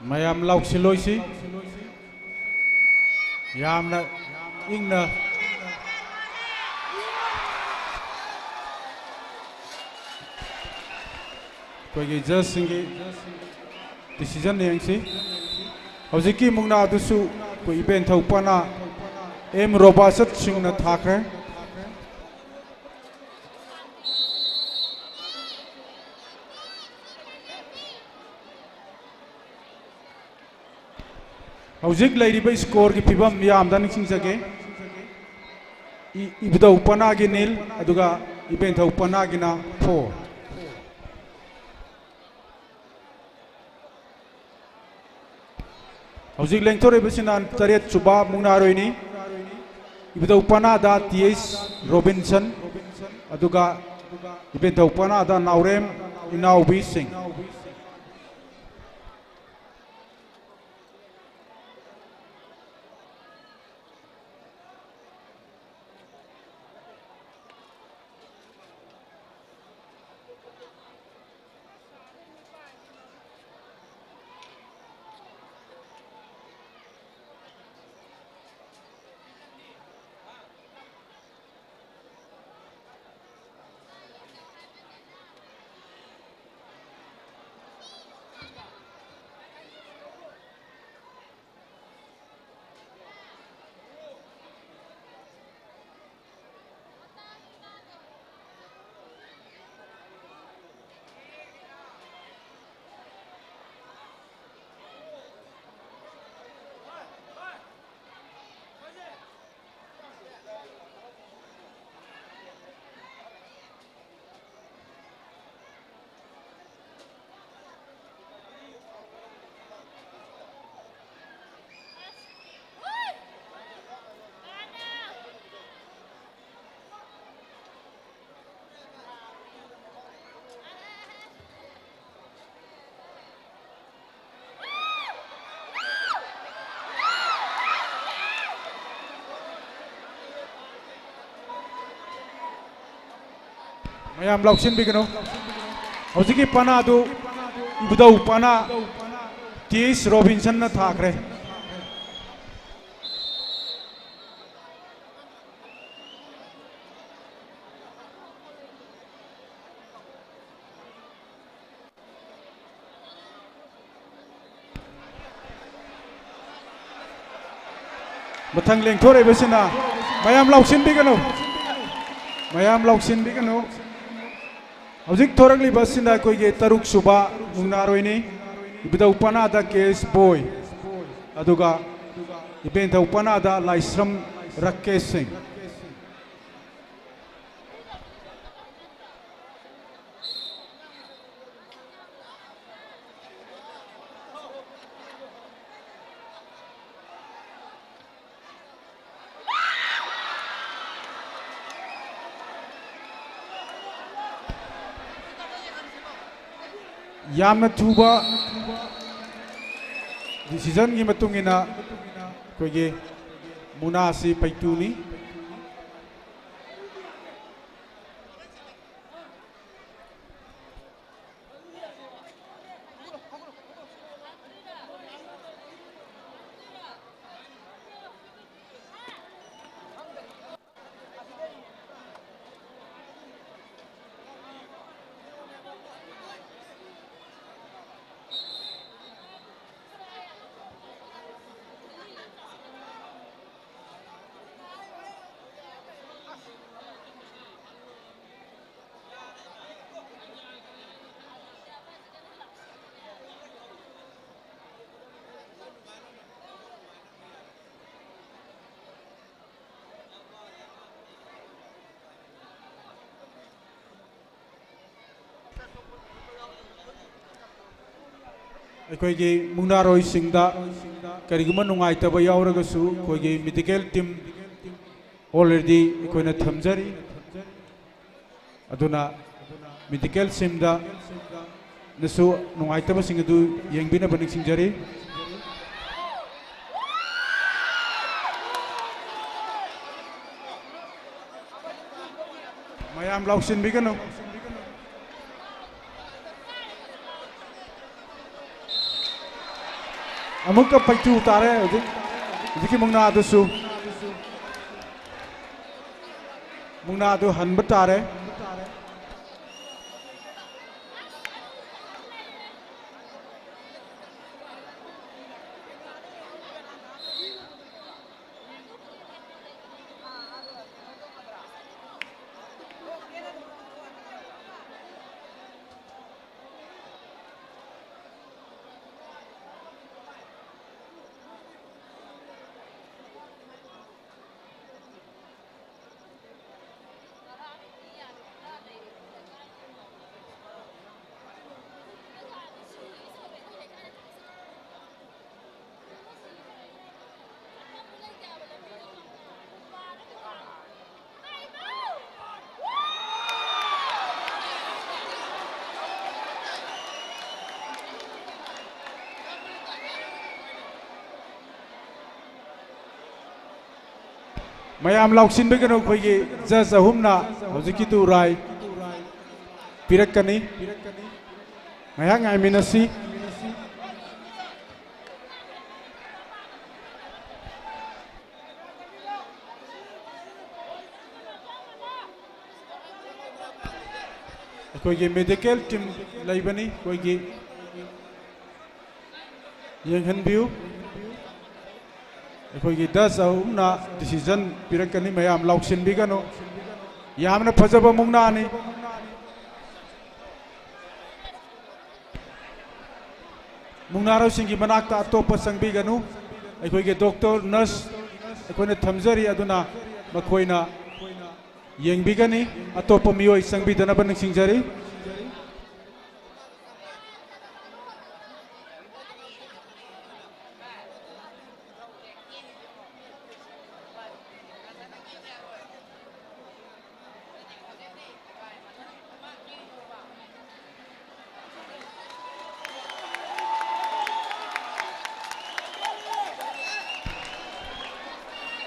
ꯃꯌꯥꯝ ꯂꯥꯎꯁꯤꯜꯂꯣꯏꯁꯤ꯫ ꯌꯥꯝꯅ ꯏꯪꯅ ꯑꯩꯈꯣꯏꯒꯤ ꯖꯖꯁꯤꯡꯒꯤ ꯗꯤꯁꯤꯖꯟ ꯌꯦꯡꯁꯤ꯫ ꯍꯧꯖꯤꯛꯀꯤ ꯃꯨꯛꯅꯥꯗꯨꯁꯨ ꯑꯩꯈꯣꯏ ꯏꯕꯦꯟꯊꯧ ꯄꯅꯥ ꯑꯦꯝ ꯔꯣꯕꯥꯁꯠ ꯁꯤꯡꯅ ꯊꯥꯈ꯭ꯔꯦ꯫ ꯍꯧꯖꯤꯛ ꯂꯩꯔꯤꯕ ꯁ꯭ꯀꯣꯔꯒꯤ ꯐꯤꯕꯝ ꯃꯤꯌꯥꯝꯗ ꯅꯤꯡꯁꯤꯡꯖꯒꯦ꯫ ꯏ-, ꯏꯕꯨꯙꯧ ꯄꯅꯥꯒꯤ ꯅꯤꯜ, ꯑꯗꯨꯒ ꯏꯕꯦꯟꯊꯧ ꯄꯅꯥꯒꯤꯅ ꯐꯣꯔ꯫ ꯍꯧꯖꯤꯛ ꯂꯦꯡꯊꯣꯔꯛꯏꯕꯁꯤꯅ ꯇꯔꯦꯠ ꯁꯨꯕ ꯃꯨꯛꯅꯥꯔꯣꯏꯅꯤ꯫ ꯏꯕꯨꯙꯧ ꯄꯅꯥꯗ ꯇꯤ ꯑꯩꯆ ꯔꯣꯕꯤꯟꯁꯟ, ꯑꯗꯨꯒ ꯏꯕꯦꯟꯊꯧ ꯄꯅꯥꯗ ꯅꯥꯎꯔꯦꯝ ꯏꯅꯥꯎꯕꯤ ꯁꯤꯡ꯫ ꯃꯌꯥꯝ ꯂꯥꯎꯁꯤꯟꯕꯤꯒꯅꯨ꯫ ꯍꯧꯖꯤꯛꯀꯤ ꯄꯅꯥꯗꯨ ꯏꯕꯨꯙꯧ ꯄꯅꯥ ꯇꯤ ꯑꯩꯆ ꯔꯣꯕꯤꯟꯁꯟꯅ ꯊꯥꯈ꯭ꯔꯦ꯫ ꯃꯊꯪ ꯂꯦꯡꯊꯣꯔꯛꯏꯕꯁꯤꯅ, ꯃꯌꯥꯝ ꯂꯥꯎꯁꯤꯟꯕꯤꯒꯅꯨ, ꯃꯌꯥꯝ ꯂꯥꯎꯁꯤꯟꯕꯤꯒꯅꯨ꯫ ꯍꯧꯖꯤꯛ ꯊꯣꯔꯛꯂꯤꯕꯁꯤꯅ ꯑꯩꯈꯣꯏꯒꯤ ꯇꯔꯨꯛ ꯁꯨꯕ ꯃꯨꯛꯅꯥꯔꯣꯏꯅꯤ꯫ ꯏꯕꯨꯙꯧ ꯄꯅꯥꯗ ꯀꯦ ꯑꯦꯁ ꯕꯣꯏ, ꯑꯗꯨꯒ ꯏꯕꯦꯟꯊꯧ ꯄꯅꯥꯗ ꯂꯥꯏꯁ꯭ꯔꯝ ꯔꯥꯀꯦꯁ ꯁꯤꯡ꯫ ꯌꯥꯝꯅ ꯊꯨꯕ decisionꯒꯤ ꯃꯇꯨꯡ ꯏꯟꯅ ꯑꯩꯈꯣꯏꯒꯤ ꯃꯨꯛꯅꯥ ꯑꯁꯤ ꯄꯩꯇꯨꯅꯤ꯫ ꯑꯩꯈꯣꯏꯒꯤ ꯃꯨꯛꯅꯥꯔꯣꯏꯁꯤꯡꯗ ꯀꯔꯤꯒꯨꯝꯕ ꯅꯨꯡꯉꯥꯏꯇꯕ ꯌꯥꯎꯔꯒꯁꯨ ꯑꯩꯈꯣꯏꯒꯤ medical team already ꯑꯩꯈꯣꯏꯅ ꯊꯝꯖꯔꯤ꯫ ꯑꯗꯨꯅ medical teamꯗ ꯅꯁꯨ ꯅꯨꯡꯉꯥꯏꯇꯕꯁꯤꯡ ꯑꯗꯨ ꯌꯦꯡꯕꯤꯅꯕ ꯅꯤꯡꯁꯤꯡꯖꯔꯤ꯫ ꯃꯌꯥꯝ ꯂꯥꯎꯁꯤꯟꯕꯤꯒꯅꯨ꯫ ꯑꯃꯨꯛꯀ ꯄꯩꯇꯨ ꯇꯥꯔꯦ ꯍꯧꯖꯤꯛ, ꯍꯧꯖꯤꯛꯀꯤ ꯃꯨꯛꯅꯥꯗꯨꯁꯨ꯫ ꯃꯨꯛꯅꯥꯗꯨ ꯍꯟꯕ ꯇꯥꯔꯦ꯫ ꯃꯌꯥꯝ ꯂꯥꯎꯁꯤꯟꯕꯤꯒꯅꯨ, ꯑꯩꯈꯣꯏꯒꯤ ꯖꯖ ꯑꯍꯨꯝꯅ ꯍꯧꯖꯤꯛꯀꯤꯗꯨ ꯔꯥꯏ ꯄꯤꯔꯛꯀꯅꯤ꯫ ꯉꯥꯏꯍꯥꯛ ꯉꯥꯏꯃꯤꯟꯅꯁꯤ꯫ ꯑꯩꯈꯣꯏꯒꯤ ꯃꯦꯗꯤꯀꯦꯜ ꯇꯤꯝ ꯂꯩꯕꯅꯤ, ꯑꯩꯈꯣꯏꯒꯤ ꯌꯦꯡꯍꯟꯕꯤꯌꯨ꯫ ꯑꯩꯈꯣꯏꯒꯤ ꯖꯖ ꯑꯍꯨꯝꯅ ꯗꯤꯁꯤꯖꯟ ꯄꯤꯔꯛꯀꯅꯤ, ꯃꯌꯥꯝ ꯂꯥꯎꯁꯤꯟꯕꯤꯒꯅꯨ꯫ ꯌꯥꯝꯅ ꯐꯖꯕ ꯃꯨꯛꯅꯥꯅꯤ꯫ ꯃꯨꯛꯅꯥꯔꯣꯏꯁꯤꯡꯒꯤ ꯃꯅꯥꯛꯇ ꯑꯇꯣꯞꯄ ꯆꯪꯕꯤꯒꯅꯨ꯫ ꯑꯩꯈꯣꯏꯒꯤ ꯗꯣꯛꯇꯔ, ꯅꯔꯁ ꯑꯩꯈꯣꯏꯅ ꯊꯝꯖꯔꯤ, ꯑꯗꯨꯅ ꯃꯈꯣꯏꯅ ꯌꯦꯡꯕꯤꯒꯅꯤ꯫ ꯑꯇꯣꯞꯄ ꯃꯤꯑꯣꯏ ꯆꯪꯕꯤꯗꯅꯕ ꯅꯤꯡꯁꯤꯡꯖꯔꯤ꯫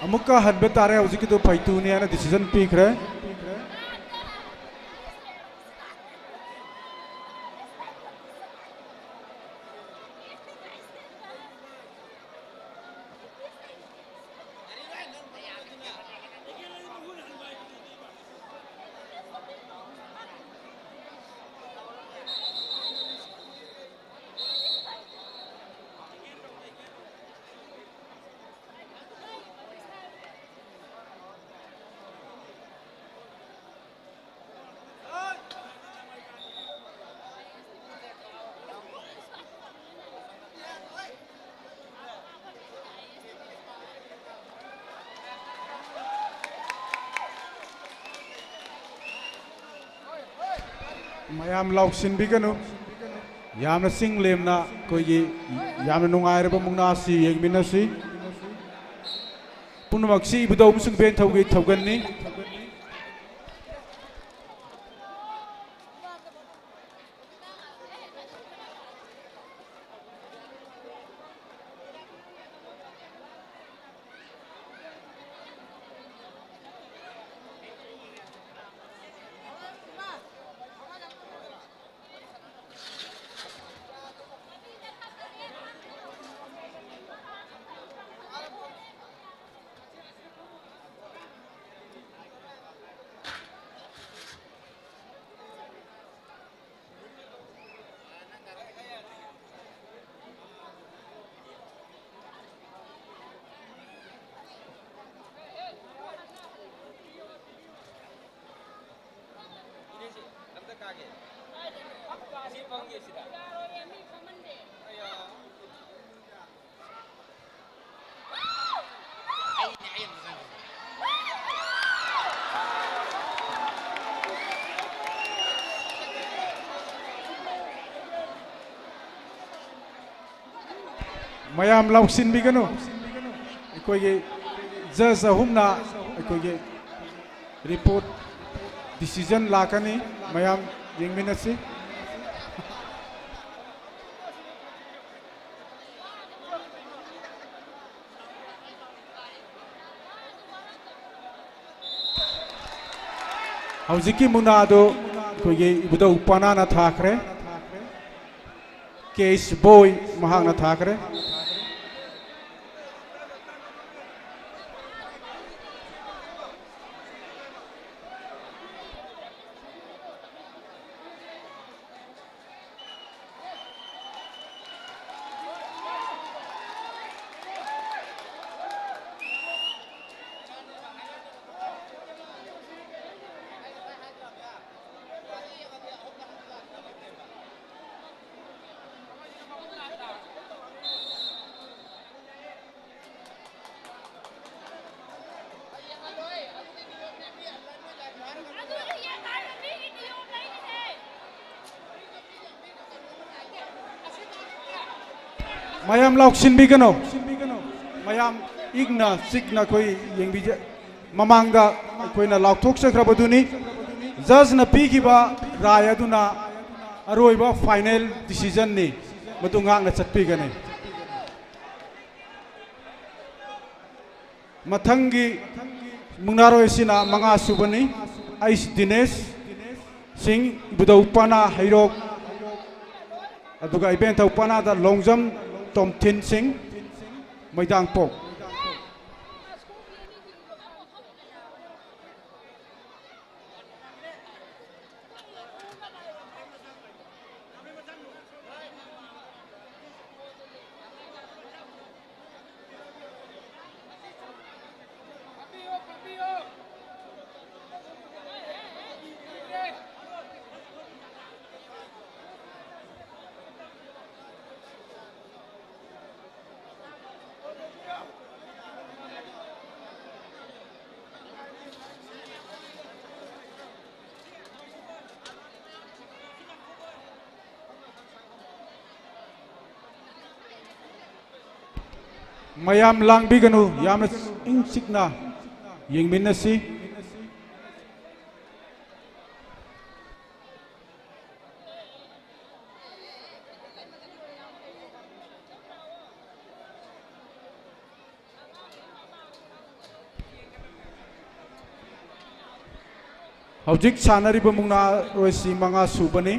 ꯑꯃꯨꯛꯀ ꯍꯟꯕ ꯇꯥꯔꯦ꯫ ꯍꯧꯖꯤꯛꯀꯤꯗꯨ ꯐꯩꯇꯨꯅꯤ ꯍꯥꯏꯅ ꯗꯤꯁꯤꯖꯟ ꯄꯤꯈ꯭ꯔꯦ꯫ ꯃꯌꯥꯝ ꯂꯥꯎꯁꯤꯟꯕꯤꯒꯅꯨ꯫ ꯌꯥꯝꯅ ꯆꯤꯡ ꯂꯦꯝꯅ ꯑꯩꯈꯣꯏꯒꯤ ꯌꯥꯝꯅ ꯅꯨꯡꯉꯥꯏꯔꯕ ꯃꯨꯛꯅꯥ ꯑꯁꯤ ꯌꯦꯡꯃꯤꯟꯅꯁꯤ꯫ ꯄꯨꯝꯅꯃꯛꯁꯤ ꯏꯕꯨꯙꯧ ꯑꯃꯁꯨꯡ ꯏꯕꯦꯟꯊꯧꯒꯤ ꯊꯧꯒꯜꯅꯤ꯫ ꯃꯌꯥꯝ ꯂꯥꯎꯁꯤꯟꯕꯤꯒꯅꯨ꯫ ꯑꯩꯈꯣꯏꯒꯤ ꯖꯖ ꯑꯍꯨꯝꯅ ꯑꯩꯈꯣꯏꯒꯤ ꯔꯤꯄꯣꯔꯠ, ꯗꯤꯁꯤꯖꯟ ꯂꯥꯛꯀꯅꯤ꯫ ꯃꯌꯥꯝ ꯌꯦꯡꯃꯤꯟꯅꯁꯤ꯫ ꯍꯧꯖꯤꯛꯀꯤ ꯃꯨꯛꯅꯥꯗꯨ ꯑꯩꯈꯣꯏꯒꯤ ꯏꯕꯨꯙꯧ ꯄꯅꯥꯅ ꯊꯥꯈ꯭ꯔꯦ꯫ ꯀꯦꯁ ꯕꯣꯏ ꯃꯍꯥꯛꯅ ꯊꯥꯈ꯭ꯔꯦ꯫ ꯃꯌꯥꯝ ꯂꯥꯎꯁꯤꯟꯕꯤꯒꯅꯨ꯫ ꯃꯌꯥꯝ ꯏꯪꯅ ꯆꯤꯛꯅ ꯑꯩꯈꯣꯏ ꯌꯦꯡꯕꯤꯖ-, ꯃꯃꯥꯡꯗ ꯑꯩꯈꯣꯏꯅ ꯂꯥꯎꯊꯣꯛꯆꯈ꯭ꯔꯕꯗꯨꯅꯤ꯫ ꯖꯖꯅ ꯄꯤꯈꯤꯕ ꯔꯥꯏ ꯑꯗꯨꯅ ꯑꯔꯣꯏꯕ ꯐꯥꯏꯅꯦꯜ ꯗꯤꯁꯤꯖꯟꯅꯤ꯫ ꯃꯗꯨ ꯉꯥꯛꯅ ꯆꯠꯄꯤꯒꯅꯤ꯫ ꯃꯊꯪꯒꯤ ꯃꯨꯛꯅꯥꯔꯣꯏ ꯑꯁꯤꯅ ꯃꯉꯥ ꯁꯨꯕꯅꯤ, ꯑꯩꯁ ꯗꯤꯅꯦꯁ ꯁꯤꯡ, ꯏꯕꯨꯙꯧ ꯄꯅꯥ ꯍꯩꯔꯣꯛ, ꯑꯗꯨꯒ ꯏꯕꯦꯟꯊꯧ ꯄꯅꯥꯗ ꯂꯣꯡꯖꯝ ꯇꯣꯝꯊꯤꯟ ꯁꯤꯡ, ꯃꯩꯗꯥꯡꯄꯣꯛ꯫ ꯃꯌꯥꯝ ꯂꯥꯡꯕꯤꯒꯅꯨ, ꯌꯥꯝꯅ ꯏꯪ ꯆꯤꯛꯅ ꯌꯦꯡꯃꯤꯟꯅꯁꯤ꯫ ꯍꯧꯖꯤꯛ ꯁꯥꯟꯅꯔꯤꯕ ꯃꯨꯛꯅꯥꯔꯣꯏꯁꯤ ꯃꯉꯥ ꯁꯨꯕꯅꯤ꯫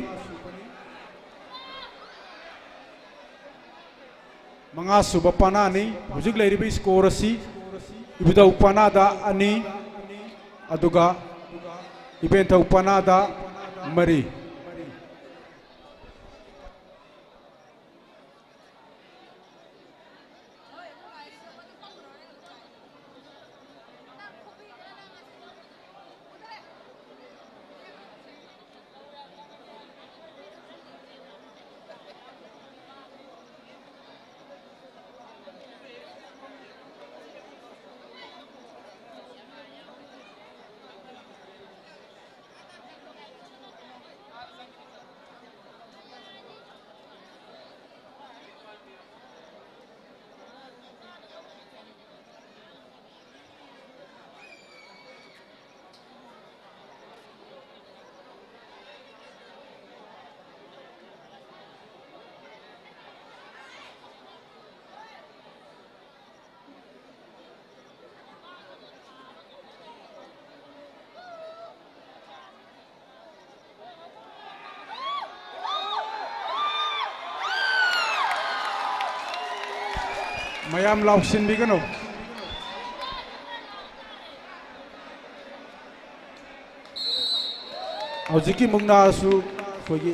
ꯃꯉꯥ ꯁꯨꯕ ꯄꯅꯥꯅꯤ꯫ ꯍꯧꯖꯤꯛ ꯂꯩꯔꯤꯕ score ꯑꯁꯤ ꯏꯕꯨꯙꯧ ꯄꯅꯥꯗ ꯑꯅꯤ, ꯑꯗꯨꯒ ꯏꯕꯦꯟꯊꯧ ꯄꯅꯥꯗ ꯃꯔꯤ꯫ ꯃꯌꯥꯝ ꯂꯥꯎꯁꯤꯟꯕꯤꯒꯅꯨ꯫ ꯍꯧꯖꯤꯛꯀꯤ ꯃꯨꯛꯅꯥꯁꯨ ꯑꯩꯈꯣꯏꯒꯤ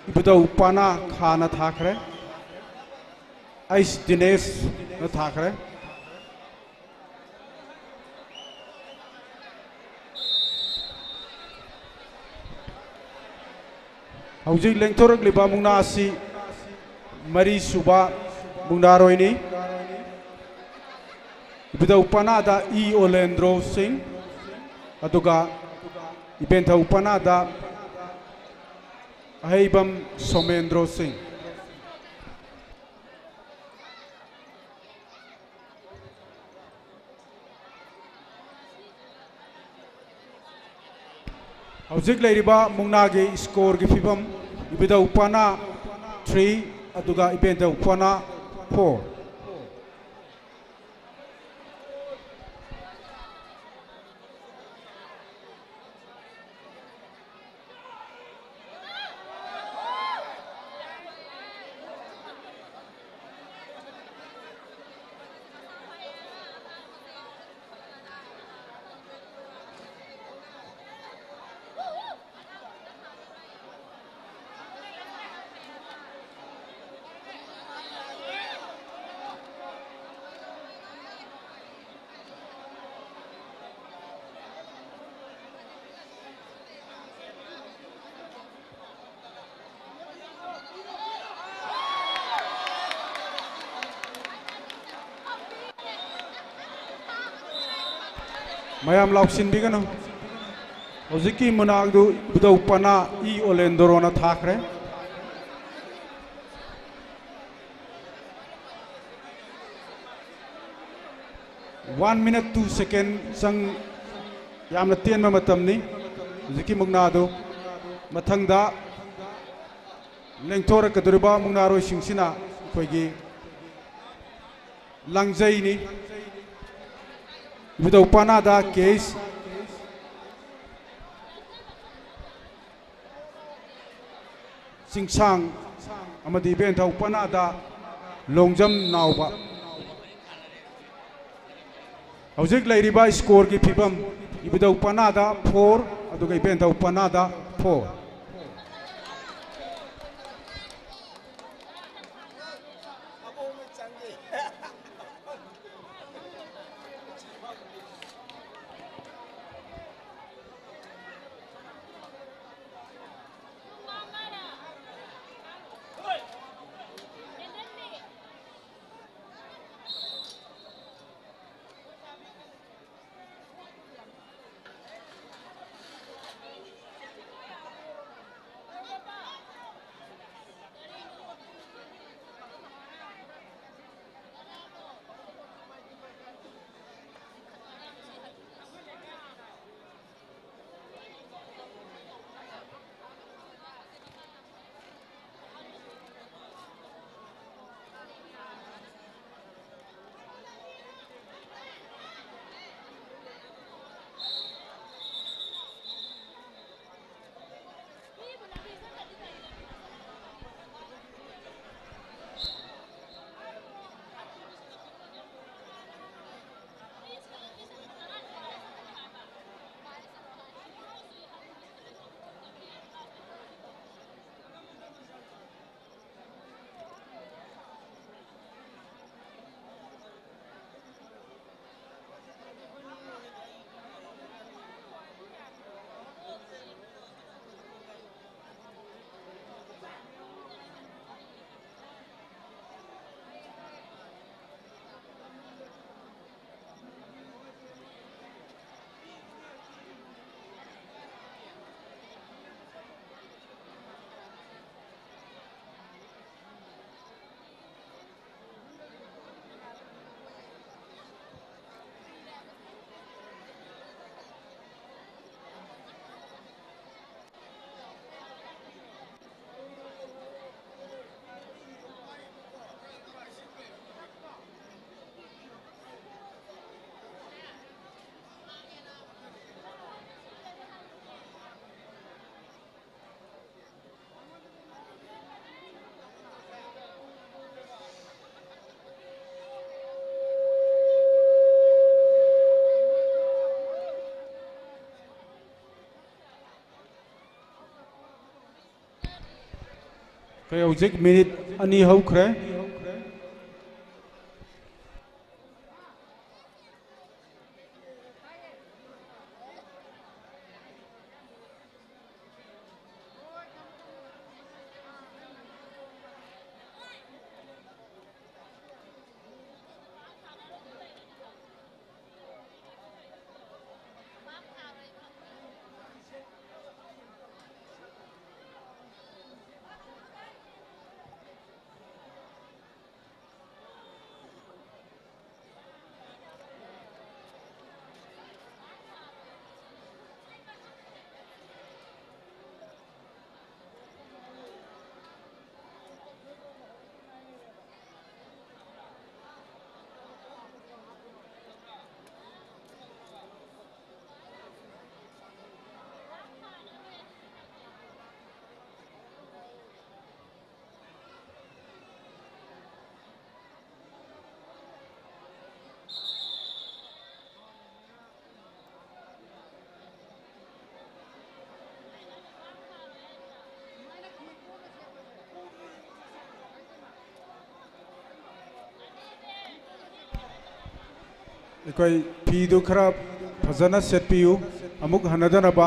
ꯏꯕꯨꯙꯧ ꯄꯥꯅꯥ ꯈꯥꯅ ꯊꯥꯈ꯭ꯔꯦ, ꯑꯩꯁ ꯗꯤꯅꯦꯁꯅ ꯊꯥꯈ꯭ꯔꯦ꯫ ꯍꯧꯖꯤꯛ ꯂꯦꯡꯊꯣꯔꯛꯂꯤꯕ ꯃꯨꯛꯅꯥ ꯑꯁꯤ ꯃꯔꯤ ꯁꯨꯕ ꯃꯨꯛꯅꯥꯔꯣꯏꯅꯤ꯫ ꯏꯕꯨꯙꯧ ꯄꯅꯥꯗ ꯏ ꯑꯣꯂꯦꯟꯗ꯭ꯔꯣ ꯁꯤꯡ, ꯑꯗꯨꯒ ꯏꯕꯦꯟꯊꯧ ꯄꯅꯥꯗ ꯑꯍꯩꯕꯝ ꯁꯣꯃꯦꯟꯗ꯭ꯔꯣ ꯁꯤꯡ꯫ ꯍꯧꯖꯤꯛ ꯂꯩꯔꯤꯕ ꯃꯨꯛꯅꯥꯒꯤ scoreꯒꯤ ꯐꯤꯕꯝ, ꯏꯕꯨꯙꯧ ꯄꯅꯥ three ꯑꯗꯨꯒ ꯏꯕꯦꯟꯙꯧ ꯄꯅꯥ four꯫ ꯃꯌꯥꯝ ꯂꯥꯎꯁꯤꯟꯕꯤꯒꯅꯨ꯫ ꯍꯧꯖꯤꯛꯀꯤ ꯃꯨꯛꯅꯥꯗꯨ ꯏꯕꯨꯙꯧ ꯄꯅꯥ ꯏ ꯑꯣꯂꯦꯟꯗꯣꯔꯣꯅ ꯊꯥꯈ꯭ꯔꯦ꯫ One minute two second ꯆꯪ, ꯌꯥꯝꯅ ꯇꯦꯟꯕ ꯃꯇꯝꯅꯤ ꯍꯧꯖꯤꯛꯀꯤ ꯃꯨꯛꯅꯥꯗꯨ꯫ ꯃꯊꯪꯗ ꯂꯦꯡꯊꯣꯔꯛꯀꯗꯧꯔꯤꯕ ꯃꯨꯛꯅꯥꯔꯣꯏꯁꯤꯡꯁꯤꯅ ꯑꯩꯈꯣꯏꯒꯤ ꯂꯥꯡꯖꯩꯅꯤ꯫ ꯏꯕꯨꯙꯧ ꯄꯅꯥꯗ ꯀꯦ ꯑꯩꯆ ꯆꯤꯡꯁꯥꯡ ꯑꯃꯗꯤ ꯏꯕꯦꯟꯊꯧ ꯄꯅꯥꯗ ꯂꯣꯡꯖꯝ ꯅꯥꯎꯕ꯫ ꯍꯧꯖꯤꯛ ꯂꯩꯔꯤꯕ scoreꯒꯤ ꯐꯤꯕꯝ, ꯏꯕꯨꯙꯧ ꯄꯅꯥꯗ four ꯑꯗꯨꯒ ꯏꯕꯦꯟꯊꯧ ꯄꯅꯥꯗ four꯫ ꯍꯧꯖꯤꯛ ꯃꯤꯅꯤꯠ ꯑꯅꯤ ꯍꯧꯈ꯭ꯔꯦ꯫ ꯑꯩꯈꯣꯏ ꯐꯤꯗꯨ ꯈꯔ ꯐꯖꯅ ꯁꯦꯠꯄꯤꯌꯨ, ꯑꯃꯨꯛ ꯍꯟꯅꯗꯅꯕ꯫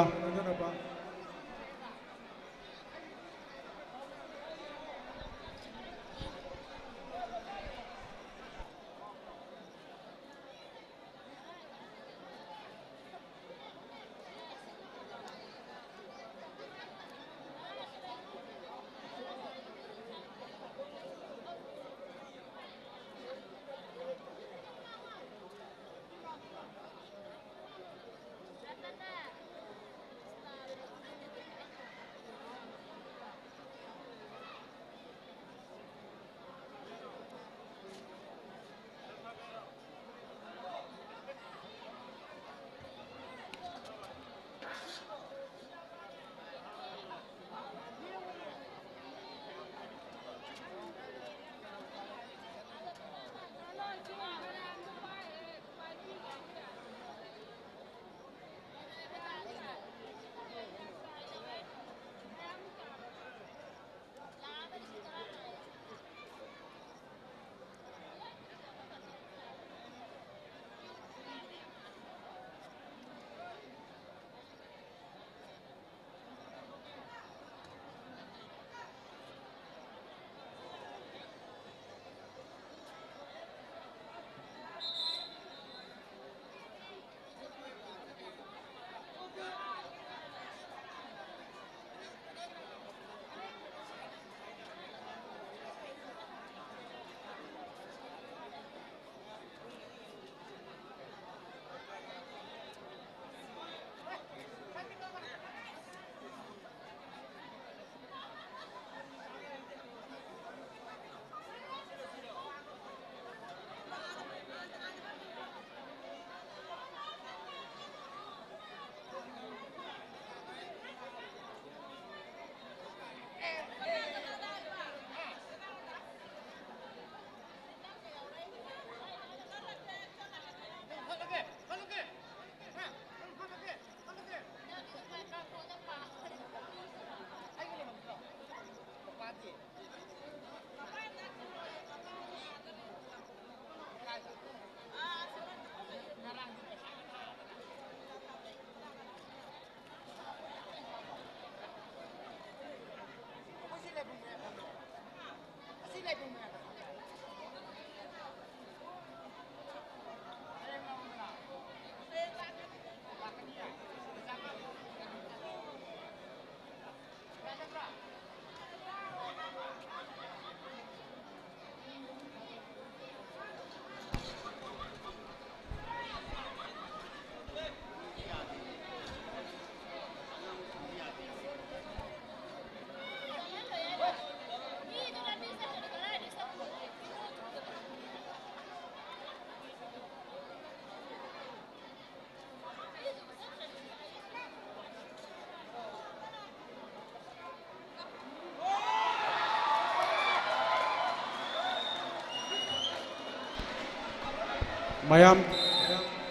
ꯃꯌꯥꯝ,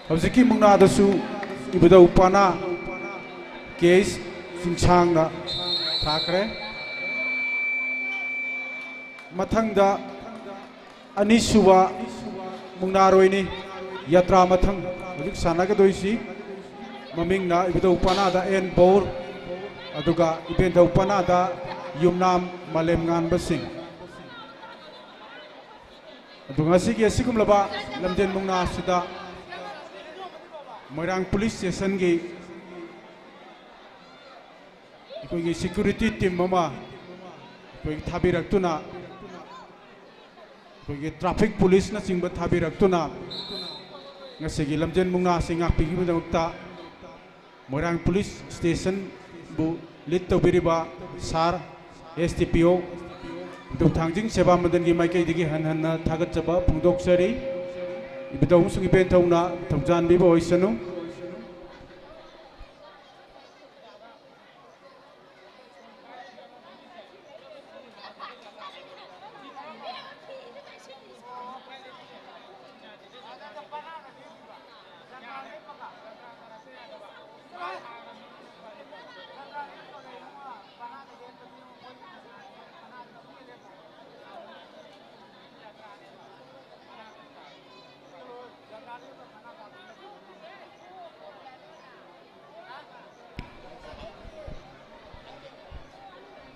ꯍꯧꯖꯤꯛꯀꯤ ꯃꯨꯛꯅꯥꯗꯁꯨ ꯏꯕꯨꯙꯧ ꯄꯅꯥ ꯀꯦ ꯑꯩꯆ ꯆꯤꯡꯁꯥꯡꯅ ꯊꯥꯈ꯭ꯔꯦ꯫ ꯃꯊꯪꯗ ꯑꯅꯤꯁꯨꯕ ꯃꯨꯛꯅꯥꯔꯣꯏꯅꯤ ꯌꯥꯇ꯭ꯔꯥ ꯃꯊꯪ ꯍꯧꯖꯤꯛ ꯁꯥꯟꯅꯒꯗꯣꯏꯁꯤ꯫ ꯃꯃꯤꯡꯅ ꯏꯕꯨꯙꯧ ꯄꯅꯥꯗ ꯑꯦꯟ ꯕꯧꯔ, ꯑꯗꯨꯒ ꯏꯕꯦꯟꯙꯧ ꯄꯅꯥꯗ ꯌꯨꯝꯅꯥꯝ ꯃꯥꯂꯦꯝꯉꯥꯟꯕ ꯁꯤꯡ꯫ ꯑꯗꯨ ꯉꯁꯤꯒꯤ ꯑꯁꯤꯒꯨꯝꯂꯕ ꯂꯝꯖꯦꯟ ꯃꯨꯛꯅꯥ ꯑꯁꯤꯗ ꯃꯣꯏꯔꯥꯡ ꯄꯨꯂꯤꯁ ꯁ꯭ꯇꯦꯁꯟꯒꯤ ꯑꯩꯈꯣꯏꯒꯤ ꯁꯦꯀ꯭ꯌꯨꯔꯤꯇꯤ ꯇꯤꯝ ꯑꯃ ꯑꯩꯈꯣꯏ ꯊꯥꯕꯤꯔꯛꯇꯨꯅ, ꯑꯩꯈꯣꯏꯒꯤ ꯇ꯭ꯔꯥꯐꯤꯛ ꯄꯨꯂꯤꯁꯅꯆꯤꯡꯕ ꯊꯥꯕꯤꯔꯛꯇꯨꯅ ꯉꯁꯤꯒꯤ ꯂꯝꯖꯦꯟ ꯃꯨꯛꯅꯥ ꯑꯁꯤ ꯉꯥꯛꯄꯤꯈꯤꯕꯒꯤꯗꯃꯛꯇ ꯃꯣꯏꯔꯥꯡ ꯄꯨꯂꯤꯁ ꯁ꯭ꯇꯦꯁꯟꯕꯨ ꯂꯤꯗ ꯇꯧꯕꯤꯔꯤꯕ ꯁꯥꯔ, ꯑꯦꯁ ꯗꯤ ꯄꯤ ꯑꯣ, ꯏꯕꯨꯙꯧ ꯊꯥꯡꯖꯤꯡ ꯁꯦꯕꯥ ꯃꯟꯗꯜꯒꯤ ꯃꯥꯏꯀꯩꯗꯒꯤ ꯍꯟꯅ ꯍꯟꯅ ꯊꯥꯒꯠꯆꯕ ꯐꯣꯡꯗꯣꯛꯆꯔꯤ꯫ ꯏꯕꯨꯙꯧ ꯑꯃꯁꯨꯡ ꯏꯕꯦꯟꯊꯧꯅ ꯊꯧꯖꯥꯟꯕꯤꯕ ꯑꯣꯏꯁꯅꯨ꯫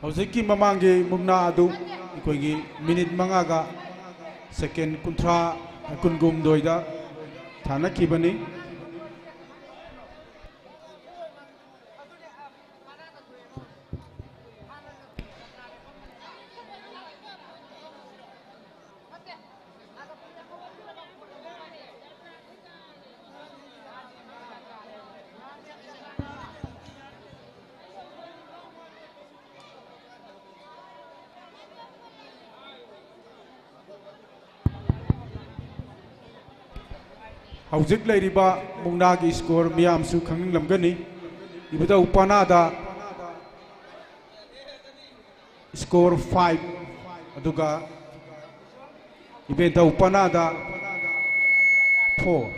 ꯍꯧꯖꯤꯛꯀꯤ ꯃꯃꯥꯡꯒꯤ ꯃꯨꯛꯅꯥ ꯑꯗꯨ ꯑꯩꯈꯣꯏꯒꯤ ꯃꯤꯅꯤꯠ ꯃꯉꯥꯒ ꯁꯦꯀꯦꯟ ꯀꯨꯟꯊ꯭ꯔꯥ, ꯀꯨꯟꯍꯨꯝꯗꯣꯏꯗ ꯊꯥꯅꯈꯤꯕꯅꯤ꯫ ꯍꯧꯖꯤꯛ ꯂꯩꯔꯤꯕ ꯃꯨꯛꯅꯥꯒꯤ ꯁ꯭ꯀꯣꯔ ꯃꯤꯌꯥꯝꯁꯨ ꯈꯪꯅꯤꯡꯂꯝꯒꯅꯤ꯫ ꯏꯕꯨꯙꯧ ꯄꯅꯥꯗ ꯁ꯭ꯀꯣꯔ ꯐꯥꯏꯚ, ꯑꯗꯨꯒ ꯏꯕꯦꯟꯊꯧ ꯄꯅꯥꯗ four.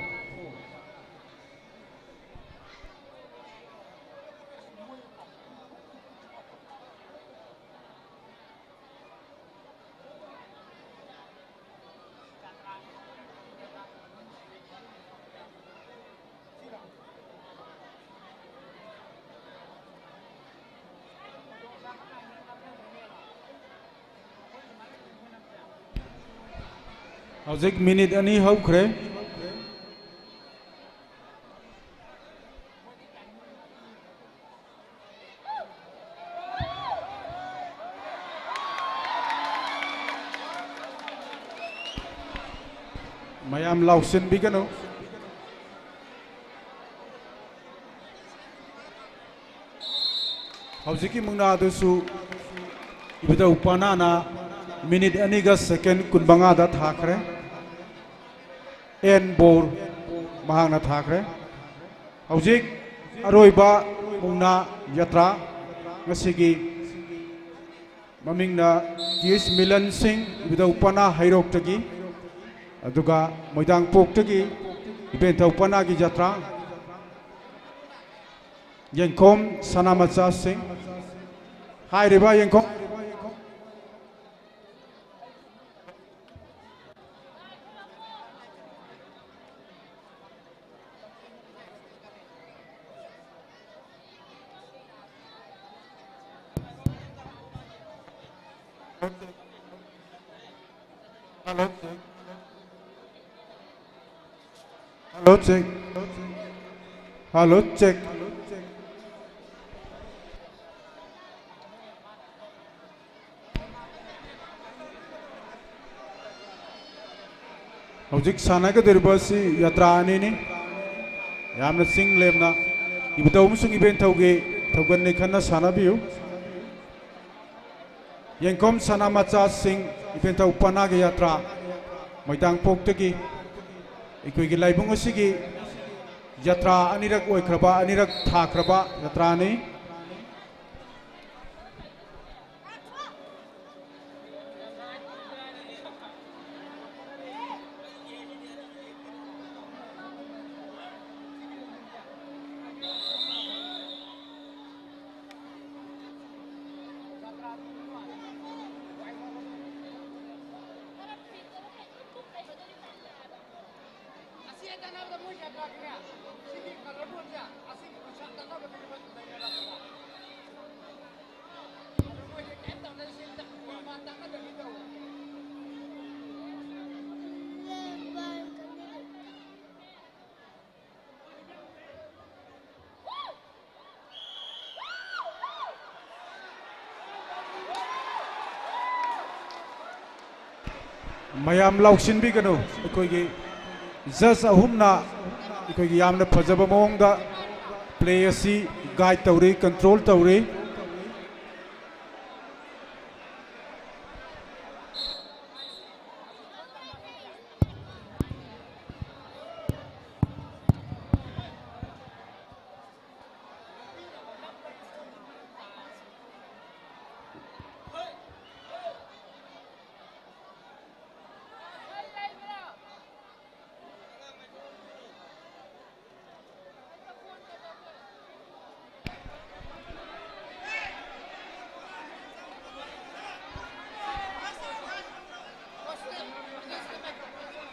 ꯍꯧꯖꯤꯛ ꯃꯤꯅꯤꯠ ꯑꯅꯤ ꯍꯧꯈ꯭ꯔꯦ꯫ ꯃꯌꯥꯝ ꯂꯥꯎꯁꯤꯟꯕꯤꯒꯅꯨ꯫ ꯍꯧꯖꯤꯛꯀꯤ ꯃꯨꯛꯅꯥꯗꯨꯁꯨ ꯏꯕꯨꯙꯧ ꯄꯅꯥꯅ ꯃꯤꯅꯤꯠ ꯑꯅꯤꯒ ꯁꯦꯀꯦꯟ ꯀꯨꯟꯃꯉꯥꯗ ꯊꯥꯈ꯭ꯔꯦ꯫ ꯑꯦꯟ ꯕꯣꯔ ꯃꯍꯥꯛꯅ ꯊꯥꯈ꯭ꯔꯦ꯫ ꯍꯧꯖꯤꯛ ꯑꯔꯣꯏꯕ ꯃꯨꯛꯅꯥ ꯌꯥꯇ꯭ꯔꯥ ꯉꯁꯤꯒꯤ ꯃꯃꯤꯡꯅ ꯇꯤ ꯑꯦꯁ ꯃꯤꯂꯟ ꯁꯤꯡ, ꯏꯕꯨꯙꯧ ꯄꯅꯥ ꯍꯩꯔꯣꯛꯇꯒꯤ, ꯑꯗꯨꯒ ꯃꯣꯏꯗꯥꯡꯄꯣꯛꯇꯒꯤ ꯏꯕꯦꯟꯊꯧ ꯄꯅꯥꯒꯤ ꯖꯇ꯭ꯔꯥ, ꯌꯦꯡꯈꯣꯝ ꯁꯅꯥꯃꯆꯥꯁꯤꯡ꯫ ꯍꯥꯏꯔꯤꯕ ꯌꯦꯡꯈꯣꯝ Hello, check. Hello, check. Hello, check. ꯍꯧꯖꯤꯛ ꯁꯥꯟꯅꯒꯗꯧꯔꯤꯕ ꯑꯁꯤ ꯌꯥꯇ꯭ꯔꯥ ꯑꯅꯤꯅꯤ꯫ ꯌꯥꯝꯅ ꯆꯤꯡ ꯂꯦꯝꯅ ꯏꯕꯨꯙꯧ ꯑꯃꯁꯨꯡ ꯏꯕꯦꯟꯊꯧꯒꯤ ꯊꯧꯒꯜꯅꯤ ꯈꯟꯅ ꯁꯥꯟꯅꯕꯤꯌꯨ꯫ ꯌꯦꯡꯈꯣꯝ ꯁꯅꯥꯃꯆꯥꯁꯤꯡ, ꯏꯕꯦꯟꯊꯧ ꯄꯅꯥꯒꯤ ꯌꯥꯇ꯭ꯔꯥ, ꯃꯣꯏꯗꯥꯡꯄꯣꯛꯇꯒꯤ ꯑꯩꯈꯣꯏꯒꯤ ꯂꯥꯏꯕꯨꯡ ꯑꯁꯤꯒꯤ ꯌꯥꯇ꯭ꯔꯥ ꯑꯅꯤꯔꯛ ꯑꯣꯏꯈ꯭ꯔꯕ, ꯑꯅꯤꯔꯛ ꯊꯥꯈ꯭ꯔꯕ ꯌꯥꯇ꯭ꯔꯥꯅꯤ꯫ ꯃꯌꯥꯝ ꯂꯥꯎꯁꯤꯟꯕꯤꯒꯅꯨ꯫ ꯑꯩꯈꯣꯏꯒꯤ ꯖꯖ ꯑꯍꯨꯝꯅ ꯑꯩꯈꯣꯏꯒꯤ ꯌꯥꯝꯅ ꯐꯖꯕ ꯃꯑꯣꯡꯗ ꯄ꯭ꯂꯦ ꯑꯁꯤ ꯒꯥꯏꯗ ꯇꯧꯔꯤ, ꯀꯟꯇ꯭ꯔꯣꯜ ꯇꯧꯔꯤ꯫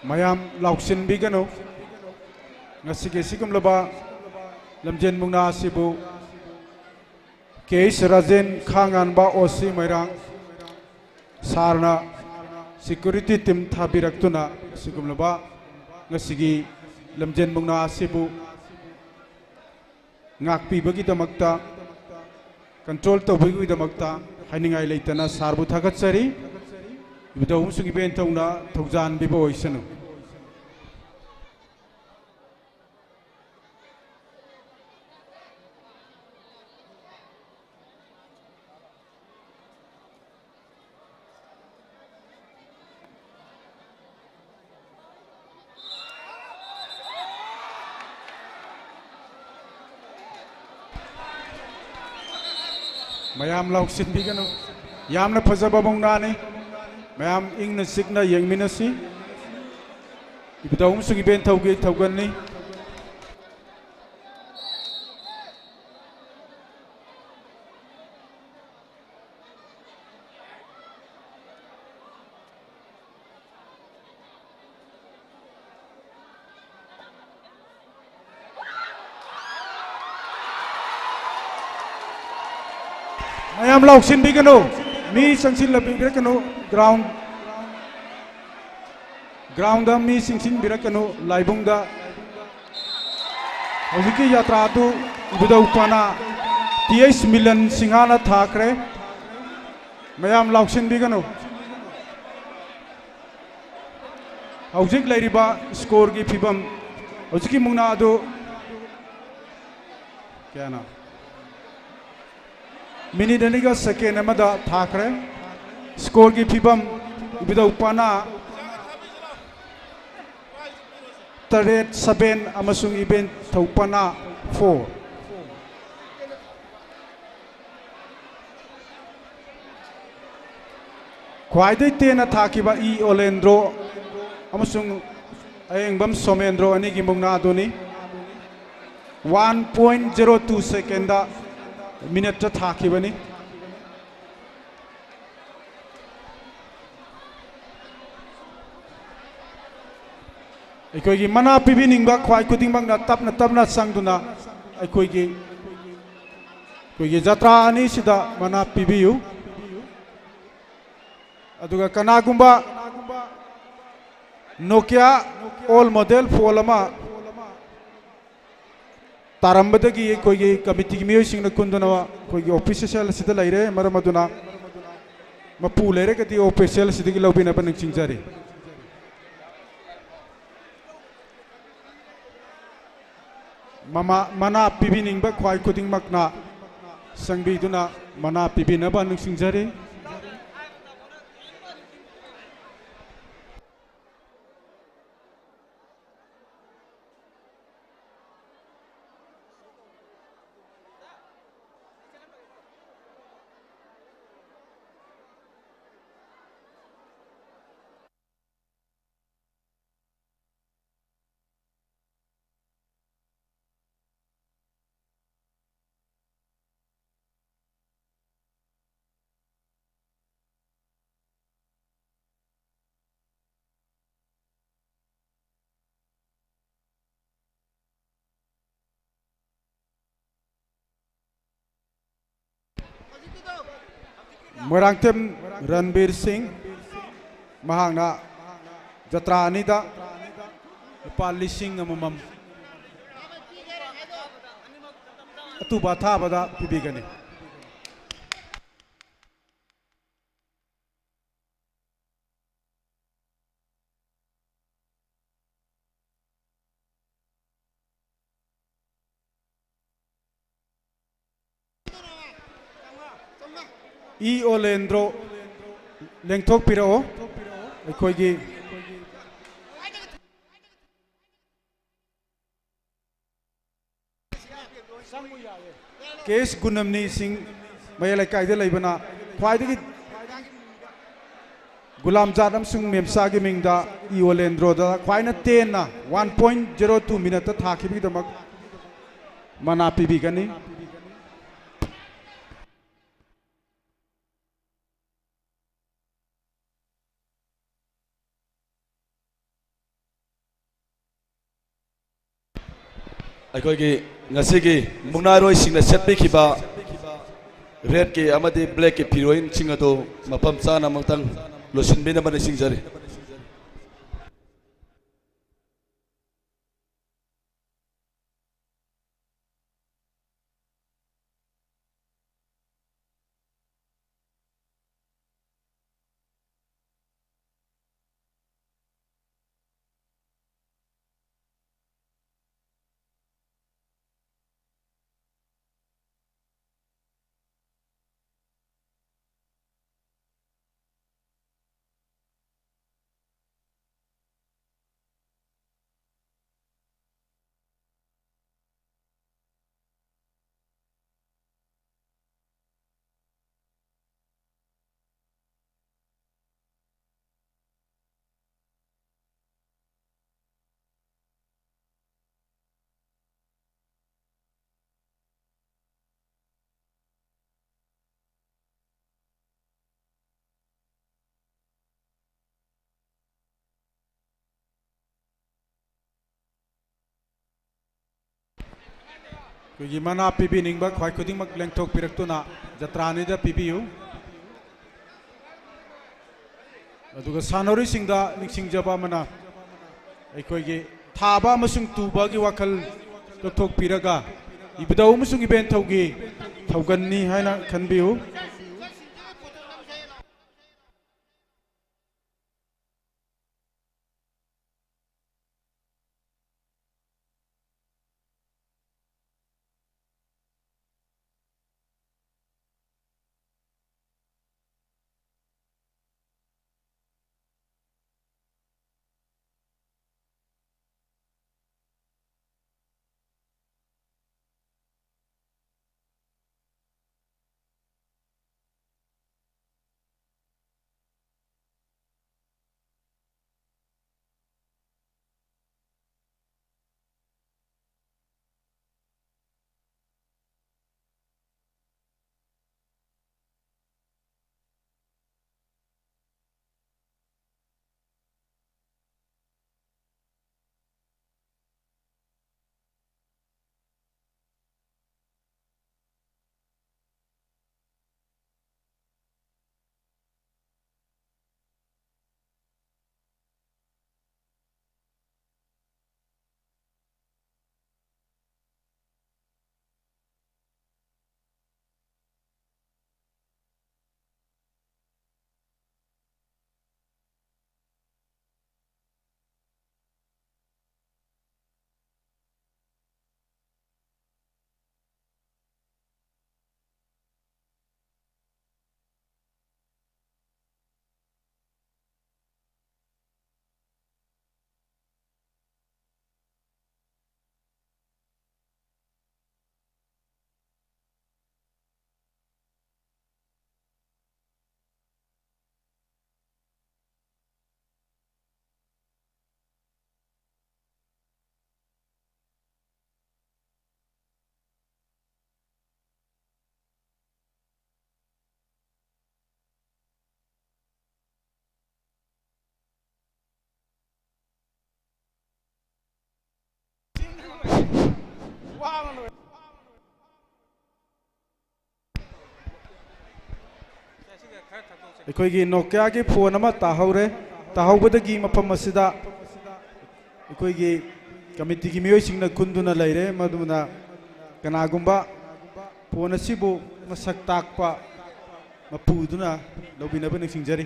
ꯃꯌꯥꯝ ꯂꯥꯎꯁꯤꯟꯕꯤꯒꯅꯨ꯫ ꯉꯁꯤꯒꯤ ꯑꯁꯤꯒꯨꯝꯂꯕ ꯂꯝꯖꯦꯟ ꯃꯨꯛꯅꯥ ꯑꯁꯤꯕꯨ ꯀꯦ ꯑꯩꯆ ꯔꯥꯖꯦꯟ, ꯈꯥꯉꯥꯟꯕ, ꯑꯣ ꯁꯤ ꯃꯣꯏꯔꯥꯡ ꯁꯥꯔꯅ ꯁꯦꯀ꯭ꯌꯨꯔꯤꯇꯤ ꯇꯤꯝ ꯊꯥꯕꯤꯔꯛꯇꯨꯅ ꯑꯁꯤꯒꯨꯝꯂꯕ ꯉꯁꯤꯒꯤ ꯂꯝꯖꯦꯟ ꯃꯨꯛꯅꯥ ꯑꯁꯤꯕꯨ ꯉꯥꯛꯄꯤꯕꯒꯤꯗꯃꯛꯇ, ꯀꯟꯇ꯭ꯔꯣꯜ ꯇꯧꯕꯤꯕꯒꯤꯗꯃꯛꯇ ꯍꯥꯏꯅꯤꯡꯉꯥꯏ ꯂꯩꯇꯅ ꯁꯥꯔꯕꯨ ꯊꯥꯒꯠꯆꯔꯤ꯫ ꯏꯕꯨꯙꯧ ꯑꯃꯁꯨꯡ ꯏꯕꯦꯟꯊꯧꯅ ꯊꯧꯖꯥꯟꯕꯤꯕ ꯑꯣꯏꯁꯅꯨ꯫ ꯃꯌꯥꯝ ꯂꯥꯎꯁꯤꯟꯕꯤꯒꯅꯨ꯫ ꯌꯥꯝꯅ ꯐꯖꯕ ꯃꯨꯛꯅꯥꯅꯤ꯫ ꯃꯌꯥꯝ ꯏꯪꯅ ꯆꯤꯛꯅ ꯌꯦꯡꯃꯤꯟꯅꯁꯤ꯫ ꯏꯕꯨꯙꯧ ꯑꯃꯁꯨꯡ ꯏꯕꯦꯟꯊꯧꯒꯤ ꯊꯧꯒꯜꯅꯤ꯫ ꯃꯌꯥꯝ ꯂꯥꯎꯁꯤꯟꯕꯤꯒꯅꯨ, ꯃꯤ ꯆꯪꯁꯤꯜꯂꯕꯤꯔꯛꯀꯅꯨ꯫ ꯒ꯭ꯔꯥꯎꯟ, ꯒ꯭ꯔꯥꯎꯟꯗ ꯃꯤ ꯆꯪꯁꯤꯟꯕꯤꯔꯛꯀꯅꯨ꯫ ꯂꯥꯏꯕꯨꯡꯗ ꯍꯧꯖꯤꯛꯀꯤ ꯌꯥꯇ꯭ꯔꯥ ꯑꯗꯨ ꯏꯕꯨꯙꯧ ꯄꯅꯥ ꯇꯤ ꯑꯩꯆ ꯃꯤꯂꯟ ꯁꯤꯡꯍꯅ ꯊꯥꯈ꯭ꯔꯦ꯫ ꯃꯌꯥꯝ ꯂꯥꯎꯁꯤꯟꯕꯤꯒꯅꯨ꯫ ꯍꯧꯖꯤꯛ ꯂꯩꯔꯤꯕ ꯁ꯭ꯀꯣꯔꯒꯤ ꯐꯤꯕꯝ, ꯍꯧꯖꯤꯛꯀꯤ ꯃꯨꯛꯅꯥ ꯑꯗꯨ ꯀꯌꯥꯅꯣ? ꯃꯤꯅꯤꯠ ꯑꯅꯤꯒ ꯁꯦꯀꯦꯟ ꯑꯃꯗ ꯊꯥꯈ꯭ꯔꯦ꯫ ꯁ꯭ꯀꯣꯔꯒꯤ ꯐꯤꯕꯝ, ꯏꯕꯨꯙꯧ ꯄꯅꯥ ꯇꯔꯦꯠ ꯁꯕꯦꯟ ꯑꯃꯁꯨꯡ ꯏꯕꯦꯟꯊꯧ ꯄꯅꯥ ꯐꯣꯔ꯫ ꯈ꯭ꯋꯥꯏꯗꯒꯤ ꯇꯦꯟꯅ ꯊꯥꯈꯤꯕ ꯏ ꯑꯣꯂꯦꯟꯗ꯭ꯔꯣ ꯑꯃꯁꯨꯡ ꯑꯌꯦꯡꯕꯝ ꯁꯣꯃꯦꯟꯗ꯭ꯔꯣ ꯑꯅꯤꯒꯤ ꯃꯨꯛꯅꯥ ꯑꯗꯨꯅꯤ꯫ One point zero two second ꯃꯤꯅꯠꯇ ꯊꯥꯈꯤꯕꯅꯤ꯫ ꯑꯩꯈꯣꯏꯒꯤ ꯃꯅꯥ ꯄꯤꯕꯤꯅꯤꯡꯕ ꯈ꯭ꯋꯥꯏ ꯈꯨꯗꯤꯡꯃꯛꯅ ꯇꯞꯅ ꯇꯞꯅ ꯆꯪꯗꯨꯅ ꯑꯩꯈꯣꯏꯒꯤ, ꯑꯩꯈꯣꯏꯒꯤ ꯖꯇ꯭ꯔꯥ ꯑꯅꯤꯁꯤꯗ ꯃꯅꯥ ꯄꯤꯕꯤꯌꯨ꯫ ꯑꯗꯨꯒ ꯀꯅꯥꯒꯨꯝꯕ Nokia old model phone ꯑꯃ ꯇꯥꯔꯝꯕꯗꯒꯤ ꯑꯩꯈꯣꯏꯒꯤ ꯀꯃꯤꯇꯤꯒꯤ ꯃꯤꯑꯣꯏꯁꯤꯡꯅ ꯈꯨꯟꯗꯨꯅ ꯑꯩꯈꯣꯏꯒꯤ ꯑꯣꯐꯤꯁ ꯑꯦꯁ ꯑꯦꯜ ꯑꯁꯤꯗ ꯂꯩꯔꯦ꯫ ꯃꯔꯝ ꯑꯗꯨꯅ ꯃꯄꯨ ꯂꯩꯔꯒꯗꯤ ꯑꯣꯐꯤꯁ ꯑꯦꯁ ꯑꯦꯜ ꯑꯁꯤꯗꯒꯤ ꯂꯧꯕꯤꯅꯕ ꯅꯤꯡꯁꯤꯡꯖꯔꯤ꯫ ꯃꯃꯥ, ꯃꯅꯥ ꯄꯤꯕꯤꯅꯤꯡꯕ ꯈ꯭ꯋꯥꯏ ꯈꯨꯗꯤꯡꯃꯛꯅ ꯆꯪꯕꯤꯗꯨꯅ ꯃꯅꯥ ꯄꯤꯕꯤꯅꯕ ꯅꯤꯡꯁꯤꯡꯖꯔꯤ꯫ ꯃꯣꯏꯔꯥꯡꯊꯦꯝ ꯔꯟꯕꯤꯔ ꯁꯤꯡ, ꯃꯍꯥꯛꯅ ꯖꯇ꯭ꯔꯥ ꯑꯅꯤꯗ ꯂꯨꯄꯥ ꯂꯤꯁꯤꯡ ꯑꯃꯃꯝ ꯑꯇꯨꯕ ꯑꯊꯥꯕꯗ ꯄꯤꯕꯤꯒꯅꯤ꯫ ꯏ ꯑꯣꯂꯦꯟꯗ꯭ꯔꯣ, ꯂꯦꯡꯊꯣꯛꯄꯤꯔꯛꯑꯣ꯫ ꯑꯩꯈꯣꯏꯒꯤ ꯀꯦ ꯑꯦꯁ ꯒꯨꯅꯝꯅꯤ ꯁꯤꯡ ꯃꯌꯥꯏ ꯂꯩꯀꯥꯏꯗ ꯂꯩꯕꯅ ꯈ꯭ꯋꯥꯏꯗꯒꯤ ꯒꯨꯂꯥꯝꯖꯥꯠ ꯑꯃꯁꯨꯡ ꯃꯦꯝꯆꯥꯒꯤ ꯃꯤꯡꯗ ꯏ ꯑꯣꯂꯦꯟꯗ꯭ꯔꯣꯗ ꯈ꯭ꯋꯥꯏꯅ ꯇꯦꯟꯅ ꯋꯥꯟ ꯄꯣꯏꯟ ꯖꯦꯔꯣ ꯇꯨ ꯃꯤꯅꯠꯇ ꯊꯥꯈꯤꯕꯒꯤꯗꯃꯛ ꯃꯅꯥ ꯄꯤꯕꯤꯒꯅꯤ꯫ ꯑꯩꯈꯣꯏꯒꯤ ꯉꯁꯤꯒꯤ ꯃꯨꯛꯅꯥꯔꯣꯏꯁꯤꯡꯅ ꯁꯦꯠꯄꯤꯈꯤꯕ ꯔꯦꯗꯀꯤ ꯑꯃꯗꯤ ꯕ꯭ꯂꯦꯛꯀꯤ ꯐꯤꯔꯣꯜꯁꯤꯡ ꯑꯗꯨ ꯃꯐꯝ ꯆꯥꯅ ꯑꯃꯨꯛꯇꯪ ꯂꯣꯏꯁꯤꯟꯕꯤꯅꯕ ꯅꯤꯡꯁꯤꯡꯖꯔꯤ꯫ ꯑꯩꯈꯣꯏꯒꯤ ꯃꯅꯥ ꯄꯤꯕꯤꯅꯤꯡꯕ ꯈ꯭ꯋꯥꯏ ꯈꯨꯗꯤꯡꯃꯛ ꯂꯦꯡꯊꯣꯛꯄꯤꯔꯛꯇꯨꯅ ꯖꯇ꯭ꯔꯥꯅꯤꯗ ꯄꯤꯕꯤꯌꯨ꯫ ꯑꯗꯨꯒ ꯁꯥꯟꯅꯔꯣꯏꯁꯤꯡꯗ ꯅꯤꯡꯁꯤꯡꯖꯕ ꯑꯃꯅ, ꯑꯩꯈꯣꯏꯒꯤ ꯊꯥꯕ ꯑꯃꯁꯨꯡ ꯇꯨꯕꯒꯤ ꯋꯥꯈꯜ ꯂꯧꯊꯣꯛꯄꯤꯔꯒ ꯏꯕꯨꯙꯧ ꯑꯃꯁꯨꯡ ꯏꯕꯦꯟꯊꯧꯒꯤ ꯊꯧꯒꯜꯅꯤ ꯍꯥꯏꯅ ꯈꯟꯕꯤꯌꯨ꯫ ꯑꯩꯈꯣꯏꯒꯤ ꯅꯣꯀꯤꯌꯥꯒꯤ ꯐꯣꯟ ꯑꯃ ꯇꯥꯍꯧꯔꯦ꯫ ꯇꯥꯍꯧꯕꯗꯒꯤ ꯃꯐꯝ ꯑꯁꯤꯗ ꯑꯩꯈꯣꯏꯒꯤ ꯀꯃꯤꯇꯤꯒꯤ ꯃꯤꯑꯣꯏꯁꯤꯡꯅ ꯈꯨꯟꯗꯨꯅ ꯂꯩꯔꯦ꯫ ꯃꯗꯨꯅ ꯀꯅꯥꯒꯨꯝꯕ ꯐꯣꯟ ꯑꯁꯤꯕꯨ ꯃꯁꯛ ꯇꯥꯛꯄ ꯃꯄꯨꯗꯨꯅ ꯂꯧꯕꯤꯅꯕ ꯅꯤꯡꯁꯤꯡꯖꯔꯤ꯫